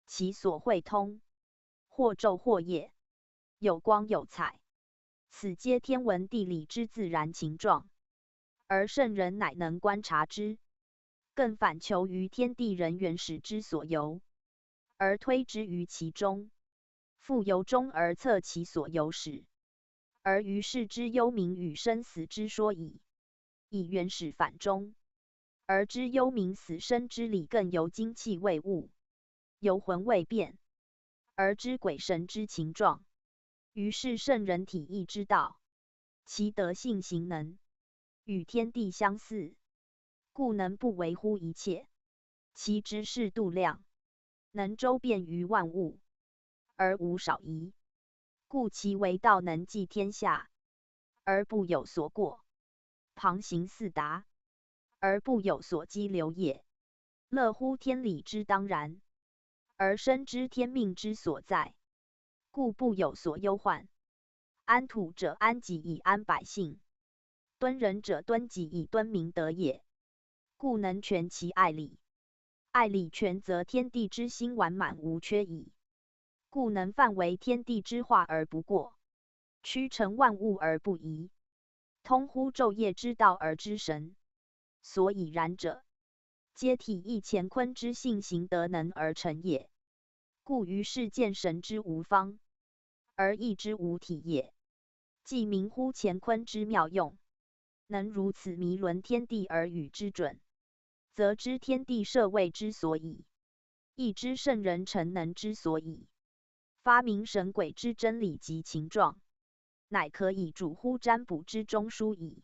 其所会通，或昼或夜，有光有彩，此皆天文地理之自然情状，而圣人乃能观察之，更反求于天地人原始之所由，而推之于其中，复由中而测其所由始，而于是知幽冥与生死之说矣。以原始反中，而知幽冥死生之理，更由精气未悟，由魂未变，而知鬼神之情状。于是圣人体亦之道，其德性行能，与天地相似，故能不为乎一切，其职事度量，能周遍于万物，而无少遗。故其为道能济天下，而不有所过，旁行四达，而不有所激流也。乐乎天理之当然，而深知天命之所在，故不有所忧患。安土者安己以安百姓，敦仁者敦己以敦明德也。故能全其爱礼，爱礼全则天地之兴完满无缺矣。故能范围天地之化而不过，屈成万物而不移，通乎昼夜之道而知神。所以然者，皆体亦乾坤之性行德能而成也。故于是见神之无方，而亦之无体也。既明乎乾坤之妙用，能如此迷伦天地而与之准，则知天地设位之所以，亦知圣人成能之所以，发明神鬼之真理及情状，乃可以主乎占卜之中书矣。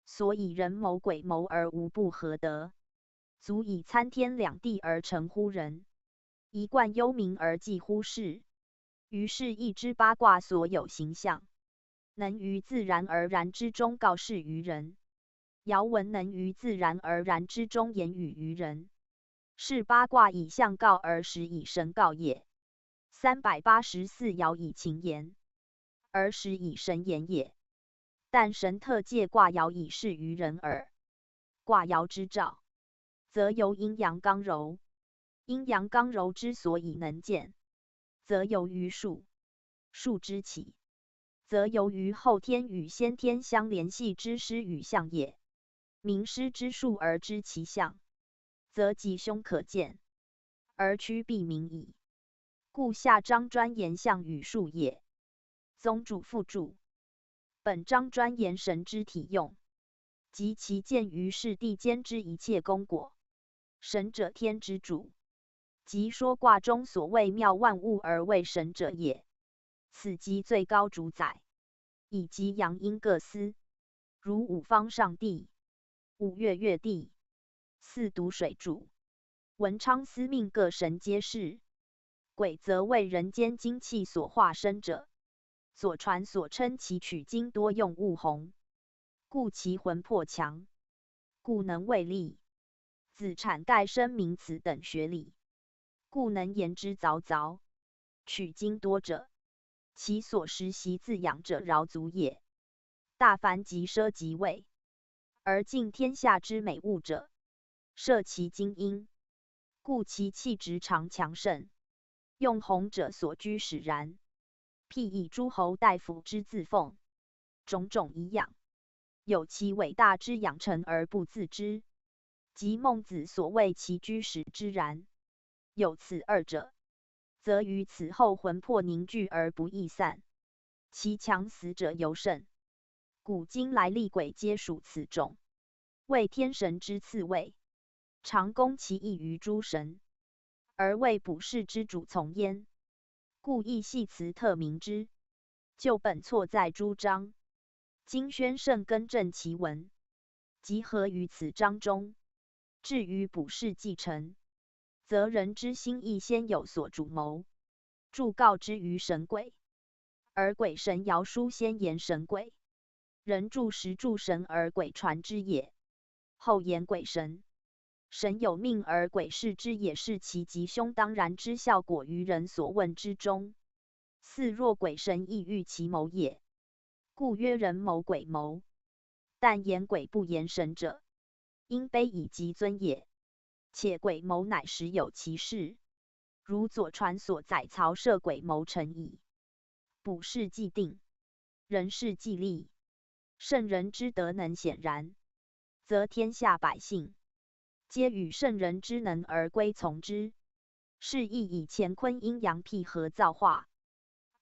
所以人谋鬼谋而无不合德，足以参天两地而成乎人，一贯幽冥而济乎世。于是亦知八卦所有形象，能于自然而然之中告示于人，遥闻能于自然而然之中言语于人，是八卦以象告而实以神告也。三百八十四，遥以情言，而实以神言也。但神特借卦爻以示于人耳。卦爻之兆，则由阴阳刚柔。阴阳刚柔之所以能见，则由于数，数之起，则由于后天与先天相联系之师与象也。明师之数而知其象，则吉凶可见，而趋避名矣。故下章专言象与数也。宗主父注。本章专言神之体用，及其见于世地间之一切功果。神者天之主，即说卦中所谓妙万物而谓神者也。此即最高主宰，以及阳阴各司，如五方上帝、五岳岳地、四渎水主、文昌司命各神皆是。鬼则为人间精气所化生者，左传所称其取精多用物洪，故其魂魄强，故能为利。子产盖深明此等学理，故能言之凿凿。取精多者，其所食习自养者饶足也。大凡即奢即位，而尽天下之美物者，摄其精英，故其气质常强盛。用洪者所居使然，譬以诸侯大夫之自奉，种种以养，有其伟大之养成而不自知。即孟子所谓其居使之然。有此二者，则于此后魂魄凝聚而不易散，其强死者尤甚。古今来历鬼皆属此种，为天神之次位，常攻其意于诸神，而为卜筮之主从焉。故亦系辞特名之，旧本错在诸章，今宣圣更正其文，集合于此章中。至于卜筮既成，则人之心亦先有所主谋，助告之于神鬼，而鬼神遥书先言神鬼，人助时助神而鬼传之也。后言鬼神，神有命而鬼视之也，是其吉凶当然之效果于人所问之中。似若鬼神亦喻其谋也。故曰人谋鬼谋，但言鬼不言神者，因卑以及尊也。且鬼谋乃实有其事，如左传所载曹涉鬼谋成矣。卜筮既定，人事既立，圣人之德能显然，则天下百姓皆与圣人之能而归从之。是亦以乾坤阴阳辟合造化，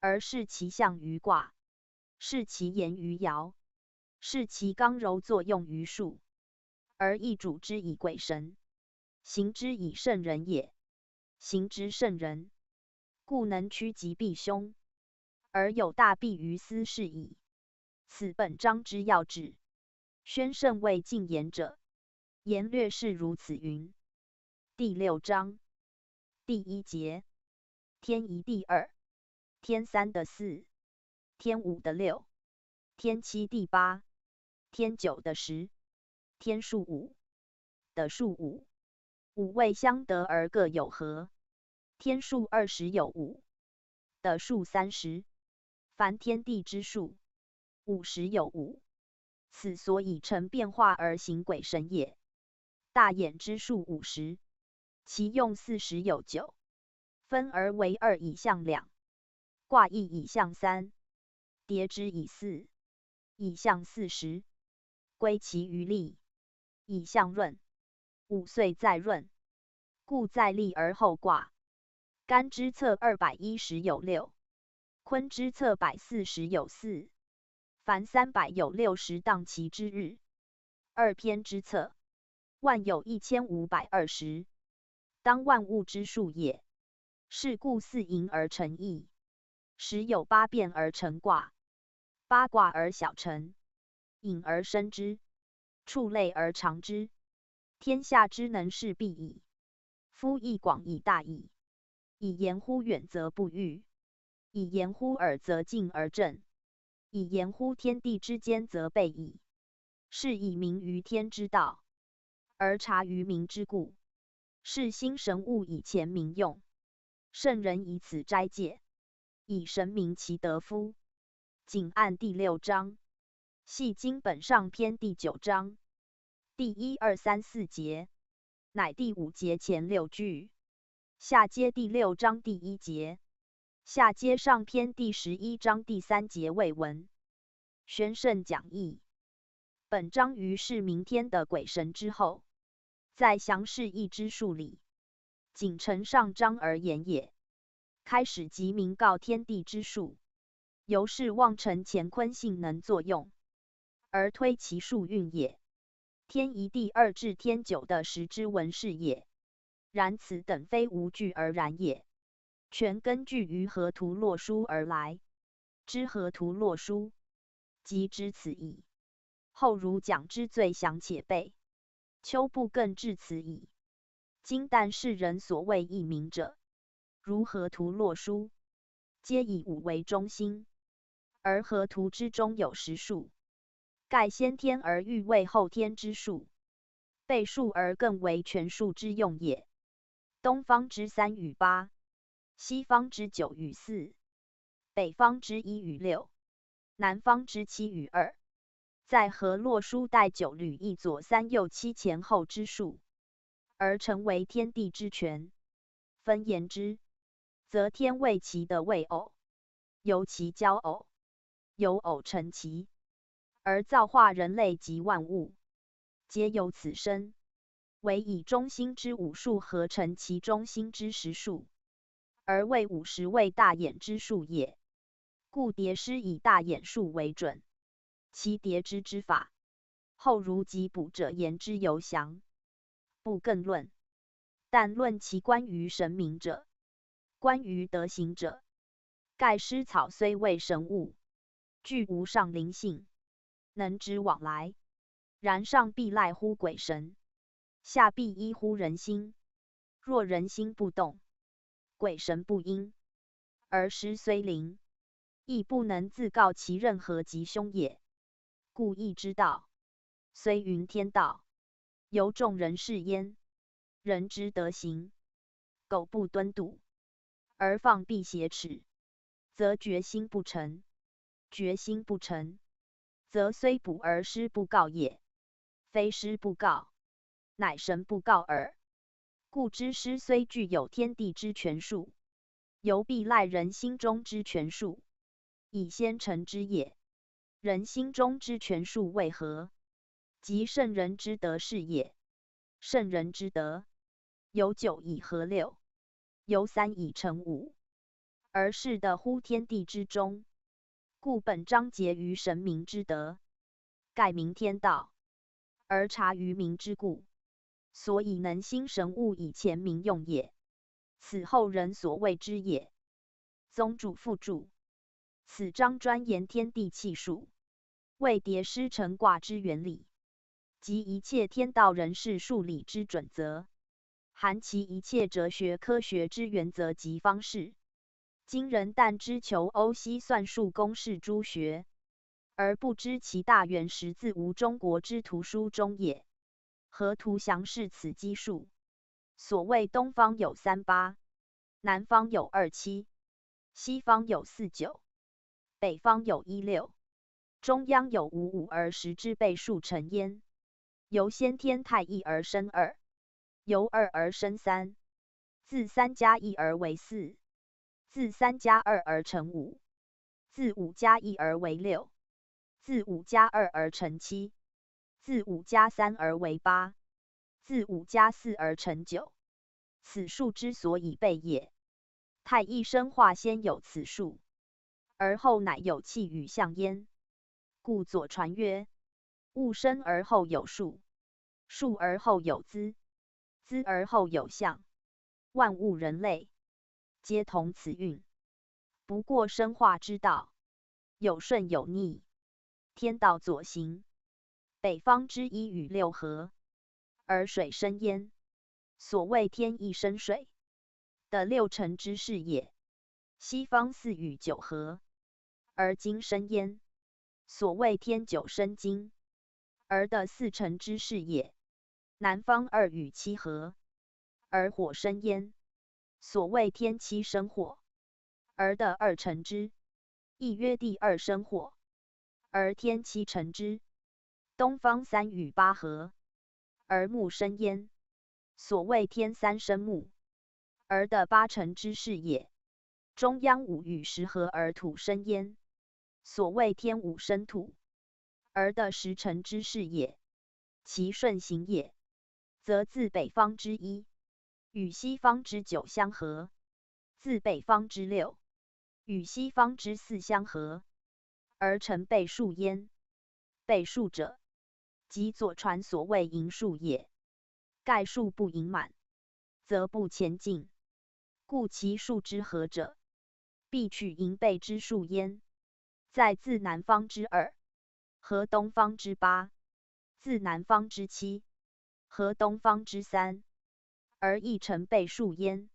而视其象于卦，视其言于爻，视其刚柔作用于数，而亦主之以鬼神，行之以圣人也。行之圣人，故能趋吉避凶，而有大庇于斯是矣。此本章之要旨。宣圣为进言者，颜略是如此云：第六章第一节，天一地二，天三地四，天五地六，天七地八，天九地十，天数五，地数五，五位相得而各有合，天数二十有五，地数三十，凡天地之数，五十有五。此所以成变化而行鬼神也。大衍之数五十，其用四十有九，分而为二以象两，卦亦以象三，叠之以四，以象四十，归其余例，以象闰，五岁在闰，故在例而后卦。干支测二百一十有六，坤支测百四十有四，凡三百有六十当其之日。二偏之测，万有一千五百二十，当万物之数也。是故四寅而成易，十有八变而成卦，八卦而小成，引而生之，触类而长之。天下之能事毕矣。夫亦广矣大矣，以言乎远则不逾，以言乎尔则近而正，以言乎天地之间则备矣。是以明于天之道，而察于民之故，是心神物以前民用。圣人以此斋戒，以神明其德夫。仅按第六章，系经本上篇第九章第一、二、三、四节，乃第五节前六句，下接第六章第一节，下接上篇第十一章第三节未闻。宣圣讲义。本章于是明天的鬼神之后，在详示一之数里，仅承上章而言也。开始即明告天地之数，由是望成乾坤性能作用，而推其数运也。天一地二至天九的时之文是也。然此等非无据而然也，全根据于河图洛书而来。知河图洛书，即知此矣。后儒讲之最详且备，丘布更至此矣。今但世人所谓义民者，如河图洛书，皆以五为中心，而河图之中有十数，盖先天而欲为后天之数，倍数而更为全数之用也。东方之三与八，西方之九与四，北方之一与六，南方之七与二，在河洛书带九履一左三右七前后之数，而成为天地之全。分言之，则天为其的未偶，由其交偶，由偶成其，而造化人类及万物，皆由此生。唯以中心之五数合成其中心之十数，而谓五十为大衍之数也。故叠诗以大衍数为准，其叠之之法，后儒及卜者言之犹详，不更论。但论其关于神明者，关于德行者，盖诗草虽谓神物，具无上灵性，能知往来，然上必赖乎鬼神，下必依乎人心。若人心不动，鬼神不应，而诗虽灵，亦不能自告其任何吉凶也。故义之道，虽云天道，犹众人是焉。人之德行，苟不敦笃，而放避邪耻，则决心不成。决心不成，则虽卜而诗不告也。非诗不告，乃神不告耳。故知诗虽具有天地之权术，犹必赖人心中之权术，以先成之也。人心中之权术为何？即圣人之德是也。圣人之德，由九以合六，由三以成五，而适得乎天地之中。故本章节于神明之德，盖名天道，而察于民之故，所以能兴神物以前民用也。此后人所谓之也。宗主附注。此章专言天地气数，谓叠师成卦之原理，即一切天道人事数理之准则，含其一切哲学科学之原则及方式。今人但知求欧西算术公式诸学，而不知其大原始自无中国之图书中也。河图详示此奇数。所谓东方有三八，南方有二七，西方有四九，北方有一六，中央有五五而十之倍数成焉。由先天太一而生二，由二而生三，自三加一而为四，自三加二而成五，自五加一而为六，自五加二而成七，自五加三而为八，自五加四而成九。此数之所以倍也。太一生化先有此数，而后乃有气与象焉。故左传曰：物生而后有数，数而后有资，资而后有象。万物人类，皆同此运。不过生化之道，有顺有逆，天道左行，北方之一与六合，而水生焉，所谓天一生水，得六成之势也。西方四与九合，而金生焉，所谓天九生金，而得四成之势也。南方二与七合，而火生焉，所谓天七生火，而得二成之，亦曰地二生火，而天七成之。东方三与八合，而木生焉，所谓天三生木，而得八成之势也。中央五与十合而土生焉，所谓天五生土，而得十成之势也。其顺行也，则自北方之一与西方之九相合，自北方之六与西方之四相合，而成倍数焉。倍数者，即左传所谓盈数也。盖数不盈满，则不前进。故其数之和者，必取盈倍之数焉。再自南方之二，合东方之八，自南方之七，合东方之三，而亦成倍数焉。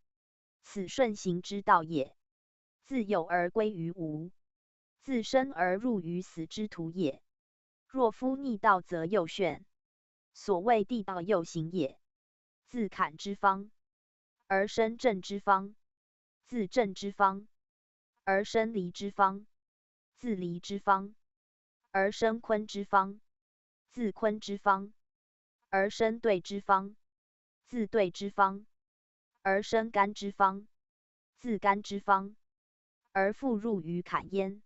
此顺行之道也。自有而归于无，自生而入于死之途也。若夫逆道则右旋，所谓地道右行也。自坎之方，而生震之方，自震之方，而生离之方，自离之方，而生坤之方，自坤之方，而生兑之方，自兑之方，而生干之方，自干之方，而复入于坎焉。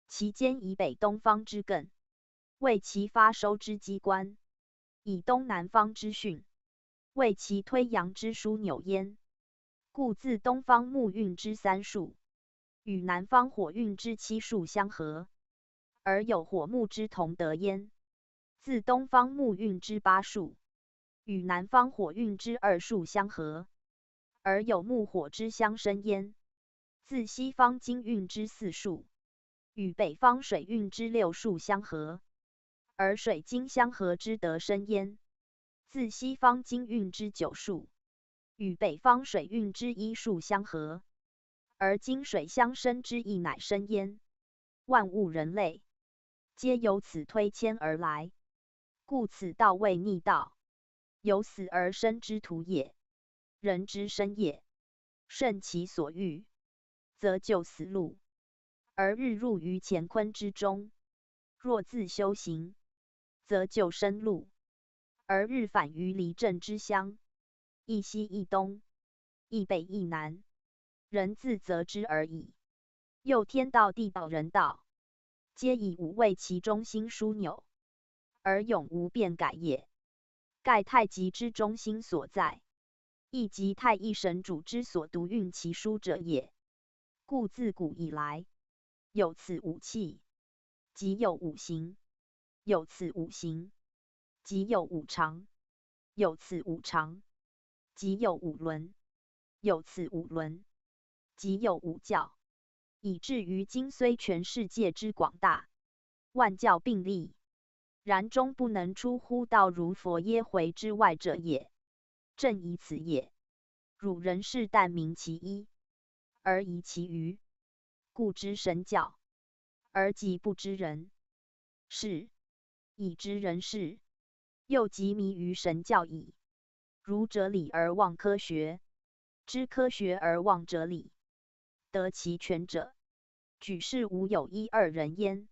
其间以北东方之艮，为其发收之机关，以东南方之巽，为其推阳之枢纽焉。故自东方木运之三束，与南方火运之七束相合，而有火木之同德焉。自东方木运之八束，与南方火运之二束相合，而有木火之相生焉。自西方金运之四束，与北方水运之六束相合，而水金相合之德生焉。自西方金运之九束，与北方水运之一束相合，而金水相生之意乃生焉。万物人类，皆由此推迁而来。故此道谓逆道，由死而生之途也。人之生也，顺其所欲，则就死路，而日入于乾坤之中。若自修行，则就生路，而日返于离震之乡，亦西亦东，亦北亦南，人自则之而已。又天道地道人道，皆以五位其中心枢纽，而永无变改也。盖太极之中心所在，亦即太一神主之所独运其枢者也。故自古以来，有此五气，即有五行；有此五行，即有五常；有此五常，即有五伦；有此五伦，即有五教。以至于今虽全世界之广大，万教并立，然终不能出乎道如佛耶回之外者也。正以此也，汝仁士但明其一，而疑其余，故知神教，而即不知人士。以知人士，又即迷于神教矣。如哲理而忘科学，知科学而忘哲理，得其全者，举世无有一二人焉。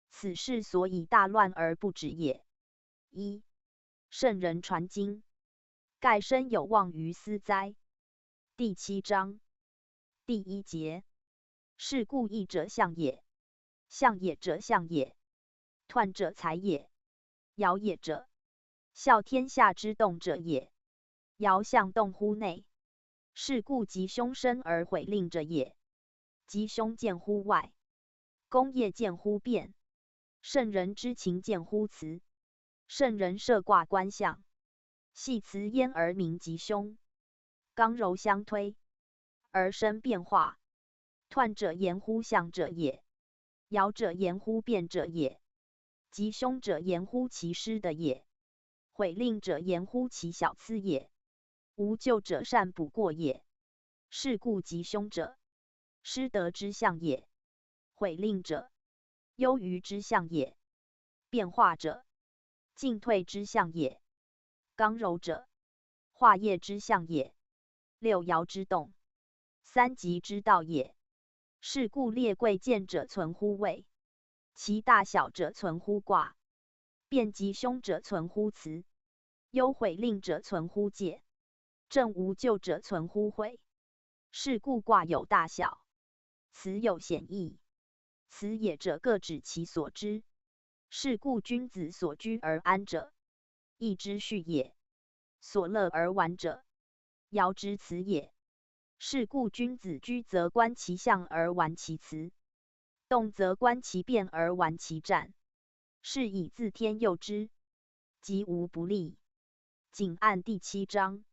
此事所以大乱而不止也。一、圣人传经，盖深有忘于斯哉。第七章第一节，是故易者象也，象也者象也，彖者裁也，摇也者，笑天下之动者也。摇象动乎内，是故吉凶深而毁令者也。吉凶见乎外，功业见乎变，圣人之情见乎辞。圣人设卦观象，系辞焉而明吉凶，刚柔相推，而生变化。彖者言乎象者也，摇者言乎变者也，吉凶者言乎其失的也，毁令者言乎其小疵也。无咎者善补过也。是故吉凶者，失德之象也；毁令者，忧虑之象也；变化者，进退之象也；刚柔者，化业之象也。六爻之动，三吉之道也。是故列贵贱者存乎位，其大小者存乎卦，变吉凶者存乎辞，忧毁令者存乎戒，正无咎者存乎悔。是故卦有大小，辞有显易。辞也者各指其所知，是故君子所居而安者，易之序也；所乐而玩者，摇之辞也。是故君子居则观其象而玩其辞，动则观其变而玩其战。是以自天佑之，吉无不利。仅按第七章，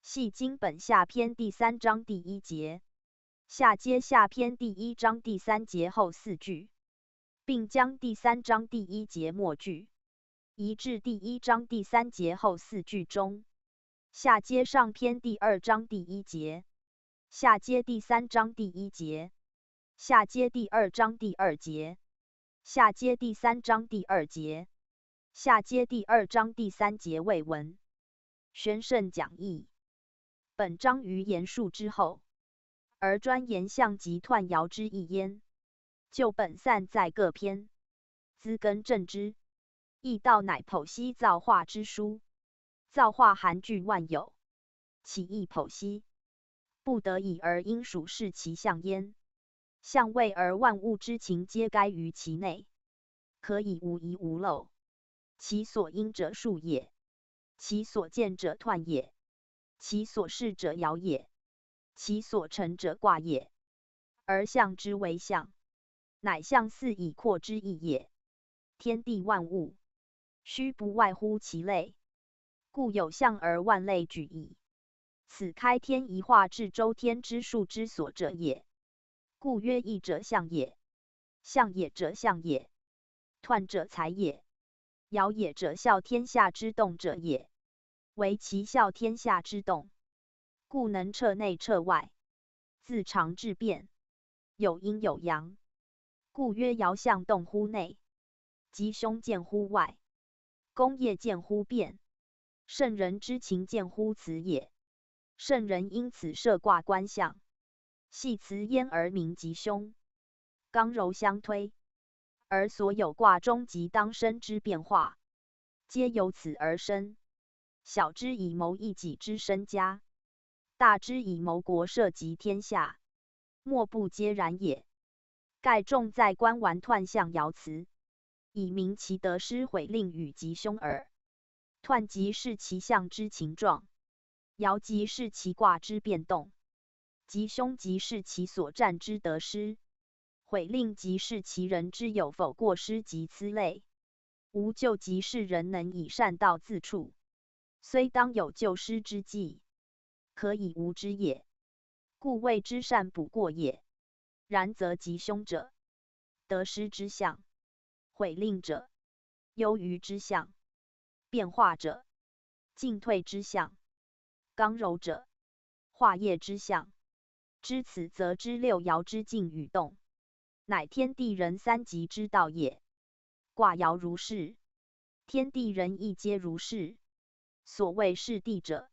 系经本下篇第三章第一节，下接下篇第一章第三节后四句，并将第三章第一节末句移至第一章第三节后四句中，下接上篇第二章第一节，下接第三章第一节，下接第二章第二节，下接第三章第二节，下接第二章第三节未闻。玄圣讲义。本章于言数之后，而专言象及彖爻之意焉。旧本散在各篇，资更正之。易道乃剖析造化之书，造化含聚万有，岂易剖析？不得已而应属是其象焉。象位而万物之情皆该于其内，可以无遗无漏。其所应者数也，其所见者彖也，其所视者爻也，其所成者卦也。而象之为象，乃象似以阔之意也。天地万物，须不外乎其类，故有象而万类举矣。此开天以化至周天之数之所者也。故曰易者象也，象也者象也，彖者裁也，摇也者笑天下之动者也。唯其笑天下之动，故能彻内彻外，自常至变，有阴有阳。故曰摇象动乎内，吉凶见乎外，功业见乎变，圣人之情见乎辞也。圣人因此设卦观象，系辞焉而明吉凶，刚柔相推，而所有卦中吉当生之变化，皆由此而生。小之以谋一己之身家，大之以谋国社稷天下，莫不皆然也。盖重在观玩彖象爻辞，以明其得失毁令与吉凶耳。彖即是其象之情状， 爻即是其卦之变动，吉凶即是其所占之得失，毁令即是其人之有否过失及此类。无咎即是人能以善道自处，虽当有救失之际，可以无之也。故谓之善补过也。然则吉凶者，得失之象；毁令者，忧虑之象；变化者，进退之象；刚柔者，化业之象。知此则知六爻之静与动，乃天地人三极之道也。卦爻如是，天地人亦皆如是。所谓是地者，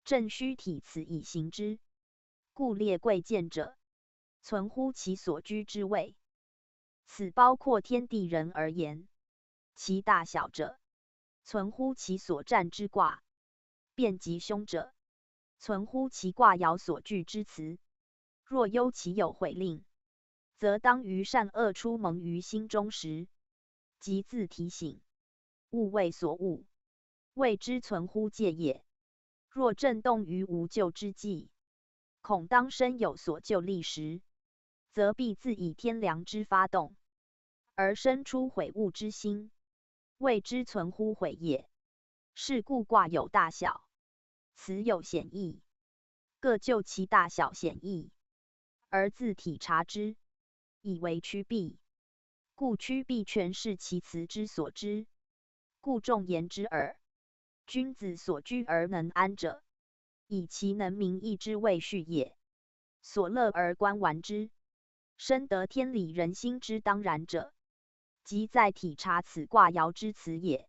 正虚体此以形之。故列贵贱者，存乎其所居之位，此包括天地人而言。其大小者，存乎其所占之卦。变吉凶者，存乎其卦爻所据之辞。若忧其有毁令，则当于善恶初萌于心中时，即自提醒，勿为所误，谓之存乎戒也。若震动于无咎之际，恐当生有所救力时，则必自以天良之发动，而生出悔悟之心，谓之存乎悔也。是故卦有大小，辞有显异，各就其大小显异，而自体察之，以为曲避。故曲避全是其辞之所知，故众言之耳。君子所居而能安者，以其能明义之谓序也。所乐而观玩之，深得天理人心之当然者，即在体察此卦爻之辞也。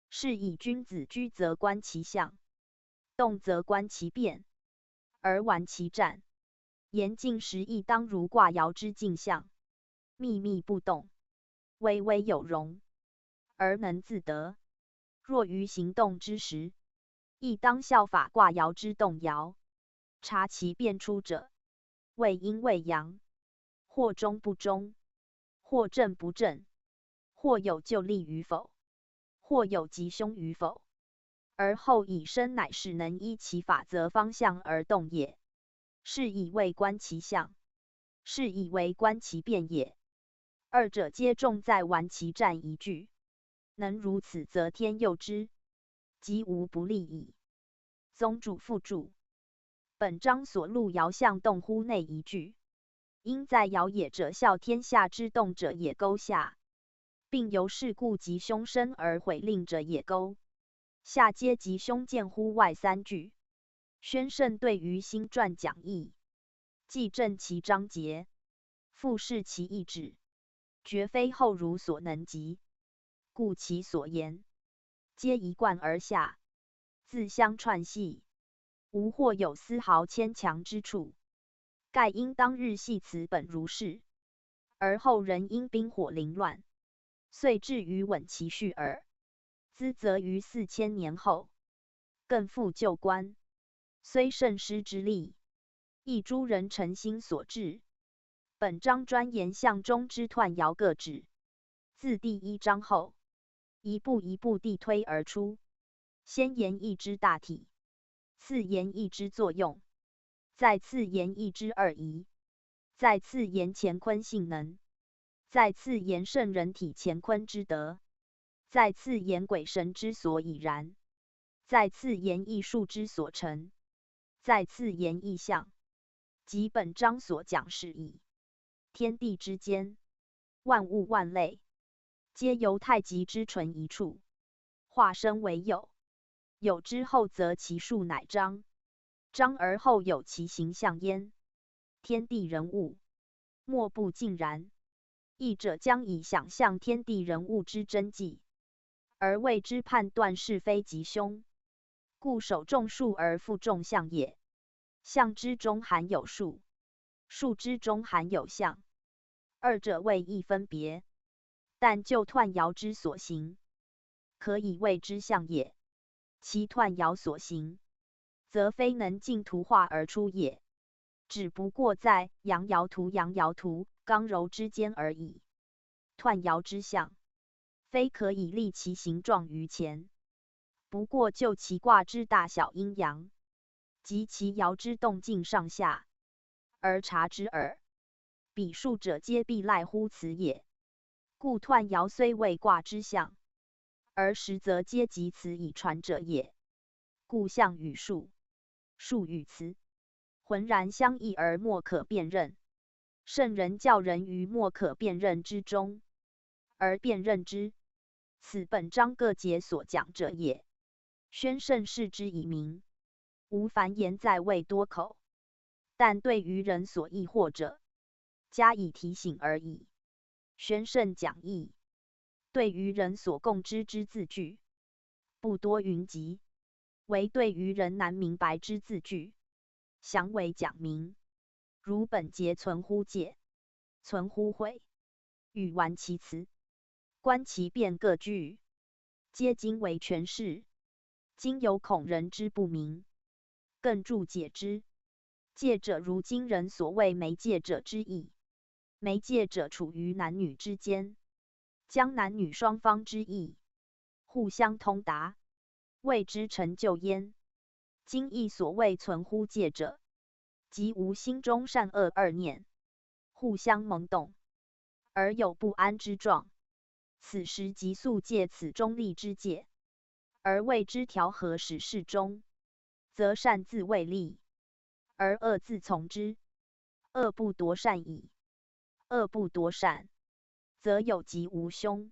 是以君子居则观其象，动则观其变，而玩其占。言尽时亦当如卦爻之静象，秘秘不动，微微有容，而能自得。若于行动之时，亦当效法卦爻之动摇，察其变出者，谓阴谓阳，或中不中，或正不正，或有救力与否，或有吉凶与否，而后以身乃是能依其法则方向而动也。是以为观其象，是以为观其变也。二者皆重在玩其占一句，能如此则天佑之，即无不利矣。宗主父主，本章所录爻象动乎内一句，因在爻也者效天下之动者也钩下，并由是故吉凶生而毁令者也钩下皆吉凶见乎外三句。宣圣对于新传讲义，既正其章节，复示其意旨，绝非后儒所能及。故其所言，皆一贯而下，自相串系，无或有丝毫牵强之处。盖因当日系辞本如是，而后人因兵火凌乱，遂至于稳其序耳。兹则于四千年后，更复旧观，虽圣师之力，亦诸人诚心所至。本章专言象中之彖爻各指，自第一章后，一步一步地推而出，先言易之大体，次言易之作用，再次言易之二疑，再次言乾坤性能，再次言圣人体乾坤之德，再次言鬼神之所以然，再次言易数之所成，再次言易象，即本章所讲事矣。天地之间，万物万类，皆由太极之纯一处，化生为有。有之后则其数乃彰，彰而后有其形象焉。天地人物，莫不尽然。义者将以想象天地人物之真迹，而为之判断是非吉凶。故首重数而复重象也。象之中含有数，数之中含有象，二者未易分别，但就彖爻之所行，可以谓之象也。其彖爻所行，则非能尽图画而出也。只不过在阳爻图、阳爻图刚柔之间而已。彖爻之象，非可以立其形状于前，不过就其卦之大小阴阳，及其爻之动静上下，而察之耳。彼数者皆必赖乎此也。故彖爻虽未卦之象，而实则皆及此以传者也。故象与数，数与辞，浑然相异而莫可辨认。圣人教人于莫可辨认之中，而辨认之，此本章各节所讲者也。宣圣示之以明，无繁言在谓多口，但对于人所异惑者，加以提醒而已。宣圣讲义，对于人所共知之字句，不多云集，唯对于人难明白之字句，详为讲明。如本节存乎介，存乎会，语完其辞，观其变各句，皆精为权势。今犹恐人之不明，更注解之。介者如今人所谓媒介者之意。媒介者处于男女之间，将男女双方之意互相通达，谓之成就焉。今亦所谓存乎介者，即无心中善恶二念，互相懵懂，而有不安之状。此时即速借此中立之介，而谓之调和始适中，则善自为利，而恶自从之。恶不夺善矣。恶不夺善，则有吉无凶，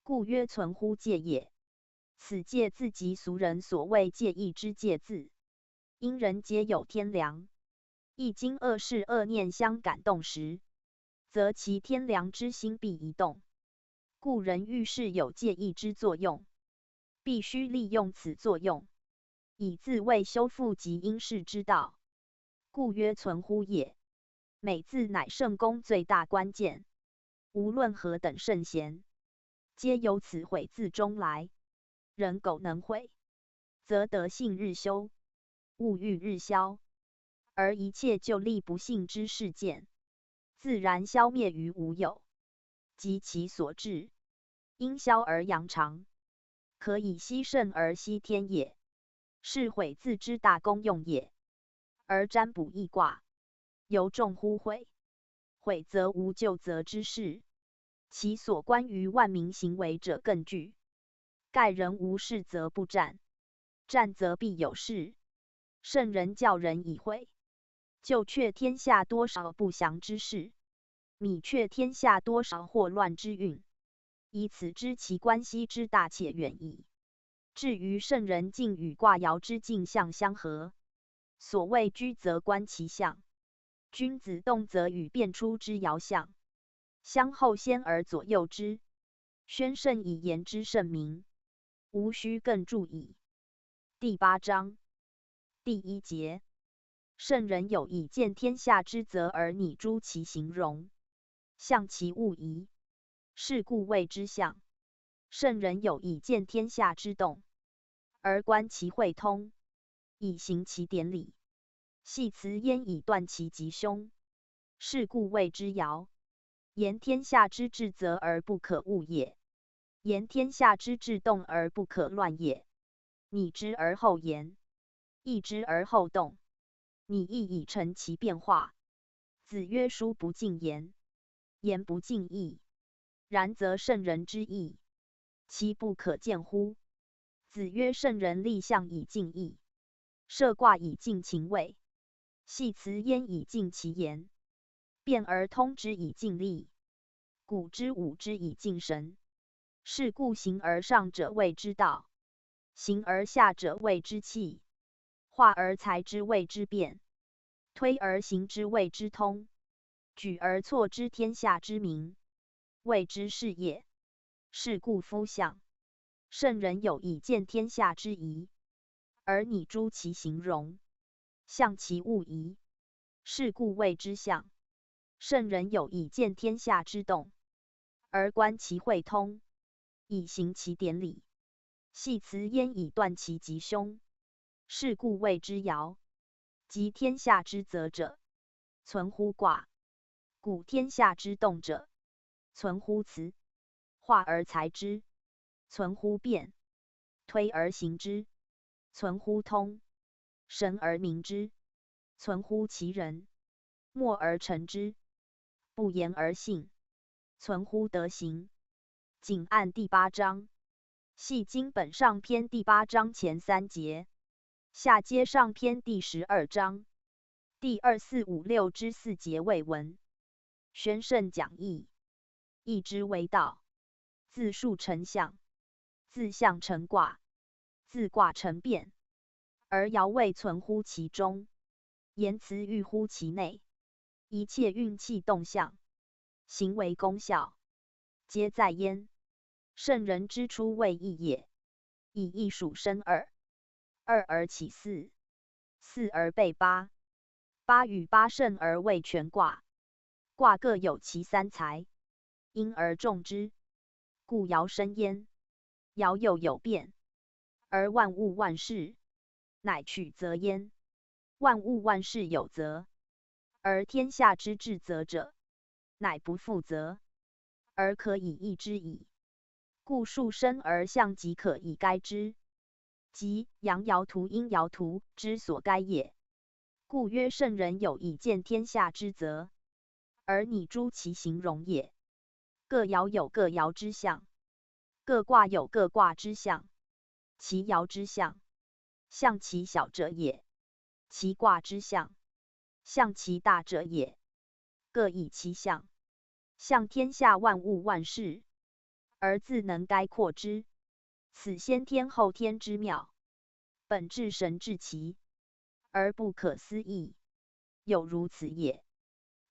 故曰存乎介也。此介字即俗人所谓介意之介字。因人皆有天良，一经恶事恶念相感动时，则其天良之心必移动。故人遇事有介意之作用，必须利用此作用，以自卫修复及因事之道。故曰存乎也。美字乃圣功最大关键，无论何等圣贤，皆由此悔字中来。人苟能悔，则德性日修，物欲日消，而一切旧戾不幸之事件，自然消灭于无有。及其所至，阴消而阳长，可以息圣而息天也。是悔字之大功用也。而占卜易卦，犹重乎悔，悔则无旧则之事，其所关于万民行为者更巨。盖人无事则不占，占则必有事。圣人教人以悔，救却天下多少不祥之事，弭却天下多少祸乱之运，以此知其关系之大且远矣。至于圣人竟与卦爻之镜象相合，所谓居则观其象，君子动则与变出之爻象，相后先而左右之。宣圣以言之甚明，无需更注矣。第八章第一节，圣人有以见天下之则而拟诸其形容，象其物宜，是故谓之象。圣人有以见天下之动，而观其会通，以行其典礼，系辞焉以断其吉凶，是故谓之爻。言天下之至则而不可误也，言天下之至动而不可乱也。拟之而后言，易之而后动，你亦以成其变化。子曰：书不近言，言不近义。然则圣人之意，其不可见乎？子曰：圣人立象以静意，设卦以静情味，系辞焉以静其言，变而通之以静力，古之武之以静神。是故形而上者谓之道，形而下者谓之气，化而裁之谓之变，推而行之谓之通，举而错之天下之明，谓之势也。是故夫象，圣人有以见天下之宜，而拟诸其形容，象其物宜，是故谓之象。圣人有以见天下之动，而观其会通，以行其典礼，系辞焉以断其吉凶，是故谓之爻。及天下之则者，存乎卦。故天下之动者，存乎辞，化而裁之，存乎变，推而行之，存乎通，神而明之，存乎其人，默而成之，不言而信，存乎德行。仅按第八章，系经本上篇第八章前三节，下接上篇第十二章第二、四、五、六之四节未闻。玄圣讲义。易之为道，自数成象，自象成卦，自卦成变，而爻未存乎其中，言辞寓乎其内。一切运气动向，行为功效，皆在焉。圣人之初谓易也，以易属生二，二而起四，四而备八，八与八盛而为全卦。卦各有其三才，因而众之，故爻生焉。爻又有变，而万物万事，乃取则焉。万物万事有则，而天下之至则者，乃不复则，而可以易之矣。故数生而象极可以该之，即阳爻图阴爻图之所该也。故曰圣人有以见天下之则，而拟诸其形容也。各爻有各爻之象，各卦有各卦之象，其爻之象，象其小者也，其卦之象，象其大者也，各以其象，象天下万物万事，而自能概括之。此先天后天之妙，本至神至奇，而不可思议，有如此也。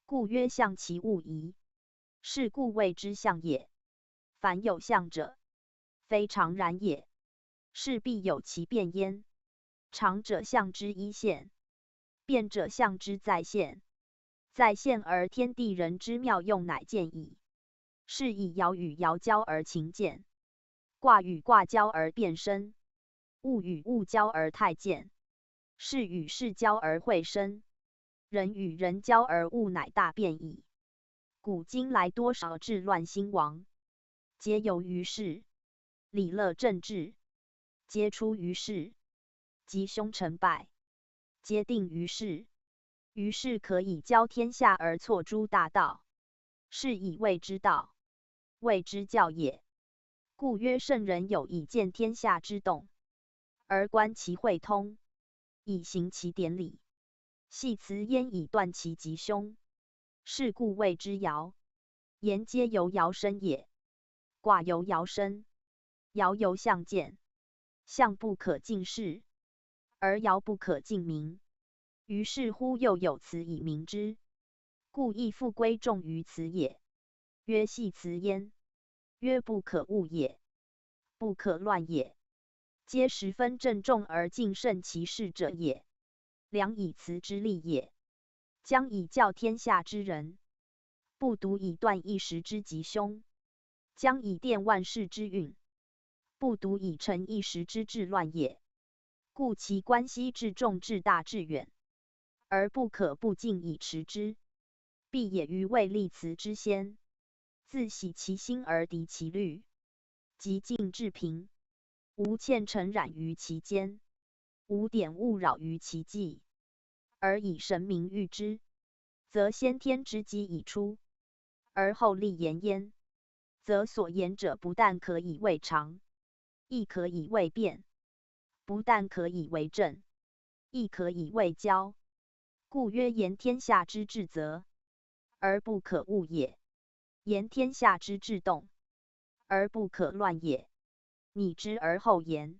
故曰象其物矣。是故谓之象也。凡有象者，非常然也，是必有其变焉。常者象之一现，变者象之再现，再现而天地人之妙用乃见矣。是以爻与爻交而情见，卦与卦交而变生，物与物交而态见，事与事交而会生，人与人交而物乃大变矣。古今来多少治乱兴亡，皆由于事。礼乐政治，皆出于事。吉凶成败，皆定于事。于是可以教天下而错诸大道，是以谓之道，谓之教也。故曰圣人有以见天下之动，而观其会通，以行其典礼，系辞焉以断其吉凶。是故谓之爻。言皆由爻生也，卦由爻生，爻由象见，象不可尽视，而爻不可尽明，于是乎又有辞以明之。故亦复归众于辞也。曰系辞焉，曰不可误也，不可乱也，皆十分郑重而尽慎其事者也，良以辞之立也。将以教天下之人，不独以断一时之吉凶，将以电万世之运，不独以成一时之治乱也。故其关系至重至大至远，而不可不尽以持之。必也于未立辞之先，自喜其心而敌其虑，即静至平，无欠尘染于其间，无点物扰于其际，而以神明喻之，则先天之机已出，而后立言焉，则所言者不但可以谓常，亦可以谓变，不但可以为正，亦可以为教。故曰：言天下之至则，而不可误也；言天下之至动，而不可乱也。拟之而后言，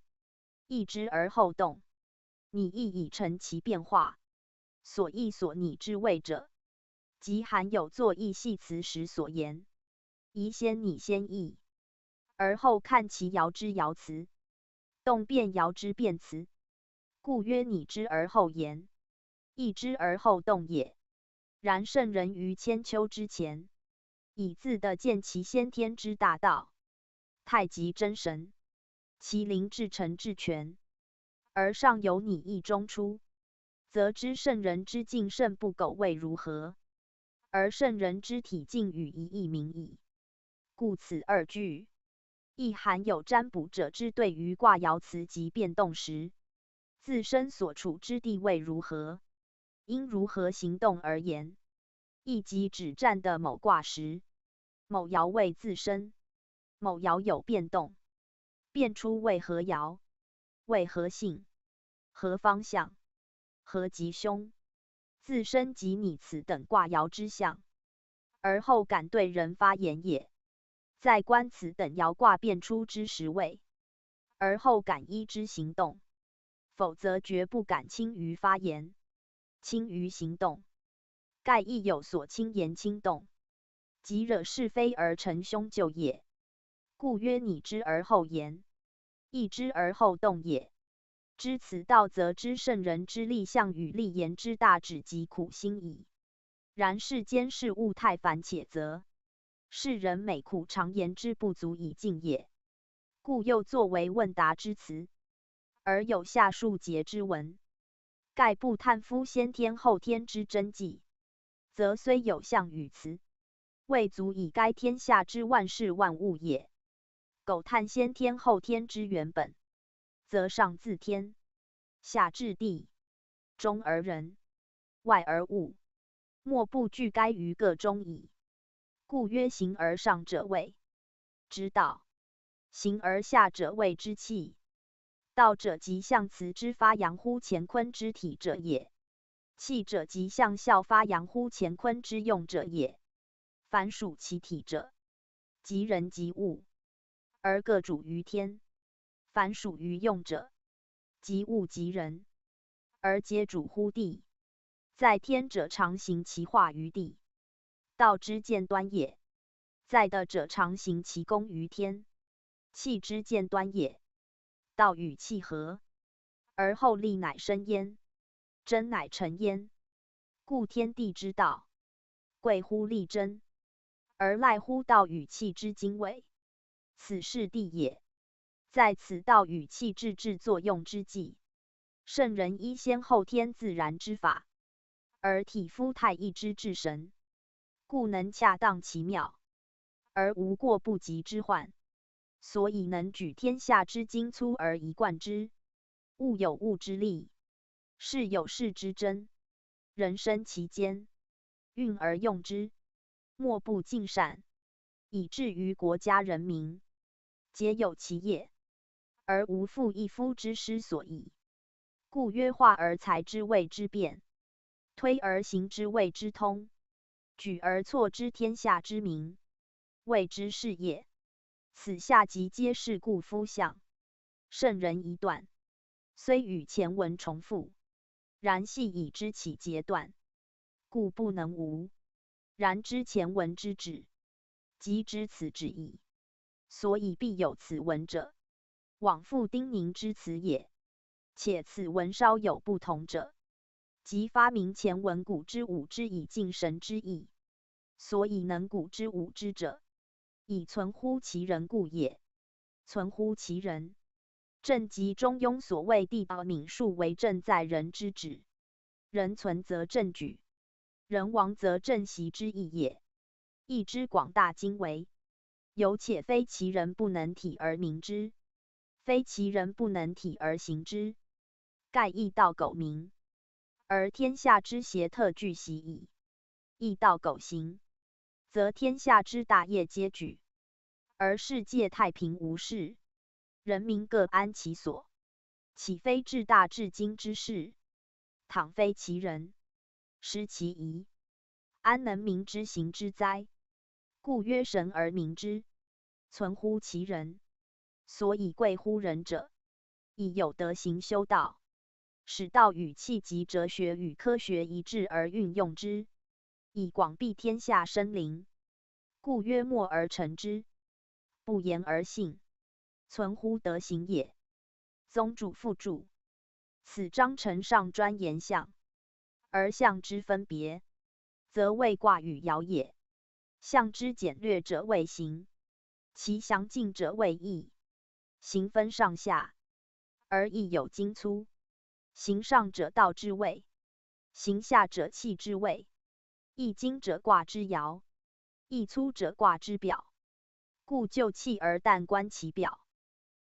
抑之而后动，你亦以成其变化。所抑所拟之谓者，即含有作抑系辞时所言，宜先拟先抑，而后看其爻之爻辞，动变爻之变辞。故曰：拟之而后言，抑之而后动也。然圣人于千秋之前，已自得见其先天之大道，太极真神，其灵至诚至全，而上有拟抑中出，则知圣人之境甚不苟谓如何，而圣人之体竟与一意名矣。故此二句，亦含有占卜者之对于卦爻辞及变动时，自身所处之地位如何，应如何行动而言，亦即指占的某卦时，某爻位自身，某爻有变动，变出为何爻、为何性、何方向、何吉凶，自身即你此等卦爻之象，而后感对人发言也。再观此等爻卦变出之时位，而后感依之行动，否则绝不敢轻于发言，轻于行动。盖亦有所轻言轻动，即惹是非而成凶咎也。故曰你知而后言，亦知而后动也。知此道则知圣人之立象与立言之大止及苦心矣。然世间事物太繁且则，世人每苦常言之不足以尽也。故又作为问答之辞，而有下述节之文，盖不探夫先天后天之真迹，则虽有象与辞，未足以该天下之万事万物也。苟探先天后天之原本，则上自天，下至地，中而人，外而物，莫不具该于各中矣。故曰形而上者谓之道，形而下者谓之器。道者即象辞之发扬乎乾坤之体者也，器者即象效发扬乎乾坤之用者也。凡属其体者，即人即物，而各主于天；凡属于用者，即物即人，而皆主乎地。在天者，常行其化于地，道之见端也；在地者，常行其功于天，器之见端也。道与器合，而后力乃生焉，真乃成焉。故天地之道，贵乎力争，而赖乎道与器之精微。此是地也，在此道与器至至作用之际，圣人依先后天自然之法，而体夫太一之至神，故能恰当其妙，而无过不及之患。所以能举天下之精粗而一贯之，物有物之力，事有事之争，人生其间，运而用之，莫不尽善，以至于国家人民，皆有其业，而无复一夫之师所矣。故曰化而才之谓之变，推而行之谓之通，举而错之天下之明，谓之事也。此下即皆是故夫象圣人一段，虽与前文重复，然系以知其节断，故不能无。然知前文之旨，即知此旨矣。所以必有此文者，往复叮咛之辞也。且此文稍有不同者，即发明前文古之武之以敬神之意。所以能古之武之者，以存乎其人故也。存乎其人，正即中庸所谓地道敏术为政在人之旨，人存则政举，人亡则政息之意也。亦知广大经纬，有且非其人不能体而明之，非其人不能体而行之，盖亦道苟明，而天下之邪特俱息矣。亦道苟行，则天下之大业皆举，而世界太平无事，人民各安其所，岂非至大至精之事？倘非其人，失其仪，安能明之行之哉？故曰神而明之，存乎其人。所以贵乎仁者，以有德行修道，使道与器及哲学与科学一致而运用之，以广庇天下生灵。故曰默而成之，不言而信，存乎德行也。宗主父注。此章承上专言象，而象之分别，则谓卦与爻也。象之简略者谓形，其详尽者谓意。形分上下，而意有精粗。形上者道之谓，行下者气之谓，亦精者卦之摇，亦粗者卦之表。故就气而但观其表，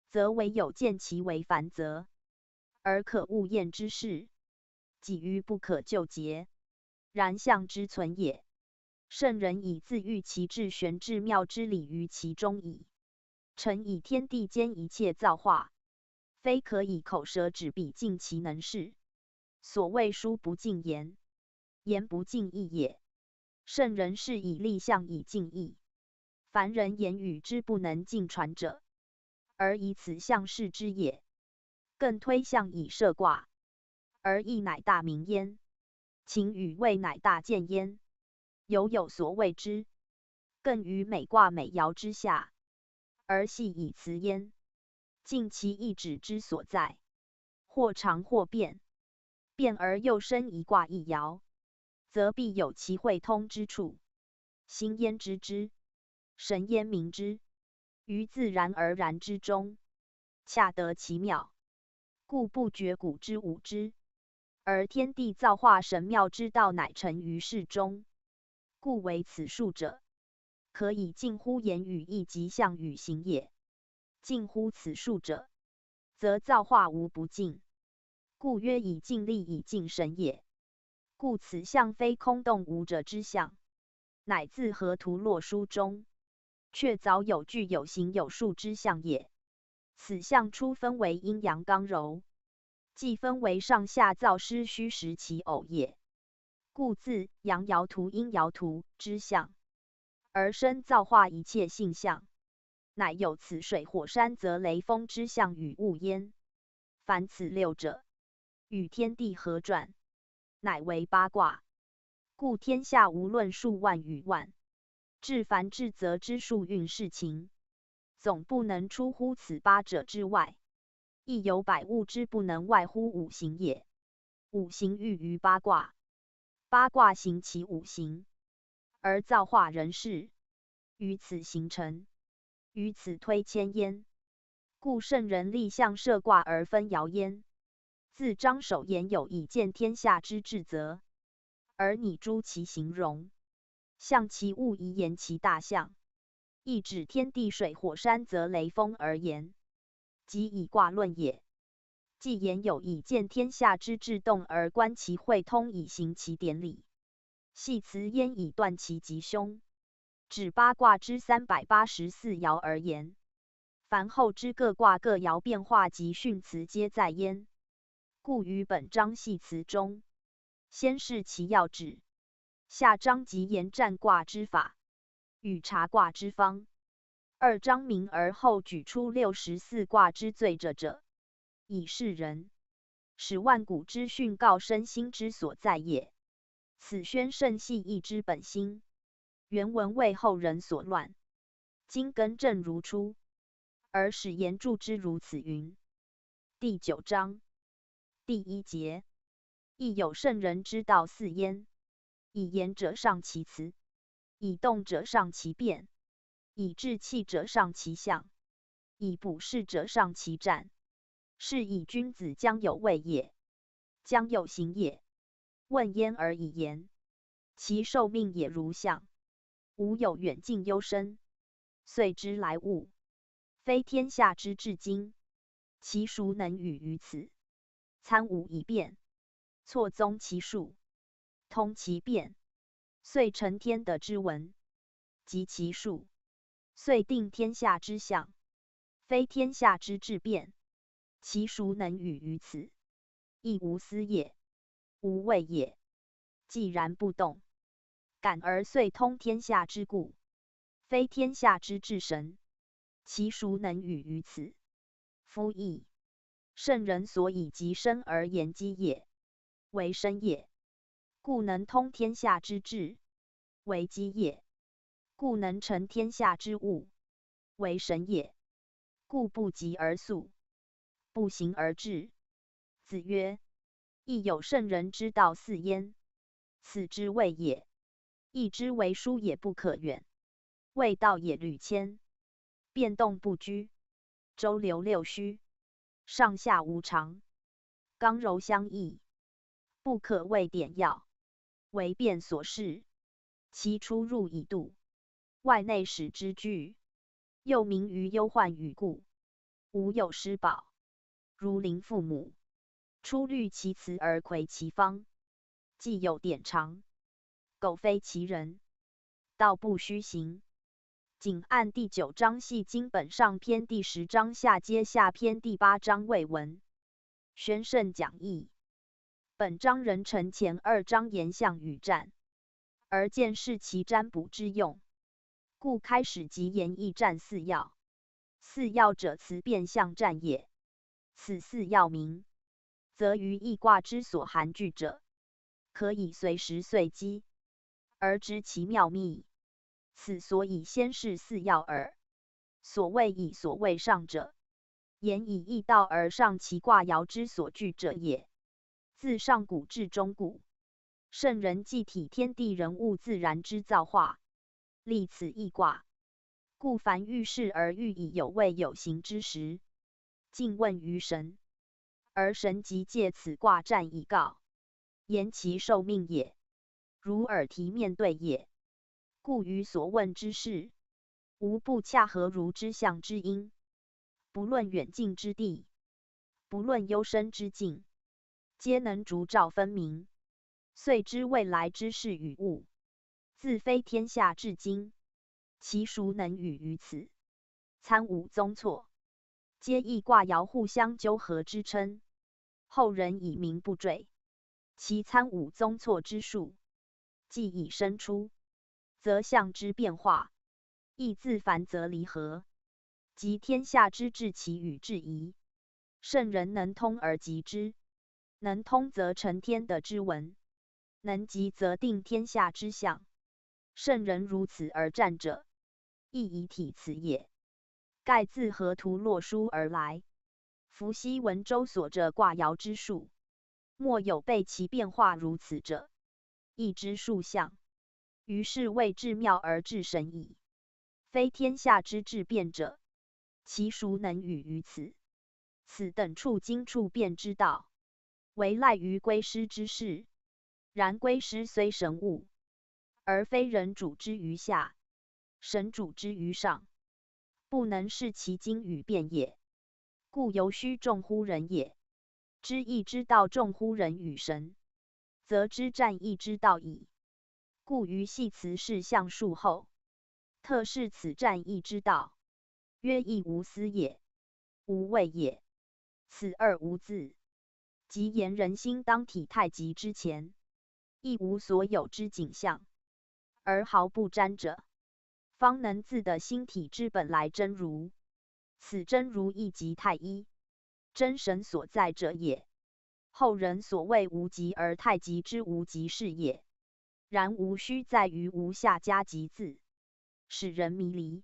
则唯有见其为繁则，而可悟验之事，几于不可究诘，然象之存也。圣人以自喻其至玄至妙之理于其中矣。臣以天地间一切造化，非可以口舌指彼尽其能事。所谓书不尽言，言不尽意也。圣人是以立象以尽意。凡人言语之不能尽传者，而以此象示之也。更推象以设卦，而亦乃大明焉。情与未乃大见焉。犹有所谓之，更于每卦每摇之下，而系以辞焉，尽其意旨之所在，或长或变，变而又生一卦一摇，则必有其会通之处。心焉知之，神焉明之，于自然而然之中，恰得其妙。故不觉古之无之，而天地造化神妙之道乃成于世中。故为此术者，可以近乎言语意及象与形也。近乎此术者，则造化无不尽，故曰以尽力以尽神也。故此象非空洞无者之象，乃自河图洛书中，却早有具有形有数之象也。此象初分为阴阳刚柔，既分为上下燥湿虚实其偶也。故自阳摇图阴摇图之象，而生造化一切性象，乃有此水火山泽雷风之象与物焉。凡此六者，与天地合转，乃为八卦。故天下无论数万与万，至繁至则之数运世情，总不能出乎此八者之外。亦有百物之不能外乎五行也。五行寓于八卦，八卦行其五行，而造化人世，于此形成，于此推迁焉。故圣人立象设卦而分爻焉。自张守言有以见天下之至则，而拟诸其形容，象其物以言其大象，亦指天地水火山泽雷风而言，即以卦论也。既言有以见天下之至动而观其会通以行其典礼，系辞焉以断其吉凶，指八卦之三百八十四爻而言，凡后之各卦各爻变化及巽辞皆在焉。故于本章系辞中，先示其要旨，下章即言占卦之法，与察卦之方。二章明而后举出六十四卦之最者者，以示人，使万古之训告身心之所在也。此宣圣系意之本心，原文为后人所乱，今更正如初，而使言注之如此云。第九章第一节，亦有圣人之道四焉：以言者上其辞，以动者上其变，以志气者上其象，以卜筮者上其战。是以君子将有位也，将有行也。问焉而以言，其受命也如象，无有远近幽深，遂知来物，非天下之至精，其孰能与于此？参吾以辨，错综其数，通其变，遂成天地之文，及其数，遂定天下之象，非天下之至变，其孰能与于此？亦无思也，无畏也。既然不动，感而遂通天下之故，非天下之至神，其孰能与于此？夫亦。圣人所以及身而言机也，为身也，故能通天下之至，为机也，故能成天下之物，为神也。故不急而速，不行而至。子曰：亦有圣人之道四焉，此之谓也。亦之为疏也不可远，谓道也履谦，变动不居，周流六虚，上下无常，刚柔相济，不可谓点要，唯便所示，其出入以度，外内始之具，又名于忧患语故，无有失宝，如临父母，出虑其辞而魁其方，既有典藏，苟非其人，道不虚行。仅按第九章系经本上篇第十章下接下篇第八章未闻。玄圣讲义。本章仍承前二章言象与战，而见是其占卜之用，故开始即言一战四要。四要者辞变象战也。此四要名，则于易卦之所含聚者，可以随时随机，而知其妙秘。此所以先示四要耳。所谓以所谓上者，言以易道而上其卦爻之所聚者也。自上古至中古，圣人既体天地人物自然之造化，立此易卦。故凡遇事而欲以有未有形之时，尽问于神，而神即借此卦占以告，言其受命也，如耳提面对也。故于所问之事，无不恰合如之象之应。不论远近之地，不论幽深之境，皆能烛照分明，遂知未来之事与物。自飞天下至今，其孰能与于此？参无宗错，皆易卦爻互相纠合之称，后人以名不缀。其参无宗错之数，既已生出，则象之变化，亦自繁则离合，即天下之至奇与至宜。圣人能通而及之，能通则成天地之文，能及则定天下之象。圣人如此而占者，亦以体此也。盖自河图洛书而来，伏羲文周所著卦爻之数，莫有被其变化如此者，亦知数象，于是谓至妙而至神矣。非天下之至变者，其孰能与于此？此等处经处变之道，唯赖于归师之士。然归师虽神物，而非人主之于下，神主之于上，不能视其经与变也。故犹须重乎人也。知易之道重乎人与神，则知占易之道矣。故于系辞示象数后，特示此占易之道，曰亦无司也，无谓也，此二无字。即言人心当体太极之前，亦无所有之景象，而毫不沾者，方能自得心体之本来真如。此真如亦即太一，真神所在者也。后人所谓无极而太极之无极是也。然无虚在于无下加极字，使人迷离。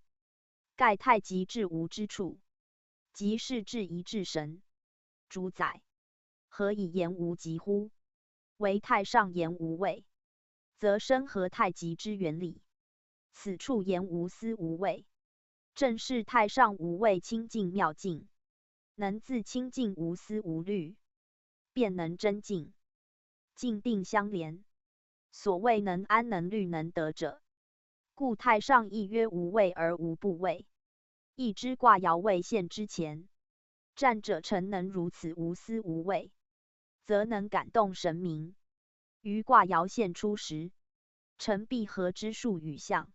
盖太极至无之处，即是至一至神，主宰，何以言无极乎？唯太上言无畏，则深合太极之原理。此处言无司无畏，正是太上无畏清净妙境，能自清净无思无虑，便能真静，静定相连。所谓能安能虑能得者，故太上亦曰无畏而无不畏。亦知卦爻未现之前，占者诚能如此无思无畏，则能感动神明。于卦爻现出时，诚必合之数与象，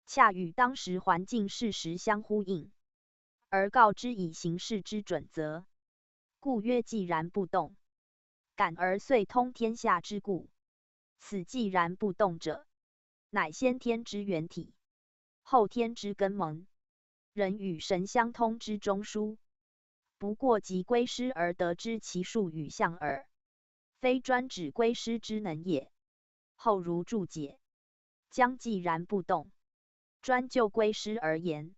恰与当时环境事实相呼应，而告之以行事之准则。故曰寂然不动，感而遂通天下之故。此寂然不动者，乃先天之元体，后天之根门，人与神相通之中枢。不过即归师而得知其数与象耳，非专指归师之能也。后儒注解，将寂然不动，专就归师而言，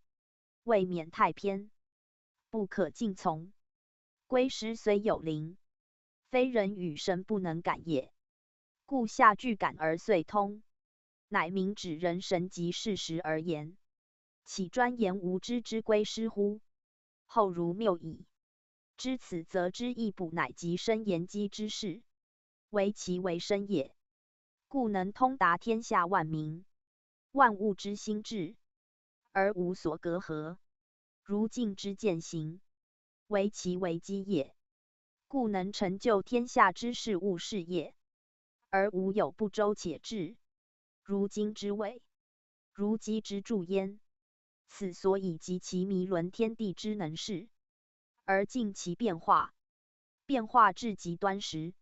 未免太偏，不可尽从。归师虽有灵，非人与神不能感也。故下句感而遂通，乃明指人神及事实而言，岂专言无知之归师乎？后儒谬矣。知此则知亦卜乃及深言机之事，惟其为身也，故能通达天下万民。万物之心志，而无所隔合，如镜之见形，惟其为机也，故能成就天下之事物事也，而无有不周且至，如今之谓，如机之助焉。此所以及其弥纶天地之能事，而尽其变化。变化至极端时，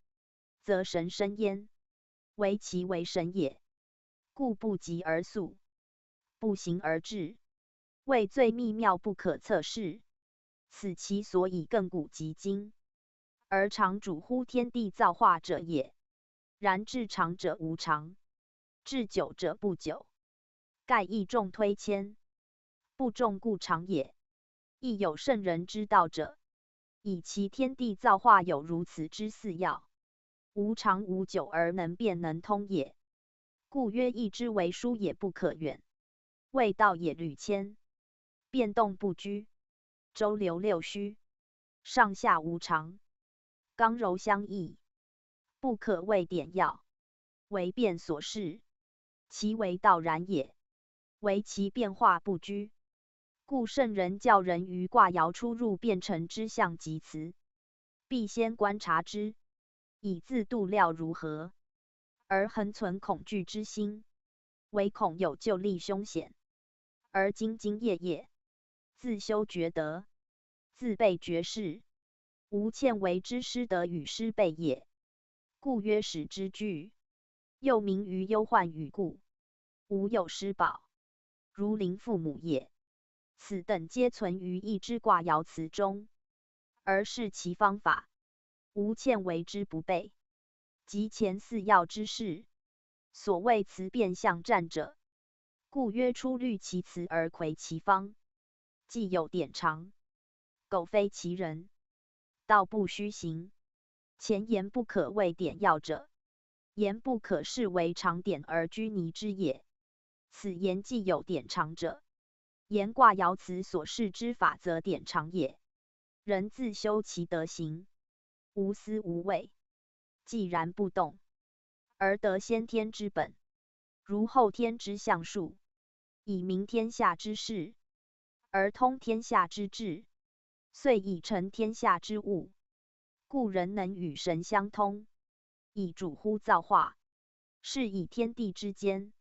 则神生焉，惟其为神也。故不疾而速，不行而至，谓最秘妙不可测事。此其所以亘古及今，而常主乎天地造化者也。然至长者无长，至久者不久，盖亦众推迁，不众故长也。亦有圣人之道者，以其天地造化有如此之四要，无长无久而能变能通也。故曰：亦之为疏也不可远，谓道也履谦，变动不居，周流六虚，上下无常，刚柔相济，不可谓点要，惟变所适，其为道然也，惟其变化不居。故圣人教人于卦爻出入变成之象及辞，必先观察之，以自度料如何，而恒存恐惧之心，唯恐有就利凶险，而兢兢业业，自修厥德，自备厥士，无欠为之失德与失备也。故曰使之惧，又名于忧患与故，无有失宝，如临父母也。此等皆存于一之卦爻辞中，而是其方法，无欠为之不备。及前四要之事，所谓辞变象战者，故曰出虑其辞而魁其方，既有典藏，苟非其人，道不虚行。前言不可谓典要者，言不可视为常典而拘泥之也。此言既有典藏者，言卦爻辞所示之法则典藏也。人自修其德行，无私无畏，寂然不动，而得先天之本，如后天之象数，以明天下之事，而通天下之志，遂以成天下之物。故人能与神相通，以主乎造化，是以天地之间，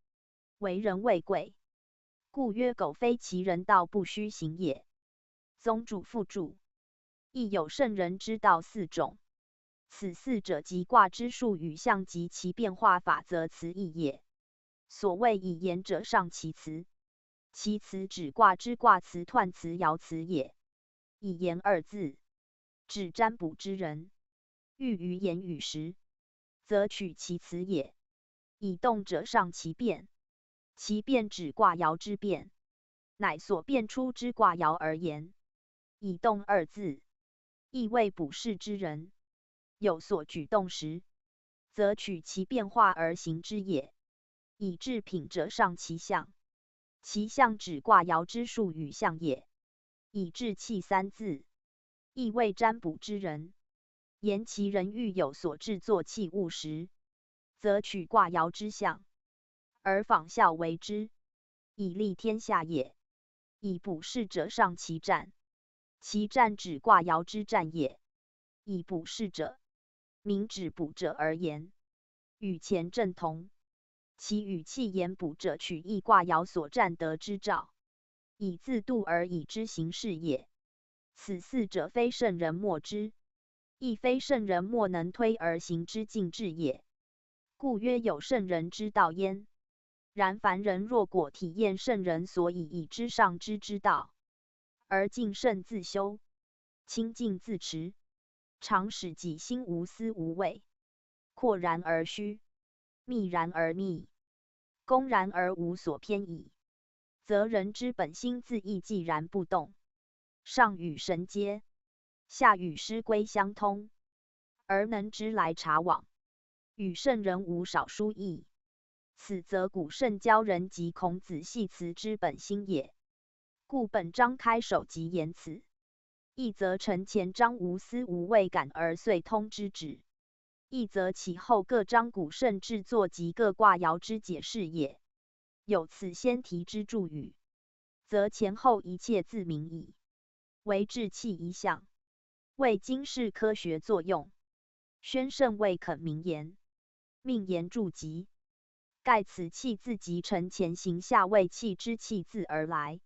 为人为贵。故曰：苟非其人，道不虚行也。宗主父主，亦有圣人之道四种。此四者即卦之数与象及其变化法则辞义也。所谓以言者，上其辞，其辞指卦之卦辞、彖辞、爻辞也。以言二字，指占卜之人，欲于言与时，则取其辞也。以动者，上其变，其变指卦爻之变，乃所变出之卦爻而言。以动二字，亦谓卜筮之人，有所举动时，则取其变化而行之也。以至品者，上其象，其象指卦爻之数与象也。以至气三字，亦谓占卜之人，言其人欲有所制作器物时，则取卦爻之象，而仿效为之，以利天下也。以卜筮者，上其占，其占指卦爻之占也。以卜筮者，名指卜者而言，与前正同，其语气言卜者取意卦爻所占得之兆，以自度而以知行事也。此四者，非圣人莫知，亦非圣人莫能推而行之进至也。故曰：有圣人之道焉。然凡人若果体验圣人所以已知上知之道，而敬慎自修，清净自持，常使己心无私无畏，阔然而虚，密然而密，公然而无所偏倚，则人之本心自亦寂然不动，上与神接，下与师归相通，而能直来察往，与圣人无少殊异。此则古圣教人及孔子系辞之本心也。故本章开首即言此，亦则承前章无私无畏感而遂通之旨。亦则其后各章古圣制作及各卦爻之解释也。有此先题之助语，则前后一切自明矣。为志气一象，为经世科学作用，宣圣未肯明言，命言助己。盖此气自即成乾形下为气之气自而来，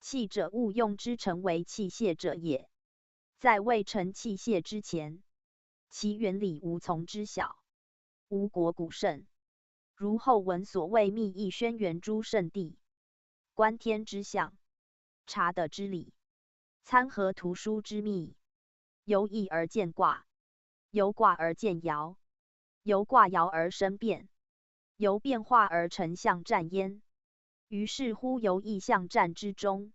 气者物用之成为器械者也。在未成器械之前，其原理无从知晓。吴国古圣，如后文所谓密意轩辕诸圣地，观天之象，察德之理，参合图书之秘，由意而见卦，由卦而见爻，由卦爻而生变，由变化而成象占焉。于是乎由意象占之中，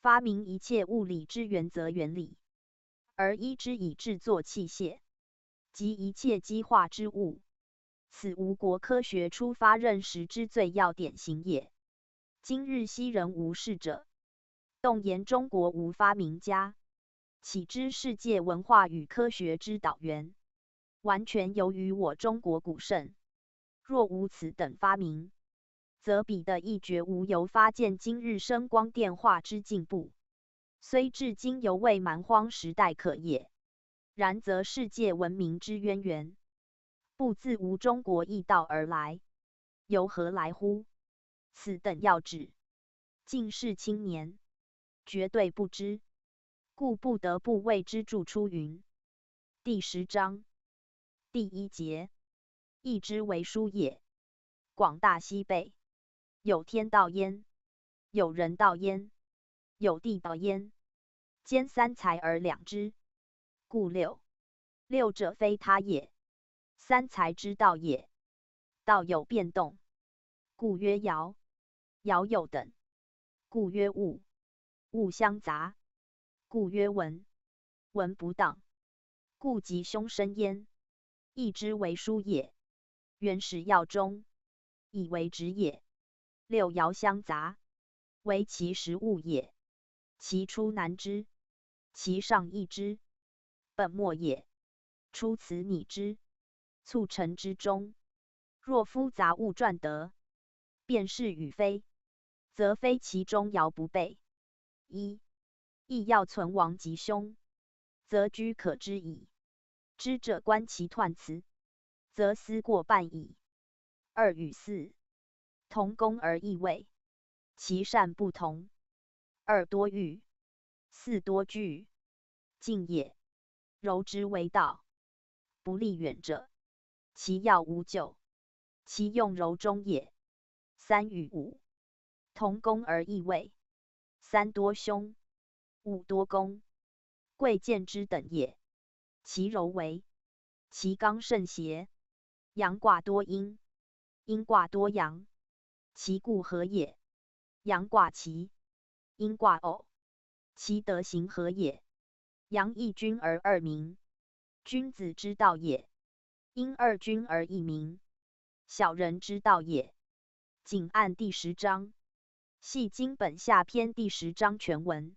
发明一切物理之原则原理，而依之以制作器械，及一切机化之物。此吴国科学初发认识之最要典型也。今日昔人无识者，动言中国无发明家，岂知世界文化与科学之导源，完全由于我中国古圣。若无此等发明，则彼得亦绝无由发见今日声光电化之进步，虽至今犹未蛮荒时代可也。然则世界文明之渊源，不自无中国异道而来，由何来乎？此等要旨，尽是青年绝对不知，故不得不为之著出云。第十章第一节，易之为书也。广大西贝，有天道焉，有人道焉，有地道焉，兼三才而两之，故六。六者非他也，三才之道也。道有变动，故曰摇；摇有等，故曰物；物相杂，故曰文；文不当，故吉凶生焉。易之为书也，原始要终，以为止也。六爻相杂，为其实物也。其出难知，其上易知，本末也。出此逆之，促成之中。若夫杂物传得，辨是与非，则非其中爻不备。一、易要存亡吉凶，则居可知矣。知者观其彖辞，则思过半矣。二与四，同工而异位，其善不同。二多喻，四多据，静也。柔之为道，不立远者，其要无咎，其用柔中也。三与五，同工而异位，三多凶，五多攻，贵贱之等也。其柔为，其刚胜邪。阳卦多阴，阴卦多阳，其故和也。阳卦奇，阴卦偶，其德行和也。阳易君而二明，君子之道也。阴二君而一明，小人之道也。仅按第十章，系经本下篇第十章全文，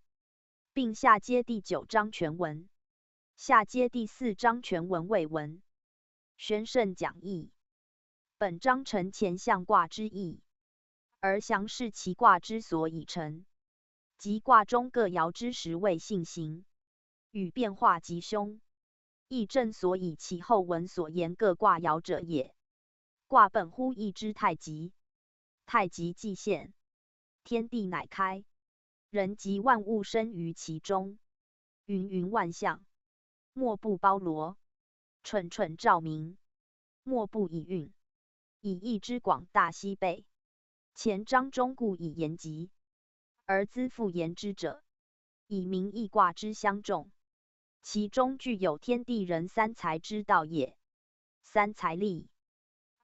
并下接第九章全文，下接第四章全文未文。宣圣讲义，本章承乾象卦之意，而详示其卦之所以成，即卦中各爻之时位性形，与变化吉凶。亦正所以其后文所言各卦爻者也。卦本乎易之太极，太极既现，天地乃开，人及万物生于其中。云云万象，莫不包罗，蠢蠢照明，莫不以运，以易之广大西贝。乾章中故以言吉，而资复言之者，以明易卦之相中。其中具有天地人三才之道也。三才立，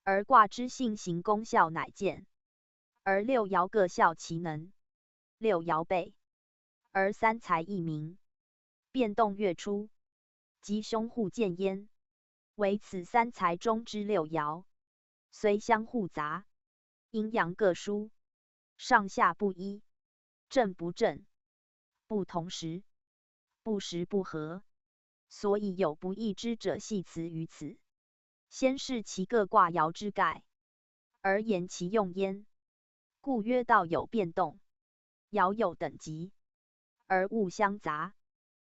而卦之性形功效乃见，而六爻各效其能。六爻备，而三才一明，变动月出，吉凶互见焉。唯此三才中之六爻，虽相互杂，阴阳各殊，上下不一，正不正，不同时，不时不合，所以有不易之者系辞于此。先试其各卦爻之概，而言其用焉。故曰：道有变动， 爻有等级，而物相杂，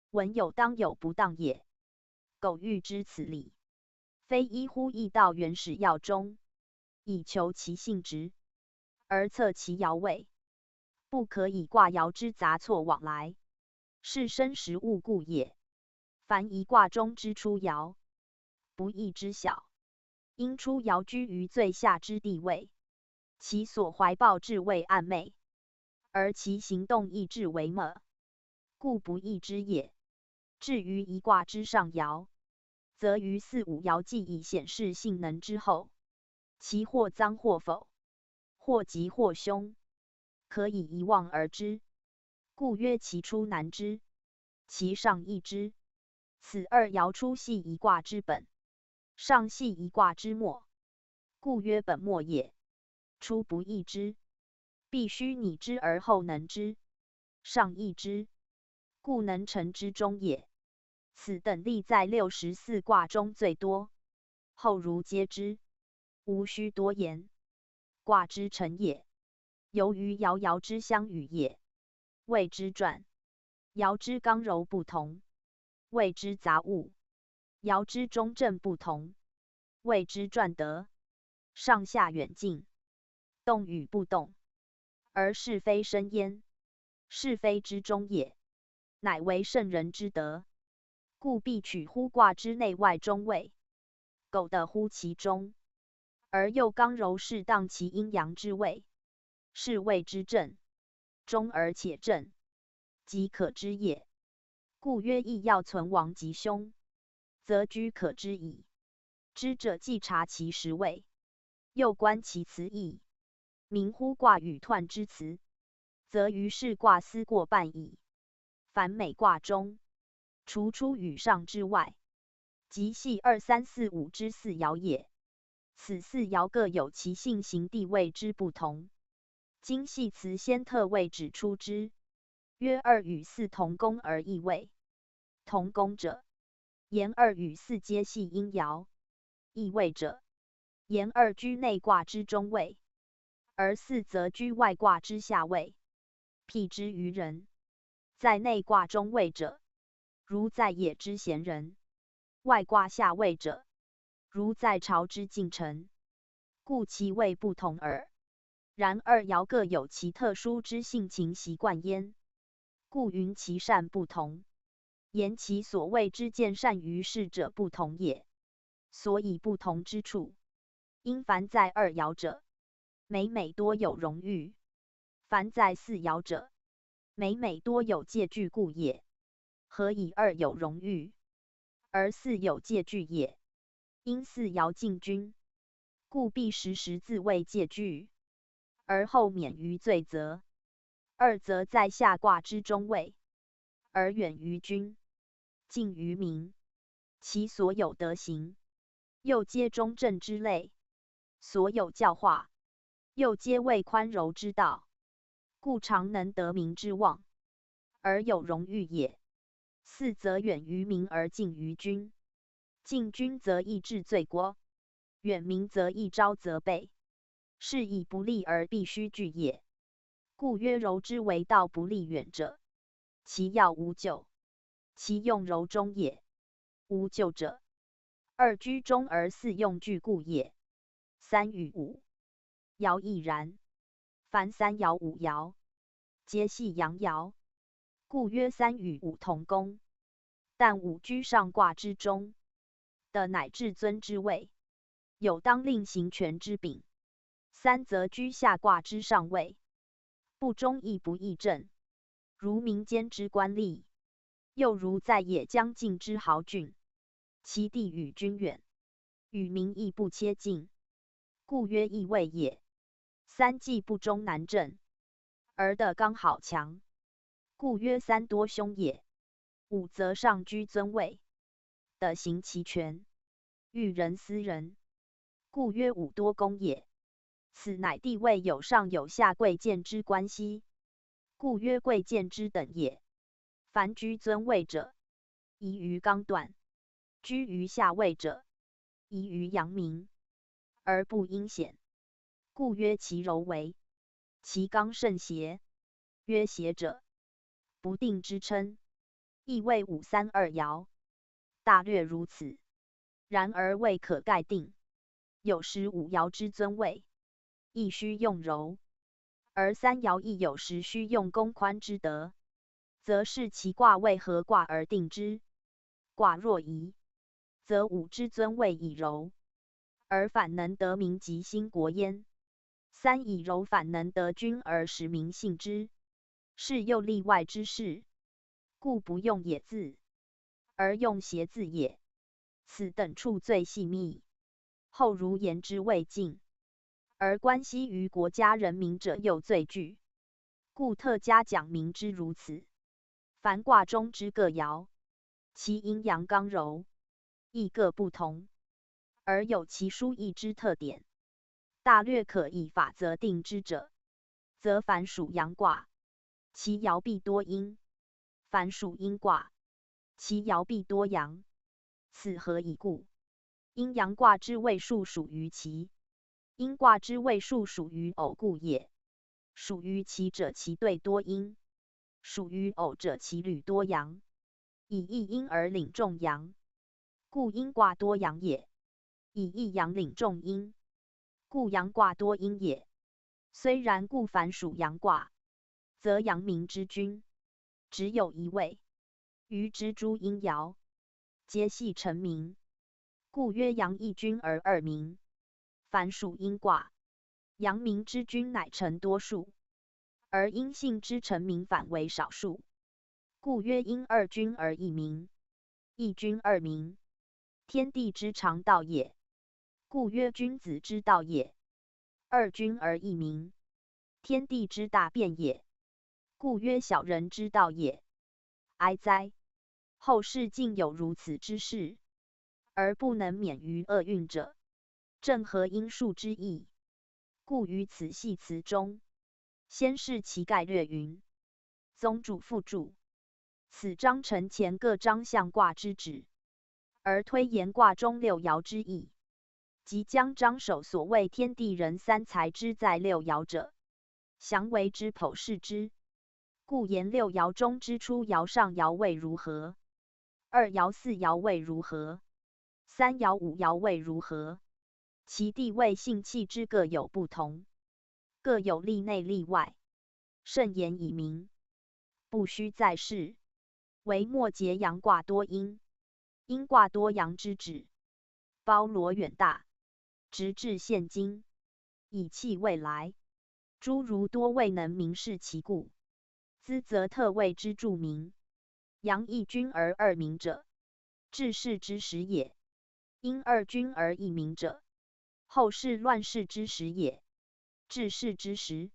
文有当有不当也。苟欲知此理，非依乎易道原始要中，以求其性质，而测其爻位，不可以卦爻之杂错往来，是生时务故也。凡一卦中之初爻，不易知晓，因初爻居于最下之地位，其所怀抱至为暗昧，而其行动亦至为昧，故不易知也。至于一卦之上爻，则于四五爻既已显示性能之后，其或脏或否，或吉或凶，可以一望而知。故曰：其初难知，其上易知。此二爻初系一卦之本，上系一卦之末，故曰本末也。初不易知，必须拟之而后能知，上易知，故能成之中也。此等例在六十四卦中最多，后儒皆知，无需多言。卦之成也，由于爻爻之相与也，谓之传。 爻之刚柔不同，谓之杂物；爻之中正不同，谓之传德。上下远近，动与不动，而是非生焉，是非之中也，乃为圣人之德。故必取乎卦之内外中位，苟得乎其中，而又刚柔适当其阴阳之位，是谓之正。中而且正，即可知也。故曰：易要存亡吉凶，则居可知矣。知者既察其时位，又观其辞意，明乎卦与彖之辞，则于是卦思过半矣。凡每卦中，除初与上之外，即系二三四五之四爻也。此四爻各有其性形地位之不同，今系辞先特为指出之，曰：二与四同宫而易位。同宫者，沿二与四皆系阴爻，易位者，沿二居内卦之中位，而四则居外卦之下位。譬之于人，在内卦中位者，如在野之闲人；外卦下位者，如在朝之近臣。故其位不同耳。然二爻各有其特殊之性情习惯焉，故云其善不同，言其所谓之见善于事者不同也。所以不同之处，因凡在二爻者，每每多有荣遇；凡在四爻者，每每多有借据故也。何以二有荣遇，而四有借据也？因四爻近君，故必时时自谓借据，而后免于罪责。二则在下卦之中位，而远于君，近于民，其所有德行，又皆中正之类，所有教化，又皆为宽柔之道，故常能得民之望，而有荣遇也。四则远于民而近于君，近君则易治罪过，远民则易招责备，是以不利而必须据也。故曰：柔之为道不利远者，其要无咎，其用柔中也。无咎者，二居中而四用据故也。三与五， 爻亦然。凡三爻五爻，皆系阳爻，故曰三与五同宫。但五居上卦之中，的乃至尊之位，有当令行权之柄；三则居下卦之上位，不中亦不易正，如民间之官吏，又如在野将近之豪俊，其地与君远，与民亦不切近，故曰易位也。三既不中难正，而的刚好强，故曰三多凶也。五则上居尊位，的行其权，欲人思人，故曰五多宫也。此乃地位有上有下贵贱之关系，故曰贵贱之等也。凡居尊位者，宜于刚断；居于下位者，宜于阳明，而不应显，故曰其柔为。其刚甚邪，曰邪者，不定之称，亦谓五三二爻，大略如此。然而未可盖定，有时五爻之尊位，亦须用柔，而三爻亦有时须用公宽之德，则视其卦为何卦而定之。卦若宜，则五之尊位以柔，而反能得名吉星国焉。三以柔反能得君而实名幸之，是又例外之事，故不用也字，而用邪字也。此等处最细密，后儒言之未尽，而关系于国家人民者又最巨，故特加讲明之如此。凡卦中之各爻，其阴阳刚柔，亦各不同，而有其殊异之特点，大略可以法则定之者，则凡属阳卦，其爻必多阴；凡属阴卦，其爻必多阳。此何以故？阴阳卦之位数属于奇，阴卦之位数属于偶故也。属于奇者，其对多阴；属于偶者，其履多阳。以一阴而领众阳，故阴卦多阳也；以一阳领众阴，故阳卦多阴也。虽然故，凡属阳卦，则阳明之君只有一位，余之诸阴爻，皆系臣民，故曰阳一君而二民。凡属阴卦，阳明之君乃臣多数，而阴性之臣民反为少数，故曰阴二君而一民，一君二民，天地之常道也，故曰君子之道也。二君而一民，天地之大变也，故曰小人之道也。哀哉！后世竟有如此之事，而不能免于厄运者，正合阴数之意。故于此系辞中，先试其概略云：宗主父主，此章承前各章象卦之旨，而推言卦中六爻之意，即将章首所谓天地人三才之在六爻者，详为之剖示之。故言六爻中之初爻上爻位如何，二爻四爻位如何，三爻五爻位如何，其地位性气之各有不同，各有例内例外，慎言以明，不须再试。唯末节阳卦多阴，阴卦多阳之旨，包罗远大，直至现今，以气未来，诸儒多未能明示其故，资则特为之注明：阳一君而二民者，治世之时也；阴二君而一民者，后世乱世之时也。治世之时，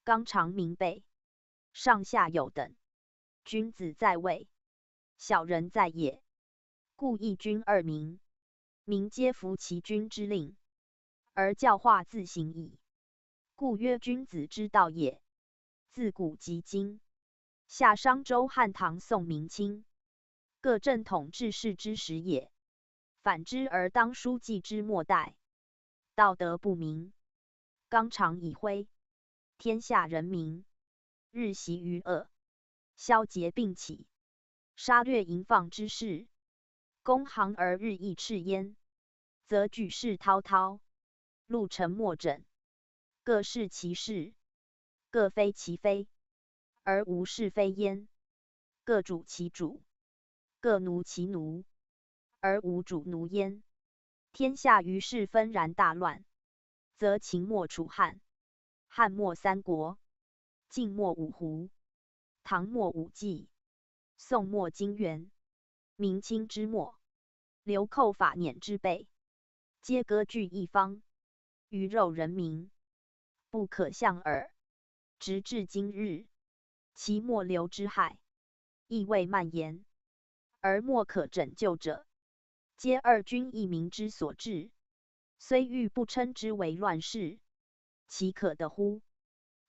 纲常明备，上下有等，君子在位，小人在野，故一君二民，民皆服其君之令，而教化自行矣。故曰君子之道也。自古及今，夏商周汉唐宋明清，各正统治世之时也。反之而当书纪之末代，道德不明，纲常已灰，天下人民日习于恶，宵节并起，杀掠淫放之事，公行而日益炽焉，则举世滔滔，陆沉没枕，各适其适，各非其非，而无是非焉。各主其主，各奴其奴，而无主奴焉。天下于是纷然大乱，则秦末楚汉，汉末三国，晋末五胡，唐末五季，宋末金元，明清之末，流寇法辇之辈，皆割据一方，鱼肉人民，不可相尔。直至今日，其末流之害，亦未蔓延，而莫可拯救者，皆二君一民之所致。虽欲不称之为乱世，其可得乎？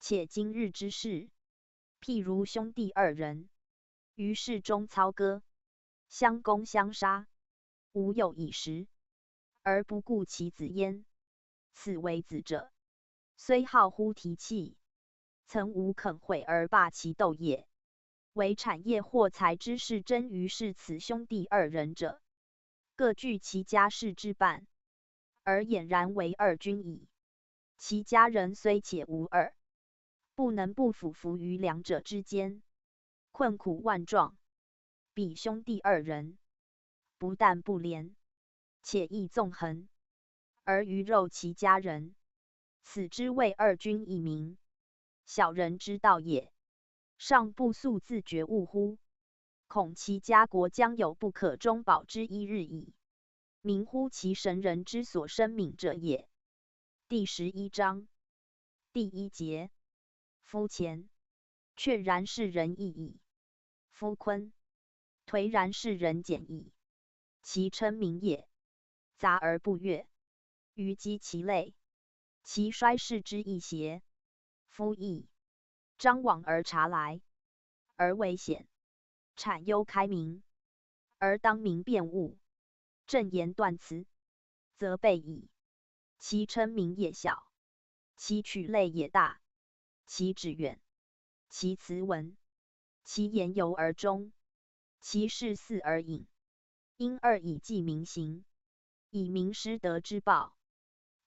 且今日之事，譬如兄弟二人，于市中操戈，相攻相杀，无有已时，而不顾其子焉。此为子者，虽好乎提契，曾无肯毁而罢其斗也。唯产业货财之事争于是此兄弟二人者，各据其家室之半，而俨然为二君矣。其家人虽且无二，不能不俯伏于两者之间，困苦万状。彼兄弟二人，不但不怜，且亦纵横，而鱼肉其家人，此之谓二君以民，小人之道也。 尚不速自觉悟乎？恐其家国将有不可终保之一日矣。民乎其神人之所生民者也。第十一章第一节。夫乾，却然是人易矣。夫坤， 颓然是人简矣。其称民也，杂而不悦，于饥其类，其衰是之易邪？夫易，张网而察来，而为险，产忧开民，而当民辨物，正言断辞，则备矣。其称民也小，其取类也大，其止远，其辞文，其言由而终，其事似而隐。因二以计民行，以民施德之报。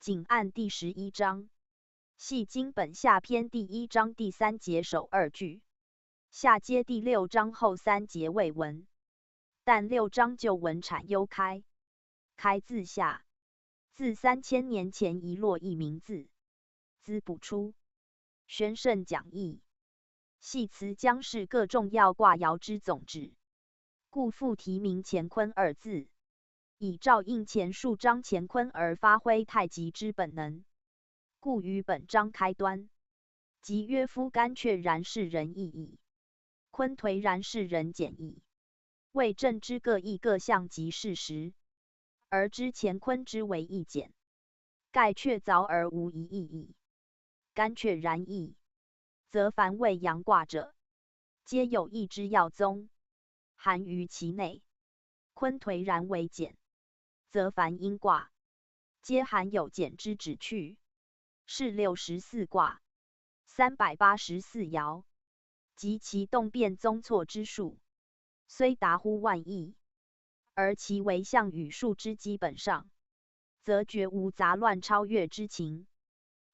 仅按第十一章，系经本下篇第一章第三节首二句，下接第六章后三节未闻。但六章旧文产忧开，开字下，自三千年前遗落一名字，资不出。宣圣讲义，系辞将是各重要卦爻之总旨，故复题名乾坤二字，以照应前数章乾坤而发挥太极之本能。故于本章开端，即曰夫干却然是人易矣，坤颓然是人简矣， 谓正知各易各象即事实，而知乾坤之为易简，盖却凿而无疑义矣。干却然易，则凡未阳卦者，皆有易之要宗，含于其内。坤颓然为简，则凡阴卦，皆含有简之旨趣。是六十四卦，三百八十四爻，及其动变宗错之数，虽达乎万亿，而其为象与数之基本上，则绝无杂乱超越之情。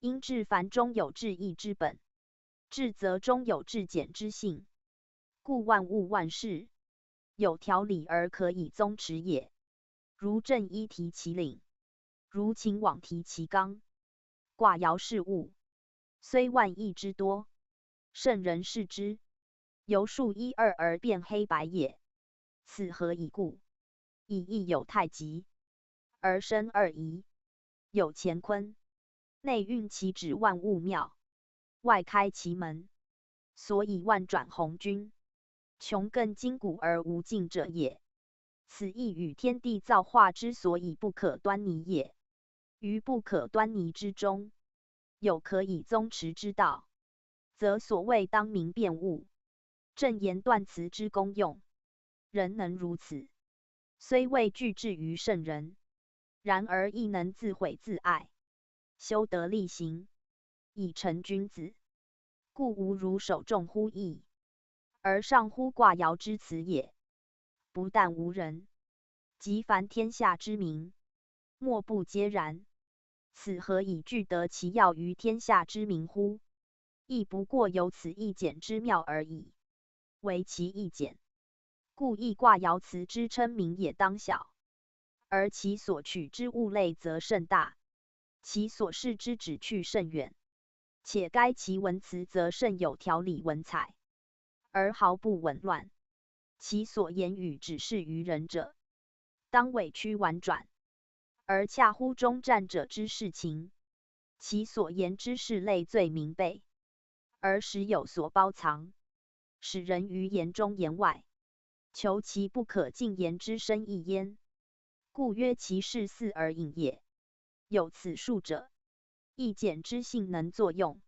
因至凡中有至易之本，至则中有至简之性，故万物万事有条理而可以宗持也。如正一题其领，如秦网题其纲。卦爻是物，虽万亿之多，圣人视之，由数一二而辨黑白也。此何以故？以易有太极，而生二仪，有乾坤，内运其旨万物妙，外开其门，所以万转鸿钧，穷亘今古而无尽者也。此亦与天地造化之所以不可端倪也。于不可端倪之中，有可以宗持之道，则所谓当民辨物、正言断辞之功用。人能如此，虽未具至于圣人，然而亦能自毁自爱，修德立行，以成君子。故无如守众乎易，而上乎卦爻之辞也。不但无人，即凡天下之民，莫不皆然。此何以具得其要于天下之民乎？亦不过有此易简之妙而已，唯其易简，故易卦爻辞之称民也当小，而其所取之物类则甚大，其所示之旨趣甚远，且该其文辞则甚有条理文采，而毫不紊乱。其所言语只适于人者，当委曲婉转，而恰乎中战者之事情。其所言之事类最明备，而时有所包藏，使人于言中言外，求其不可尽言之深意焉。故曰其事似而隐也。有此数者，易简之性能作用。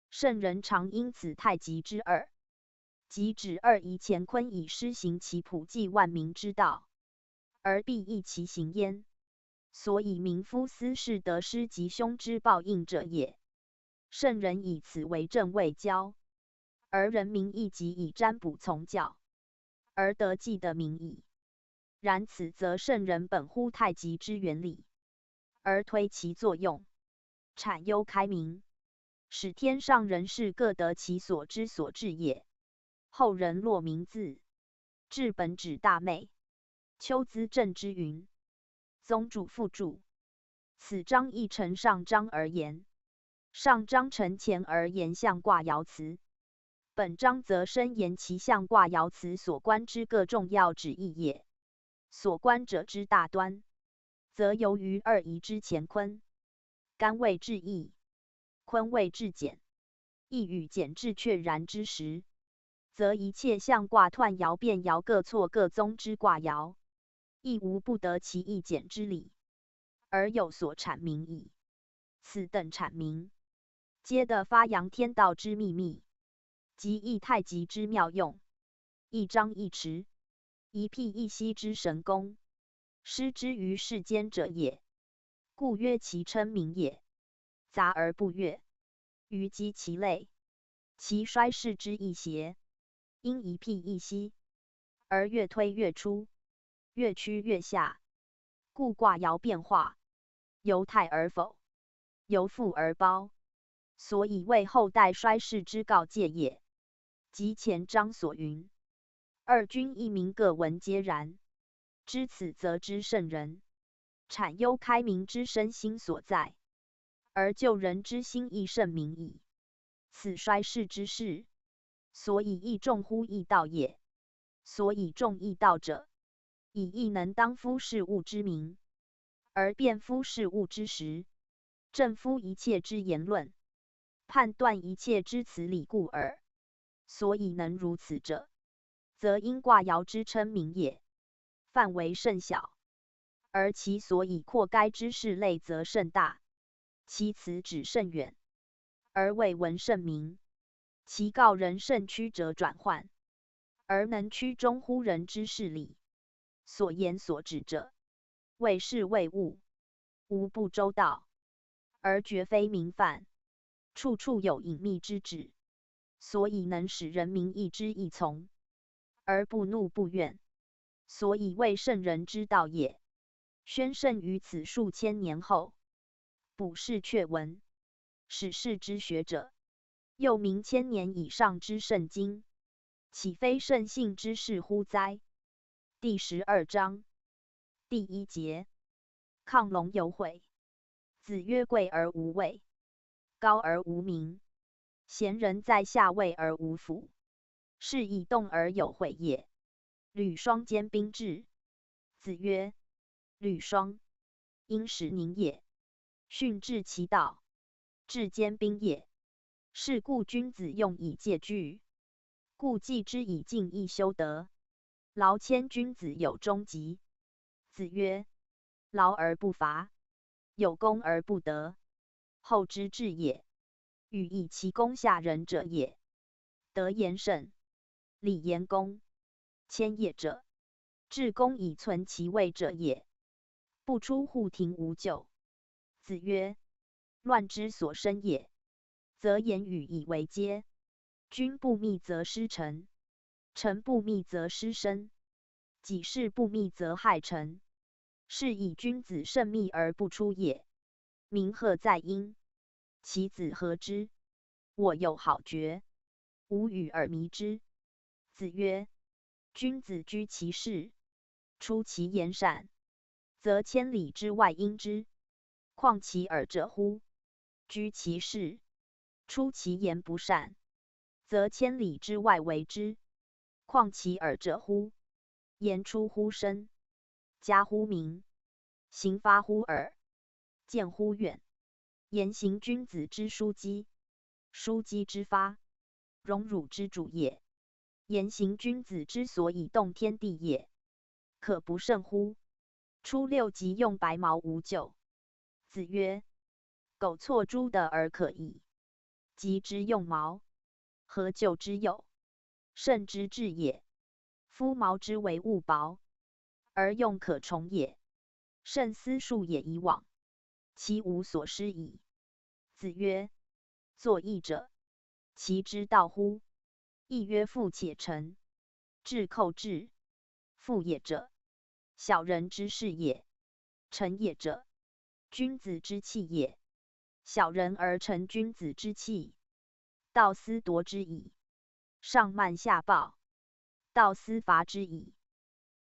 圣人常因此太极之二，即指二仪乾坤以施行其普济万民之道，而必易其行焉。所以民夫斯是得失及凶之报应者也。圣人以此为证未交，而人民亦即以占卜从教，而得既得民矣。然此则圣人本乎太极之原理，而推其作用， 产忧开明，使天上人士各得其所之所至也。后人洛明自《至本指大昧》《秋资正之云》，宗主附注。此章亦承上章而言，上章承乾而言象卦爻辞，本章则深言其象卦爻辞所观之各重要旨意也。所观者之大端，则由于二仪之乾坤，干未至易，坤未至简，易与简至确然之时，则一切象卦、彖爻、变爻各错各宗之卦爻，亦无不得其易简之理，而有所阐明矣。此等阐明，皆得发扬天道之秘密，即亦太极之妙用。一张一弛，一辟一息之神功，失之于世间者也。故曰其称名也。杂而不越，于积其类，其衰逝之易邪，因一辟一息，而越推越出，越屈越下。故卦爻变化，由泰而否，由覆而包，所以为后代衰逝之告诫也。即前章所云，二君一名，各闻皆然，知此则知圣人，产忧开明之身心所在，而救人之心亦圣明矣。此衰逝之事，所以亦重乎易道也。所以重易道者，以易能当夫事物之名，而辨夫事物之实，正夫一切之言论，判断一切之辞理故耳。所以能如此者，则因卦爻之称名也。范围甚小，而其所以括该之事类则甚大，其辞旨甚远，而未闻甚名，其告人甚屈折转换，而能屈中乎人之事理。所言所指者，未事未物，无不周到，而绝非明泛，处处有隐秘之旨，所以能使人民易知易从，而不怒不怨，所以谓圣人之道也。宣圣于此数千年后，卜筮却闻，始世之学者，又名千年以上之圣经，岂非圣性之事乎哉？第十二章第一节，亢龙有悔。子曰：贵而无位，高而无名，贤人在下位而无辅，是以动而有悔也。履霜坚冰至。子曰：履霜，因时凝也，训至其道，至坚冰也。是故君子用以戒惧，故既之以静亦修德。劳谦君子有终极。子曰：劳而不伐，有功而不得，后之至也。语以其功下仁者也。德言慎，礼言恭，谦也者，至恭以存其位者也。不出户庭无咎。子曰：乱之所生也，则言语以为阶。君不密则失臣，臣不密则失身，己事不密则害臣。是以君子慎密而不出也。民何在殷？其子何之？我有好决，无与尔迷之。子曰：君子居其室，出其言善，则千里之外因之，况其尔者乎？居其室，出其言不善，则千里之外为之，况其尔者乎？言出乎深，加乎明，行发乎耳，见乎远。言行君子之书机，书机之发，荣辱之主也。言行君子之所以动天地也，可不慎乎？初六即用白茅无咎。子曰：苟错诸德而可矣，及之用茅，何咎之有？慎之至也。夫茅之为物薄，而用可崇也，慎思述也以往，其无所失矣。子曰：作义者，其之道乎？亦曰：富且成，质寇质。富也者，小人之事也；成也者，君子之器也。小人而成君子之器，道斯夺之矣，上慢下暴，道斯伐之矣，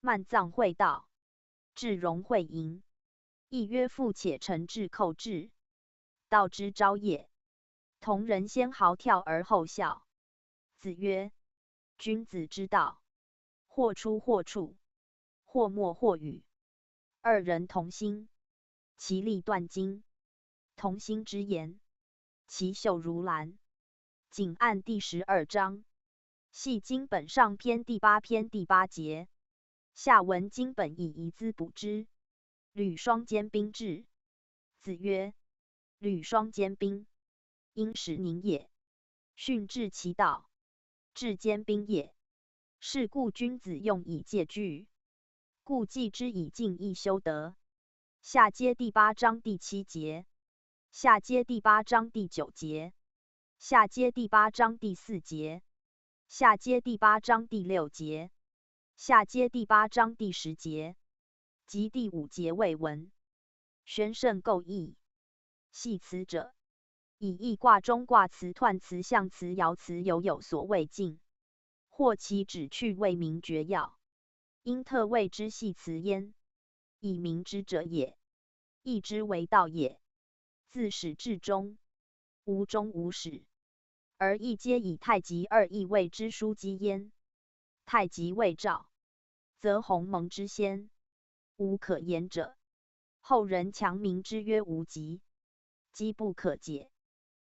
慢臧会道，质荣会盈。亦曰：富且成，质寇质，道之昭也。同人先豪跳而后笑。子曰：君子之道，或出或处，或默或语，二人同心，其利断金。同心之言，其臭如兰。仅按第十二章，系经本上篇第八篇第八节，下文经本以疑资补之。履霜坚冰至。子曰：履霜坚冰，因使凝也，训至其道，至坚冰也。是故君子用以戒惧，故戒之以静亦修德。下揭第八章第七节，下揭第八章第九节，下揭第八章第四节，下揭第八章第六节，下揭第八章第十节，及第五节未闻。玄圣构易。系辞者，以易卦中卦辞、彖辞、象辞、爻辞有有所未尽，或其旨趣未明决要，因特谓之系辞焉，以明之者也。易之为道也，自始至终，无终无始，而亦皆以太极二易谓之书几焉。太极未兆，则鸿蒙之先，无可言者，后人强名之曰无极。几不可解，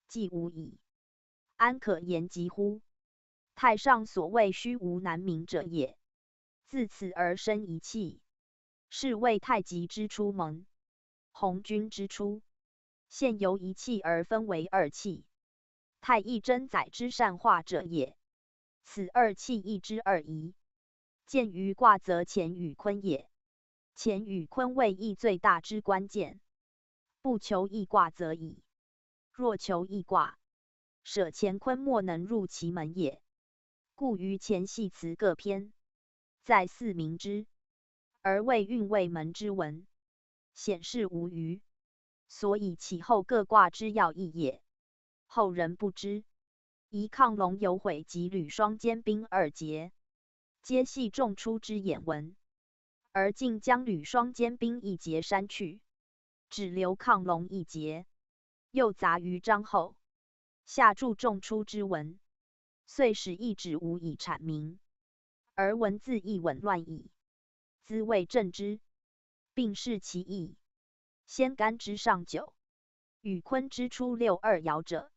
既无矣，安可言极乎？太上所谓虚无难明者也。自此而生一气，是谓太极之初蒙，鸿钧之初。现由一气而分为二气，太易真载之善化者也。此二气亦之二仪，见于卦则乾与坤也。乾与坤谓易最大之关键，不求易卦则已，若求易卦，舍乾坤莫能入其门也。故于乾系辞各篇，在四明之，而未运未门之文，显示无余，所以其后各卦之要义也。后人不知，疑亢龙有悔及履霜坚冰二节，皆系仲初之眼文，而竟将履霜坚冰一节删去，只留亢龙一节，又杂于章后，下注仲初之文，遂使易旨无以阐明，而文字亦紊乱矣。子谓正之，并释其意。先干之上九，与坤之初六二爻者，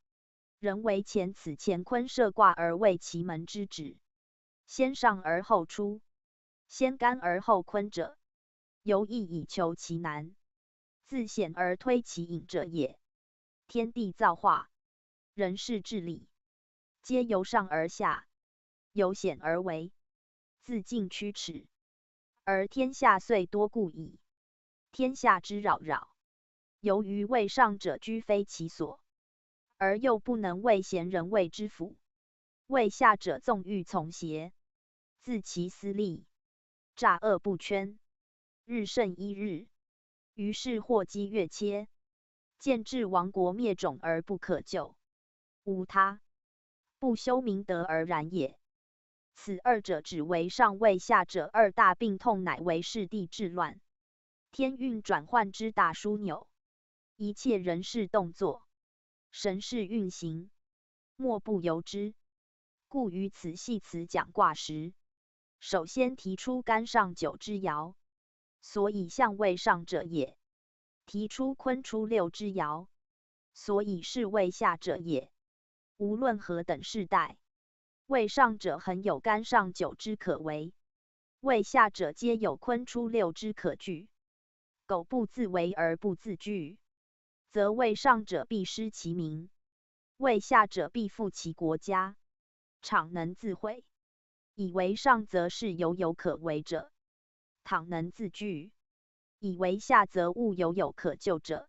人为乾此乾坤设卦而为其门之旨，先上而后初，先干而后坤者，犹亦以求其难，自显而推其隐者也。天地造化，人事治理，皆由上而下，由显而为，自近驱尺，而天下虽多固矣，天下之扰扰，由于位上者居非其所，而又不能为贤人位之辅，位下者纵欲从邪，自其私利，诈恶不圈，日甚一日，于是祸积月切，见至亡国灭种而不可救。无他，不修明德而然也。此二者指为上位下者二大病痛，乃为世地治乱、天运转换之大枢纽，一切人事动作，神事运行，莫不由之。故于此系辞讲卦时，首先提出干上九之爻，所以象位上者也；提出坤初六之爻，所以是位下者也。无论何等世代，位上者恒有干上九之可为，位下者皆有坤初六之可据。苟不自为而不自据，则位上者必失其名，位下者必负其国家。倘能自毁，以为上则是犹有可为者；倘能自据，以为下则勿有有可救者。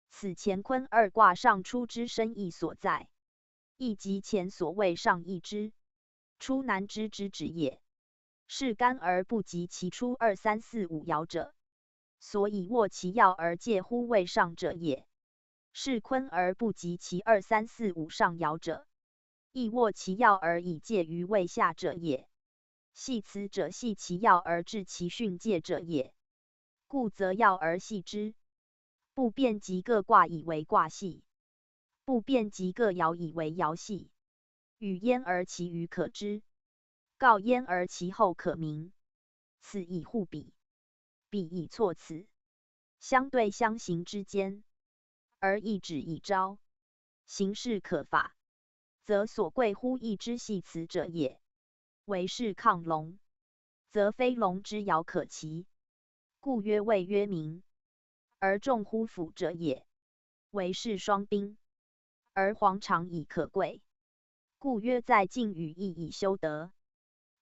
此乾坤二卦上初之深意所在，亦即乾所谓上易之，初难知之旨也。是干而不及其初二三四五爻者，所以握其要而介乎谓上者也。是坤而不及其二三四五上爻者，亦握其要而以介于谓下者也。系辞者系其要而置其巽介者也。故则要而系之，不变即各卦以为卦系，不变即各爻以为爻系，与焉而其余可知，告焉而其后可明。此以互比，彼以错此，相对相形之间，而异旨以昭，形势可法，则所贵乎易之系辞者也。为是亢龙，则非龙之爻可奇，故曰未曰明，而众乎辅者也。为是双宾，而黄常以可贵，故曰在静与易以修德。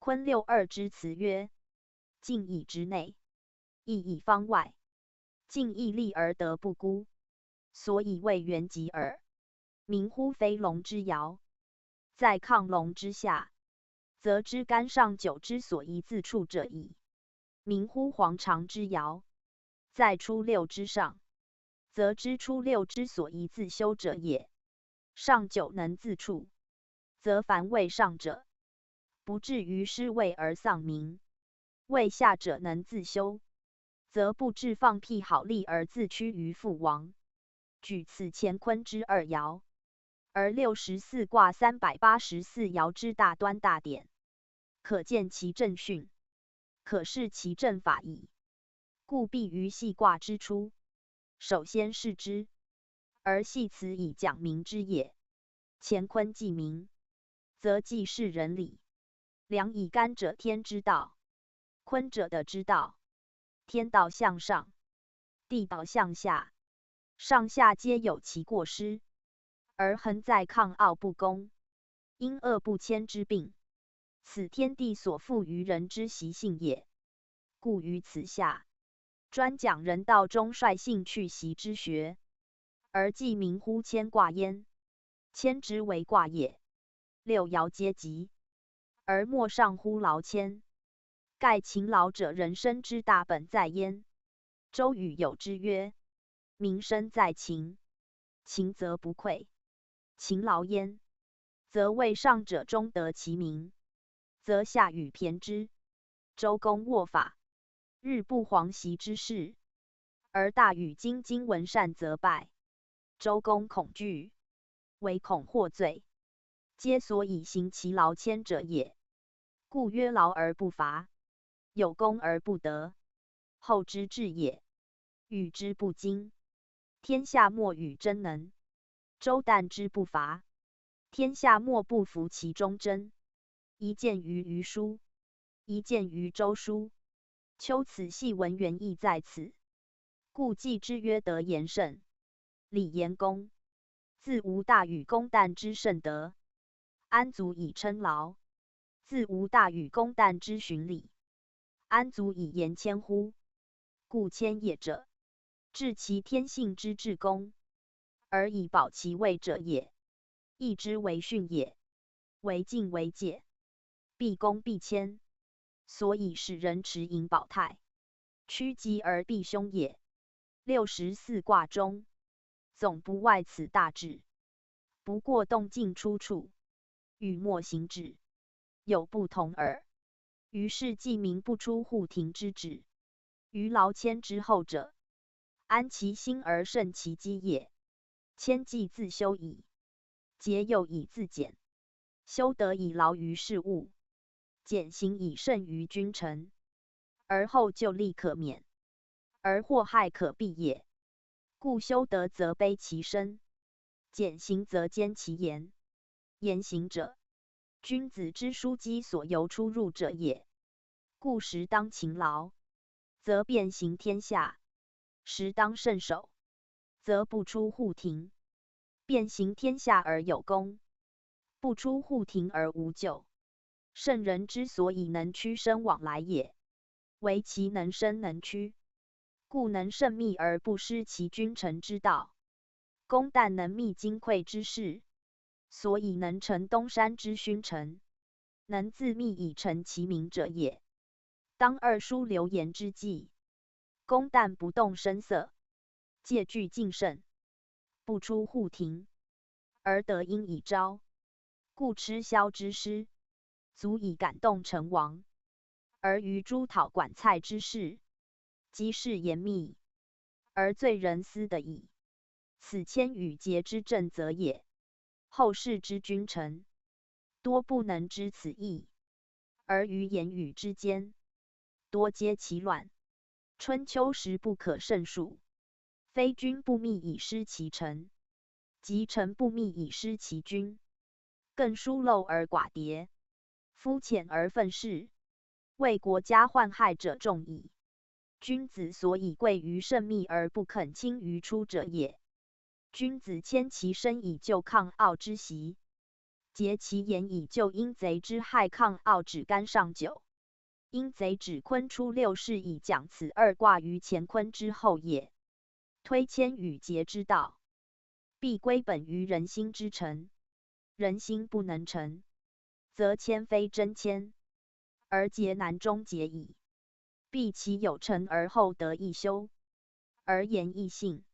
坤六二之辞曰：静以知内，易以方外，静亦利而德不孤，所以谓元吉耳。明乎飞龙之摇，在亢龙之下，则知干上九之所宜自处者矣。明乎黄常之摇，在初六之上，则知初六之所宜自修者也。上九能自处，则凡谓上者，不至于失位而丧民；谓下者能自修，则不至放辟好利而自屈于覆亡。举此乾坤之二爻，而六十四卦三百八十四爻之大端大典，可见其正巽，可视其正法矣。故必于系卦之初，首先视之，而系辞以讲明之也。乾坤既明，则既是人理，量以干者天之道，坤者德之道。天道向上，地道向下，上下皆有其过失，而恒在亢傲不公、阴恶不迁之病，此天地所赋于人之习性也。故于此下，专讲人道中率性去习之学，而既明乎乾卦焉。乾之为卦也，六爻皆吉，而莫上乎劳谦。盖勤劳者人生之大本在焉。周瑜有之曰：民生在勤，勤则不愧。勤劳焉，则谓上者终得其民，则下与骈之。周公握法，日不遑习之事，而大禹精金文善则败。周公恐惧，唯恐获罪，皆所以行其劳谦者也。故曰劳而不乏，有功而不得，后之至也。禹之不精，天下莫与争能。周旦之不伐，天下莫不服其中争。一见于《虞书》，一见于《周书》。丘此系文原意在此。故季之曰：德言圣，礼言恭。自无大禹公旦之圣德，安足以称劳？自无大禹公旦之循礼，安足以言谦乎？故谦也者，致其天性之至公，而以保其位者也。义之为训也，为敬为戒，必恭必谦，所以使人持盈保泰，趋吉而避凶也。六十四卦中，总不外此大旨，不过动静出处，语末行止，有不同耳。于是既明不出户庭之旨，于劳谦之后者，安其心而胜其机也。谦既自修矣，节又以自俭，修德以劳于事物，俭行以胜于君臣，而后就利可免，而祸害可避也。故修德则卑其身，俭行则兼其言。言行者，君子之书几所由出入者也。故时当勤劳，则便行天下；时当慎守，则不出户庭。便行天下而有功，不出户庭而无咎。圣人之所以能屈伸往来也，唯其能伸能屈。故能慎密而不失其君臣之道。公旦能密金喈之事，所以能成东山之埙臣，能自密以成其名者也。当二叔流言之际，公旦不动声色，戒惧敬慎，不出户庭，而得因以昭，故鸱枭之师，足以感动成王。而于诸讨管蔡之事，即是严密，而罪人思得矣。此千与节之正则也。后世之君臣，多不能知此意，而于言语之间，多揭其乱。春秋时不可胜数，非君不密以失其臣，即臣不密以失其君，更疏漏而寡迭，肤浅而愤世，为国家患害者众矣。君子所以贵于慎密而不肯轻于出者也。君子谦其身以就抗杳之习，节其言以就因贼之害抗杳止干上久。因贼止髡出六世以讲此二卦于乾坤之后也。推谦与节之道，必归本于人心之诚。人心不能诚，则谦非真谦，而节难终节矣。必其有诚而后得一修，而言亦信，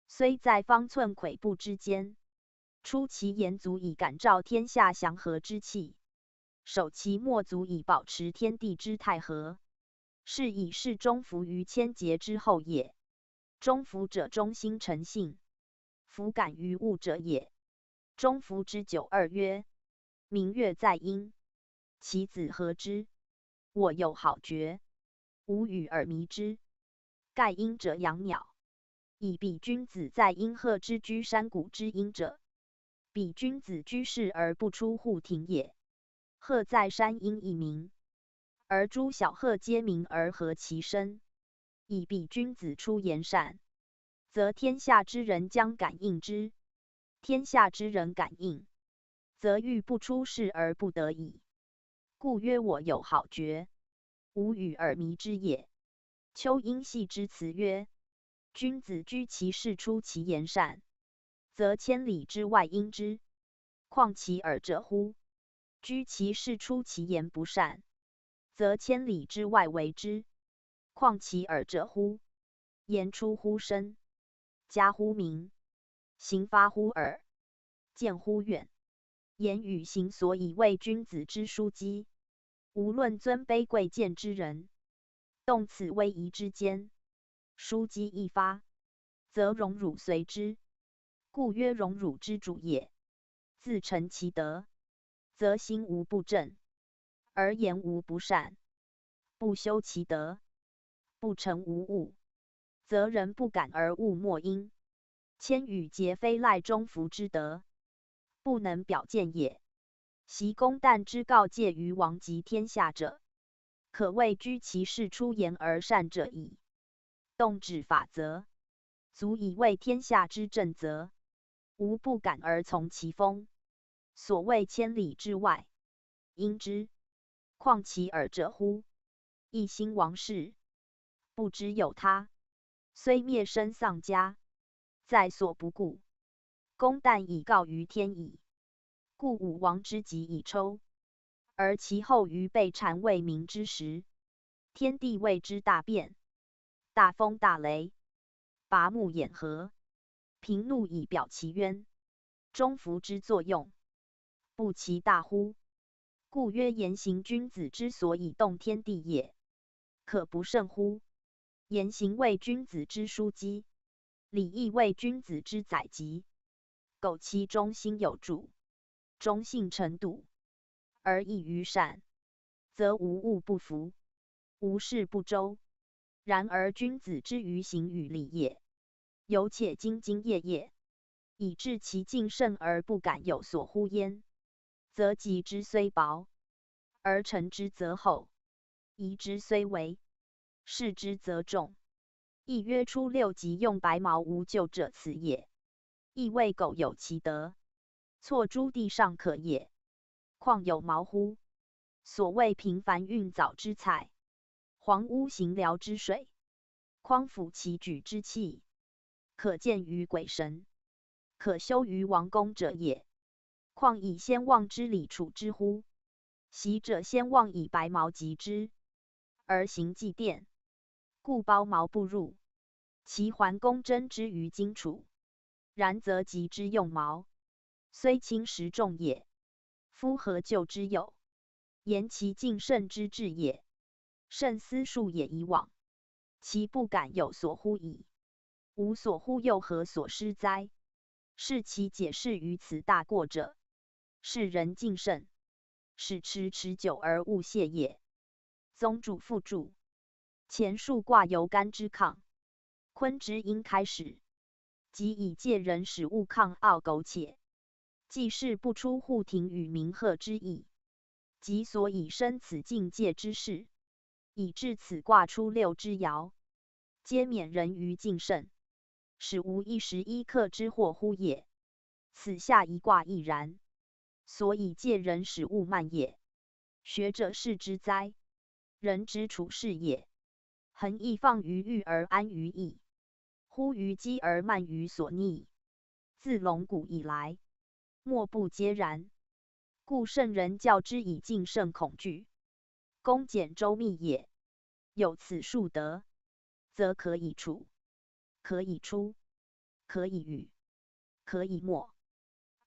虽在方寸跬步之间，出其言足以感召天下祥和之气，守其默足以保持天地之太和。是以是忠服于谦节之后也。忠服者忠心诚信，弗敢于物者也。忠服之九二曰：明月在阴，其子何之？我有好觉，吾与尔迷之。盖阴者养鸟，以彼君子在阴，鹤之居山谷之阴者，彼君子居室而不出户庭也。鹤在山阴亦鸣，而诸小鹤皆鸣而和其声，以彼君子出言善，则天下之人将感应之。天下之人感应，则欲不出室而不得矣。故曰我有好觉，吾与尔迷之也。丘因系之辞曰：君子居其室出其言善，则千里之外因之，况其尔者乎？居其室出其言不善，则千里之外为之，况其尔者乎？言出乎声，加乎名，行发乎耳，见乎远。言与行所以为君子之书几。无论尊卑贵贱之人，动此微仪之间，书几一发，则荣辱随之。故曰荣辱之主也。自诚其德，则心无不正，而言无不善。不修其德，不诚无物，则人不敢而物莫因。谦与节非赖忠服之德，不能表见也。习公旦之告诫于王及天下者，可谓居其室出言而善者矣。动止法则，足以为天下之正则，无不敢而从其风。所谓千里之外因之，况其尔者乎？一兴王室，不知有他，虽灭身丧家，在所不顾。公旦以告于天矣。故武王之极以抽，而其后于被谗为民之时，天地为之大变，大风大雷，拔木掩河，凭怒以表其冤。忠服之作用，不其大乎？故曰：言行君子之所以动天地也，可不慎乎？言行为君子之书几，礼义为君子之载籍。苟其忠心有主，忠信诚笃，而益于善，则无物不服，无事不周。然而君子之于行与礼也，犹且兢兢业业，以致其敬慎而不敢有所忽焉，则及之虽薄，而成之则厚，遗之虽微，视之则重。亦曰初六即用白茅无咎者此也。亦谓苟有其德，错诸地尚可也，况有茅乎？所谓平凡运藻之材，黄污行寮之水，匡辅其举之器，可见于鬼神，可修于王公者也。况以先王之礼处之乎？昔者先王以白茅及之，而行祭奠，故包茅不入。齐桓公珍之于荆楚，然则及之用茅，虽轻实重也，夫何救之有？言其敬慎之至也。慎思数也以往，其不敢有所忽矣。无所忽又何所失哉？是其解释于此大过者，是人敬慎，使其持久而勿懈也。宗主父主，乾数卦由干支抗，坤之应开始，即以介人始勿抗傲苟且，既是不出户庭与鸣鹤之意，即所以生此境界之势，以至此卦初六之爻，皆免人于敬慎，使无一时一刻之祸乎也。此下一卦亦然，所以介人始勿慢也。学者视之哉，人之处事也，恒易放于欲而安于逸，忽于机而慢于所逆。自龙古以来，莫不皆然。故圣人教之以敬慎恐惧，恭俭周密也。有此数德，则可以处，可以出，可以与，可以没。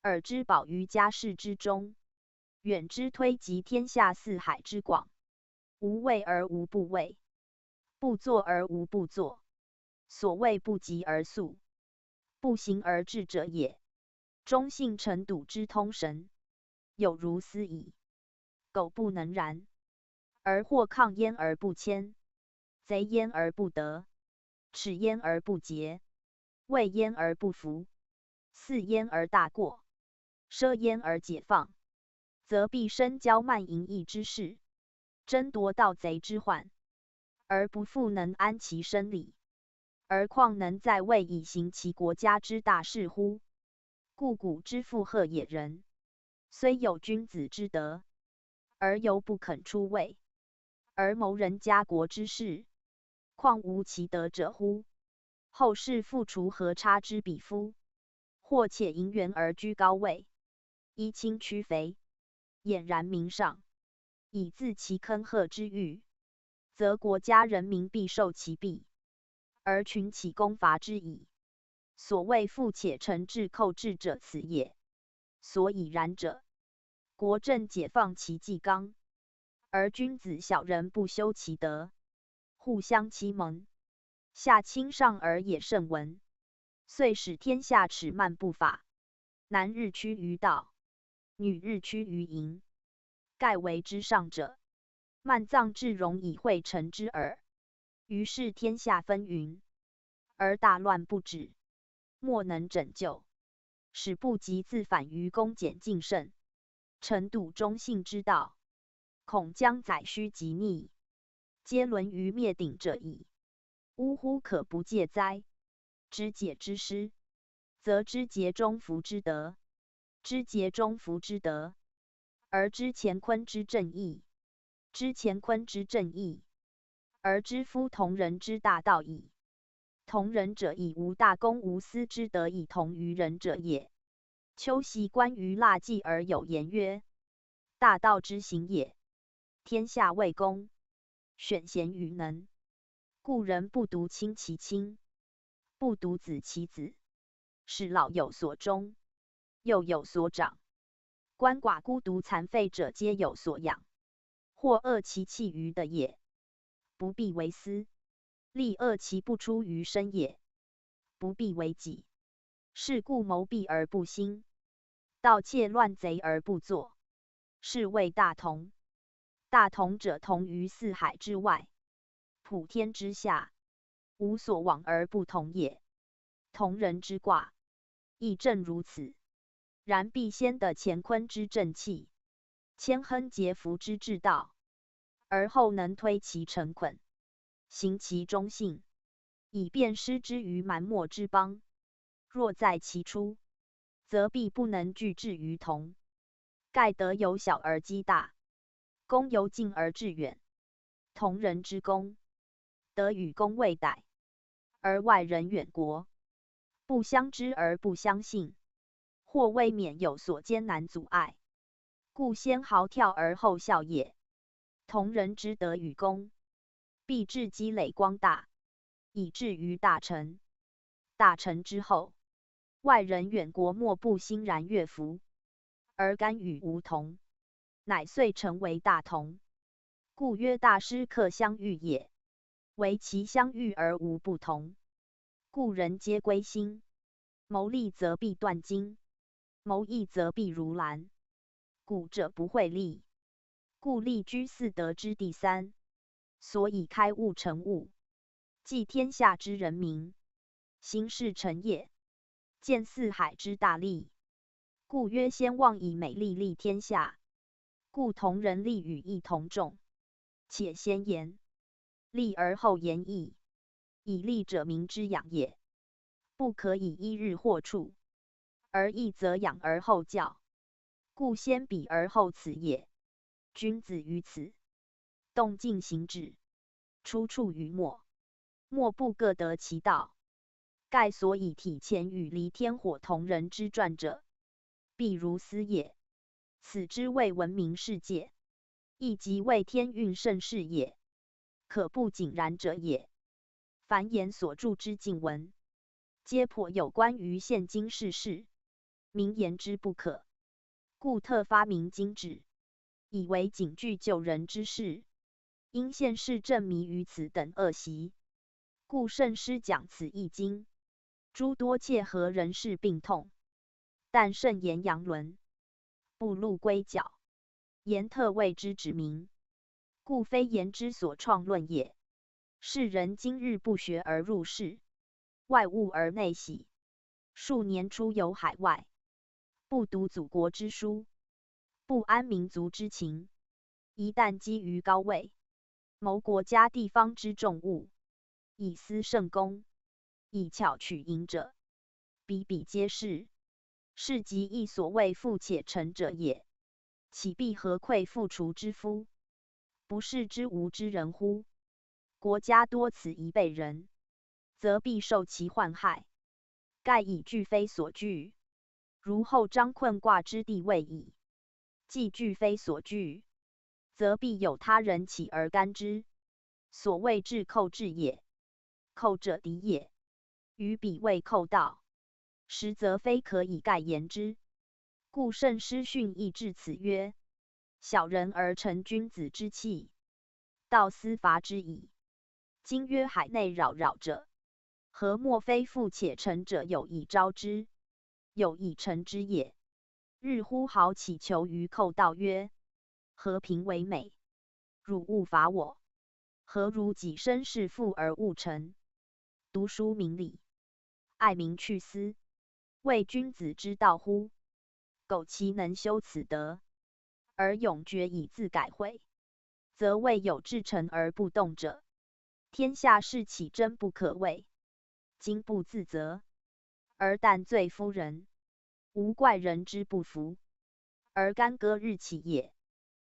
尔之宝于家室之中，远之推及天下四海之广。无畏而无不畏，不作而无不作。所谓不急而速，不行而至者也。忠信臣笃之通神，有如斯矣。苟不能然，而或抗焉而不迁，贼焉而不得，耻焉而不竭，畏焉而不服，肆焉而大过，奢焉而解放，则必深交慢盈溢之事，争夺盗贼之患，而不复能安其生理，而况能在位以行其国家之大事乎？故古之父贺野人，虽有君子之德，而犹不肯出位，而谋人家国之事，况无其德者乎？后世复除何差之彼夫？或且盈远而居高位，依亲屈肥，俨然名上，以自其坑壑之域，则国家人民必受其弊，而群起攻伐之矣。所谓富且成志寇志者此也。所以然者，国政解放其纪纲，而君子小人不修其德，互相欺蒙，下侵上而也甚闻，遂使天下耻慢不法，男日趋于盗，女日趋于淫，盖为之上者，慢臧至荣以会成之耳。于是天下纷纭，而大乱不止，莫能拯救，使不及自返于恭俭敬慎、臣笃忠信之道，恐将宰虚及逆，皆沦于灭顶者矣。呜呼，可不戒哉！知节之师，则知节中孚之德，知节中孚之德，而知乾坤之正义，知乾坤之正义，而知夫同人之大道矣。同人者，以无大公无私之德以同于人者也。丘昔关于蜡祭而有言曰：大道之行也，天下为公，选贤与能，故人不独亲其亲，不独子其子，使老有所终，幼有所长，鳏寡孤独残废者皆有所养。或恶其弃于德也，不必为私；利恶其不出于身也，不必为己。是故谋弊而不兴，盗窃乱贼而不作，是谓大同。大同者，同于四海之外，普天之下，无所往而不同也。同人之卦亦正如此，然必先得乾坤之正气，谦亨节福之至道，而后能推其诚恳，行其忠信，以便施之于蛮貊之邦。若在其初，则必不能聚志于同，盖德由小而积大，功由近而致远。同人之功，德与功未逮，而外人远国，不相知而不相信，或未免有所艰难阻碍，故先豪跳而后笑也。同人之德与功，必至积累光大，以至于大成。大成之后，外人远国莫不欣然悦服，而甘与无同，乃遂成为大同。故曰大师客相遇也，惟其相遇而无不同。故人皆归心，谋利则必断金，谋易则必如兰，古者不会利，故利居四德之第三。所以开悟成悟，济天下之人民，行事成业，见四海之大利。故曰先旺以美利利天下。故同人利与义同众。且先言利而后言义，以利者民之养也，不可以一日获处，而义则养而后教，故先彼而后此也。君子于此，动静行止，出处于末，莫不各得其道。盖所以体乾与离天火同人之传者，必如斯也。此之谓闻名世界，亦即谓天运盛世也，可不井然者也。凡言所著之禁文，皆颇有关于现今世事，明言之不可，故特发明经旨，以为警句救人之事，因现世正迷于此等恶习，故慎施讲此易经，诸多切合人事病痛。但慎言阳伦，不露龟角，言特谓之指明，故非言之所创论也。世人今日不学而入世，外务而内喜，数年出游海外，不读祖国之书，不安民族之情，一旦积于高位，谋国家地方之重务，以思圣功，以巧取盈者，比比皆是。是即亦所谓富且成者也。岂必何愧富厨之夫，不是之无之人乎？国家多此一辈人，则必受其患害。盖以惧非所惧，如后章困卦之地位矣。既惧非所惧，则必有他人起而干之。所谓至寇至也，寇者敌也，与彼谓寇盗，实则非可以盖言之。故圣师训亦至此曰：小人而成君子之器，道斯伐之矣。今曰海内扰扰者，何莫非富且成者有以昭之，有以成之也？日呼号起求于寇盗曰：和平为美，汝勿伐我，何如己身是富而勿成，读书明理，爱民去私，谓君子之道乎？苟其能修此德，而永决以自改悔，则未有至诚而不动者，天下事岂真不可畏？今不自责，而但罪夫人，无怪人之不服，而干戈日起也。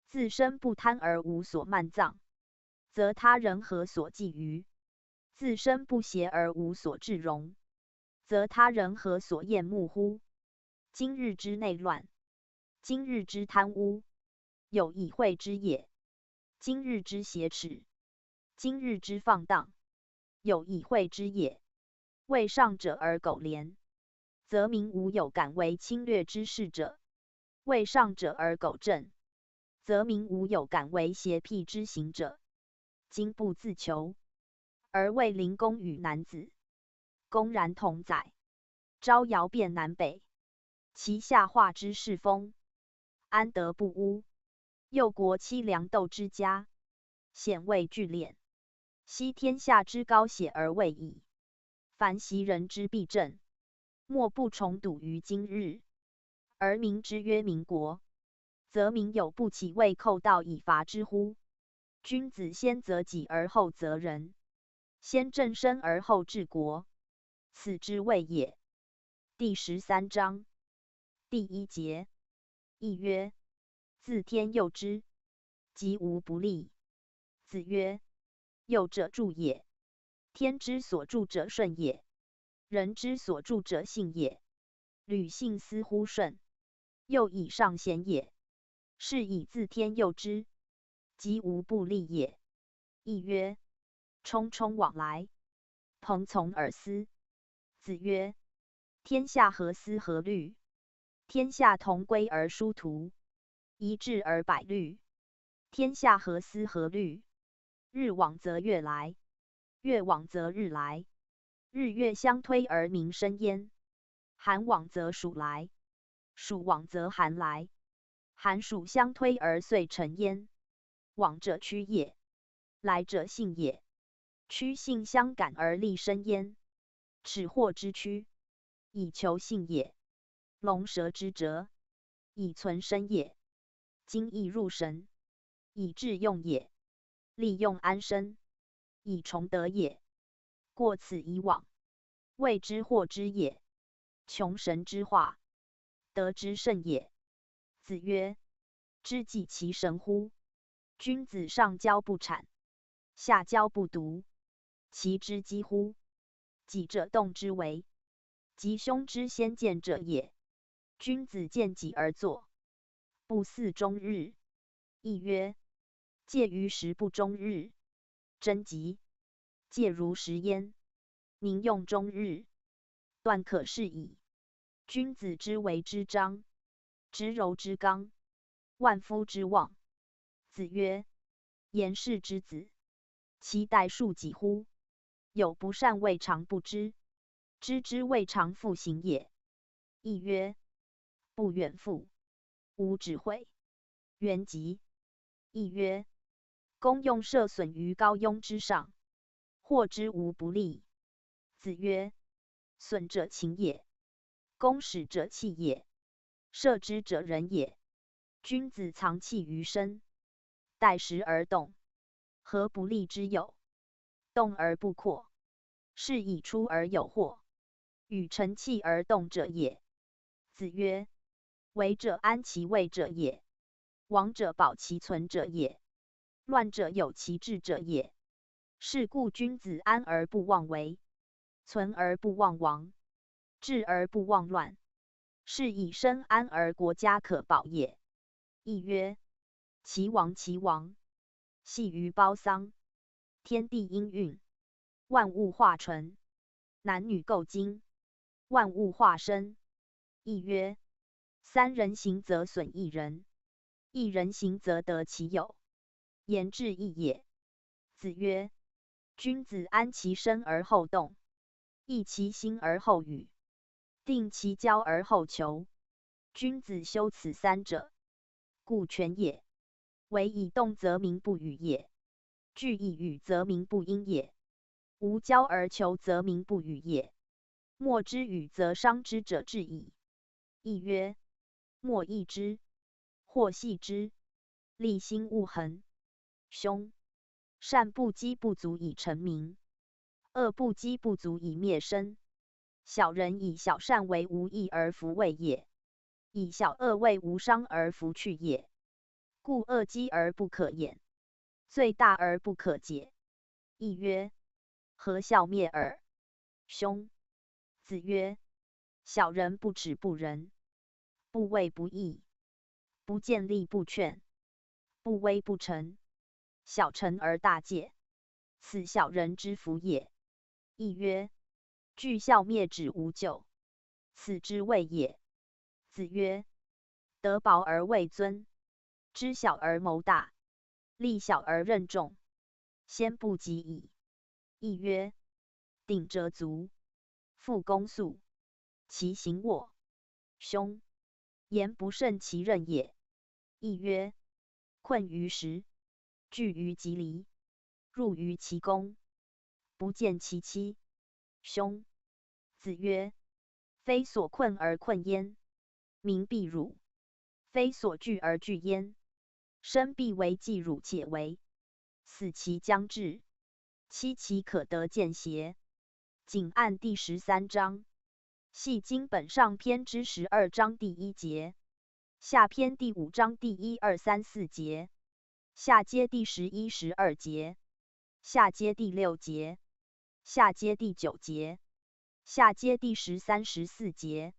自身不贪而无所漫藏，则他人何所觊觎？自身不邪而无所置容，则他人何所厌恶乎？今日之内乱，今日之贪污，有以会之也。今日之挟持，今日之放荡，有以会之也。为上者而苟怜，则民无有敢为侵略之事者；为上者而苟正，则民无有敢为邪辟之行者。今不自求，而为邻公与男子，公然同宰，招摇变南北，其下化之世风，安得不污？又国凄凉斗之家，显为聚敛，悉天下之高血而未已。凡袭人之必正，莫不重睹于今日。而民之曰民国，则民有不起为寇盗以伐之乎？君子先择己而后择人，先正身而后治国，此之谓也。第十三章，第一节，亦曰：自天佑之，吉无不利。子曰：幼者助也，天之所住者顺也，人之所住者信也。履信斯乎顺，又以上贤也。是以自天佑之，吉无不利也。亦曰：充充往来，朋从而思。子曰：天下何思何虑？天下同归而殊途，一致而百虑。天下何思何虑？日往则月来，月往则日来，日月相推而民生焉。寒往则暑来，暑往则寒来，寒暑相推而岁成焉。往者趋也，来者信也，趋信相感而利生焉。尺蠖之区，以求信也；龙蛇之蛰，以存身也。精益入神，以致用也；利用安身，以崇德也。过此以往，谓之蠖之也。穷神之化，德之圣也。子曰：知己其神乎？君子上交不谄，下交不独，其知几乎？己者动之为，及凶之先见者也。君子见己而作，不似终日。亦曰：戒于时不终日，贞吉。戒如时焉，民用终日，断可视矣。君子之为之章，之柔之刚，万夫之望。子曰：言氏之子，其待庶几乎？有不善未尝不知，知之未尝复行也。亦曰：不远复，无止悔，远及。亦曰：功用设损于高墉之上，获之无不利。子曰：损者情也，功始者气也，设之者人也。君子藏器于身，待时而动，何不利之有？动而不括，是以出而有获，与成器而动者也。子曰：为者安其位者也，亡者保其存者也，乱者有其志者也。是故君子安而不忘为，存而不忘亡，治而不忘乱，是以身安而国家可保也。亦曰：其亡，其亡，系于胞桑，天地氤氲，万物化成，男女构精，万物化身。亦曰：三人行则损一人，一人行则得其友，言志益也。子曰：君子安其身而后动，益其心而后语，定其交而后求。君子修此三者，固全也。唯以动则民不语也，惧以语则民不殷也，无交而求则民不语也。莫之语则伤之者至矣。亦曰：莫益之，或戏之，利心勿恒。兄，善不积不足以成名，恶不积不足以灭身。小人以小善为无益而弗为也，以小恶为无伤而弗去也。故恶积而不可掩，罪大而不可解。亦曰：何笑灭尔，兄？子曰：小人不耻不仁，不为不义，不见利不劝，不威不成，小臣而大戒，此小人之福也。亦曰：惧笑灭止無咎，此之谓也。子曰：德薄而位尊，知小而谋大，力小而任重，先不及矣。亦曰：鼎折足，覆肱束，其行臥，兄，言不胜其任也。亦曰：困于时，拒于急离，入于其宫，不见其期，兄。子曰：非所困而困焉，民必辱；非所拒而拒焉，身必为既辱且为。死期将至，期其可得见邪？谨按第十三章，系经本上篇之十二章第一节，下篇第五章第一、二、三、四节，下接第十一、十二节，下接第六节。下接第九节，下接第十三、十四节，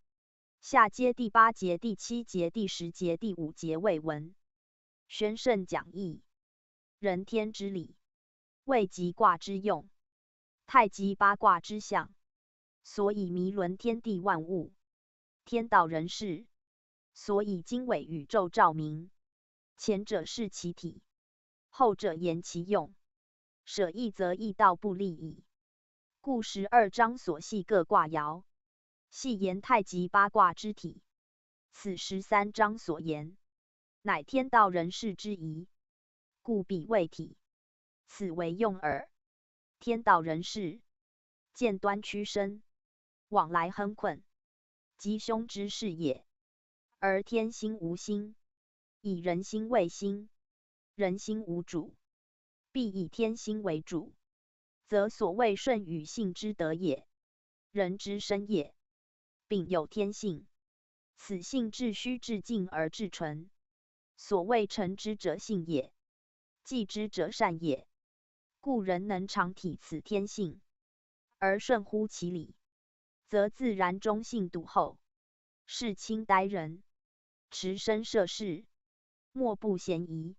下接第八节、第七节、第十节、第五节未闻。宣圣讲义。人天之理，未及卦之用，太极八卦之象，所以迷伦天地万物，天道人事，所以经纬宇宙照明。前者示其体，后者言其用，舍易则易道不利矣。故十二章所系各卦爻，系言太极八卦之体。此十三章所言，乃天道人事之宜，故彼谓体，此为用耳。天道人事，见端屈伸，往来亨困，吉凶之事也。而天心无心，以人心为心，人心无主，必以天心为主，则所谓圣与性之德也，人之生也。丙有天性，此性至虚至静而至纯，所谓诚之者性也，寂之者善也。故人能常体此天性，而顺乎其理，则自然中性笃厚，视亲待人，持身涉世，莫不咸宜，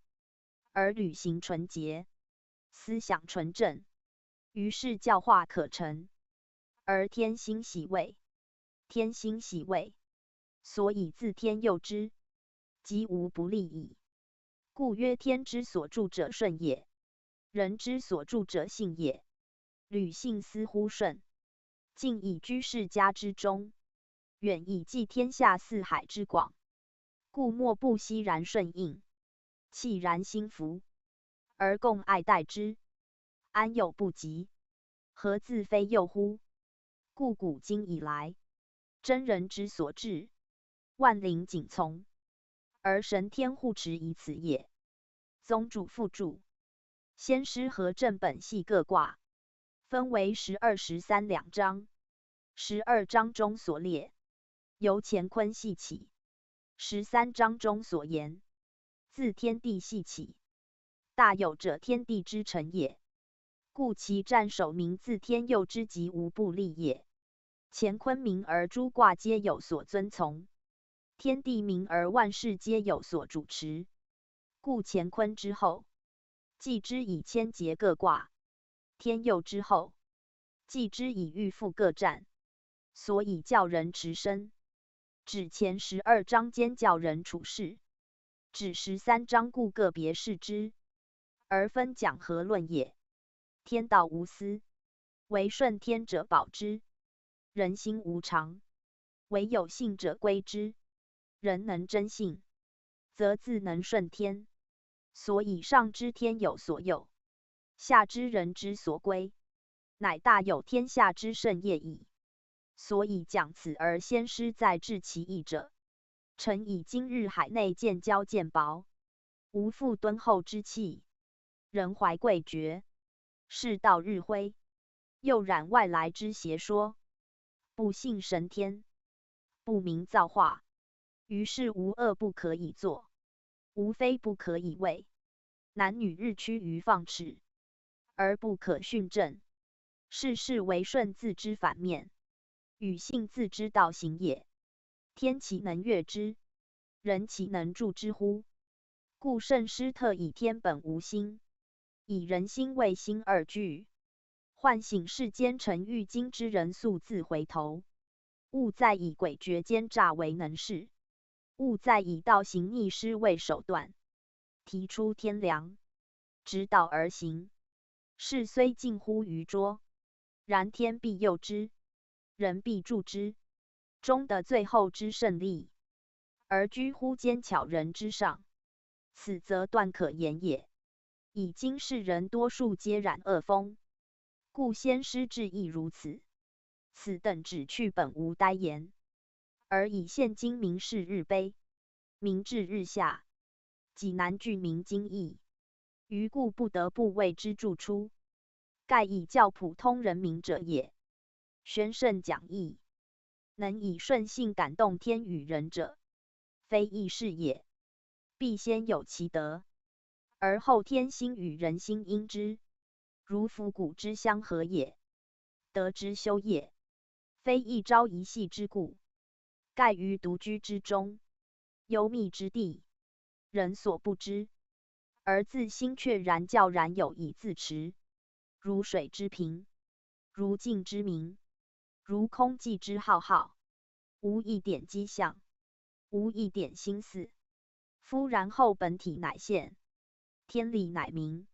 而履行纯洁，思想纯正，于是教化可成。而天心喜位，天心喜位，所以自天佑之，即无不利矣。故曰：天之所助者顺也，人之所助者性也。履性思乎顺，静以居士家之中，远以济天下四海之广。故莫不息然顺应，气然心服，而共爱戴之，安有不及？何自非佑乎？故古今以来，真人之所至，万灵景从，而神天护持于此也。宗主副注。先师合正本系各卦，分为十二、十三两章。十二章中所列，由乾坤系起。十三章中所言，自天地系起，大有者天地之成也。故其占首名自天佑之，即无不利也。乾坤明而诸卦皆有所遵从，天地明而万事皆有所主持。故乾坤之后，继之以乾结各卦；天佑之后，继之以御复各占。所以教人持身，指前十二章兼教人处世，指十三章故个别视之，而分讲和论也。天道无私，唯顺天者保之；人心无常，唯有信者归之。人能真信，则自能顺天。所以上知天有所佑，下知人之所归，乃大有天下之盛业矣。所以讲此而先师在治其义者，诚以今日海内见交见薄，无复敦厚之气。人怀贵绝，世道日辉，又染外来之邪说，不信神天，不明造化，于是无恶不可以作，无非不可以畏。男女日趋于放矢，而不可训正，事事唯顺自知反面，与性自知道行也。天其能悦之，人其能助之乎？故圣师特以天本无心，以人心为心而聚，唤醒世间沉郁精之人速自回头，勿再以诡谲奸诈为能事，勿再以倒行逆施为手段，提出天良，直导而行。事虽近乎于拙，然天必佑之，人必助之，终得最后之胜利，而居乎奸巧人之上，此则断可言也。以今世人多数皆染恶风，故先师至亦如此。此等只去本无呆言，而以现今民视日悲，民志日下，济难聚民精益，于故不得不为之助出，盖以教普通人民者也。宣圣讲义，能以顺性感动天与人者，非易事也，必先有其德，而后天心与人心因之，如府谷之相合也。德之休也，非一朝一夕之故，盖于独居之中，幽密之地，人所不知。而自心却然教然有以自持，如水之平，如镜之明，如空寂之浩浩，无一点迹象，无一点心思。夫然后本体乃现，天理乃明，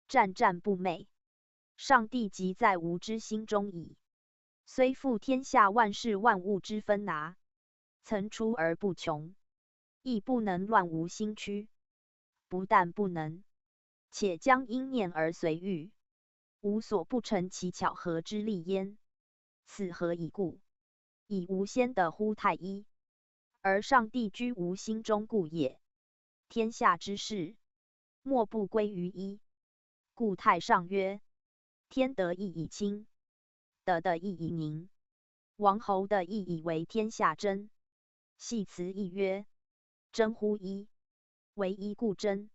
湛湛不昧。上帝即在吾之心中矣。虽复天下万事万物之纷杂，层出而不穷，亦不能乱吾心区。不但不能，且将因念而随遇，无所不成其巧合之力焉。此何以故？以吾先得乎太一，而上帝居吾心中故也。天下之事，莫不归于一。故太上曰：天德亦以清，德德亦以明，王侯德亦以为天下真。系辞亦曰：真乎一，为一故真，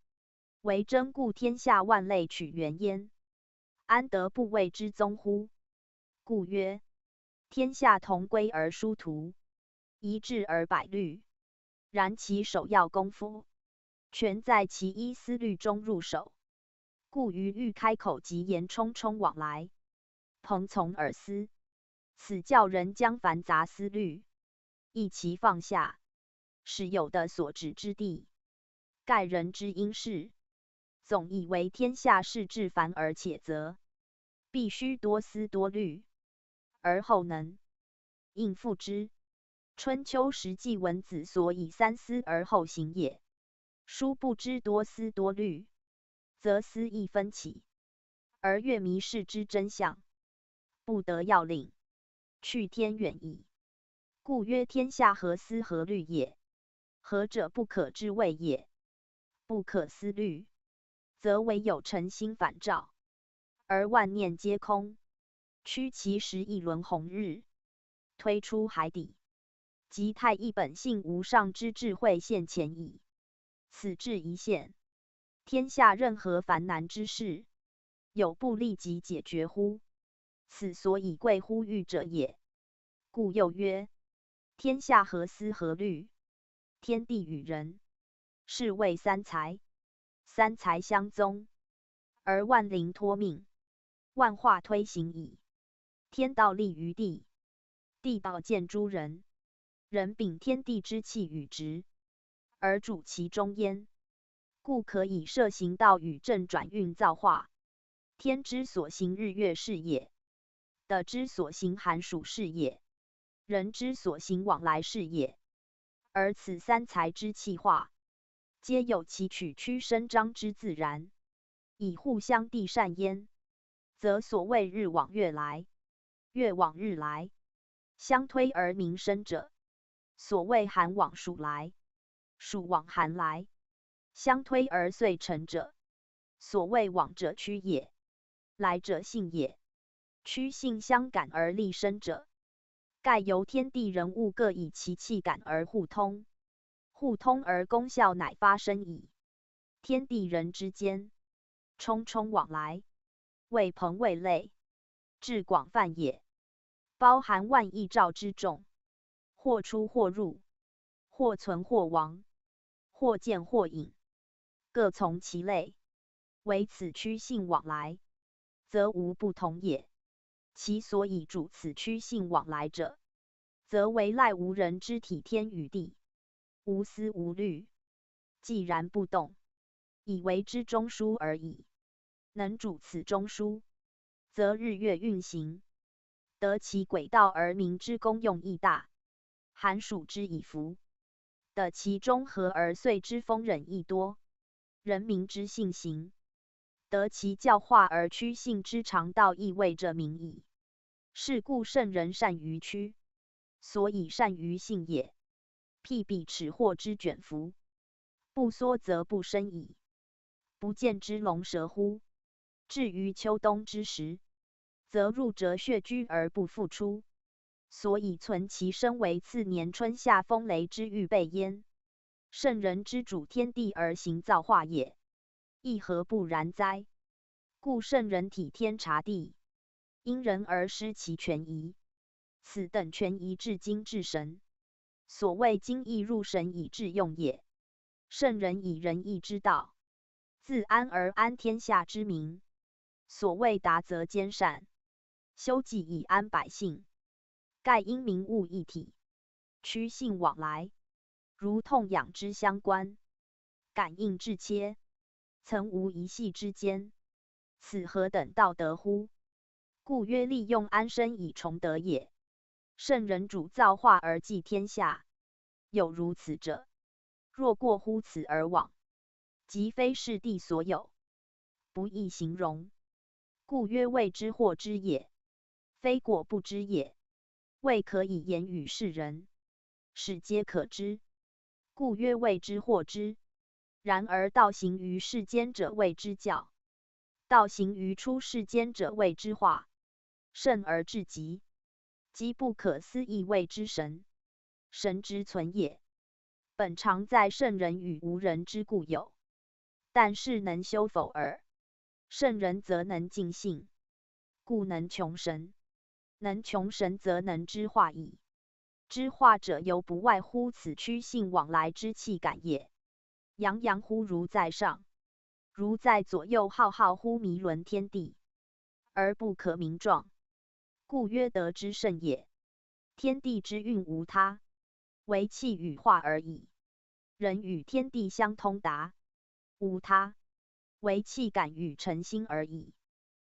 为真故天下万类取源焉。安得不谓之宗乎？故曰：天下同归而殊途，一致而百虑，然其首要功夫，全在其一思虑中入手。故于欲开口即言匆匆往来，蓬从而思，此教人将繁杂思虑一齐放下，使有的所指之地。盖人之因事，总以为天下事至繁而且则，必须多思多虑，而后能应付之。春秋时季文子所以三思而后行也。殊不知多思多虑，则思亦分歧，而越迷事之真相，不得要领，去天远矣。故曰：天下何思何虑也？何者不可知谓也？不可思虑，则唯有诚心反照，而万念皆空，屈其实亦轮红日，推出海底，即太一本性无上之智慧现前矣。此智一现，天下任何烦难之事，有不立即解决乎？此所以贵乎御者也。故又曰：天下何思何虑？天地与人，是谓三才。三才相宗，而万灵托命，万化推行矣。天道立于地，地道见诸人，人秉天地之气与直，而主其中焉。故可以设行道与正转运造化。天之所行日月是也，地之所行寒暑是也，人之所行往来是也。而此三才之气化，皆有其曲曲伸张之自然，以互相递善焉。则所谓日往月来，月往日来，相推而民生者，所谓寒往暑来，暑往寒来，相推而遂成者，所谓往者趋也，来者信也。 趋性相感而立身者，盖由天地人物各以其气感而互通，互通而功效乃发生矣。天地人之间，匆匆往来，未朋未类，至广泛也，包含万亿兆之众，或出或入，或存或亡，或见或隐，各从其类。唯此趋性往来，则无不同也。其所以主此趋性往来者，则唯赖吾人之体天与地，无思无虑，寂然不动，以为之中枢而已。能主此中枢，则日月运行，得其轨道而民之功用亦大，寒暑之以服，得其中和而岁之丰忍亦多，人民之性行，得其教化而趋性之常道亦为者民矣。是故圣人善于趋，所以善于性也。譬彼尺获之卷幅，不缩则不伸矣。不见之龙蛇乎？至于秋冬之时，则入则穴居而不复出，所以存其身为次年春夏风雷之预备焉。圣人之主天地而行造化也，亦何不然哉？故圣人体天察地，因人而失其权宜。此等权宜至精至神。所谓精亦入神以致用也。圣人以仁义之道，自安而安天下之民。所谓达则兼善，修己以安百姓。盖因民物一体，屈信往来，如痛痒之相关，感应至切，曾无一隙之间。此何等道德乎？故曰利用安身以崇德也。圣人主造化而济天下，有如此者，若过乎此而罔，即非是地所有，不亦形容。故曰谓之惑之也，非果不知也，未可以言语示人，始皆可知。故曰谓之惑之。然而道行于世间者谓之教，道行于出世间者谓之化。圣而至极，即不可思议谓之神。神之存也，本常在圣人与无人之故有，但是能修否耳？圣人则能尽性，故能穷神。能穷神则能知化矣。知化者犹不外乎此屈信往来之气感也。洋洋乎如在上，如在左右浩浩乎弥伦天地，而不可名状。故曰德之圣也。天地之运无他，唯气与化而已。人与天地相通达，无他，唯气感与诚心而已。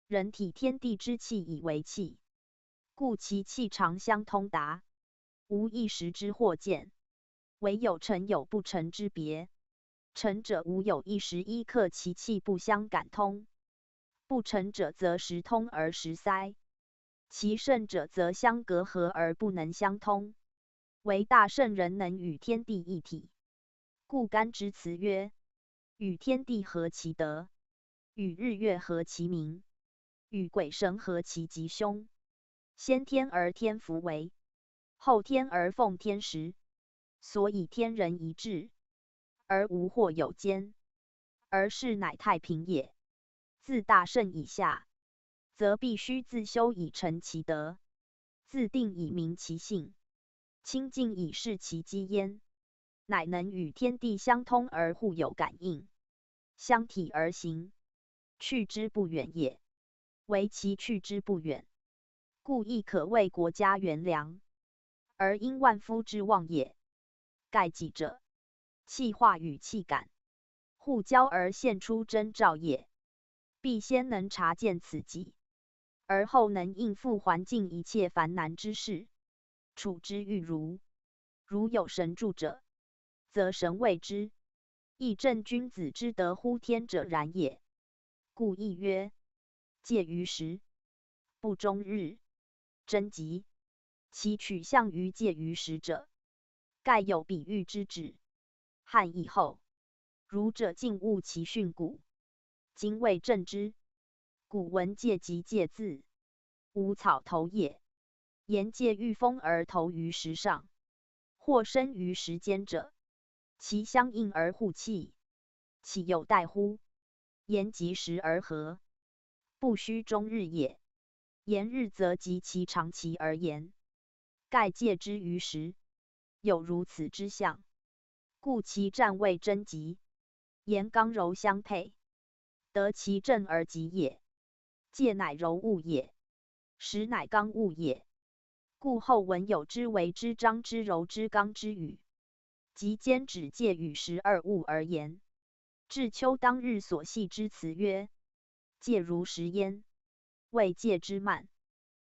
人体天地之气以为气，故其气常相通达，无一时之或见，唯有成有不成之别。成者无有一时一刻其气不相感通，不成者则时通而时塞，其圣者则相隔阂而不能相通。唯大圣人能与天地一体，故干支辞曰：与天地合其德，与日月合其明，与鬼神合其吉凶。先天而天弗为，后天而奉天时，所以天人一致，而无或有间，而世乃太平也。自大圣以下，则必须自修以成其德，自定以明其性，清净以示其机焉，乃能与天地相通而互有感应，相体而行，去之不远也。唯其去之不远，故亦可谓国家元粮，而因万夫之望也。盖己者，气化与气感互交而现出征兆也。必先能察见此己，而后能应付环境一切繁难之事，处之愈如。如有神助者，则神畏之，亦正君子之德乎天者然也。故亦曰：戒于时，不终日。贞吉，其取象于戒于时者，盖有比喻之旨。汉以后，儒者尽恶其训诂，今未正之。古文戒即戒字，无草头也。言戒御风而投于时上，或生于时间者，其相应而互弃，岂有待乎？言及时而合，不须终日也。言日则及其长期而言，盖戒之于时，有如此之象，故其占谓贞吉，言刚柔相配，得其正而吉也。戒乃柔物也，时乃刚物也。故后文有之为之章之柔之刚之语，即兼指戒与时二物而言。至秋当日所系之辞曰：戒如时焉，谓戒之慢，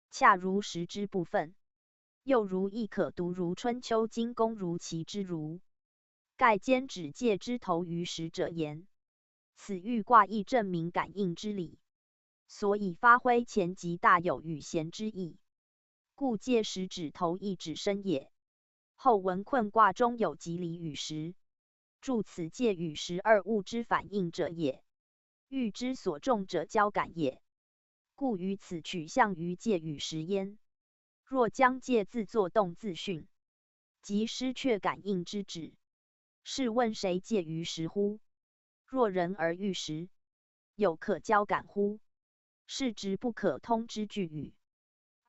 恰如时之部分。又如亦可读如春秋金公如期之如，盖兼指戒之投于时者焉。此寓卦亦证明感应之理，所以发挥前即大有与闲之意。故戒时指投亦指身也。后文困卦中有吉离与时，注此戒与时二物之反应者也。喻之所重者交感也。故于此取象于戒与时焉。若将戒字作动自训，即失却感应之旨。试问谁戒于时乎？若人而喻时，有可交感乎？是之不可通之巨宇，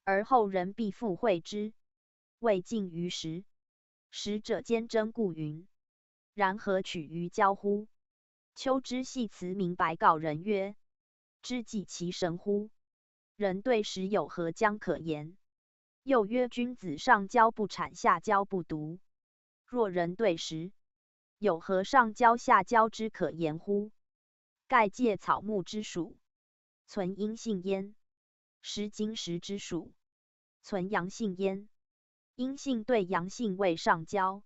而后人必复会之，未尽于时。使者兼征故云：然何取于郊乎？丘之系辞明白告人曰：知己其神乎？人对时有何将可言？又曰：君子上交不辍，下交不独。若人对时，有何上交下交之可言乎？盖借草木之属，存阴性焉；时金石之属，存阳性焉。阴性对阳性谓上交，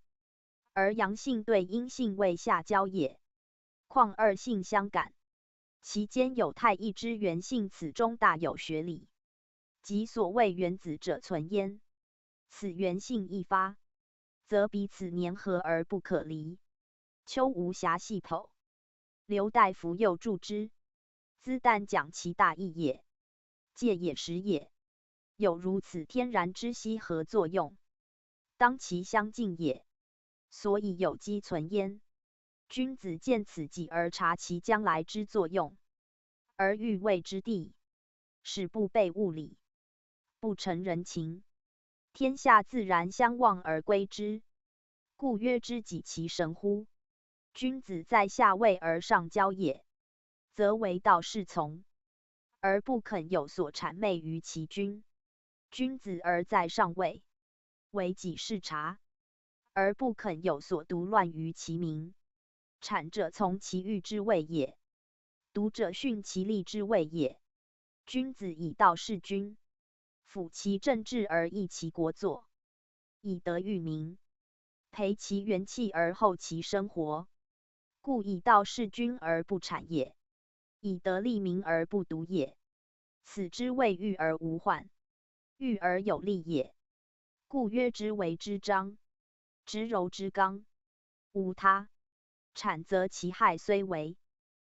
而阳性对阴性谓下交也。况二性相感，其间有太一之原性，此中大有学理。即所谓原子者存焉，此原性一发，则彼此黏合而不可离。丘无瑕系否？刘大夫又注之：子但讲其大义也，借也时也，有如此天然之息合作用，当其相近也，所以有机存焉。君子见此己而察其将来之作用，而欲为之地，使不悖物理，不成人情，天下自然相望而归之。故曰：知己其神乎？君子在下位而上交也，则为道是从，而不肯有所谄媚于其君。君子而在上位，为己是察，而不肯有所独乱于其民。谄者从其欲之谓也，独者训其利之谓也。君子以道事君，辅其政治而益其国祚，以德育民，培其元气而厚其生活。故以道事君而不谄也，以德利民而不独也。此之谓育而无患，育而有利也。故曰：执为之章，执柔之刚。无他，谄则其害虽微，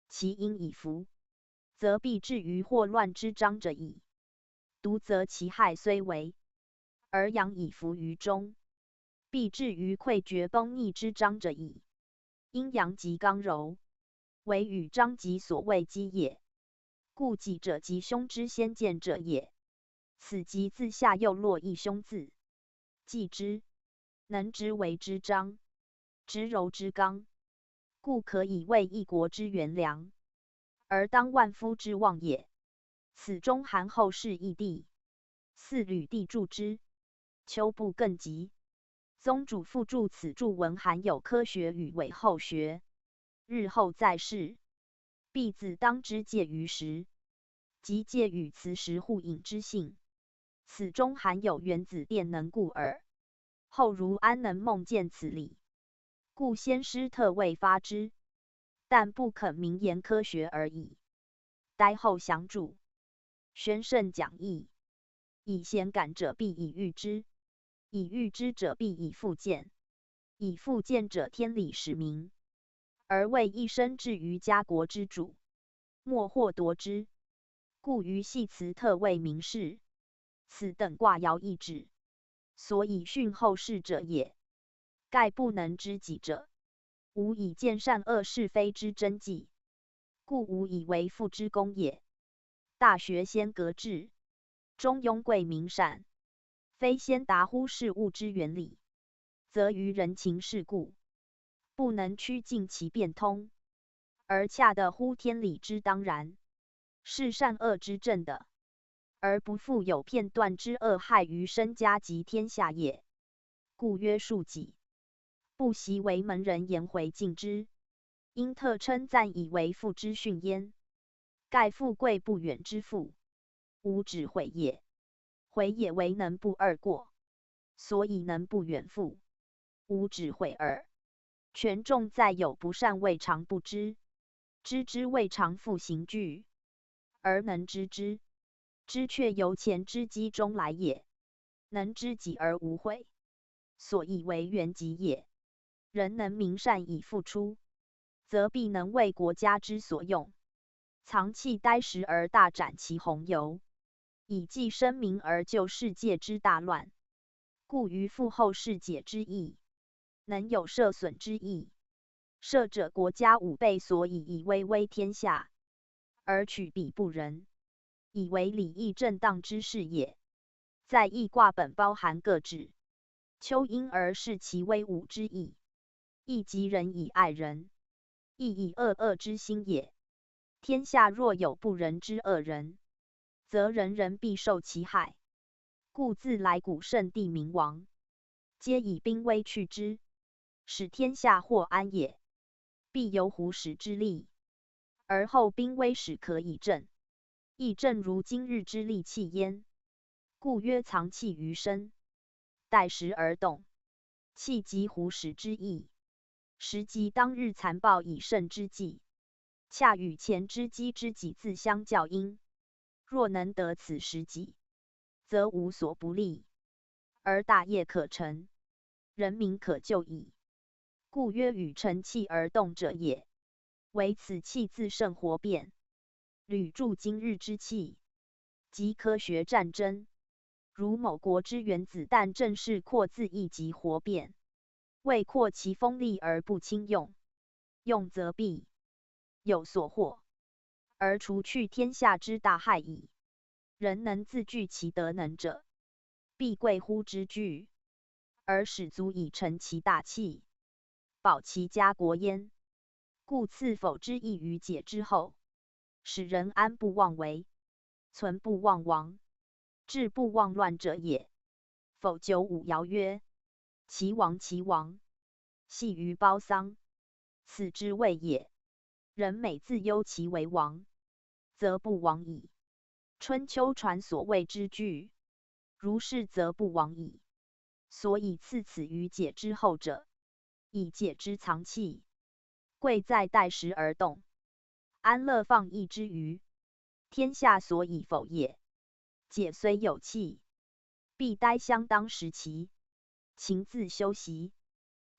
其因已服，则必至于祸乱之章者矣。独则其害虽微，而阳已服于中，必至于溃决崩逆之章者矣。阴阳极刚柔，为与章极所谓机也。故己者吉凶之先见者也。此即自下又落一凶字，继之，能执为之章，执柔之刚，故可以为一国之元良，而当万夫之望也。此中含后世义帝，四履地注之，丘不更及。宗主父注此注文含有科学与伪后学，日后在世，必自当知借于时，即借与此时互应之性。此中含有原子电能故耳。后儒安能梦见此理？故先师特未发之，但不肯明言科学而已。呆后详注，玄圣讲义：以显感者必以喻之，以喻之者必以复见，以复见者天理始明，而为一身至于家国之主，莫或夺之。故于系辞特未明示，此等卦爻亦止，所以训后世者也。盖不能知己者，无以见善恶是非之真迹，故无以为父之功也。大学先格致，中庸贵明善，非先达乎事物之原理，则于人情世故，不能趋近其变通，而恰得乎天理之当然，是善恶之正的，而不复有片段之恶害于身家及天下也。故曰恕己，不习为门人颜回敬之，因特称赞以为父之训焉。盖富贵不远之富，无止悔也。悔也为能不贰过，所以能不远富，无止悔耳。权重在有不善未尝不知，知之未尝复刑具，而能知之，知却由前之机中来也。能知己而无悔，所以为元吉也。人能明善以付出，则必能为国家之所用，藏器待时而大展其宏游，以济生民而救世界之大乱。故于复后世解之义，能有设损之意。设者国家五倍，所以以威威天下，而取彼不仁。以为礼义正当之事也。在易卦本包含各指，丘因而示其威武之意，亦即仁以爱人，亦以恶恶之心也。天下若有不仁之恶人，则人人必受其害。故自来古圣帝明王，皆以兵威去之，使天下获安也。必有虎始之利，而后兵威始可以正。亦正如今日之利器焉。故曰藏器于身，待时而动，器即虎始之意。时即当日残暴以胜之际，恰与前之机之己自相较因。若能得此时己，则无所不利，而大业可成，人民可救矣。故曰与乘器而动者也。唯此器自胜活变，履助今日之器，即科学战争。如某国之原子弹正是扩自亦即活变，为扩其风力而不轻用，用则必有所获，而除去天下之大害矣。人能自具其德能者，必贵乎之具，而始足以成其大器，保其家国焉。故赐否之意于解之后，使人安不妄为，存不妄亡，治不妄乱者也。否九五爻曰：其亡，其亡，系于包丧，死之谓也。人每自忧其为亡，则不亡矣。春秋传所谓之惧，如是则不亡矣。所以赐此于解之后者，以解之藏器，贵在待时而动，安乐放逸之余，天下所以否也。解虽有器，必待相当时期，勤自修习，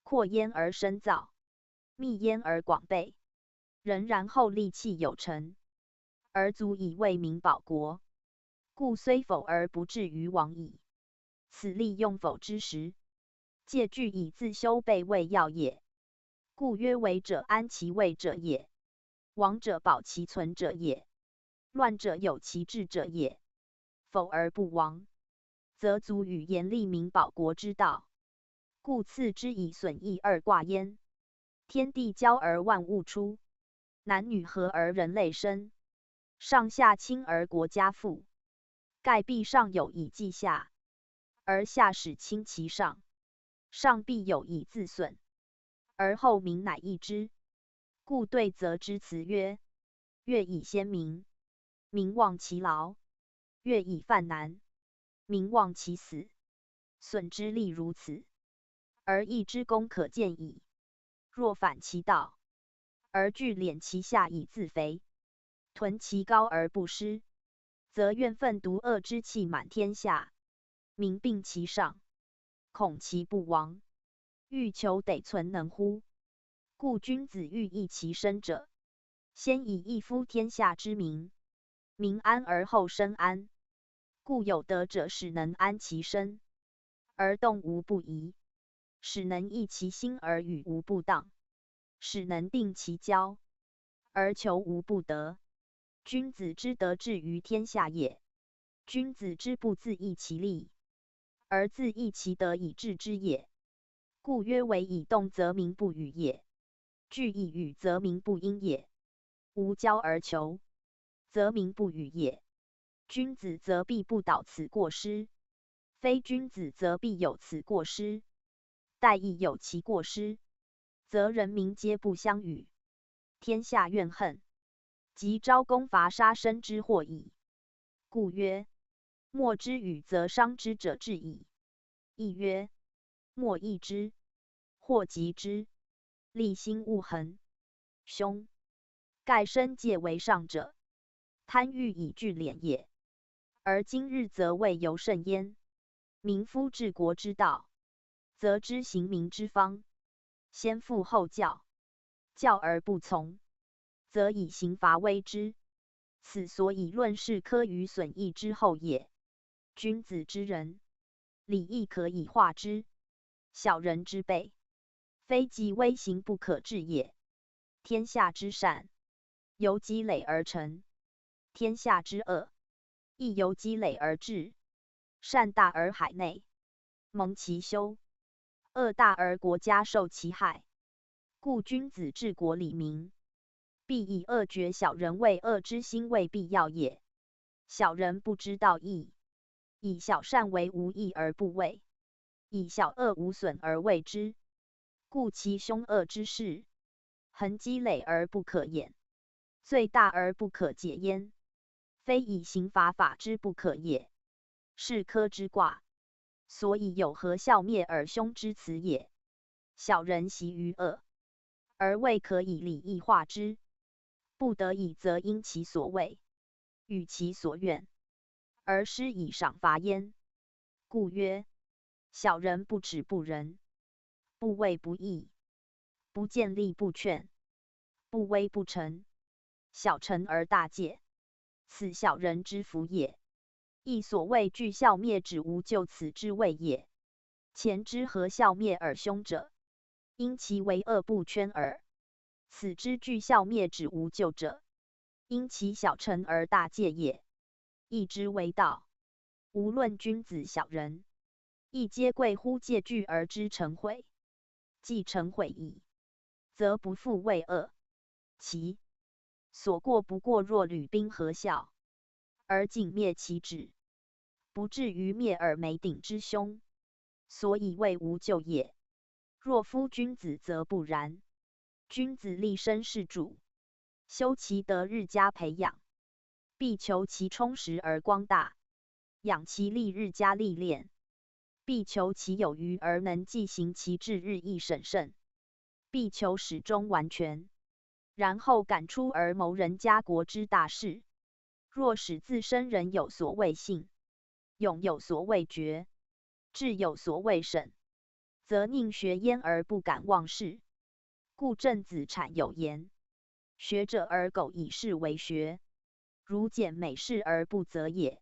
扩焉而深造，密焉而广备，人然后利器有成，而足以为民保国。故虽否而不至于亡矣。此利用否之时，借据以自修备未要也。故曰：为者安其位者也，亡者保其存者也，乱者有其治者也。否而不亡，则足与言利民保国之道。故次之以损益二卦焉。天地交而万物出，男女合而人类生，上下侵而国家富。盖必上有以济下，而下始侵其上，上必有以自损，而后民乃益之。故对则之辞曰：月以先民，民忘其劳；月以饭难，民忘其死。损之利如此，而益之功可见矣。若反其道，而聚敛其下以自肥，屯其高而不失，则怨愤毒恶之气满天下，民病其上，恐其不亡，欲求得存能乎？故君子欲益其身者，先以益夫天下之民，民安而后身安。故有德者，始能安其身，而动无不移，始能益其心而语无不当，始能定其交，而求无不得。君子之德，治于天下也。君子之不自益其利，而自益其德以治之也。故曰：为以动则民不语也，聚以语则民不因也，无交而求，则民不语也。君子则必不蹈此过失，非君子则必有此过失。待亦有其过失，则人民皆不相与，天下怨恨，即昭公伐杀身之祸矣。故曰：莫之语则伤之者至矣。亦曰：莫益之，或及之，利心勿恒，凶。盖身戒为上者，贪欲以聚敛也。而今日则未尤甚焉。民夫治国之道，则知刑民之方，先富后教，教而不从，则以刑罚威之。此所以论事科于损益之后也。君子之仁，礼义可以化之，小人之辈，非计威刑不可治也。天下之善，由积累而成；天下之恶，亦由积累而至。善大而海内，蒙其修；恶大而国家受其害。故君子治国理民，必以恶决小人，为恶之心未必要也。小人不知道义，以小善为无益而不为，以小恶无损而为之。故其凶恶之事，恒积累而不可掩，罪大而不可解焉。非以刑罚法之不可也，是科之卦。所以有合笑灭尔凶之辞也。小人习于恶，而未可以礼义化之，不得已则因其所畏，与其所怨，而施以赏罚焉。故曰：小人不耻不仁，不畏不义，不见利不劝，不威不臣，小臣而大戒，此小人之福也。亦所谓惧笑灭止无救此之谓也。前之合笑灭尔凶者，因其为恶不圈耳。此之惧笑灭止无救者，因其小臣而大戒也。义之为道，无论君子小人，亦皆贵乎戒惧而知诚悔。既诚悔矣，则不复畏恶。其所过不过若履冰合笑，而仅灭其止，不至于灭尔眉顶之凶，所以谓无救也。若夫君子则不然。君子立身事主，修其德日加培养，必求其充实而光大，养其力日加历练，必求其有余而能继行其志日益审慎，必求始终完全，然后敢出而谋人家国之大事。若使自身人有所畏信，勇有所畏决，智有所畏审，则宁学焉而不敢忘事。故郑子产有言：学者而苟以事为学，如俭每事而不责也，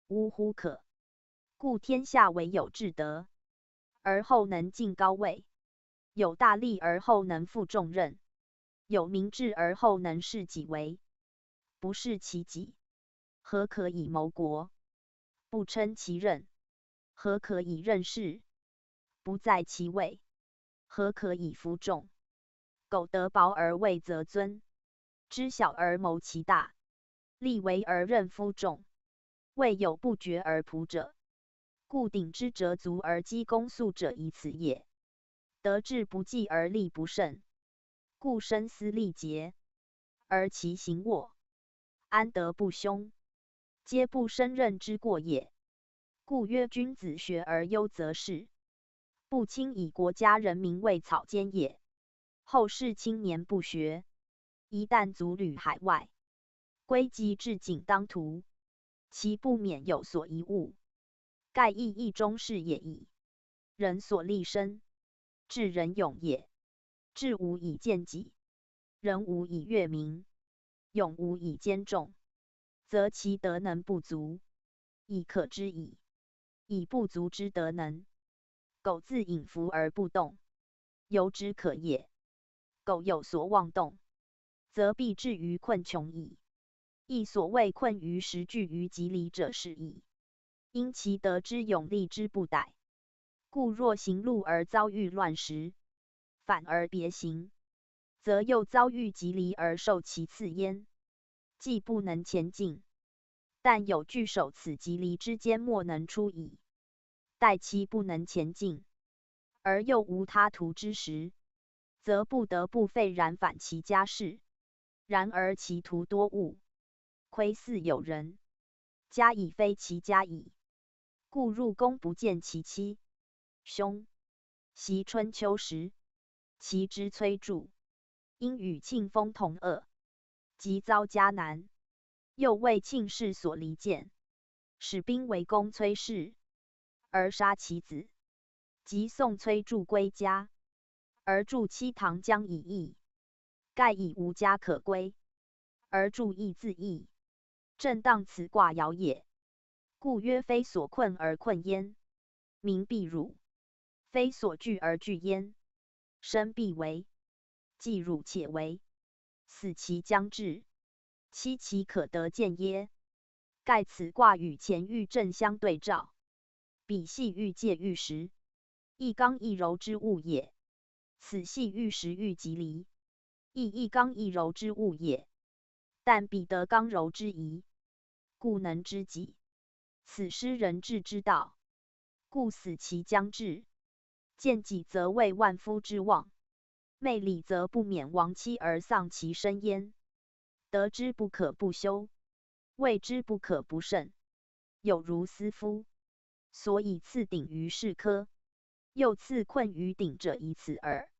无乎可。故天下为有志得，而后能进高位，有大力而后能负重任，有明志而后能事己为。不事其己，何可以谋国？不称其任，何可以任事？不在其位，何可以服众？苟得薄而位则尊，知小而谋其大，力为而任夫众，未有不决而仆者。故鼎之折足而击弓速者以此也。德志不济而力不胜，故深思力竭，而其行卧，安得不凶？皆不胜任之过也。故曰：君子学而优则仕，不轻以国家人民为草菅也。后世青年不学，一旦足履海外，归即至井当涂，其不免有所贻误。盖亦义中事也矣。人所立身，智人勇也。智无以见己，仁无以悦民，勇无以兼众，则其德能不足，已可知矣。以不足之德能，苟自隐伏而不动，犹之可也。苟有所妄动，则必至于困穷矣。亦所谓困于时聚于己礼者是矣。因其德之勇，力之不逮。故若行路而遭遇乱石，反而别行，则又遭遇疾离而受其次焉。既不能前进，但有拒守此疾离之间，莫能出矣。待其不能前进，而又无他途之时，则不得不废然返其家室。然而其徒多误，窥似有人，家已非其家矣。故入宫不见其妻，兄，昔春秋时，其之崔杼，因与庆封同恶，即遭家难，又为庆氏所离间，使兵围攻崔氏，而杀其子。及宋崔杼归家，而杼妻唐姜已异，盖已无家可归，而杼亦自异，正当此卦爻也。故曰：非所困而困焉，民必辱。非所惧而惧焉，身必危。既辱且危，死期将至，期其可得见耶？盖此卦与乾遇震相对照，彼系遇介遇时，亦刚亦柔之物也。此系遇时遇吉离，亦亦刚亦柔之物也。但彼得刚柔之宜，故能知己。此失人至之道，故死其将至。见己则为万夫之望，昧礼则不免亡妻而丧其身焉。得之不可不修，畏之不可不慎，有如斯夫。所以赐鼎于士科，又赐困于鼎者以此耳。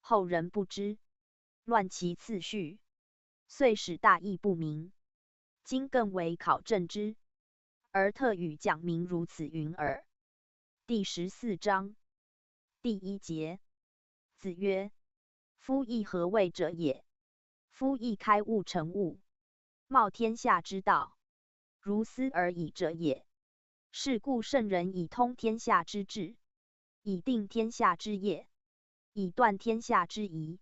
后人不知，乱其次序，遂使大义不明。今更为考证之，而特与讲明如此云耳。第十四章第一节，子曰：夫义何为者也？夫义开物成物， 冒天下之道，如斯而已者也。是故圣人以通天下之志，以定天下之业，以断天下之疑。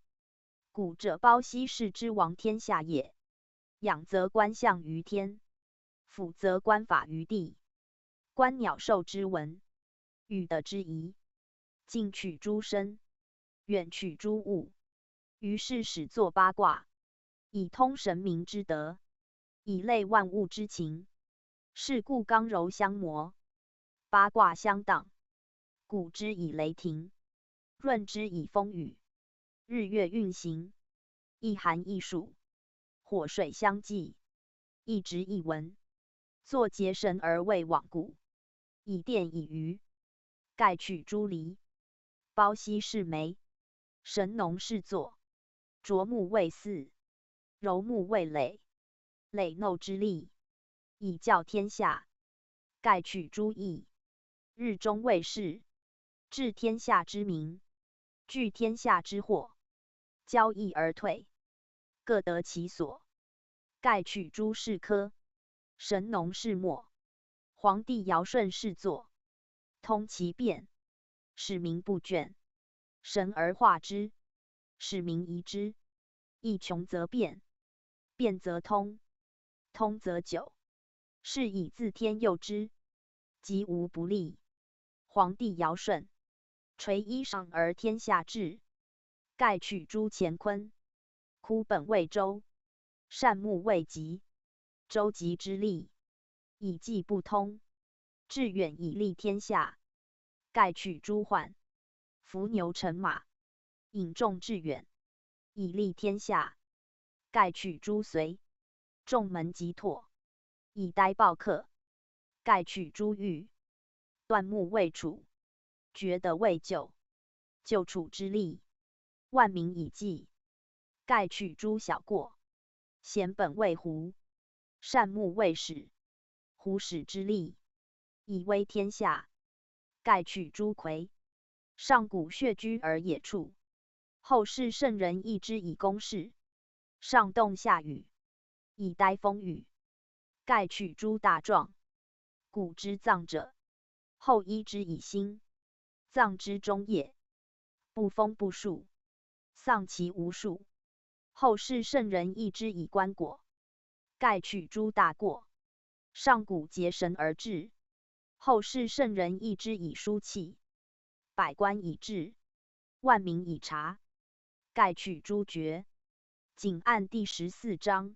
古者包羲是之王天下也，仰则观象于天，俯则观法于地，观鸟兽之文，与德之宜，近取诸身，远取诸物，于是始作八卦，以通神明之德，以类万物之情。是故刚柔相磨，八卦相当，鼓之以雷霆，润之以风雨，日月运行，一寒一暑，火水相济，一直一文，作节神而为罔谷，以电以渔，盖取诸离。包羲是媒，神农是作，琢木为丝，揉木为耒，耒耨之利，以教天下。盖取诸役，日中为士，治天下之民，聚天下之祸，交易而退，各得其所。盖取诸士科，神农是磨，皇帝尧舜是作，通其变，使民不倦，神而化之，使民移之。亦穷则变，变则通，通则久，是以自天佑之，吉无不利。皇帝尧舜，垂衣裳而天下治，盖取诸乾坤，枯本为舟，善木为极，舟极之利，以济不通，致远以利天下。盖取诸患，伏牛乘马，引众致远，以利天下。盖取诸随，众门极拓，以待暴客。盖取诸域，断木为楚，决德为救，救楚之利，万民以济。盖取诸小过，咸本为狐，善木为始，狐始之利，以威天下。盖取诸魁，上古穴居而野畜，后世圣人易之以攻室，上冻下雨，以待风雨。盖取诸大壮，古之藏者，后医之以兴，藏之终也，不封不树，丧其无数。后世圣人易之以棺椁，盖取诸大过，上古节神而至，后世圣人易之以书契，百官以制，万民以察。盖取诸厥。仅按第十四章，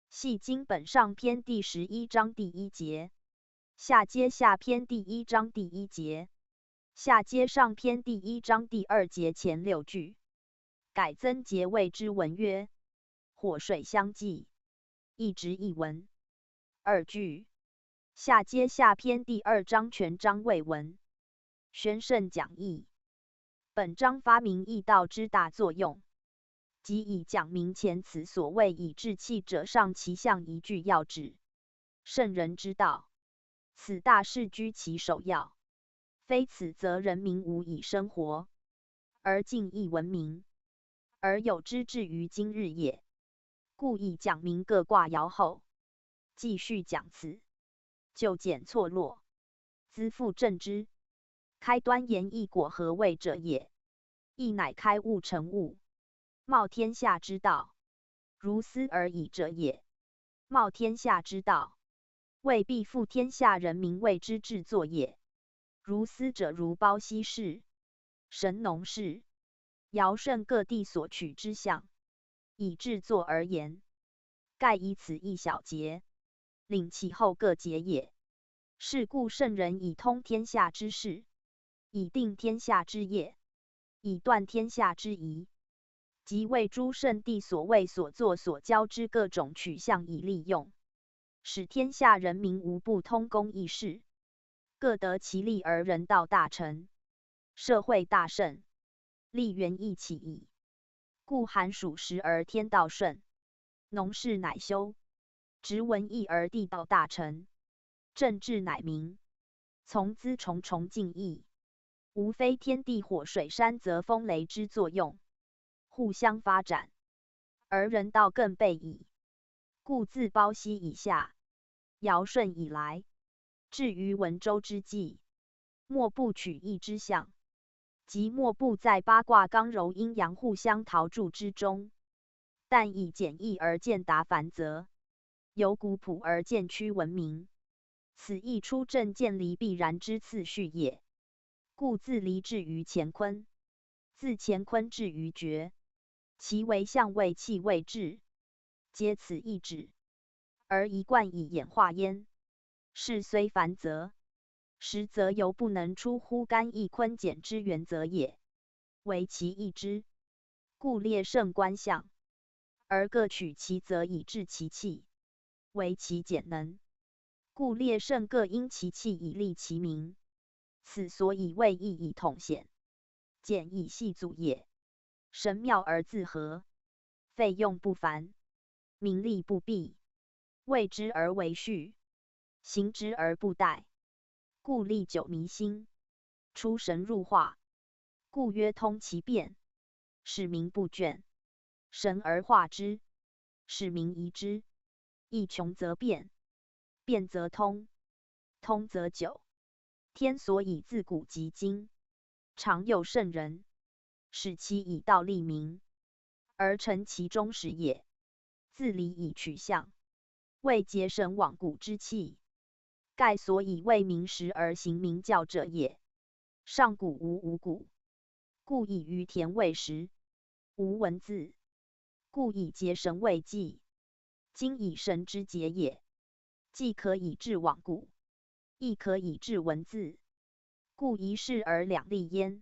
系经本上篇第十一章第一节，下接下篇第一章第一节，下接上篇第一章第二节前六句，改曾节谓之文曰：火水相济，一直一文。二句，下接下篇第二章全章谓文，宣圣讲义。本章发明易道之大作用，即以讲明前此所谓以志气者上其象一句要旨。圣人之道，此大是居其首要，非此则人民无以生活，而尽亦文明，而有之至于今日也。故以讲明各卦爻后，继续讲辞，究简错落，资复正之。开端言义果何为者也，义乃开物成物，冒天下之道，如斯而已者也。冒天下之道，未必复天下人民为之制作也。如斯者如包羲氏、神农氏、尧舜各地所取之象，以制作而言，盖以此一小节，领其后各节也。是故圣人以通天下之事，以定天下之业，以断天下之疑，即为诸圣地所为所作所教之各种取象以利用，使天下人民无不通公一事，各得其利而人道大成，社会大盛，利源亦起矣。故寒暑时而天道顺，农事乃修，植文艺而地道大成，政治乃明，从资从从尽矣。无非天地火水山泽风雷之作用，互相发展，而人道更备矣。故自包羲以下，尧舜以来，至于文周之际，莫不取义之象，即莫不在八卦刚柔阴阳互相陶铸之中，但以简易而见达繁则，由古朴而渐趋文明，此亦出正见离必然之次序也。故自离至于乾坤，自乾坤至于绝，其为象谓气谓志，皆此一旨，而一贯以演化焉。是虽繁则，实则犹不能出乎干益坤简之原则也。为其义之，故列圣观象，而各取其则以治其气，为其简能，故列圣各因其气以立其名。此所以谓易以统显，简以细组也。神妙而自合，费用不繁，名利不弊，谓之而为序，行之而不殆，故历久弥新，出神入化。故曰通其变，使民不倦，神而化之，使民仪之。亦穷则变，变则通，通则久。天所以自古及今，常有圣人，使其以道立民，而成其终始也。自礼以取象，为节省罔古之气，盖所以为民时而行民教者也。上古无五谷，故以于田为食，无文字，故以节绳为祭。今以绳之节也，既可以制罔古，亦可以制文字，故一事而两利焉。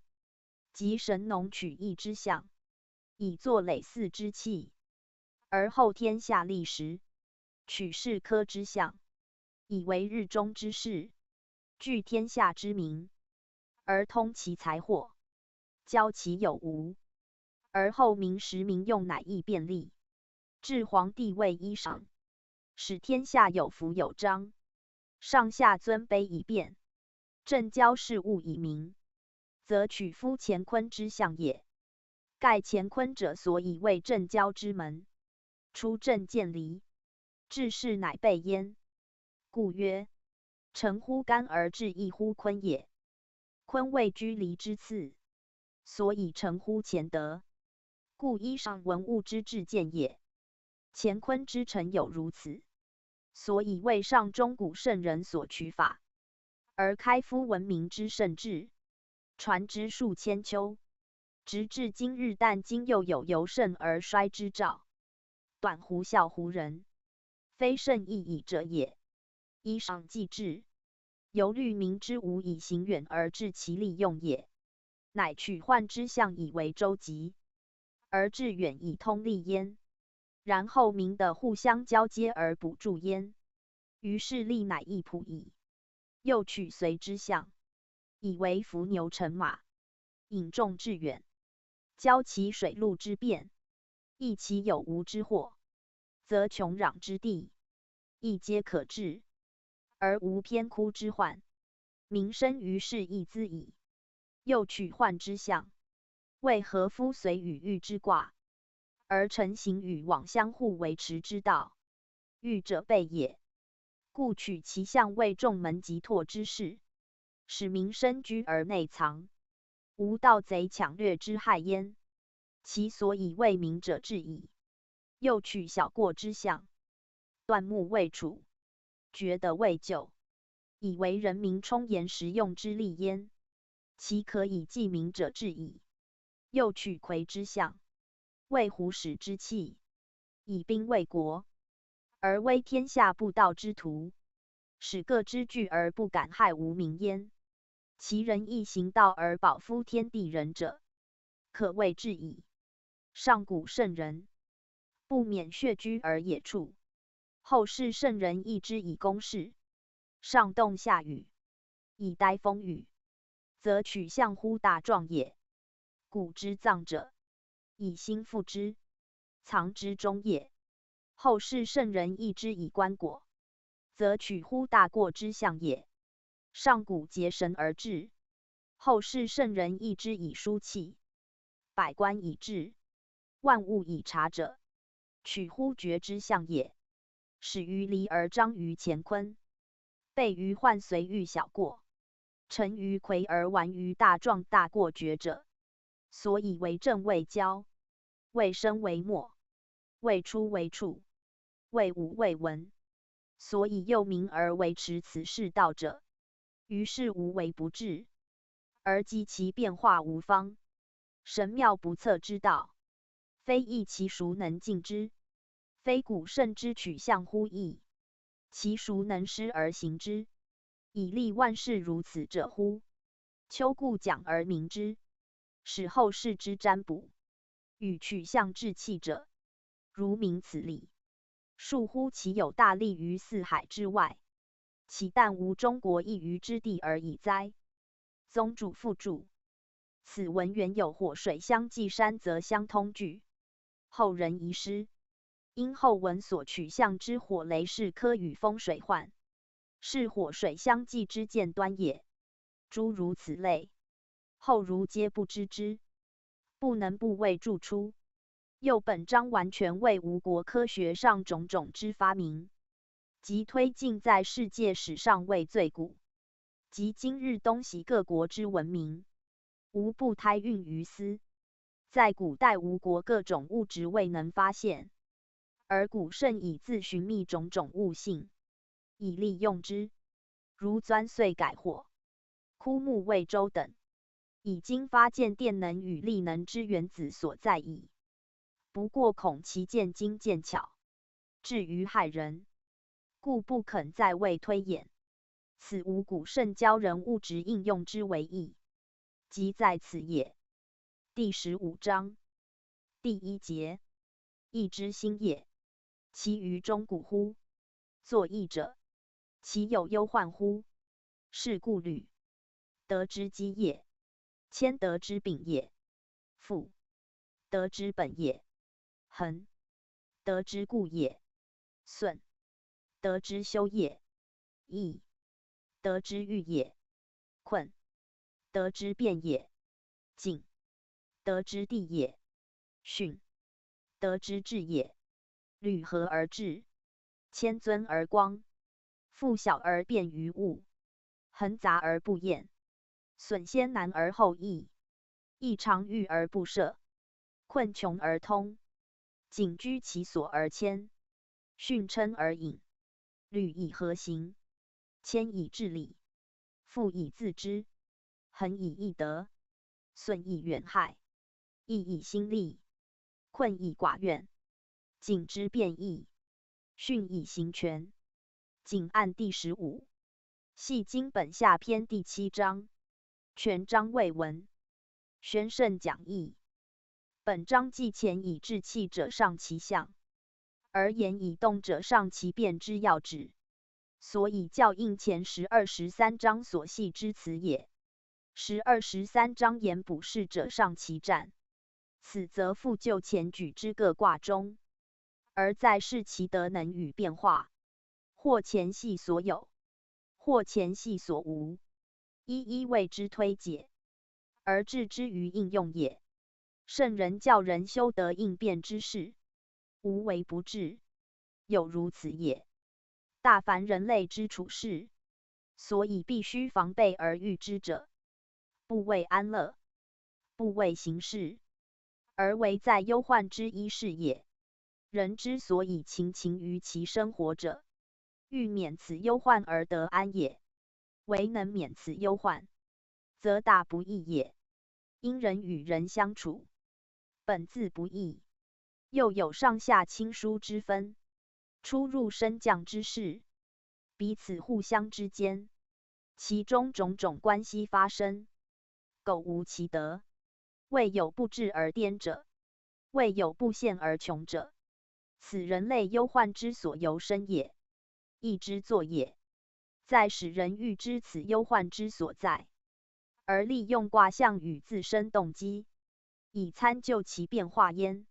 即神农取义之象，以作累祀之器，而后天下利时，取士科之象，以为日中之事，聚天下之民，而通其财货，教其有无，而后民食民用，乃易便利。至皇帝位一赏，使天下有福有章，上下尊卑以变，政交事务以明，则取夫乾坤之象也。盖乾坤者，所以为政交之门，出正见离，治世乃备焉。故曰：成乎干而至亦乎坤也。坤位居离之次，所以成乎乾德。故一赏文物之至见也。乾坤之成有如此，所以为上中古圣人所取法，而开夫文明之圣智，传之数千秋，直至今日。但今又有由盛而衰之兆，短乎笑乎人，非圣亦已者也。一赏既至，由虑民之无以行远而治其利用也，乃取患之象以为周吉，而致远以通利焉，然后民得互相交接而补助焉。于是利乃易普矣。又取随之象，以为伏牛乘马，引众致远，交其水陆之便，益其有无之货，则穷壤之地，亦皆可治，而无偏枯之患，民生于世亦资矣。又取患之象，为合夫随与御之卦，而成形与网相互维持之道，御者备也。故取其象为众门及拓之势，使民生居而内藏，无盗贼抢掠之害焉。其所以为民者至矣。又取小过之象，断木为储，觉得未就，以为人民充言实用之利焉。其可以济民者至矣。又取魁之相，畏胡使之器，以兵卫国，而威天下不道之徒，使各之惧而不敢害无民焉。其人亦行道而保夫天地人者，可谓至矣。上古圣人，不免穴居而野处，后世圣人亦之以工事，上冻下雨，以待风雨，则取象乎大壮也。古之藏者，以心覆之，藏之中也。后世圣人亦之以棺椁，则取乎大过之象也。上古结绳而置，后世圣人亦之以书器，百官以制，万物以察者，取乎决之象也。始于离而彰于乾坤，备于患随御小过，成于魁而完于大壮大过决者，所以为政未交，未生未末，未出未处，未武未文，所以又名而为持此世道者。于是无为不治，而及其变化无方，神妙不测之道，非易其孰能尽之？非古圣之取象乎易，其孰能施而行之，以利万世如此者乎？丘固讲而明之，使后世之占卜，与取象制器者，如明此理，孰乎其有大利于四海之外，岂但无中国一隅之地而已哉？宗主附注。此文原有火水相济山泽相通句，后人遗失，因后文所取象之火雷是科与风水患，是火水相济之见端也。诸如此类，后儒皆不知之，不能不为注出。又本章完全为吴国科学上种种之发明，及推进在世界史上为最古，及今日东西各国之文明，无不胎孕于斯。在古代吴国各种物质未能发现，而古圣以自寻觅种种物性，以利用之，如钻隧改火、枯木为舟等，已经发现电能与力能之原子所在矣。不过恐其见精见巧，至于害人，故不肯再为推演。此无古圣教人物质应用之为意，即在此也。第十五章第一节，义之兴也，其于中古乎？作义者，其有忧患乎？是故履，德之基也，谦德之柄也，父，德之本也，恒，德之固也，顺，德之修也，义，德之喻也，困，德之变也，景，德之地也，训，德之至也。履合而至，谦尊而光，富小而便于物，恒杂而不厌，损先难而后易，易常遇而不涉，困穷而通，景居其所而谦，训称而隐，履以和行，谦以至礼，富以自知，恒以易得，损以远害，易以兴利，困以寡怨。景之变易，训以行全。景按第十五，系经本下篇第七章，全章未闻。宣圣讲义。本章记前以至气者上其象，而言以动者上其变之要旨，所以校应前十二、十三章所系之辞也。十二、十三章言卜筮者上其占，此则复旧前举之各卦中，而在示其德能与变化，或前系所有，或前系所无，一一为之推解，而置之于应用也。圣人教人修德应变之事，无为不治，有如此也。大凡人类之处事，所以必须防备而御之者，不为安乐，不为行事，而为在忧患之一事也。人之所以勤勤于其生活者，欲免此忧患而得安也。唯能免此忧患，则大不易也。因人与人相处，本自不易，又有上下亲疏之分，出入升降之事，彼此互相之间，其中种种关系发生，苟无其德，未有不至而颠者，未有不陷而穷者，此人类忧患之所由生也，亦之作也。在使人欲知此忧患之所在，而利用卦象与自身动机，以参究其变化焉，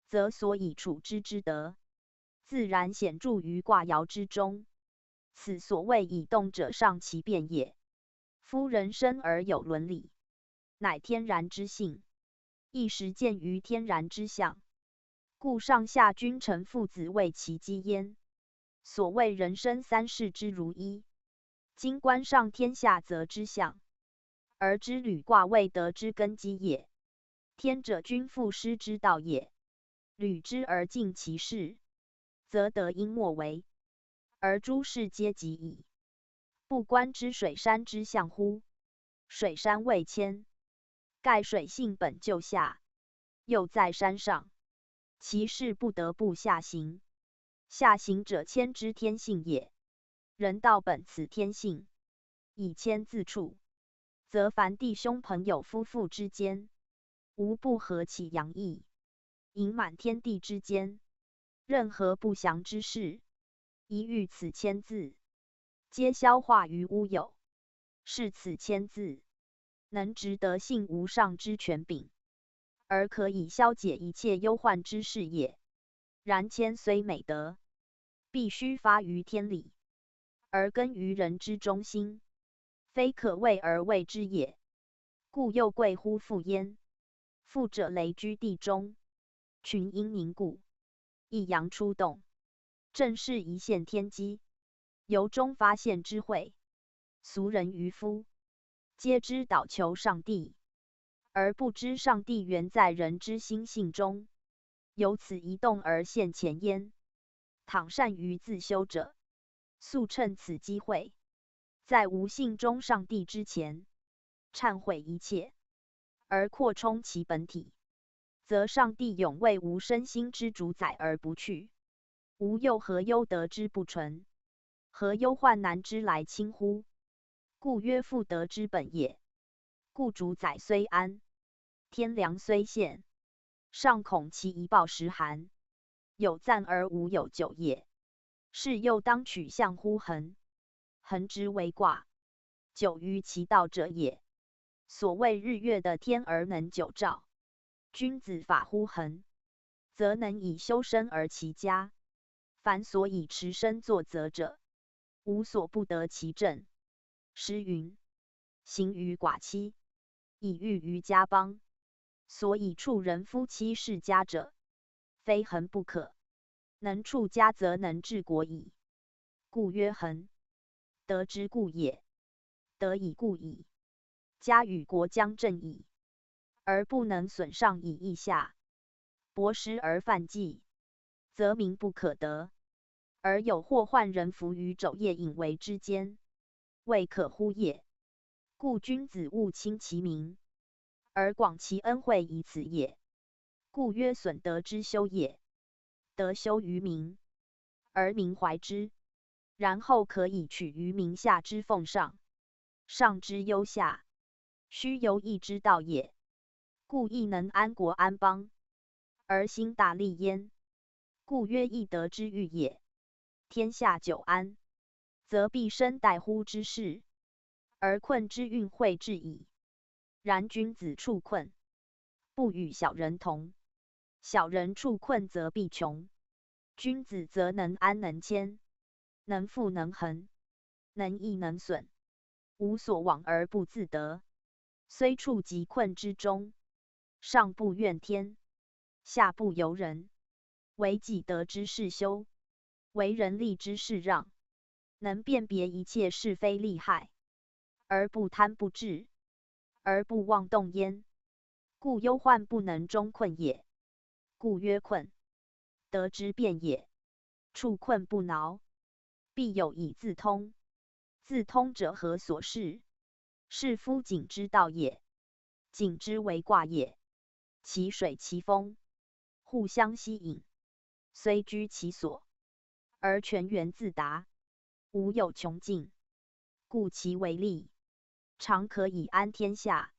则所以处之之德，自然显著于卦爻之中。此所谓以动者上其变也。夫人生而有伦理，乃天然之性，亦实见于天然之象。故上下君臣父子谓其基焉。所谓人生三世之如一，今观上天下则之象，而知履卦谓德之根基也。天者君父师之道也，履之而尽其事，则德应莫为，而诸事皆及矣。不观之水山之象乎？水山谓谦，盖水性本就下，又在山上，其势不得不下行。下行者谦之天性也。人道本此天性，以谦自处，则凡弟兄朋友夫妇之间，无不和气洋溢，盈满天地之间。任何不祥之事，一遇此谦字，皆消化于乌有。是此谦字，能执德性无上之权柄，而可以消解一切忧患之事也。然谦虽美德，必须发于天理，而根于人之中心，非可谓而谓之也。故又贵乎父焉。父者雷居地中，群阴凝固，一阳出洞，正是一线天机，由衷发现之慧。俗人愚夫，皆知祷求上帝，而不知上帝原在人之心性中，由此移动而现前焉。倘善于自修者，速趁此机会，在无信中上帝之前，忏悔一切，而扩充其本体，则上帝永为吾身心之主宰而不去。无又何忧德之不存，何忧患难之来侵乎？故曰父德之本也。故主宰虽安，天良虽现，尚恐其一暴食寒，有暂而无有久也。是又当取象乎恒，恒之为卦，久于其道者也。所谓日月的天而能久照，君子法乎恒，则能以修身而齐家。凡所以持身作则者，无所不得其正。时云：行于寡妻，以裕于家邦。所以处人夫妻事家者，非恒不可，能处家则能治国矣。故曰恒，德之固也。德以固矣，家与国将正矣，而不能损上以益下，薄食而犯纪，则民不可得，而有祸患人弗于昼夜饮为之间，未可乎也。故君子务亲其民，而广其恩惠以此也。故曰损德之修也。德修于民，而民怀之，然后可以取于民下之奉上，上之忧下，须由义之道也。故义能安国安邦，而兴大利焉。故曰义德之寓也。天下久安，则必生待乎之事，而困之运会至矣。然君子处困，不与小人同。小人处困则必穷，君子则能安能谦，能富能恒，能益能损，无所往而不自得。虽处极困之中，上不怨天，下不尤人，唯己得之是修，为人利之是让，能辨别一切是非利害，而不贪不治，而不妄动焉。故忧患不能终困也。故曰困，德之变也。处困不恼，必有以自通。自通者何所适？适夫井之道也。井之为卦也，其水其风，互相吸引，虽居其所，而泉源自达，无有穷尽，故其为利，常可以安天下，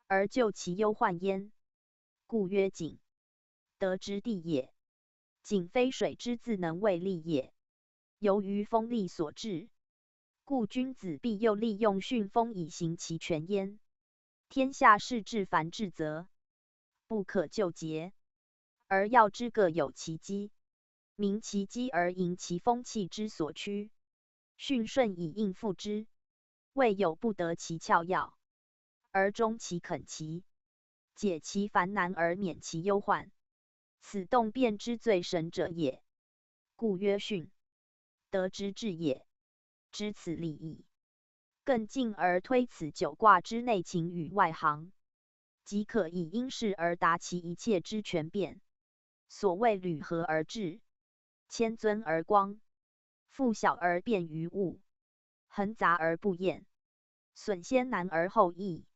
而救其忧患焉。故曰井，德之地也。井非水之自能为利也，由于风力所致，故君子必又利用巽风以行其权焉。天下事至繁至则，不可救竭，而要知各有其机，明其机而迎其风气之所趋，巽顺以应付之，未有不得其窍要，而终其肯其，解其烦难而免其忧患。此动变之最神者也。故曰巽，德之至也。知此理矣，更进而推此九卦之内情与外行，即可以因势而达其一切之权变。所谓履合而至，谦尊而光，复小而便于物，恒杂而不厌，损先难而后易，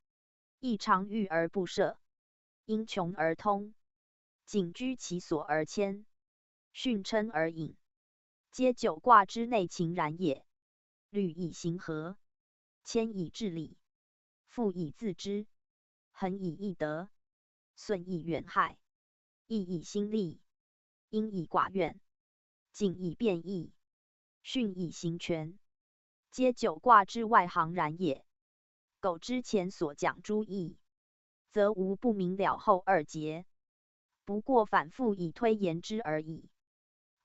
亦常遇而不涉，因穷而通，井居其所而谦，巽称而隐，皆九卦之内情然也。履以行合，谦以至礼，复以自知，恒以易得，损以远害，义以兴利，因以寡怨，井以变易，巽以行权，皆九卦之外行然也。苟知前所讲诸义，则无不明了后二节，不过反复以推言之而已，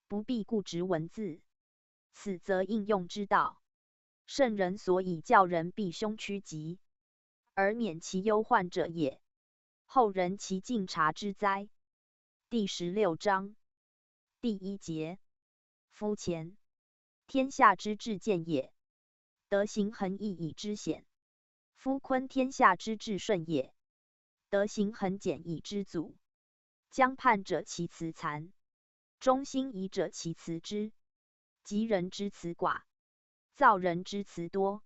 不必固执文字。此则应用之道，圣人所以教人避凶趋吉，而免其忧患者也。后人其尽察之哉。第十六章第一节，夫乾，天下之至见也。德行恒以已知显，夫坤，天下之至顺也。德行恒简以知阻，将叛者其辞残，忠心仪者其辞之，及人之辞寡，躁人之辞多，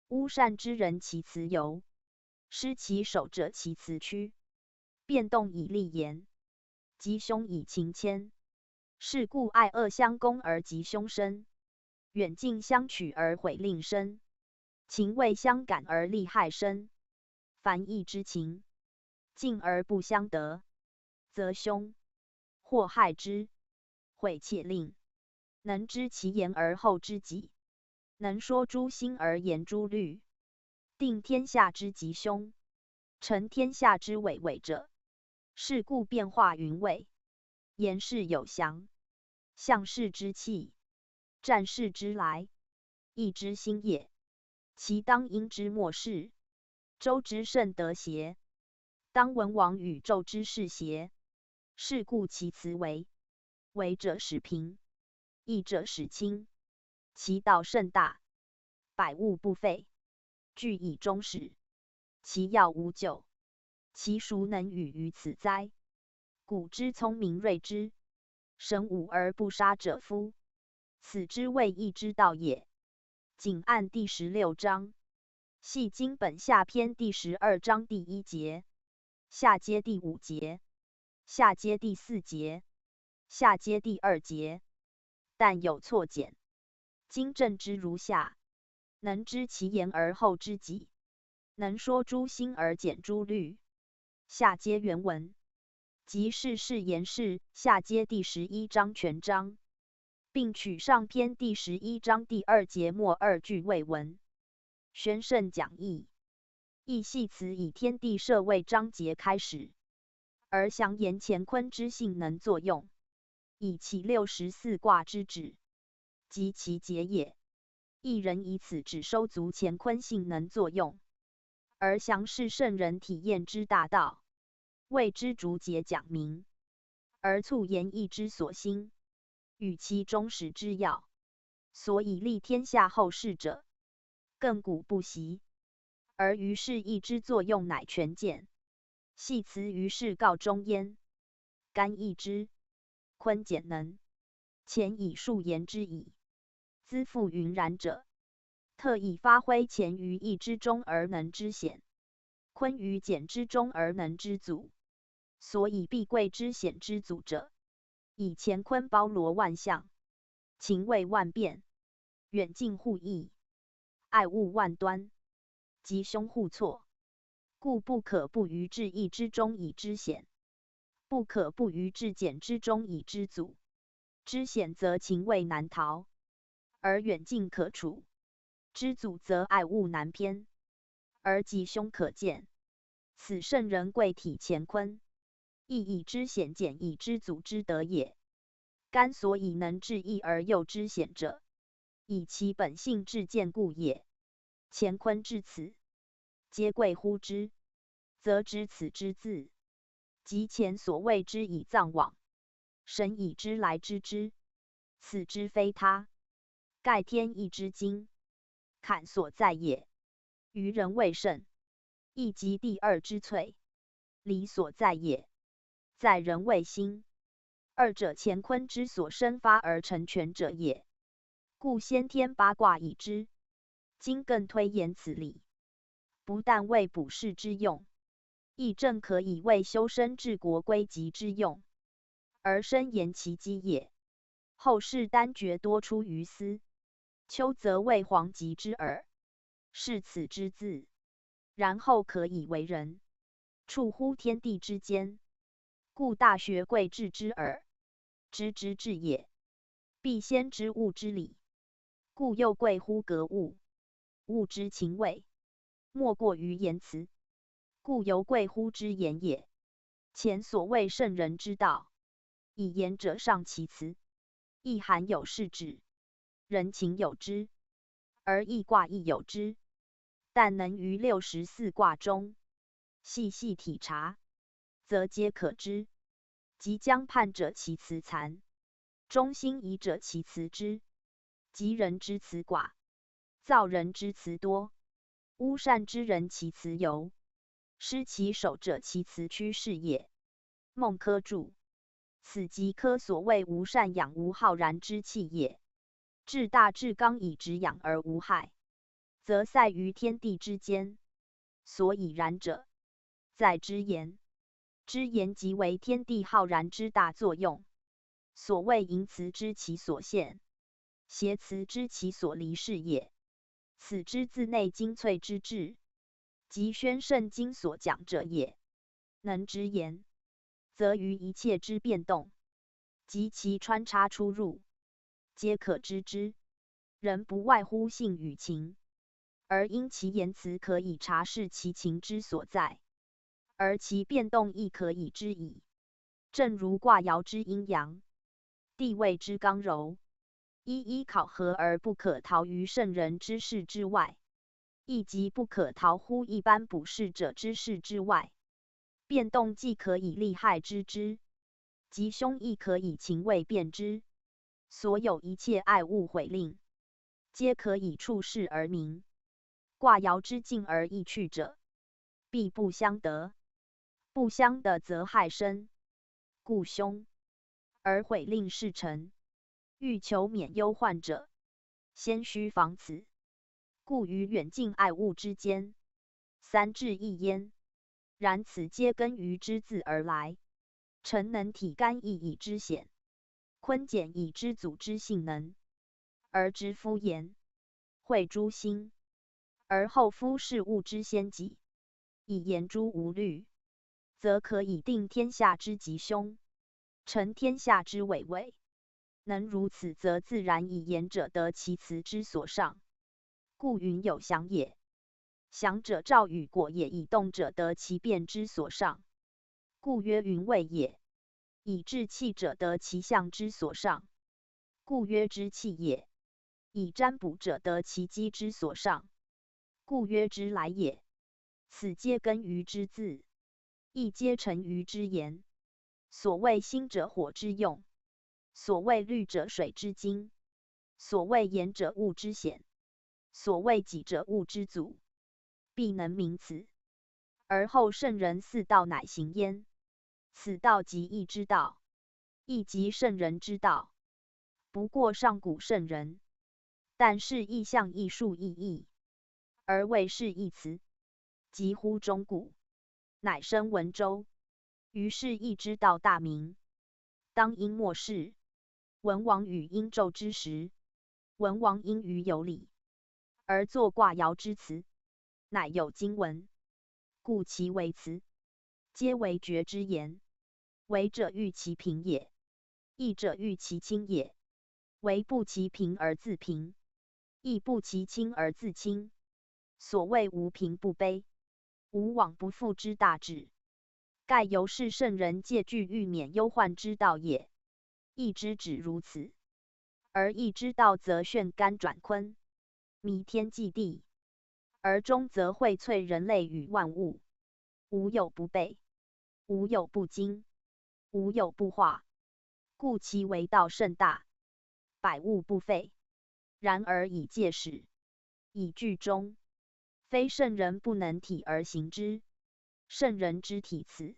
污善之人其辞尤，失其守者其辞屈，变动以利言，吉凶以情牵。是故爱恶相攻而吉凶生，远近相取而毁令生，情未相感而利害生。凡义之情，近而不相得，则凶，祸害之，毁且令。能知其言而后知己，能说诸心而言诸虑，定天下之吉凶，成天下之伟伟者，是故变化云伟，言事有详，象事之气，战事之来，意之兴也。其当因之末世，周之甚德邪？当文王与纣之事邪？是故其辞为：为者始平，义者始清，其道甚大，百物不废，俱以终始，其要无窮，其孰能与于此哉？古之聪明睿之，神武而不杀者夫，此之谓义之道也。仅按第十六章，系经本下篇第十二章第一节，下接第五节，下接第四节，下接第二节，但有错简。今正之如下：能知其言而后知己，能说诸心而简诸虑。下接原文，即是释言是下接第十一章全章，并取上篇第十一章第二节末二句为文。玄圣讲义，亦系辞以天地设位章节开始，而详言乾坤之性能作用，以其六十四卦之旨，及其节也。一人以此旨收足乾坤性能作用，而详示圣人体验之大道，为之逐节讲明，而促言义之所兴，与其终始之要，所以利天下后世者，亘古不息。而于是义之作用乃权简，系辞于是告终焉。干易知，坤简能，乾以数言之矣。资父云：然者，特以发挥乾于义之中而能知显，坤于简之中而能知祖，所以必贵知显之祖者，以乾坤包罗万象，情味万变，远近互异，爱物万端，吉凶互错，故不可不于至义之中以知显，不可不于至简之中以知祖。知显则情味难逃，而远近可处；知祖则爱物难偏，而吉凶可鉴。此圣人贵体乾坤，亦以知显简以知祖之德也。甘所以能至义而又知显者，以其本性至见故也。乾坤至此，皆贵乎之，则知此之至，即乾所谓之以藏往，神以知来之之，此之非他，盖天意之精，坎所在也，于人未甚，亦即第二之粹，理所在也，在人未兴。二者乾坤之所生发而成全者也。故先天八卦已知，今更推演此理，不但为卜筮之用，亦正可以为修身治国规矩之用，而深研其机也。后世丹诀多出于斯，丘则为黄极之耳，是此之至，然后可以为人，处乎天地之间。故大学贵至之耳，直直至也，必先知物之理，故又贵乎格物。物之情味，莫过于言辞，故尤贵乎知言也。乾所谓圣人之道，以言者上其辞，亦含有是指，人情有之，而易卦亦有之，但能于六十四卦中细细体察，则皆可知。即将判者其辞残，忠心疑者其辞之，吉人之辞寡，躁人之辞多，巫善之人其辞尤，失其守者其辞屈是也。孟轲注：此即轲所谓无善养无浩然之气也。至大至刚以直养而无害，则塞于天地之间。所以然者，在知言。知言即为天地浩然之大作用。所谓盈辞知其所陷，斜辞知其所离是也。此之自内精粹之至，即宣圣经所讲者也。能知言，则于一切之变动，及其穿插出入，皆可知之。人不外乎性与情，而因其言辞可以察是其情之所在，而其变动亦可以知矣。正如卦爻之阴阳，地位之刚柔，一一考核而不可逃于圣人之示之外，亦即不可逃乎一般卜筮者之示之外。变动既可以利害知之，吉凶亦可以情味辨之。所有一切爱物毁令，皆可以处世而明。卦爻之进而易去者，必不相得；不相得则害身，故凶，而毁令事成。欲求免忧患者，先须防此。故于远近爱物之间，三至易焉。然此皆根于知字而来，成能体干亦以知显，坤简以知祖之性能，而知夫言，会诸心，而后夫事物之先己，以言诸无虑，则可以定天下之吉凶，成天下之伟伟。能如此，则自然以言者得其辞之所上。故云有详也。详者赵与果也，以动者得其变之所上，故曰云位也。以志气者得其象之所上，故曰知气也。以占卜者得其机之所上，故曰知来也。此皆根于知字，亦皆成于知言。所谓心者火之用，所谓虑者水之精，所谓言者物之显，所谓己者物之祖，必能明此。而后圣人四道乃行焉。此道即义之道，亦即圣人之道。不过上古圣人，但是亦象亦数亦义，而未示亦辞，即乎中故，乃生文周。于是亦知道大明。当殷末世，文王与殷纣之时，文王殷于有礼，而作卦爻之辞，乃有经文。故其为辞，皆为决之言。为者欲其平也，义者欲其亲也。为不其平而自平，义不其亲而自亲。所谓无平不卑，无往不复之大治。盖由是圣人借据欲免忧患之道也。义之止如此，而义之道则漩干转坤，弥天济地，而终则荟萃人类与万物，无有不备，无有不精，无有不化。故其为道甚大，百物不废，然而以戒始，以居终，非圣人不能体而行之。圣人之体此，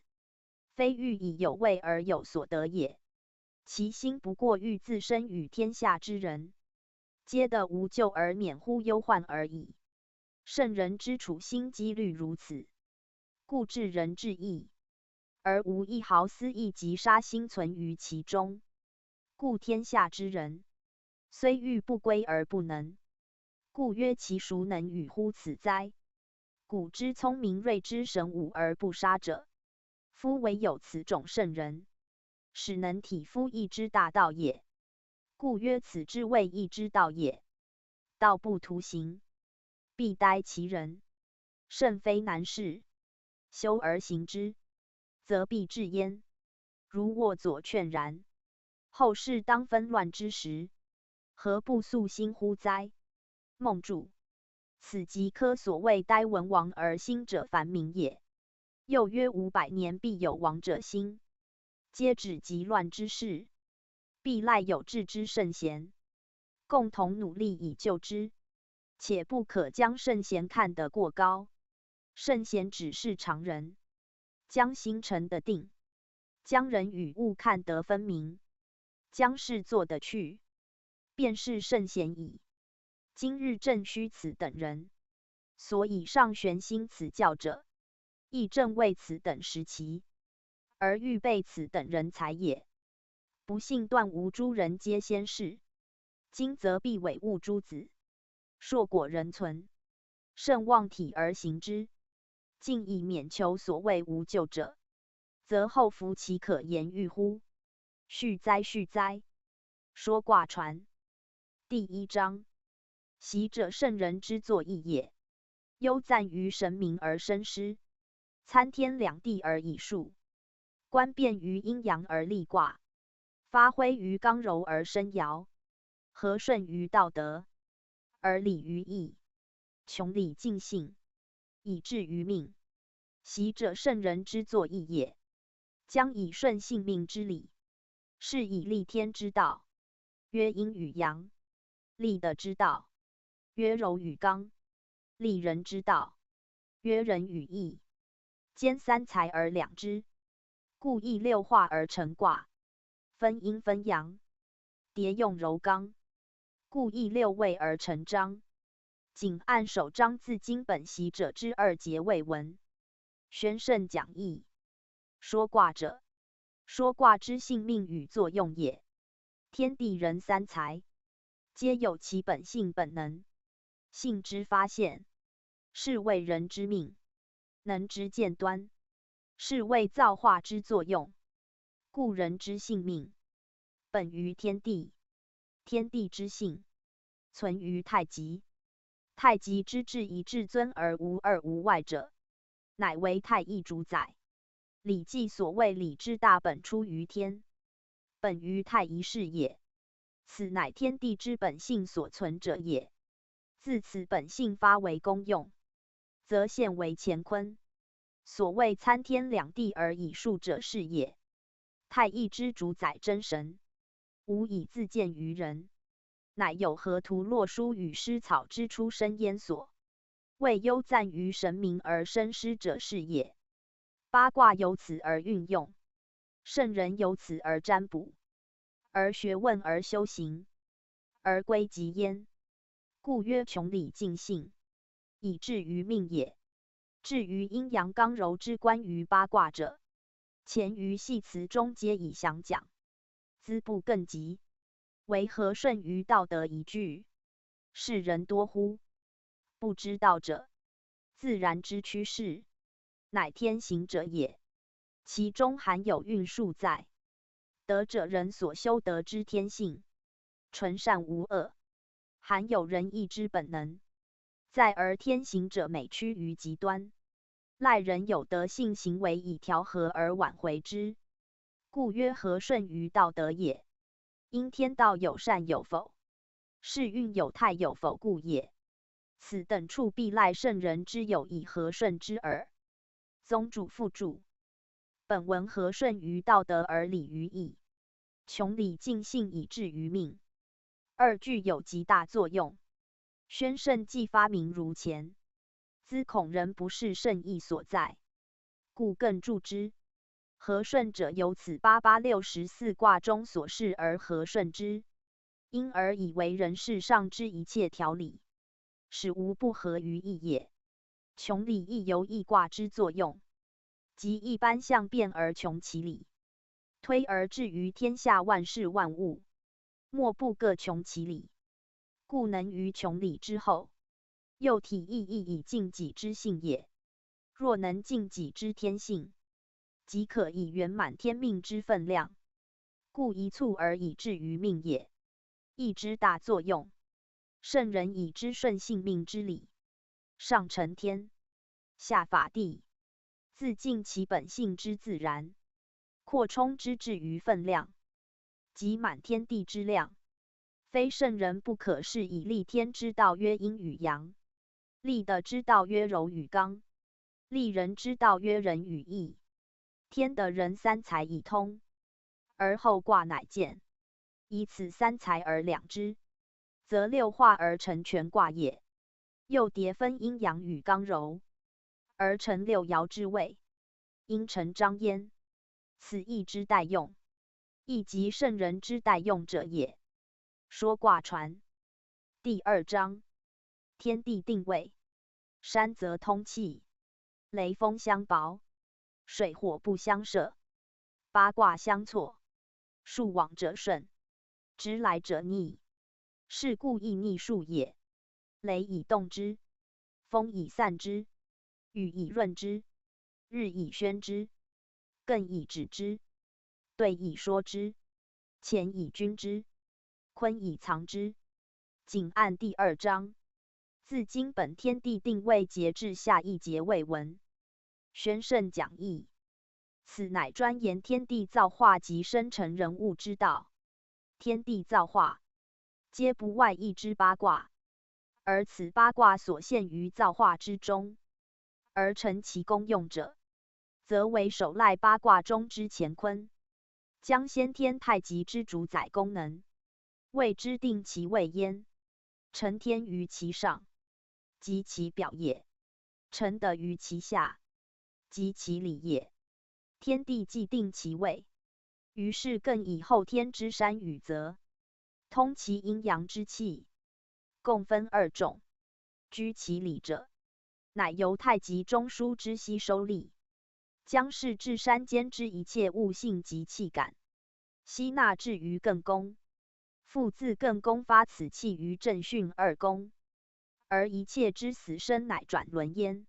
非欲以有为而有所得也，其心不过欲自身与天下之人，皆得无咎而免乎忧患而已。圣人之处心积虑如此，故至仁至义，而无一毫私意及杀心存于其中。故天下之人，虽欲不归而不能，故曰其孰能与乎此哉？古之聪明睿之神武而不杀者，夫唯有此种圣人，使能体夫义之大道也。故曰此之谓义之道也。道不图形，必待其人。圣非难事，修而行之，则必至焉。如沃左劝然。后世当纷乱之时，何不肃心乎哉？孟注：此即科所谓待文王而兴者繁明也。又曰五百年必有王者兴，皆指极乱之事，必赖有智之圣贤，共同努力以救之。且不可将圣贤看得过高，圣贤只是常人，将心沉得定，将人与物看得分明，将事做得去，便是圣贤矣。今日正需此等人，所以上玄兴此教者，亦正为此等时期，而预备此等人才也。不幸断无诸人皆先士，今则必委物诸子，硕果仍存，慎忘体而行之。竟以免求所谓无咎者，则后福岂可言喻乎？续哉，续哉！说卦传。第一章，习者圣人之作义也。忧赞于神明而生师，参天两地而以数，观变于阴阳而立卦，发挥于刚柔而生爻，和顺于道德，而礼于义，穷理尽性，以至于命。习者圣人之作义也。将以顺性命之理，是以立天之道，曰阴与阳；立德之道，曰柔与刚；立人之道，曰仁与义。兼三才而两之，故亦六化而成卦，分阴分阳，迭用柔刚，故亦六位而成章。仅按首章自经本习者之二节未闻。宣圣讲义，说卦者，说卦之性命与作用也。天地人三才，皆有其本性本能，性之发现，是谓人之命；能之见端，是谓造化之作用。故人之性命，本于天地，天地之性，存于太极。太极之至以至尊而无二无外者，乃为太一主宰。礼记所谓礼之大本出于天，本于太一始也。此乃天地之本性所存者也。自此本性发为功用，则现为乾坤。所谓参天两地而以数者是也。太一之主宰真神，无以自见于人，乃有河图洛书与师草之出生焉所。谓忧赞于神明而生师者是也。八卦由此而运用，圣人由此而占卜，而学问而修行，而归极焉。故曰穷理尽性，以至于命也。至于阴阳刚柔之关于八卦者，前于系辞中皆已详讲，资不更及，唯和顺于道德一句，世人多忽不知道者，自然之趋势，乃天行者也。其中含有运数在，德者人所修得之天性，纯善无恶，含有仁义之本能，在而天行者每趋于极端，赖人有德性行为以调和而挽回之。故曰和顺于道德也。因天道有善有否，是运有泰有否故也。此等处必赖圣人之有以和顺之耳。宗主副注：本文和顺于道德而理于义，穷理尽性以至于命，二句有极大作用。宣圣既发明如前，资恐人不识圣意所在，故更注之。和顺者由此八八六十四卦中所示而和顺之，因而以为人世上之一切调理，使无不合于意也。穷理亦由易卦之作用，即一般象变而穷其理，推而至于天下万事万物，莫不各穷其理，故能于穷理之后，又体意义以尽己之性也。若能尽己之天性，即可以圆满天命之分量。故一促而以至于命也。义之大作用，圣人以知顺性命之理，上承天，下法地，自尽其本性之自然，扩充之至于分量，即满天地之量。非圣人不可是以立天之道曰阴与阳，立德之道曰柔与刚，立人之道曰仁与义。天德人三才以通，而后卦乃见。以此三才而两之，则六化而成全卦也。又迭分阴阳与刚柔，而成六爻之位，阴沉张焉。此义之代用，亦即圣人之代用者也。说卦传。第二章，天地定位。山则通气，雷风相雹，水火不相涉，八卦相错，数往者顺，直来者逆，是故易逆数也。雷以动之，风以散之，雨以润之，日以宣之，艮以止之，兑以说之，乾以均之，坤以藏之。仅按第二章，自今本天地定位节至下一节未闻。宣圣讲义。此乃专言天地造化及生成人物之道。天地造化，皆不外一之八卦，而此八卦所现于造化之中，而成其功用者，则为首赖八卦中之乾坤，将先天太极之主宰功能，谓之定其位焉。承天于其上，即其表也；承德于其下，即其里也。天地既定其位，于是更以后天之山与泽，通其阴阳之气，共分二种，居其里者，乃由太极中枢之吸收力，将视至山间之一切物性及气感，吸纳至于艮宫，复自艮宫发此气于震巽二宫，而一切之死生乃转轮焉。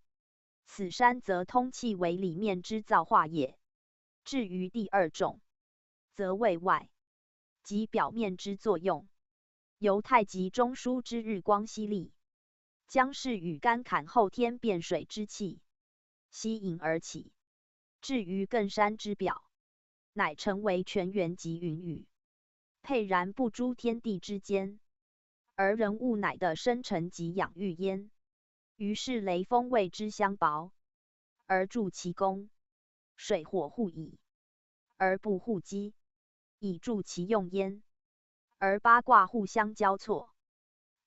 此山则通气为里面之造化也。至于第二种，则位外，即表面之作用，由太极中枢之日光吸力，将视与干坎后天变水之气吸引而起，至于艮山之表，乃成为泉源及云雨，沛然布诸天地之间，而人物乃得生成及养育焉。于是雷风谓之相雹，而助其功；水火互以，而不互击，以助其用焉。而八卦互相交错，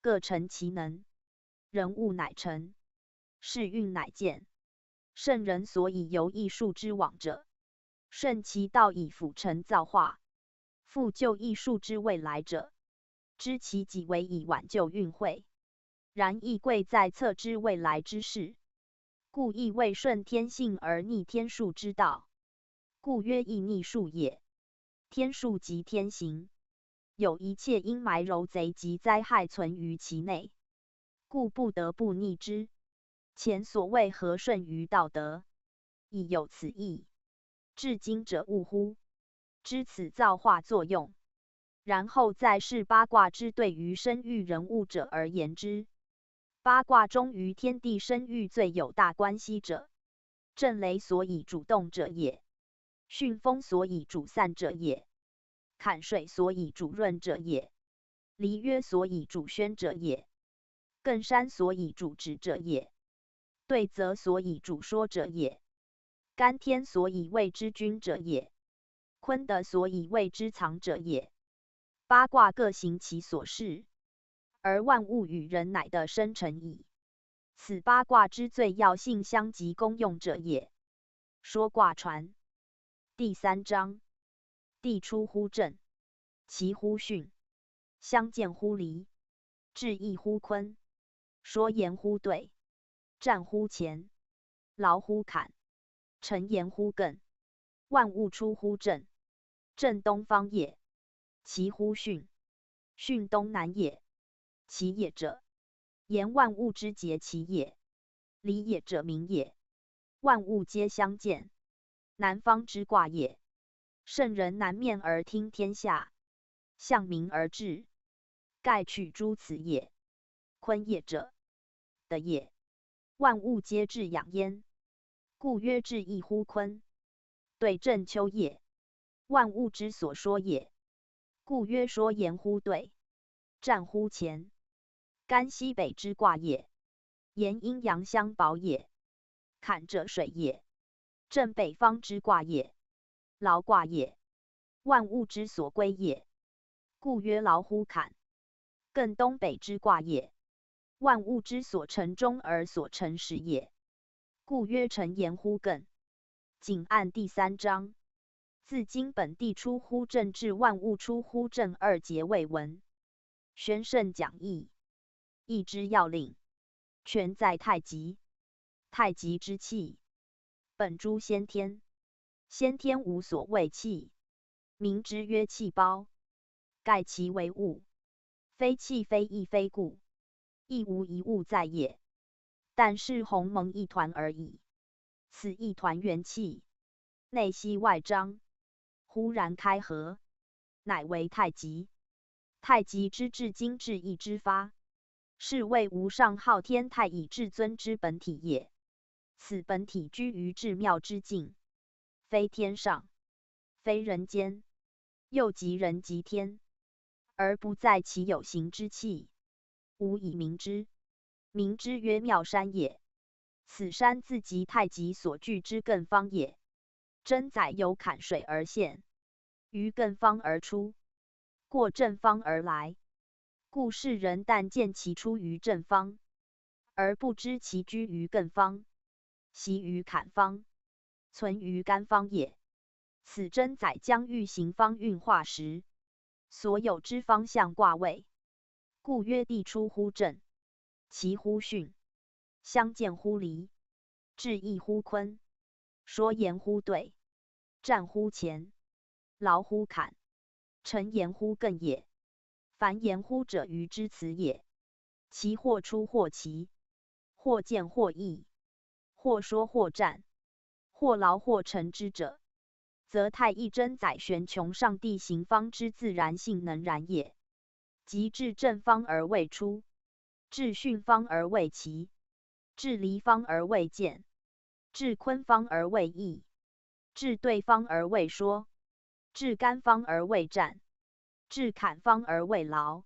各成其能，人物乃成，世运乃建。圣人所以由易数之往者，顺其道以辅成造化，复就易数之未来者，知其己为以挽救运会，然亦贵在测知未来之事。故亦谓顺天性而逆天数之道。故曰亦逆数也。天数即天行，有一切阴霾、蝳贼及灾害存于其内，故不得不逆之。前所谓和顺于道德，亦有此意。至今者悟乎？知此造化作用，然后再视八卦之对于生育人物者而言之。八卦中与天地生育最有大关系者，震雷所以主动者也，巽风所以主散者也，坎水所以主润者也，离约所以主宣者也，艮山所以主止者也，对泽所以主说者也，干天所以谓之君者也，坤德所以谓之藏者也。八卦各行其所事，而万物与人乃得生成矣。此八卦之最要性相及功用者也。说卦传。第三章。地出乎震，其乎巽，相见乎离，至易乎坤，说言乎对，战乎乾，劳乎坎，成言乎艮。万物出乎震，震东方也，其乎巽，巽东南也，其也者，言万物之节其也，离也者明也。万物皆相见，南方之卦也。圣人南面而听天下，向明而至，盖取诸此也。坤也者，德也。万物皆至阳焉，故曰至易乎坤。对震秋也，万物之所说也，故曰说言乎对，战乎乾。干西北之卦也，言阴阳相保也。坎者水也，震北方之卦也，劳卦也，万物之所归也，故曰劳乎坎。艮东北之卦也，万物之所成终而所成始也，故曰成言乎艮。仅按第三章，自今本地出乎震至万物出乎震二节未闻。宣圣讲义，易之要领，全在太极。太极之气，本诸先天，先天无所谓气，名之曰气胞，盖其为物，非气非亦非故，亦无一物在也。但是鸿蒙一团而已，此一团元气，内息外张，忽然开合，乃为太极。太极之至精至意之发，是谓无上浩天太乙至尊之本体也。此本体居于至妙之境，非天上，非人间，又即人即天，而不在其有形之气，无以名之。名之曰妙山也。此山自即太极所居之艮方也。真宰由坎水而现，于艮方而出，过震方而来。故世人但见其出于震方，而不知其居于艮方，习于坎方，存于干方也。此真宰将欲行方运化时，所有之方向卦位，故曰地出乎震，其乎巽，相见乎离，至易乎坤，说言乎对，战乎乾，劳乎坎，成言乎艮也。凡言乎者，于知此也。其或出或其，或见或异，或说或战，或劳或成之者，则太一真宰玄穷上帝行方之自然性能然也。即至震方而未出，至巽方而未起，至离方而未见，至坤方而未异，至对方而未说，至干方而未战，至坎方而未劳，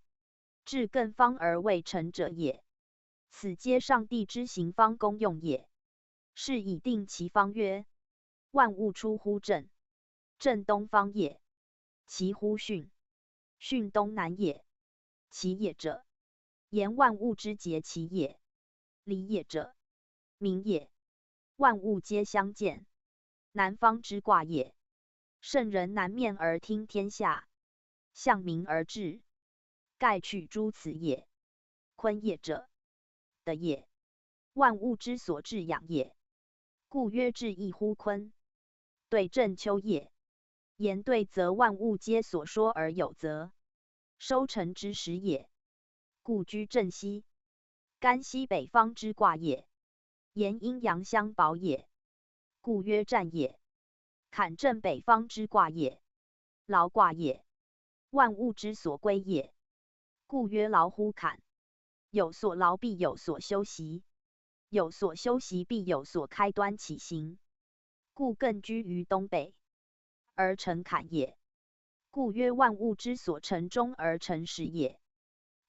至艮方而未成者也。此皆上帝之行方功用也。是以定其方曰：万物出乎震，震东方也，其乎巽，巽东南也，其也者，言万物之节其也，离也者，明也。万物皆相见，南方之卦也。圣人南面而听天下，向明而至，盖取诸此也。坤也者，的也，万物之所至养也。故曰至亦乎鲲。对正丘也。言对则万物皆所说而有则，收成之时也。故居正西，干西北方之卦也。言阴阳相保也。故曰战也。坎正北方之卦也，劳卦也，万物之所归也。故曰劳乎坎。有所劳必有所休息，有所休息必有所开端起行。故艮居于东北，而成坎也。故曰万物之所成终而成始也。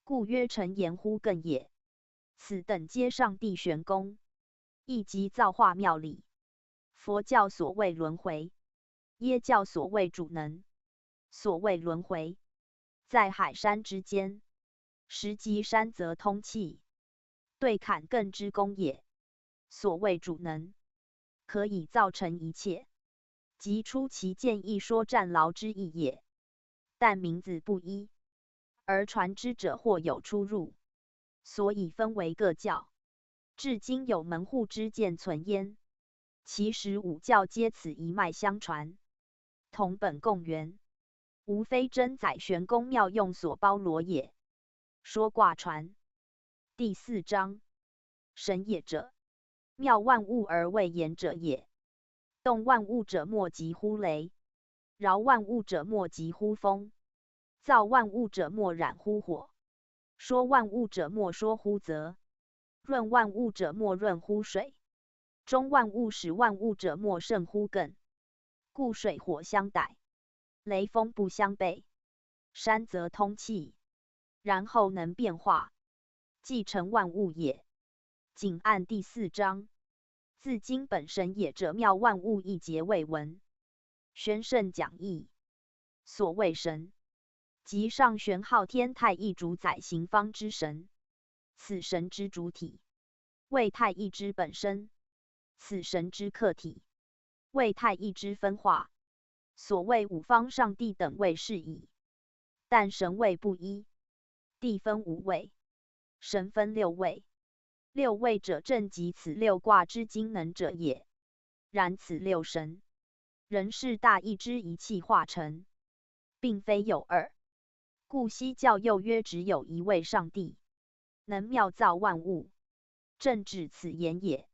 故曰成言乎艮也。此等皆上帝玄功，亦即造化妙理。佛教所谓轮回，耶教所谓主能。所谓轮回，在海山之间，时即山则通气，对坎艮之功也。所谓主能，可以造成一切，即出其见亦说战劳之意也。但名字不一，而传之者或有出入，所以分为各教。至今有门户之见存焉。其实五教皆此一脉相传，同本共源，无非真载玄功妙用所包罗也。说卦传。第四章。神也者，妙万物而未言者也。动万物者莫及乎雷，饶万物者莫及乎风，造万物者莫染乎火，说万物者莫说乎泽，润万物者莫润乎水，终万物始万物者莫胜乎艮。故水火相逮，雷风不相悖，山则通气，然后能变化，既成万物也。仅按第四章，自今本神也者妙万物一节未闻。玄圣讲义。所谓神，即上玄浩天太一主宰行方之神，此神之主体，谓太一之本身，此神之客体，谓太一之分化。所谓五方上帝等谓是矣，但神谓不一。地分五位，神分六位，六位者正即此六卦之精能者也。然此六神，仍是大一之一气化成，并非有二。故西教又曰只有一位上帝，能妙造万物，正指此言也。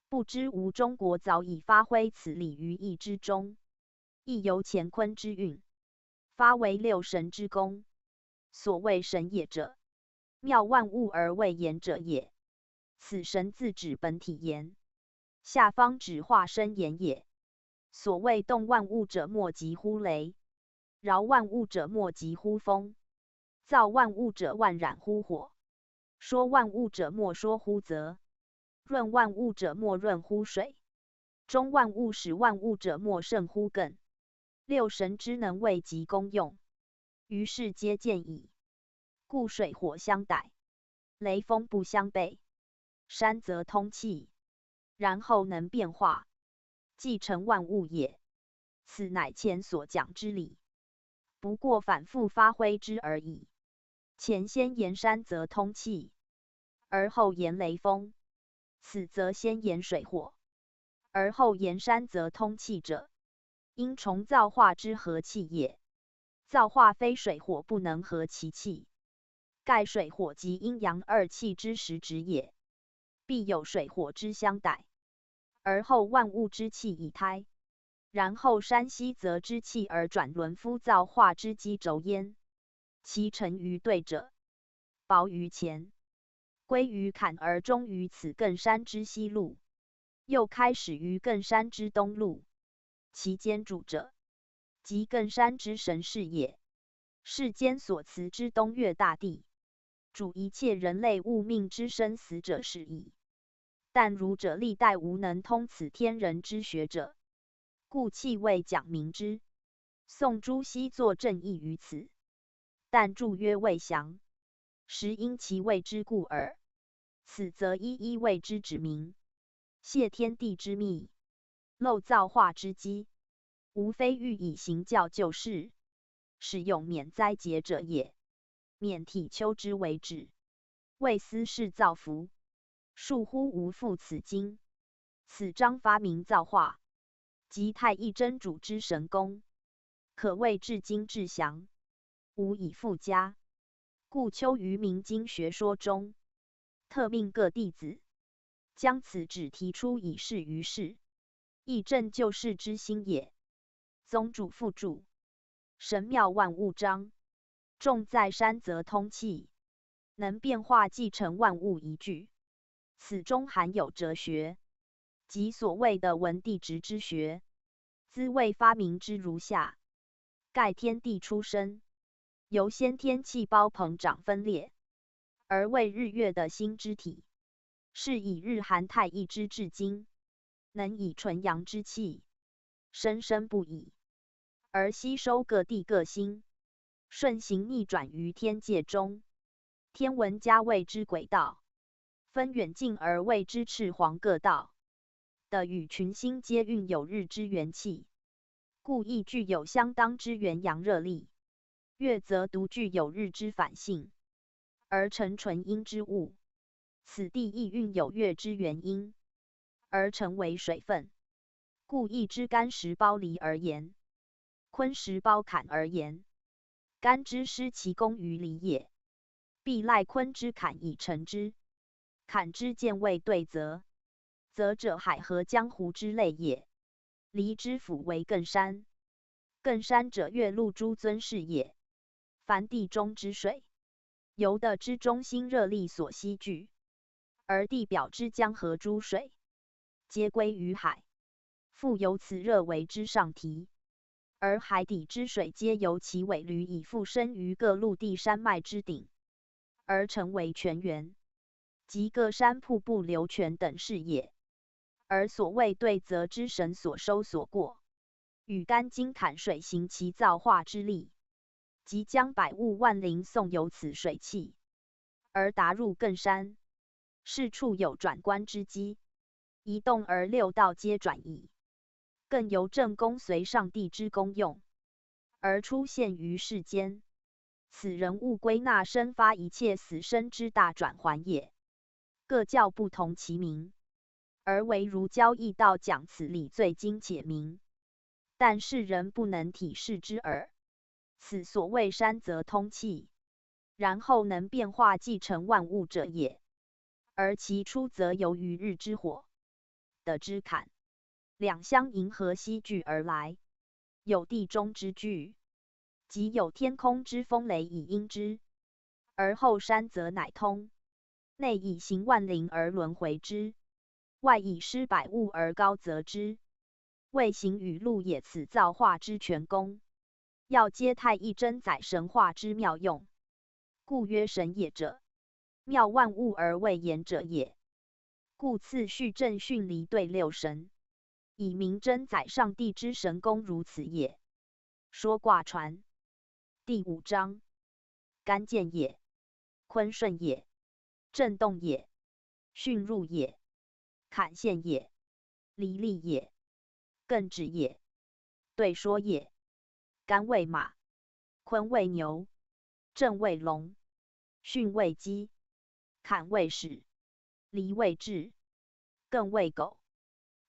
不知吴中国早已发挥此理于易之中，亦由乾坤之运，发为六神之功。所谓神也者，妙万物而未言者也。此神自指本体言，下方指化身言也。所谓动万物者莫及乎雷，饶万物者莫及乎风，造万物者万染乎火，说万物者莫说乎泽，润万物者莫润乎水，终万物始万物者莫胜乎艮。六神之能谓及功用，于是皆见矣。故水火相逮，雷风不相悖，山则通气，然后能变化，既成万物也。此乃前所讲之理，不过反复发挥之而已。前先言山则通气，而后言雷风，此则先言水火，而后言山则通气者，因从造化之和气也。造化非水火不能和其气，盖水火即阴阳二气之实质也，必有水火之相逮，而后万物之气以胎，然后山溪则之气而转轮夫造化之机轴焉。其成于对者，薄于前，归于坎而终于此艮山之西路，又开始于艮山之东路。其间主者，即艮山之神世也。世间所辞之东岳大地，主一切人类物命之生死者始矣。但儒者历代无能通此天人之学者，故弃未讲明之。宋朱熹作正义于此，但注曰未详，实因其未之故耳。此则一一未之指明，泄天地之密，漏造化之机，无非欲以行教救世，使永免灾劫者也。免体丘之为止，未思是造福，孰乎无复此经？此章发明造化，即太乙真主之神功，可谓至精至详，无以复加。故丘于明经学说中，特命各弟子将此旨题出以示于世，以正救世之心也。宗主复著《神妙万物章》，重载山泽通气，能变化既成万物一句，此中含有哲学，即所谓的文帝直之学，滋味发明之如下：盖天地初生，由先天气胞膨长分裂，而为日月的星之体，是以日含太乙之至精，能以纯阳之气生生不已，而吸收各地各星，顺行逆转于天界中。天文家谓之轨道，分远近而谓之赤黄各道，的与群星皆运有日之元气，故亦具有相当之元阳热力。月则独具有日之反性，而成纯阴之物，此地亦运有月之元阴，而成为水分。故亦知干石包离而言，坤石包坎而言，干之失其功于离也，必赖坤之坎以成之。坎之见谓对泽，泽者海河江湖之类也。离之府为艮山，艮山者岳麓诸尊室也。凡地中之水，由得之中心热力所吸聚，而地表之江河诸水，皆归于海，复由此热为之上提，而海底之水皆由其尾流以复升于各陆地山脉之顶，而成为泉源，即各山瀑布流泉等是也。而所谓对泽之神所收所过，与干金坎水行其造化之力，即将百物万灵送由此水气，而达入艮山，是处有转关之机，一动而六道皆转移，更由正功随上帝之功用，而出现于世间。此人物归纳生发一切死生之大转还也。各教不同其名，而唯儒教亦道讲此理最精且明，但世人不能体示之耳。此所谓山泽通气，然后能变化既成万物者也。而其初则由于日之火的之坎，两相迎合吸聚而来，有地中之聚，即有天空之风雷以阴之，而后山则乃通，内以行万灵而轮回之，外以施百物而高则之，谓行雨露也。此造化之全功，要皆太乙真载神化之妙用。故曰神也者，妙万物而未言者也。故次序正训离对六神，以明真载上帝之神功如此也。说卦传。第五章。干见也，坤顺也，震动也，巽入也，坎陷也，离厉也，艮止也，对说也。干为马，坤为牛，震为龙，巽为鸡，坎为豕，离为雉，艮为狗，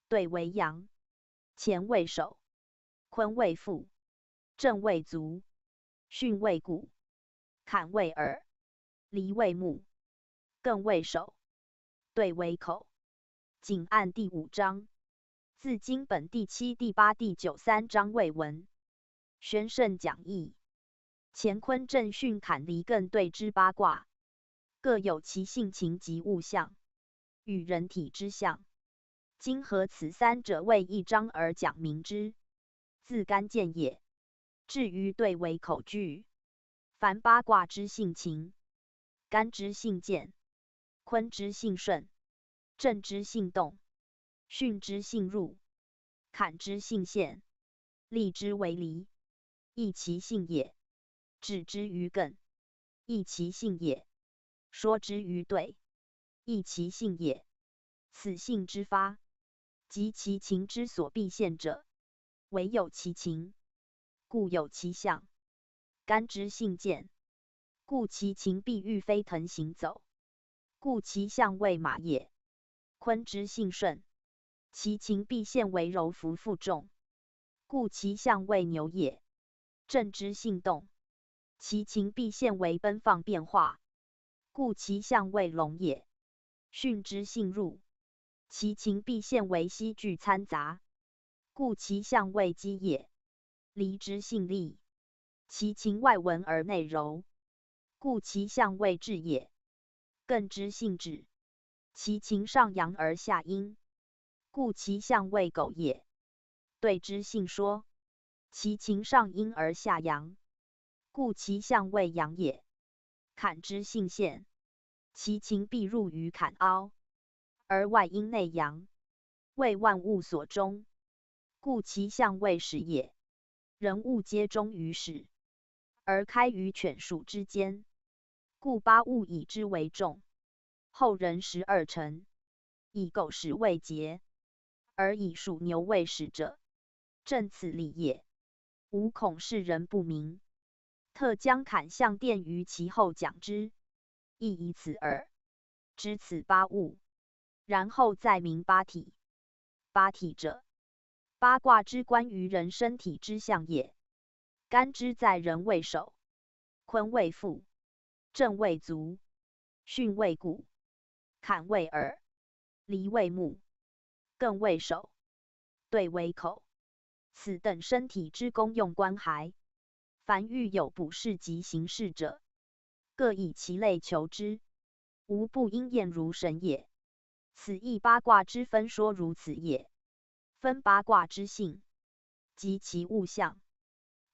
对为羊，乾为首，坤为腹，震为足，巽为股，坎为耳，离为目，艮为首，对为口。仅按第五章，自经本第七、第八、第九三章未闻。宣圣讲义。乾坤震巽坎离艮对之八卦，各有其性情及物象，与人体之象。今合此三者为一章而讲明之。自干见也，至于对为口句，凡八卦之性情，干之性健，坤之性顺，震之性动，巽之性入，坎之性陷，离之为离，亦其性也。止之于艮，亦其性也。说之于对，亦其性也。此性之发，及其情之所必陷者，唯有其情，故有其象。干之性健，故其情必御飞腾行走，故其象为马也。坤之性顺，其情必现为柔浮负重，故其象为牛也。震之性动，其情必现为奔放变化，故其象为龙也。巽之性入，其情必现为嬉聚参杂，故其象为鸡也。离之性厉，其情外文而内柔，故其象为雉也。艮之性止，其情上扬而下阴，故其象为狗也。兑之性缩，其情上阴而下扬，故其象为羊也。坎之性陷，其情必入于坎凹，而外阴内阳，为万物所终，故其象为始也。人物皆终于始，而开于犬属之间，故八物以之为众。后人十二辰，以狗始为节，而以属牛为始者，正此理也。吾恐世人不明，特将坎象奠于其后讲之，亦以此耳。知此八物，然后再名八体。八体者，八卦之关于人身体之象也。干支在人为首，坤为腹，震为足，巽为骨，坎为耳，离为目，艮为首，兑为口。此等身体之功用关骸，凡欲有卜筮及形筮者，各以其类求之，无不应验如神也。此亦八卦之分说如此也。分八卦之性，及其物象，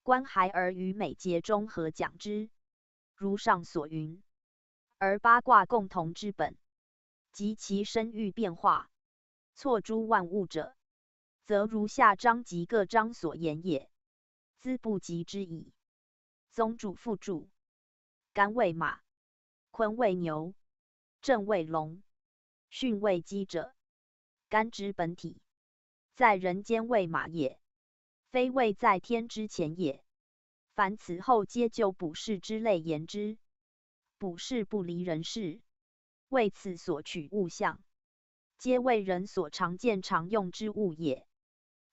关骸而于每节中合讲之，如上所云。而八卦共同之本，及其生育变化，错诸万物者，则如下章及各章所言也。兹不及之矣。宗注：父注。干为马，坤为牛，震为龙，巽为鸡者，干之本体，在人间为马也，非谓在天之前也。凡此后皆就卜筮之类言之，卜筮不离人事，为此所取物象，皆为人所常见常用之物也。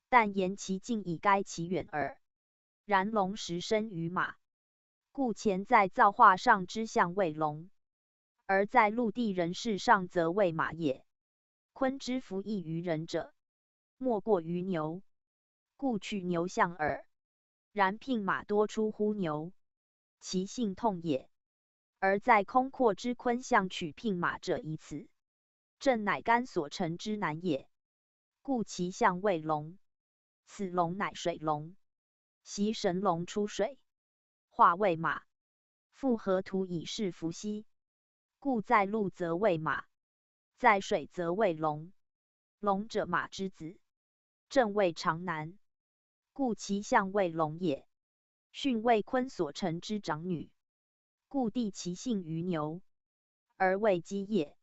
但言其近已该其远耳。然龙实生于马，故前在造化上之象为龙，而在陆地人事上则为马也。坤之弗异于人者，莫过于牛，故取牛象耳。然牝马多出乎牛，其性痛也。而在空阔之坤象取牝马者以此，震乃干所成之难也。故其象为龙，此龙乃水龙，习神龙出水，化为马，复河图以示伏羲。故在陆则为马，在水则为龙。龙者马之子，震为长男，故其象为龙也。巽为坤所成之长女，故地其性于牛，而为鸡也。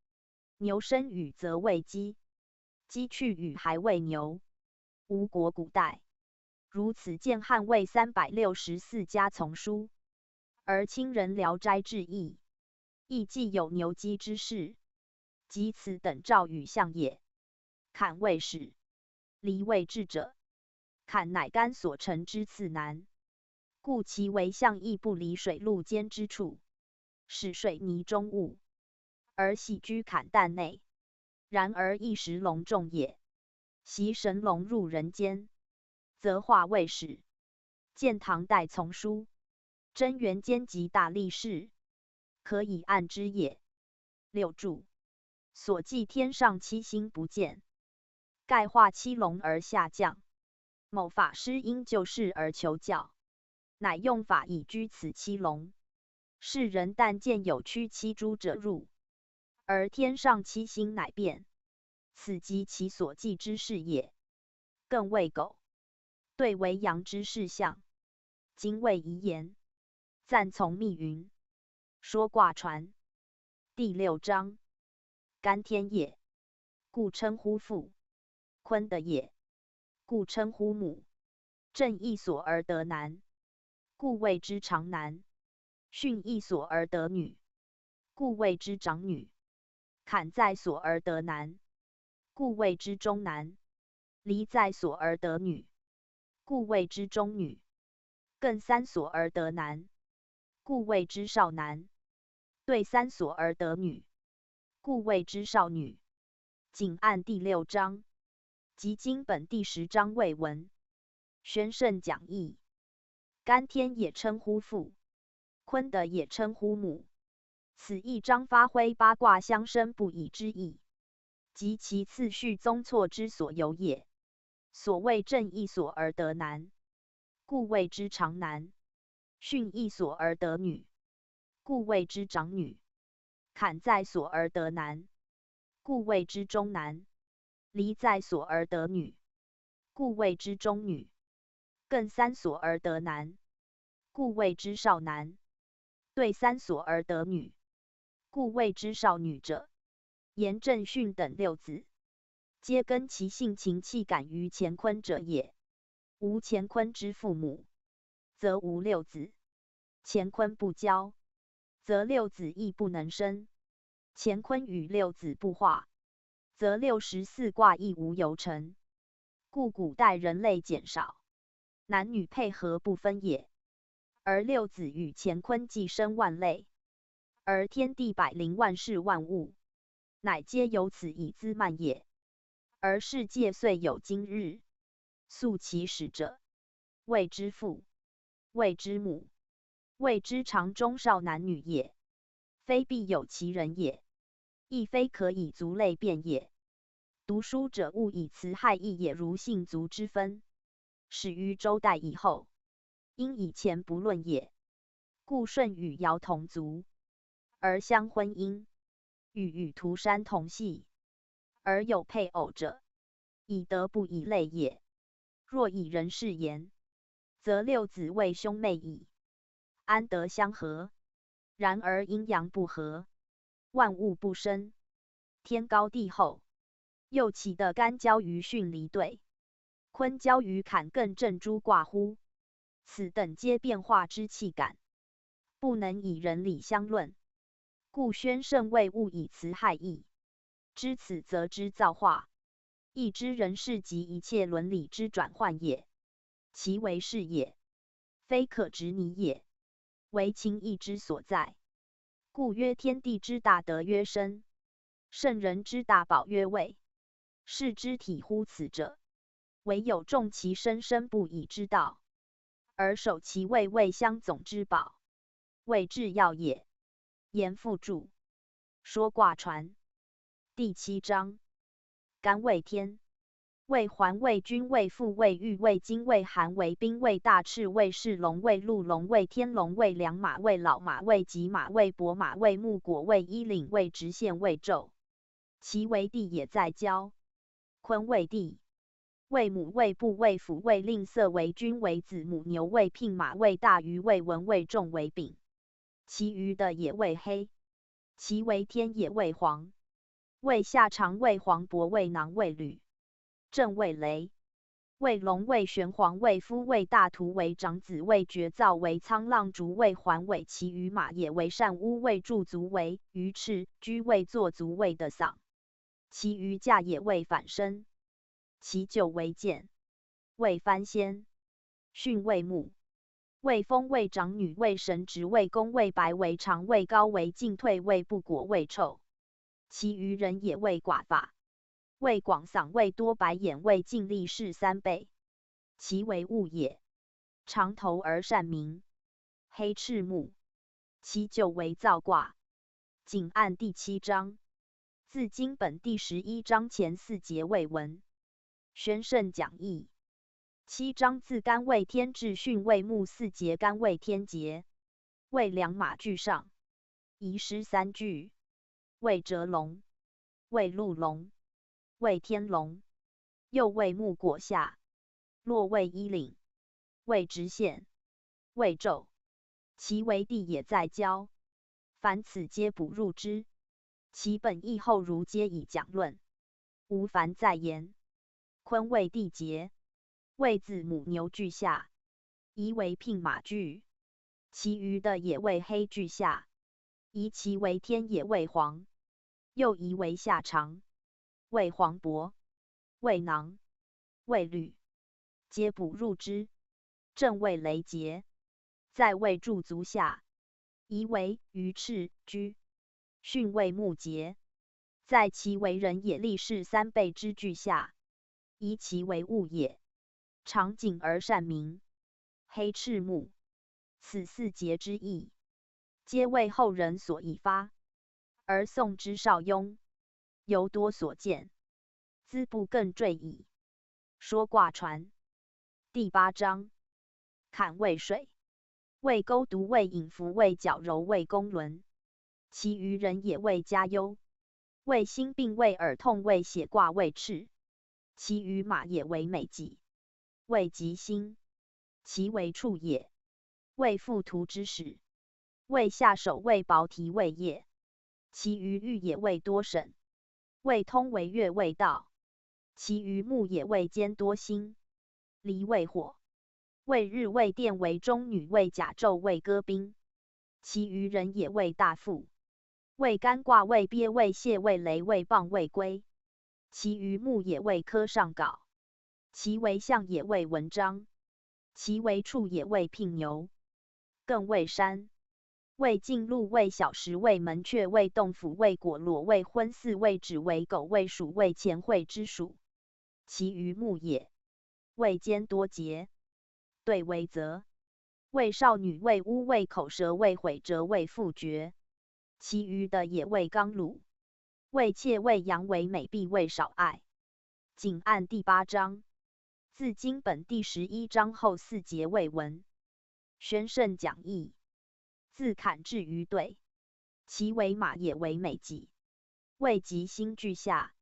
牛生羽则为鸡，鸡去羽还为牛。吴国古代如此见汉魏三百六十四家丛书，而清人《聊斋志异》亦记有牛鸡之事，即此等兆语象也。坎为始，离为至者，坎乃干所成之次难，故其为象亦不离水陆间之处，始水泥中物，而喜居坎旦内。然而一时龙众也，习神龙入人间，则化为始。见唐代丛书《贞元间集大历释》，可以按之也。六注：所记天上七星不见，盖化七龙而下降。某法师因旧事而求教，乃用法以居此七龙。世人但见有驱七诸者入，而天上七星乃变，此即其所记之事也。艮为狗，兑为羊之事象，今为遗言，暂从密云。说卦传。第六章。干天也，故称乎父，坤的也，故称乎母，震一所而得男，故谓之长男；巽一所而得女，故谓之长女。坎在所而得男，故谓之中男。离在所而得女，故谓之中女。艮三所而得男，故谓之少男。对三所而得女，故谓之少女。仅按第六章及今本第十章未闻。宣圣讲义。干天也称呼父，坤德也称呼母。此一章发挥八卦相生不已之意，及其次序宗错之所由也。所谓震一所而得男，故谓之长男；巽一所而得女，故谓之长女；坎在所而得男，故谓之中男；离在所而得女，故谓之中女；艮三所而得男，故谓之少男；对三所而得女，故谓之少女者，颜震巽等六子，皆根其性情气感于乾坤者也。无乾坤之父母，则无六子。乾坤不交，则六子亦不能生。乾坤与六子不化，则六十四卦亦无由成。故古代人类减少，男女配合不分也。而六子与乾坤既生万类，而天地百灵万事万物，乃皆由此以滋漫也。而世界虽有今日，素其始者，谓之父，谓之母，谓之长中少男女也。非必有其人也，亦非可以族类变也。读书者勿以词害意也，如姓族之分，始于周代以后，因以前不论也。故舜与尧同族，而相婚姻，禹与涂山同系，而有配偶者，以德不以类也。若以人氏言，则六子为兄妹矣，安得相合？然而阴阳不和，万物不生，天高地厚，又岂得干交于巽离兑，坤交于坎艮震诸卦乎？此等皆变化之气感，不能以人理相论。故宣圣谓勿以词害意，知此则知造化，亦知人事及一切伦理之转换也。其为是也，非可执泥也，为情意之所在。故曰：天地之大德曰生，圣人之大宝曰位。是之体乎此者，唯有重其身身不已之道，而守其位，谓相总之宝，谓至要也。颜复注。说卦传。第七章。干为天，为环，为君，为父，为玉，为金，为寒，为冰，为大赤，为赤龙，为陆龙，为天龙，为良马，为老马，为吉马，为伯马，为木果，为衣领，为直线，为昼。其为地也在郊。坤为地，为母，为部，为府，为令色，为君，为子母牛，为聘马，为大鱼，为文，为仲，为丙。其余的也为黑。其为天也为黄，为夏长，为黄伯，为囊，为履，震，为雷，为龙，为玄黄，为夫，为大图，为长子，为绝燥，为沧浪竹，为环，为其余马，也为善乌，为柱足，为鱼翅，居，为坐足，为的嗓。其余驾也为反身，其九为建，为翻仙，巽为木，为风，为长女，为神职，为弓，为白，为长，为高，为进退，为不果，为臭。其余人也为寡法，为广嗓，为多白眼，为尽力士三辈。其为物也，长头而善鸣，黑赤木。其九为燥卦。仅按第七章，自今本第十一章前四节未闻。宣圣讲义。七章自干为天至巽为木四节，干为天节，为良马居上，乙师三居，为哲龙，为陆龙，为天龙，又为木果下，落为衣领，为直线，为昼。其为地也在郊。凡此皆补入之，其本亦后儒皆以讲论，无烦再言。坤为地节，为子母牛居下，乙为聘马居，其余的也为黑居下。乙其为天也为黄，又乙为夏长，为黄柏，为囊，为履，皆不入之。震为雷节，在为柱足下。宜为鱼翅居，巽为木节，在其为人也力士三倍之巨下。宜其为物也，长颈而善鸣，黑翅目。此四节之意，皆为后人所已发，而宋之邵雍尤多所见，兹不更赘矣。说卦传。第八章。坎为水，为沟，独为隐伏，为角柔，为工轮。其余人也为家忧，为心病，为耳痛，为血挂，为赤。其余马也为美己，为吉星。其为畜也，为附图之始，为下首，为薄蹄，为叶。其余玉也为多省，为通为月，为道。其余木也为坚多星，离为火，为日，为电，为中女，为甲胄，为戈兵。其余人也为大富，为干卦，为鳖，为蟹，为雷，为蚌，为龟。其余木也为科上稿，其为象也为文章，其为畜也为聘牛，更为山，为径路，为小石，为门阙，为洞府，为果裸，为婚巳，为止，为狗，为鼠，为钱会之属。其余木也，为坚多节，对为泽，为少女，为巫，为口舌，为毁折，为复决。其余的也为刚鲁，为妾，为阳，为美婢，为少爱。仅按第八章，自经本第十一章后四节未闻。宣圣讲义。自坎至于对，其为马也为美己，为吉星巨下。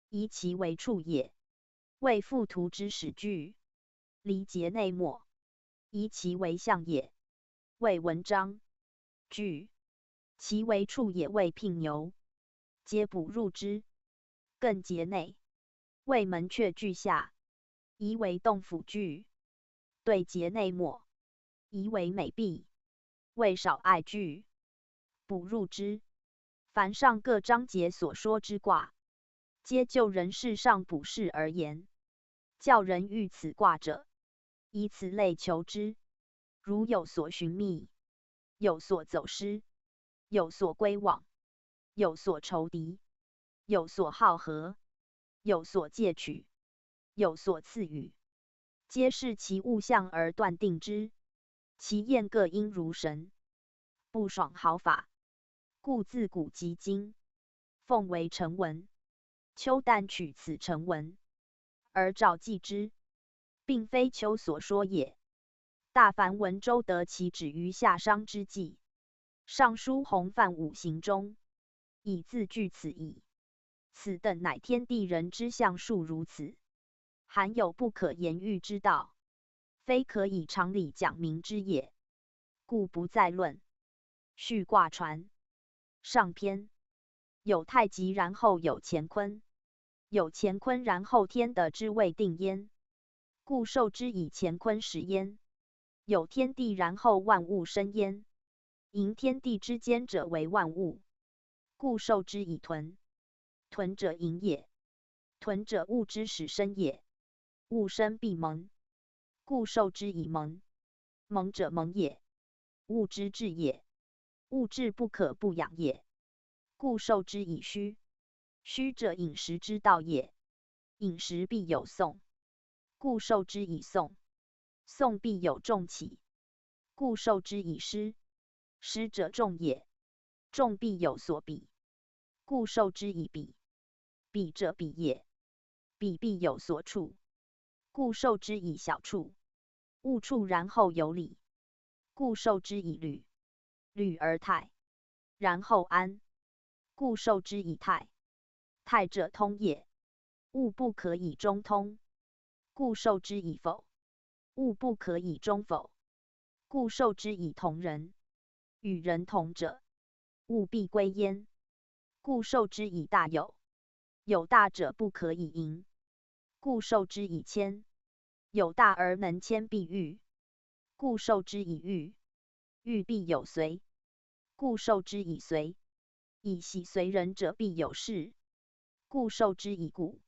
宜其为畜也，为附图之始巨，离节内末。宜其为象也，为文章巨，其为畜也，为聘牛，皆不入之，更节内，为门阙巨下。宜为洞府巨，对节内末。宜为美婢，为少爱巨，不入之。凡上各章节所说之卦，皆就人世上卜筮而言。教人遇此卦者，以此类求之，如有所寻觅，有所走失，有所归往，有所酬敌，有所好合，有所借取，有所赐予，皆视其物象而断定之。其验各因如神，不爽毫发。故自古及今，奉为成文，丘旦取此成文，而照纪之，并非丘所说也。大凡文周得其止于夏商之际，尚书洪范五行中，已自据此矣。此等乃天地人之象数如此，含有不可言喻之道，非可以常理讲明之也，故不再论。序卦传。上篇。有太极，然后有乾坤，有乾坤，然后天地之未定焉，故受之以乾坤始焉。有天地，然后万物生焉，盈天地之间者为万物，故受之以屯。屯者盈也，屯者物之始生也，物生必蒙，故受之以蒙。蒙者猛也，物之至也，物至不可不养也，故受之以虚。虚者饮食之道也，饮食必有宋，故受之以宋。宋必有重起，故受之以湿。湿者重也，重必有所比，故受之以比。比者比也，比必有所处，故受之以小处。物处然后有履，故受之以履。履而泰，然后安，故受之以泰。泰者通也，物不可以终通，故受之以否。物不可以终否，故受之以同人。与人同者，物必归焉，故受之以大有。有大者不可以盈，故受之以谦。有大而能谦必喻，故受之以喻。喻必有随，故受之以随。以喜随人者必有事，故受之以古。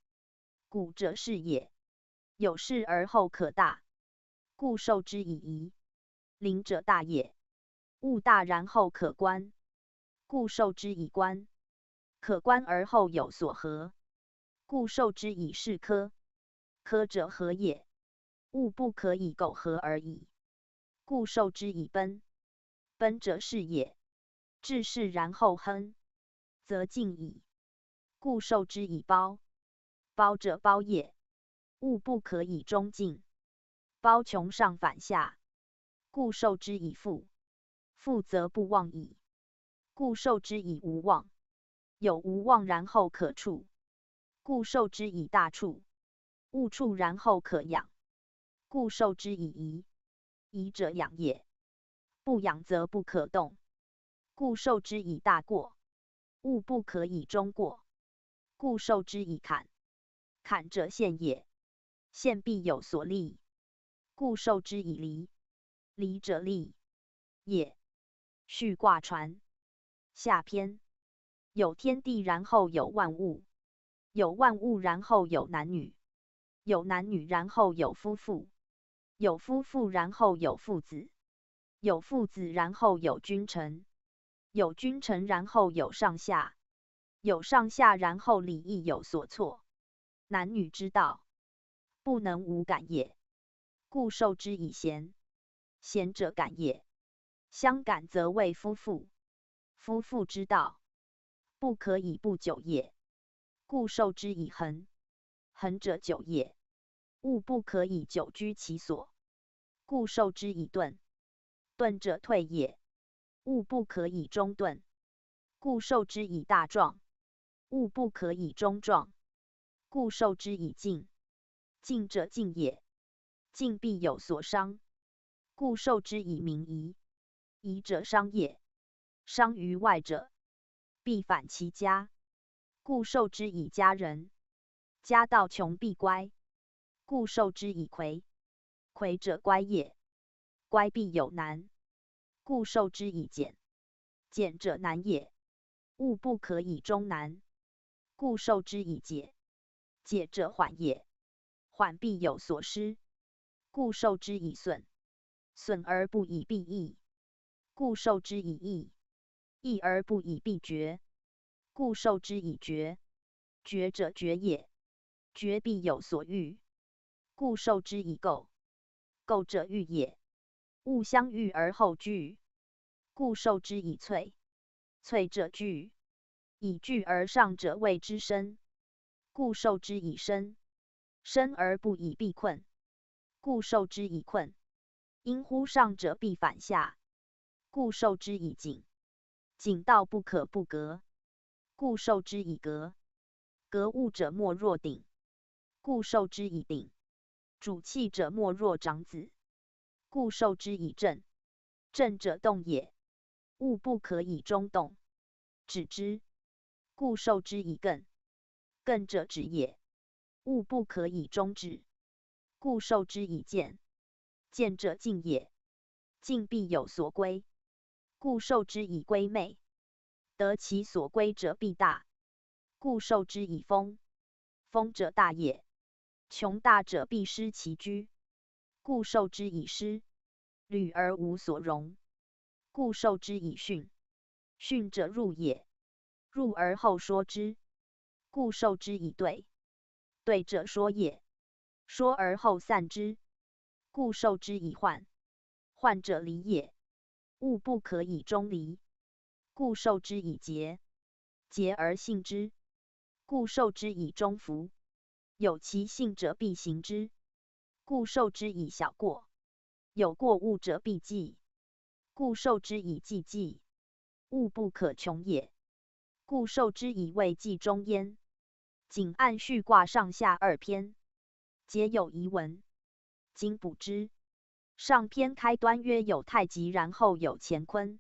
古者，势也，有势而后可大，故受之以仪。 临者大也，物大然后可观，故受之以观。可观而后有所合，故受之以势科。科者，合也，物不可以苟合而已，故受之以奔。奔者，势也，至势然后亨，则进矣，故受之以包。包者，包也，物不可以终进，包穷上反下，故受之以覆。覆则不旺矣，故受之以无旺。有无旺然后可处，故受之以大处。物处然后可养，故受之以仪。仪者，养也，不养则不可动，故受之以大过。物不可以终过，故受之以坎。坎者，陷也，陷必有所利，故受之以离。离者，利也，续卦传。下篇。有天地然后有万物，有万物然后有男女，有男女然后有夫妇，有夫妇然后有父子，有父子然后有君臣，有君臣然后有上下，有上下然后礼义有所措。男女之道，不能无感也，故受之以贤。贤者，感也，相感则谓夫妇。夫妇之道，不可以不久也，故受之以恒。恒者，久也，物不可以久居其所，故受之以顿。顿者，退也，物不可以终顿，故受之以大壮。物不可以终壮，故受之以进。进者，进也，进必有所伤，故受之以明夷。夷者，伤也，伤于外者，必反其家，故受之以家人。家道穷必乖，故受之以魁。魁者，乖也，乖必有难，故受之以俭。俭者，难也，物不可以终难，故受之以俭。俭者，缓也，缓必有所失，故受之以损。损而不以必益，故受之以益。益而不以必绝，故受之以绝。绝者，绝也，绝必有所欲，故受之以构。构者，欲也，物相欲而后聚，故受之以粹。粹者，聚，以聚而上者谓之深，故受之以深。深而不以必困，故受之以困。因乎上者必反下，故受之以井。井道不可不革，故受之以革。革物者，莫若鼎，故受之以鼎。煮气者，莫若长子，故受之以震。震者，动也，物不可以终动，止之，故受之以亘。亘者，止也，物不可以终止，故受之以渐。渐者，进也，进必有所归，故受之以归寐。得其所归者必大，故受之以丰。丰者，大也，穷大者必失其居，故受之以失。旅而无所容，故受之以逊。逊者，入也，入而后说之，故受之以对。对者，说也，说而后散之，故受之以患。患者，离也，物不可以终离，故受之以节。节而信之，故受之以终服。有其信者必行之，故受之以小过。有过物者必计，故受之以计计。物不可穷也，故受之以未计终焉。仅按序卦上下二篇，皆有仪文，今补之。上篇开端曰有太极，然后有乾坤。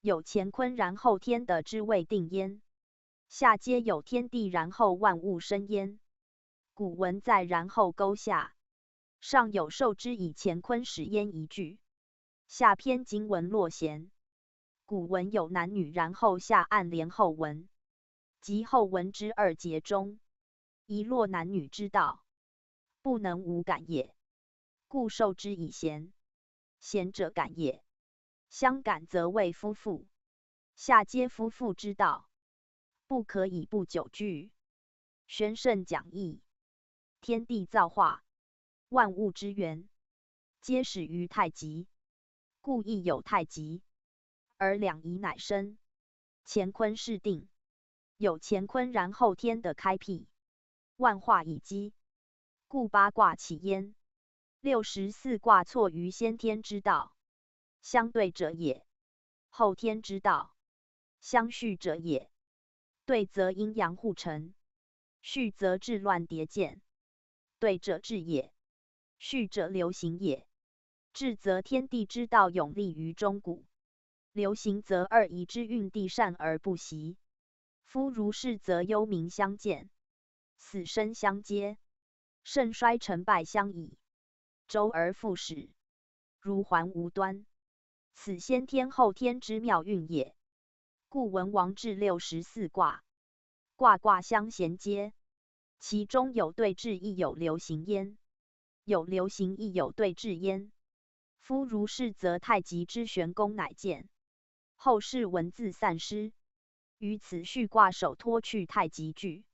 有乾坤，然后天地之谓定焉。下皆有天地，然后万物生焉。古文在然后勾下，上有受之以乾坤始焉一句。下篇仅文络弦。古文有男女，然后下按连后文。及后文之二节中， 遗落男女之道，不能无感也，故授之以贤。贤者感也，相感则谓夫妇，下皆夫妇之道，不可以不久聚。玄圣讲义。天地造化，万物之源，皆始于太极，故亦有太极，而两仪乃生。乾坤始定，有乾坤然后天的开辟，万化以积，故八卦起焉。六十四卦错于先天之道，相对者也；后天之道，相续者也。对则阴阳互成，续则治乱迭见。对者治也，续者流行也。治则天地之道永立于中古，流行则二仪之运地善而不息。夫如是则幽冥相见，死生相接，盛衰成败相倚，周而复始，如环无端。此先天后天之妙运也。故文王制六十四卦，卦卦相衔接，其中有对治亦有流行焉，有流行亦有对治焉。夫如是则太极之玄功乃见，后世文字散失，于此序卦首托去太极句，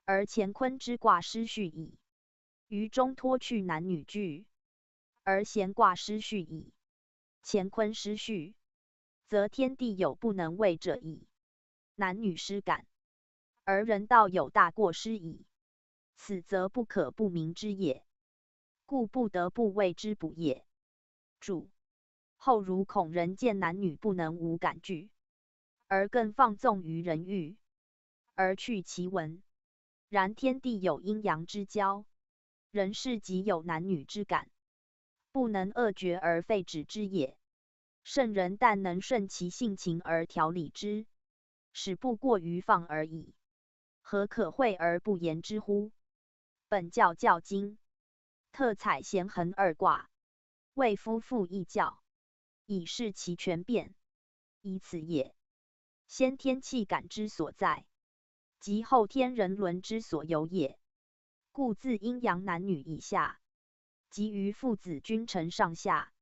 而乾坤之卦失序矣。于中托去男女句，而咸卦失序矣。乾坤失序，则天地有不能位者矣，男女失感，而人道有大过失矣。此则不可不明之也，故不得不为之补也。注：后儒孔人见男女不能无感句，而更放纵于人欲，而去其文。然天地有阴阳之交，人世即有男女之感，不能遏绝而废止之也。圣人但能顺其性情而调理之，使不过于放而已，何可讳而不言之乎？本教教经，特采咸衡二卦，谓夫妇异教，以示其权变，以此也。先天气感之所在，即后天人伦之所由也。故自阴阳男女以下，及于父子君臣上下，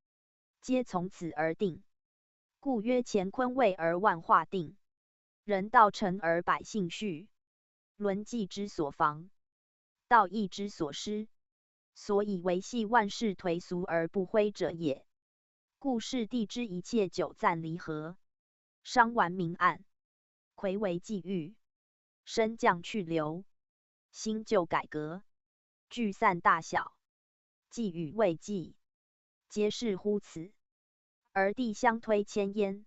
皆从此而定。故曰乾坤位而万化定，人道成而百姓序，伦纪之所防，道义之所失，所以维系万世颓俗而不徽者也。故世地之一切久暂离合，伤亡明暗，睽违际遇，升降去留，兴旧改革，聚散大小，纪与未纪，皆始乎此，而地相推牵焉。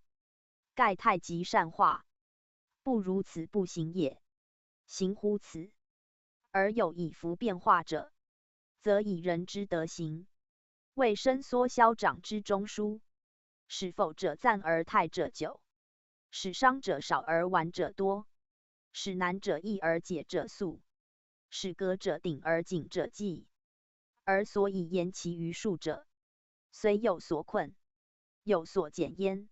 盖太极善化，不如此不行也。行乎此，而有以弗变化者，则以人之德行，为伸缩消长之中枢，使否者暂而泰者久，使伤者少而亡者多，使难者易而解者速，使革者鼎而紧者济。而所以言其余数者，虽有所困，有所减焉，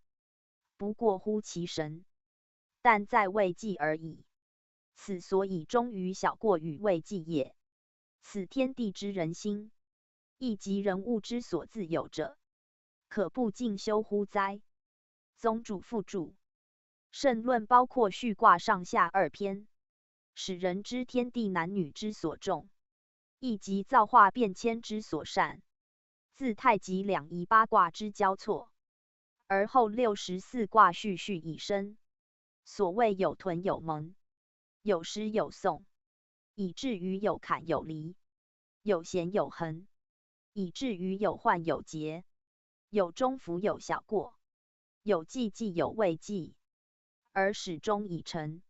不过乎其神，但在未纪而已。此所以终于小过于未纪也。此天地之人心，亦即人物之所自有者，可不尽修乎哉？宗主父注。圣论包括序卦上下二篇，使人知天地男女之所重，亦即造化变迁之所善。自太极两仪八卦之交错，而后六十四卦序序以生。所谓有屯有盟，有诗有颂，以至于有坎有离，有咸有恒，以至于有患有节，有终福有小过，有纪纪有未纪，而始终已成。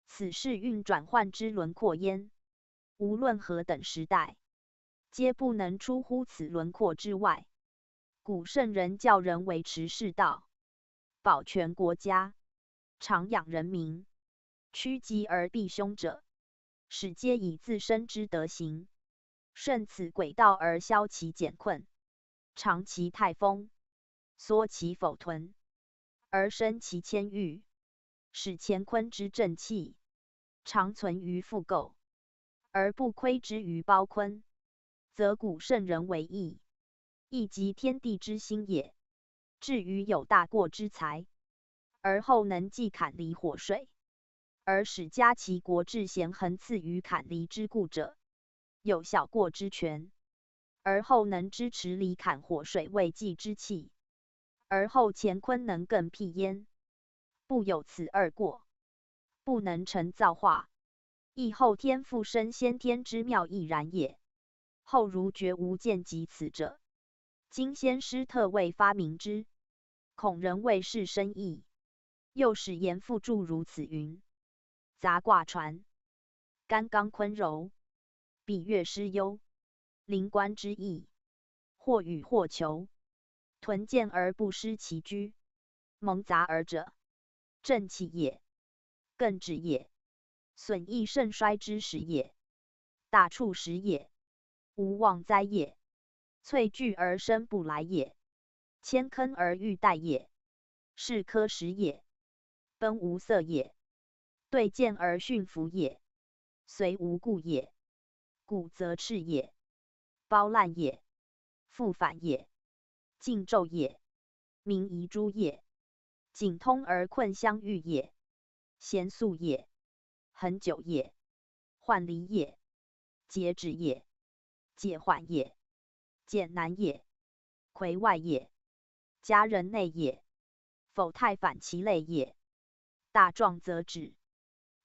此是运转换之轮廓焉。无论何等时代，皆不能出乎此轮廓之外。古圣人教人维持世道，保全国家，长养人民，趋吉而避凶者，始皆以自身之德行，顺此轨道而消其俭困，长其泰丰，缩其否屯，而生其谦裕，使乾坤之正气常存于覆垢，而不窥之于包坤，则古圣人为义，亦即天地之心也。至于有大过之才，而后能济坎离火水，而使嘉其国至贤恒次于坎离之固者，有小过之权，而后能支持离坎火水未济之器，而后乾坤能更辟焉。不有此二过，不能成造化，亦后天复生先天之妙亦然也。后儒绝无见及此者，今先师特未发明之，恐人未识深意。又使颜复注如此云：杂卦传，干刚坤柔，比月师忧，临官之意，或与或求，屯健而不失其居，蒙杂而者，正气也，艮止也，损益盛衰之时也，大畜时也，无妄灾也，翠聚而生不来也，千坑而欲带也，是科时也，奔无色也，对见而驯服也，随无故也，鼓则翅也，包烂也，复返也，进昼也，鸣遗珠也，井通而困相遇也，咸宿也，恒久也，患离也，节止也，解缓也，简难也，魁外也，佳人内也，否太反其类也。大壮则止，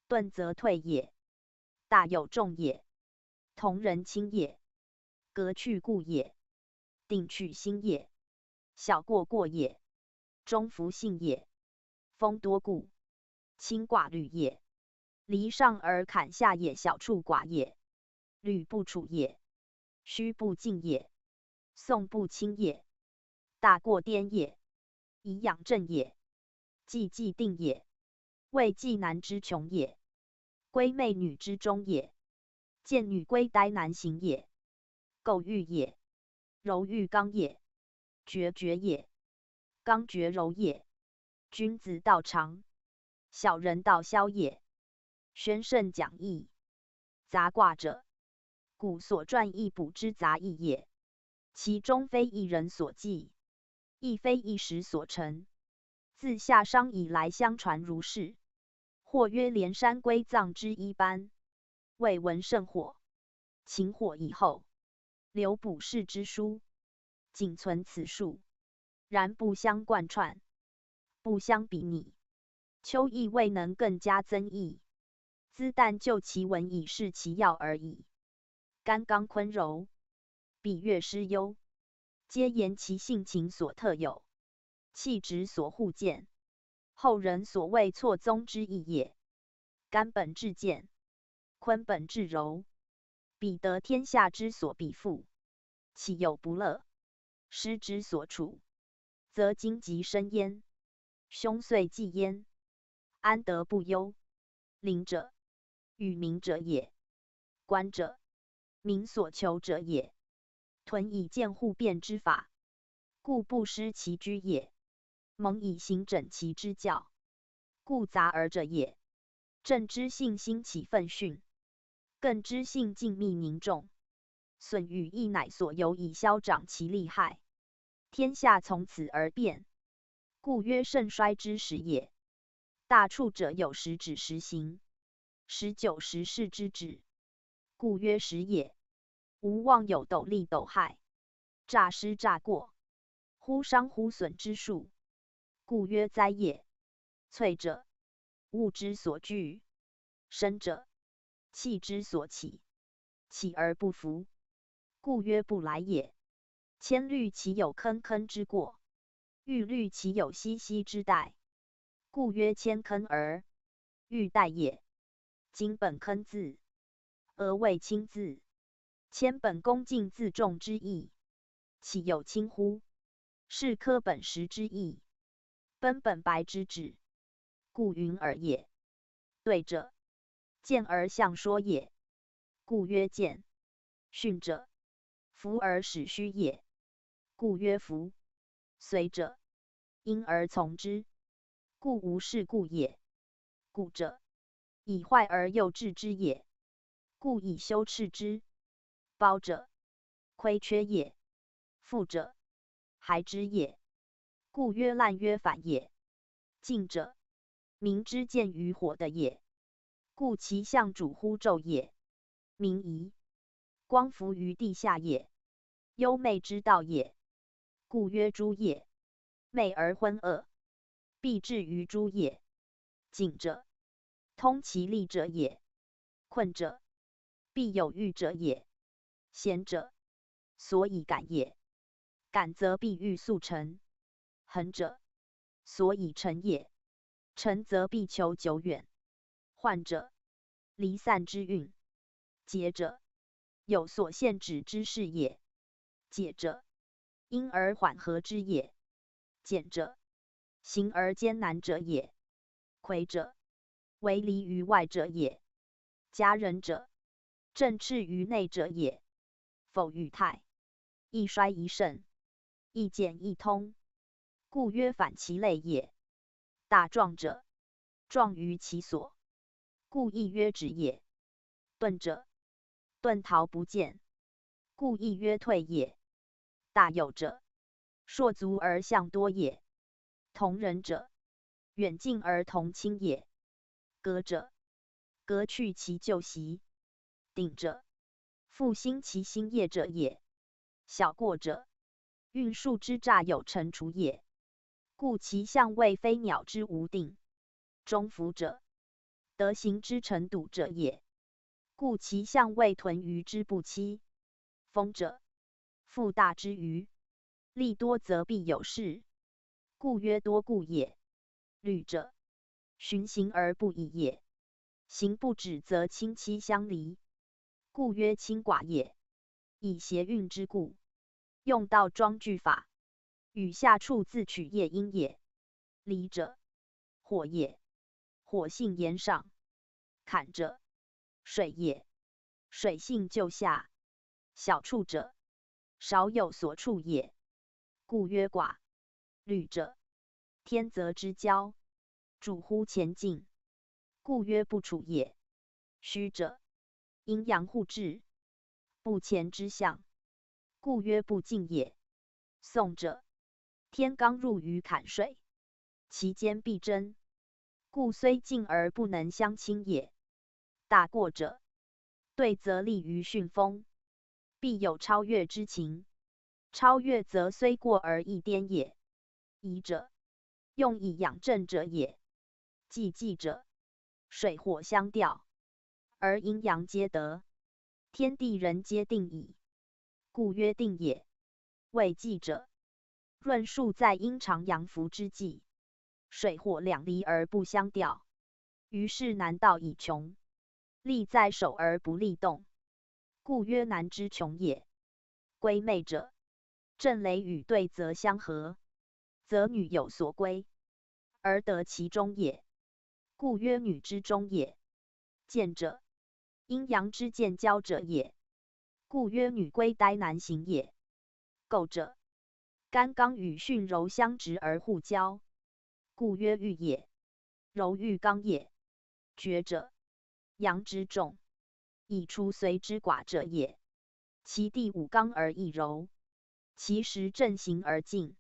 顿则退也，大有众也，同人亲也，隔去故也，顶取心也，小过过也，中弗信也，风多故，轻挂履也，离上而坎下也，小处寡也，履不处也，虚不进也，送不清也，大过颠也，以养正也，既既定也，未既难之穷也，归妹女之中也，见女归呆难行也，构玉也，柔玉刚也，决绝也，刚决柔也，君子道长，小人道消也，宣圣讲义。杂卦者，古所传易卜之杂易也，其中非一人所记，亦非一时所成，自夏商以来相传如是。或曰连山归藏之一般，未闻圣火，秦火以后，留卜筮之书，仅存此数，然不相贯串，不相比拟，秋易未能更加增益，兹但就其文以示其要而已。干刚坤柔，比月师忧，皆言其性情所特有，气质所互见，后人所谓错综之意也。干本至健，坤本至柔，彼得天下之所比附，岂有不乐？师之所处，则精极深焉，胸虽寂焉，安得不忧？灵者，与民者也。官者，民所求者也。屯以健互变之法，故不失其居也。蒙以行整其之教，故杂而者也。正之信心起愤训，艮之信静谧凝重，损与益乃所由以消长其厉害。天下从此而变，故曰盛衰之时也。大畜者有时止时行，时久时势之止，故曰时也。无妄有斗利斗害，诈施诈过，忽伤忽损之数，故曰灾也。翠者，物之所聚，生者，气之所起，起而不服，故曰不来也。千虑其有坑坑之过，玉律其有溪溪之带，故曰千坑而欲带也。今本坑字，俄为清字，千本恭敬自重之意，岂有轻乎？是科本实之意，奔本白之止，故云尔也。对者，健而象说也，故曰健。巽者，浮而始虚也，故曰浮。随者，因而从之，故无是故也。鼓者，以坏而又治之也，故以修饬之。包者，亏缺也；覆者，孩之也。故曰烂曰反也。静者，明之见于火的也，故其象主乎昼也，明夷；光伏于地下也，幽昧之道也。故曰诸夜，寐而昏恶，必至于诸夜。 井者，通其利者也；困者，必有欲者也；闲者，所以感也。感则必欲速成。恒者，所以成也；成则必求久远。患者，离散之运。节者，有所限止之事也。解者，因而缓和之也。简者，行而艰难者也。魁者，为离于外者也。夹人者，正赤于内者也。否语态，亦衰亦盛，亦简亦通，故曰反其类也。大壮者，壮于其所，故亦曰止也。顿者，顿逃不见，故亦曰退也。大有者，硕足而象多也。同仁者，远近而同亲也。革者，革去其旧习。鼎者，复兴其新业者也。小过者，运树枝柃有成除也。故其象谓飞鸟之无定。终服者，德行之成笃者也。故其象谓豚鱼之不栖。丰者，覆大之鱼。利多则必有势，故曰多固也。旅者，循行而不已也。行不止则亲戚相离，故曰亲寡也。以谐韵之故，用倒装句法，与下处自取业因也。离者，火也，火性炎上。坎者，水也，水性旧下。小处者，少有所处也，故曰寡。旅者，天泽之交，主乎前进，故曰不处也。戌者，阴阳互质，不乾之象，故曰不进也。宋者，天罡入于坎水，其间必争，故虽进而不能相侵也。大过者，对则利于巽风，必有超越之情。超越则虽过而亦颠也。颐者，用以养正者也。既济者，水火相调，而阴阳皆得，天地人皆定矣，故曰定也。未济者，论述在阴长阳伏之际，水火两离而不相调，于是南道以穷，利在守而不利动，故曰南之穷也。归妹者，震雷与对则相合，则女有所归，而得其中也，故曰女之中也。间者，阴阳之间交者也，故曰女归呆男行也。构者，干纲与巽柔相质而互交，故曰豫也，柔豫刚也。决者，阳之重，以除随之寡者也。其地五刚而易柔，其时正行而进，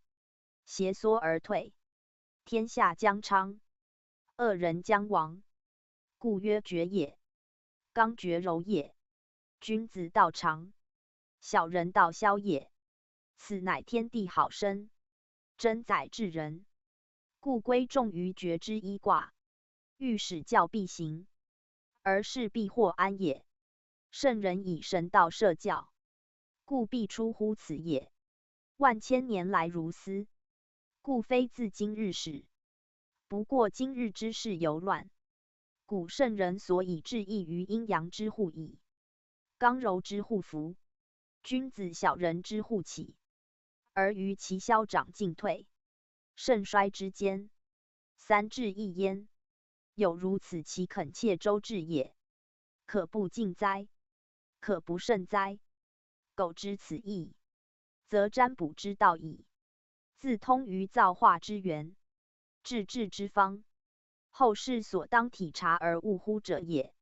斜缩而退，天下将昌，恶人将亡，故曰决也。刚决柔也，君子道长，小人道消也。此乃天地好生，真宰治人，故归重于决之一卦，欲使教必行，而事必获安也。圣人以神道设教，故必出乎此也。万千年来如斯，故非自今日始，不过今日之事尤乱。古圣人所以致意于阴阳之互倚，刚柔之互伏，君子小人之互启，而于其消长进退，盛衰之间，三至一焉。有如此，其恳切周至也，可不敬哉？可不慎哉？苟知此意，则占卜之道矣，自通于造化之源，至治之方，后世所当体察而勿乎者也。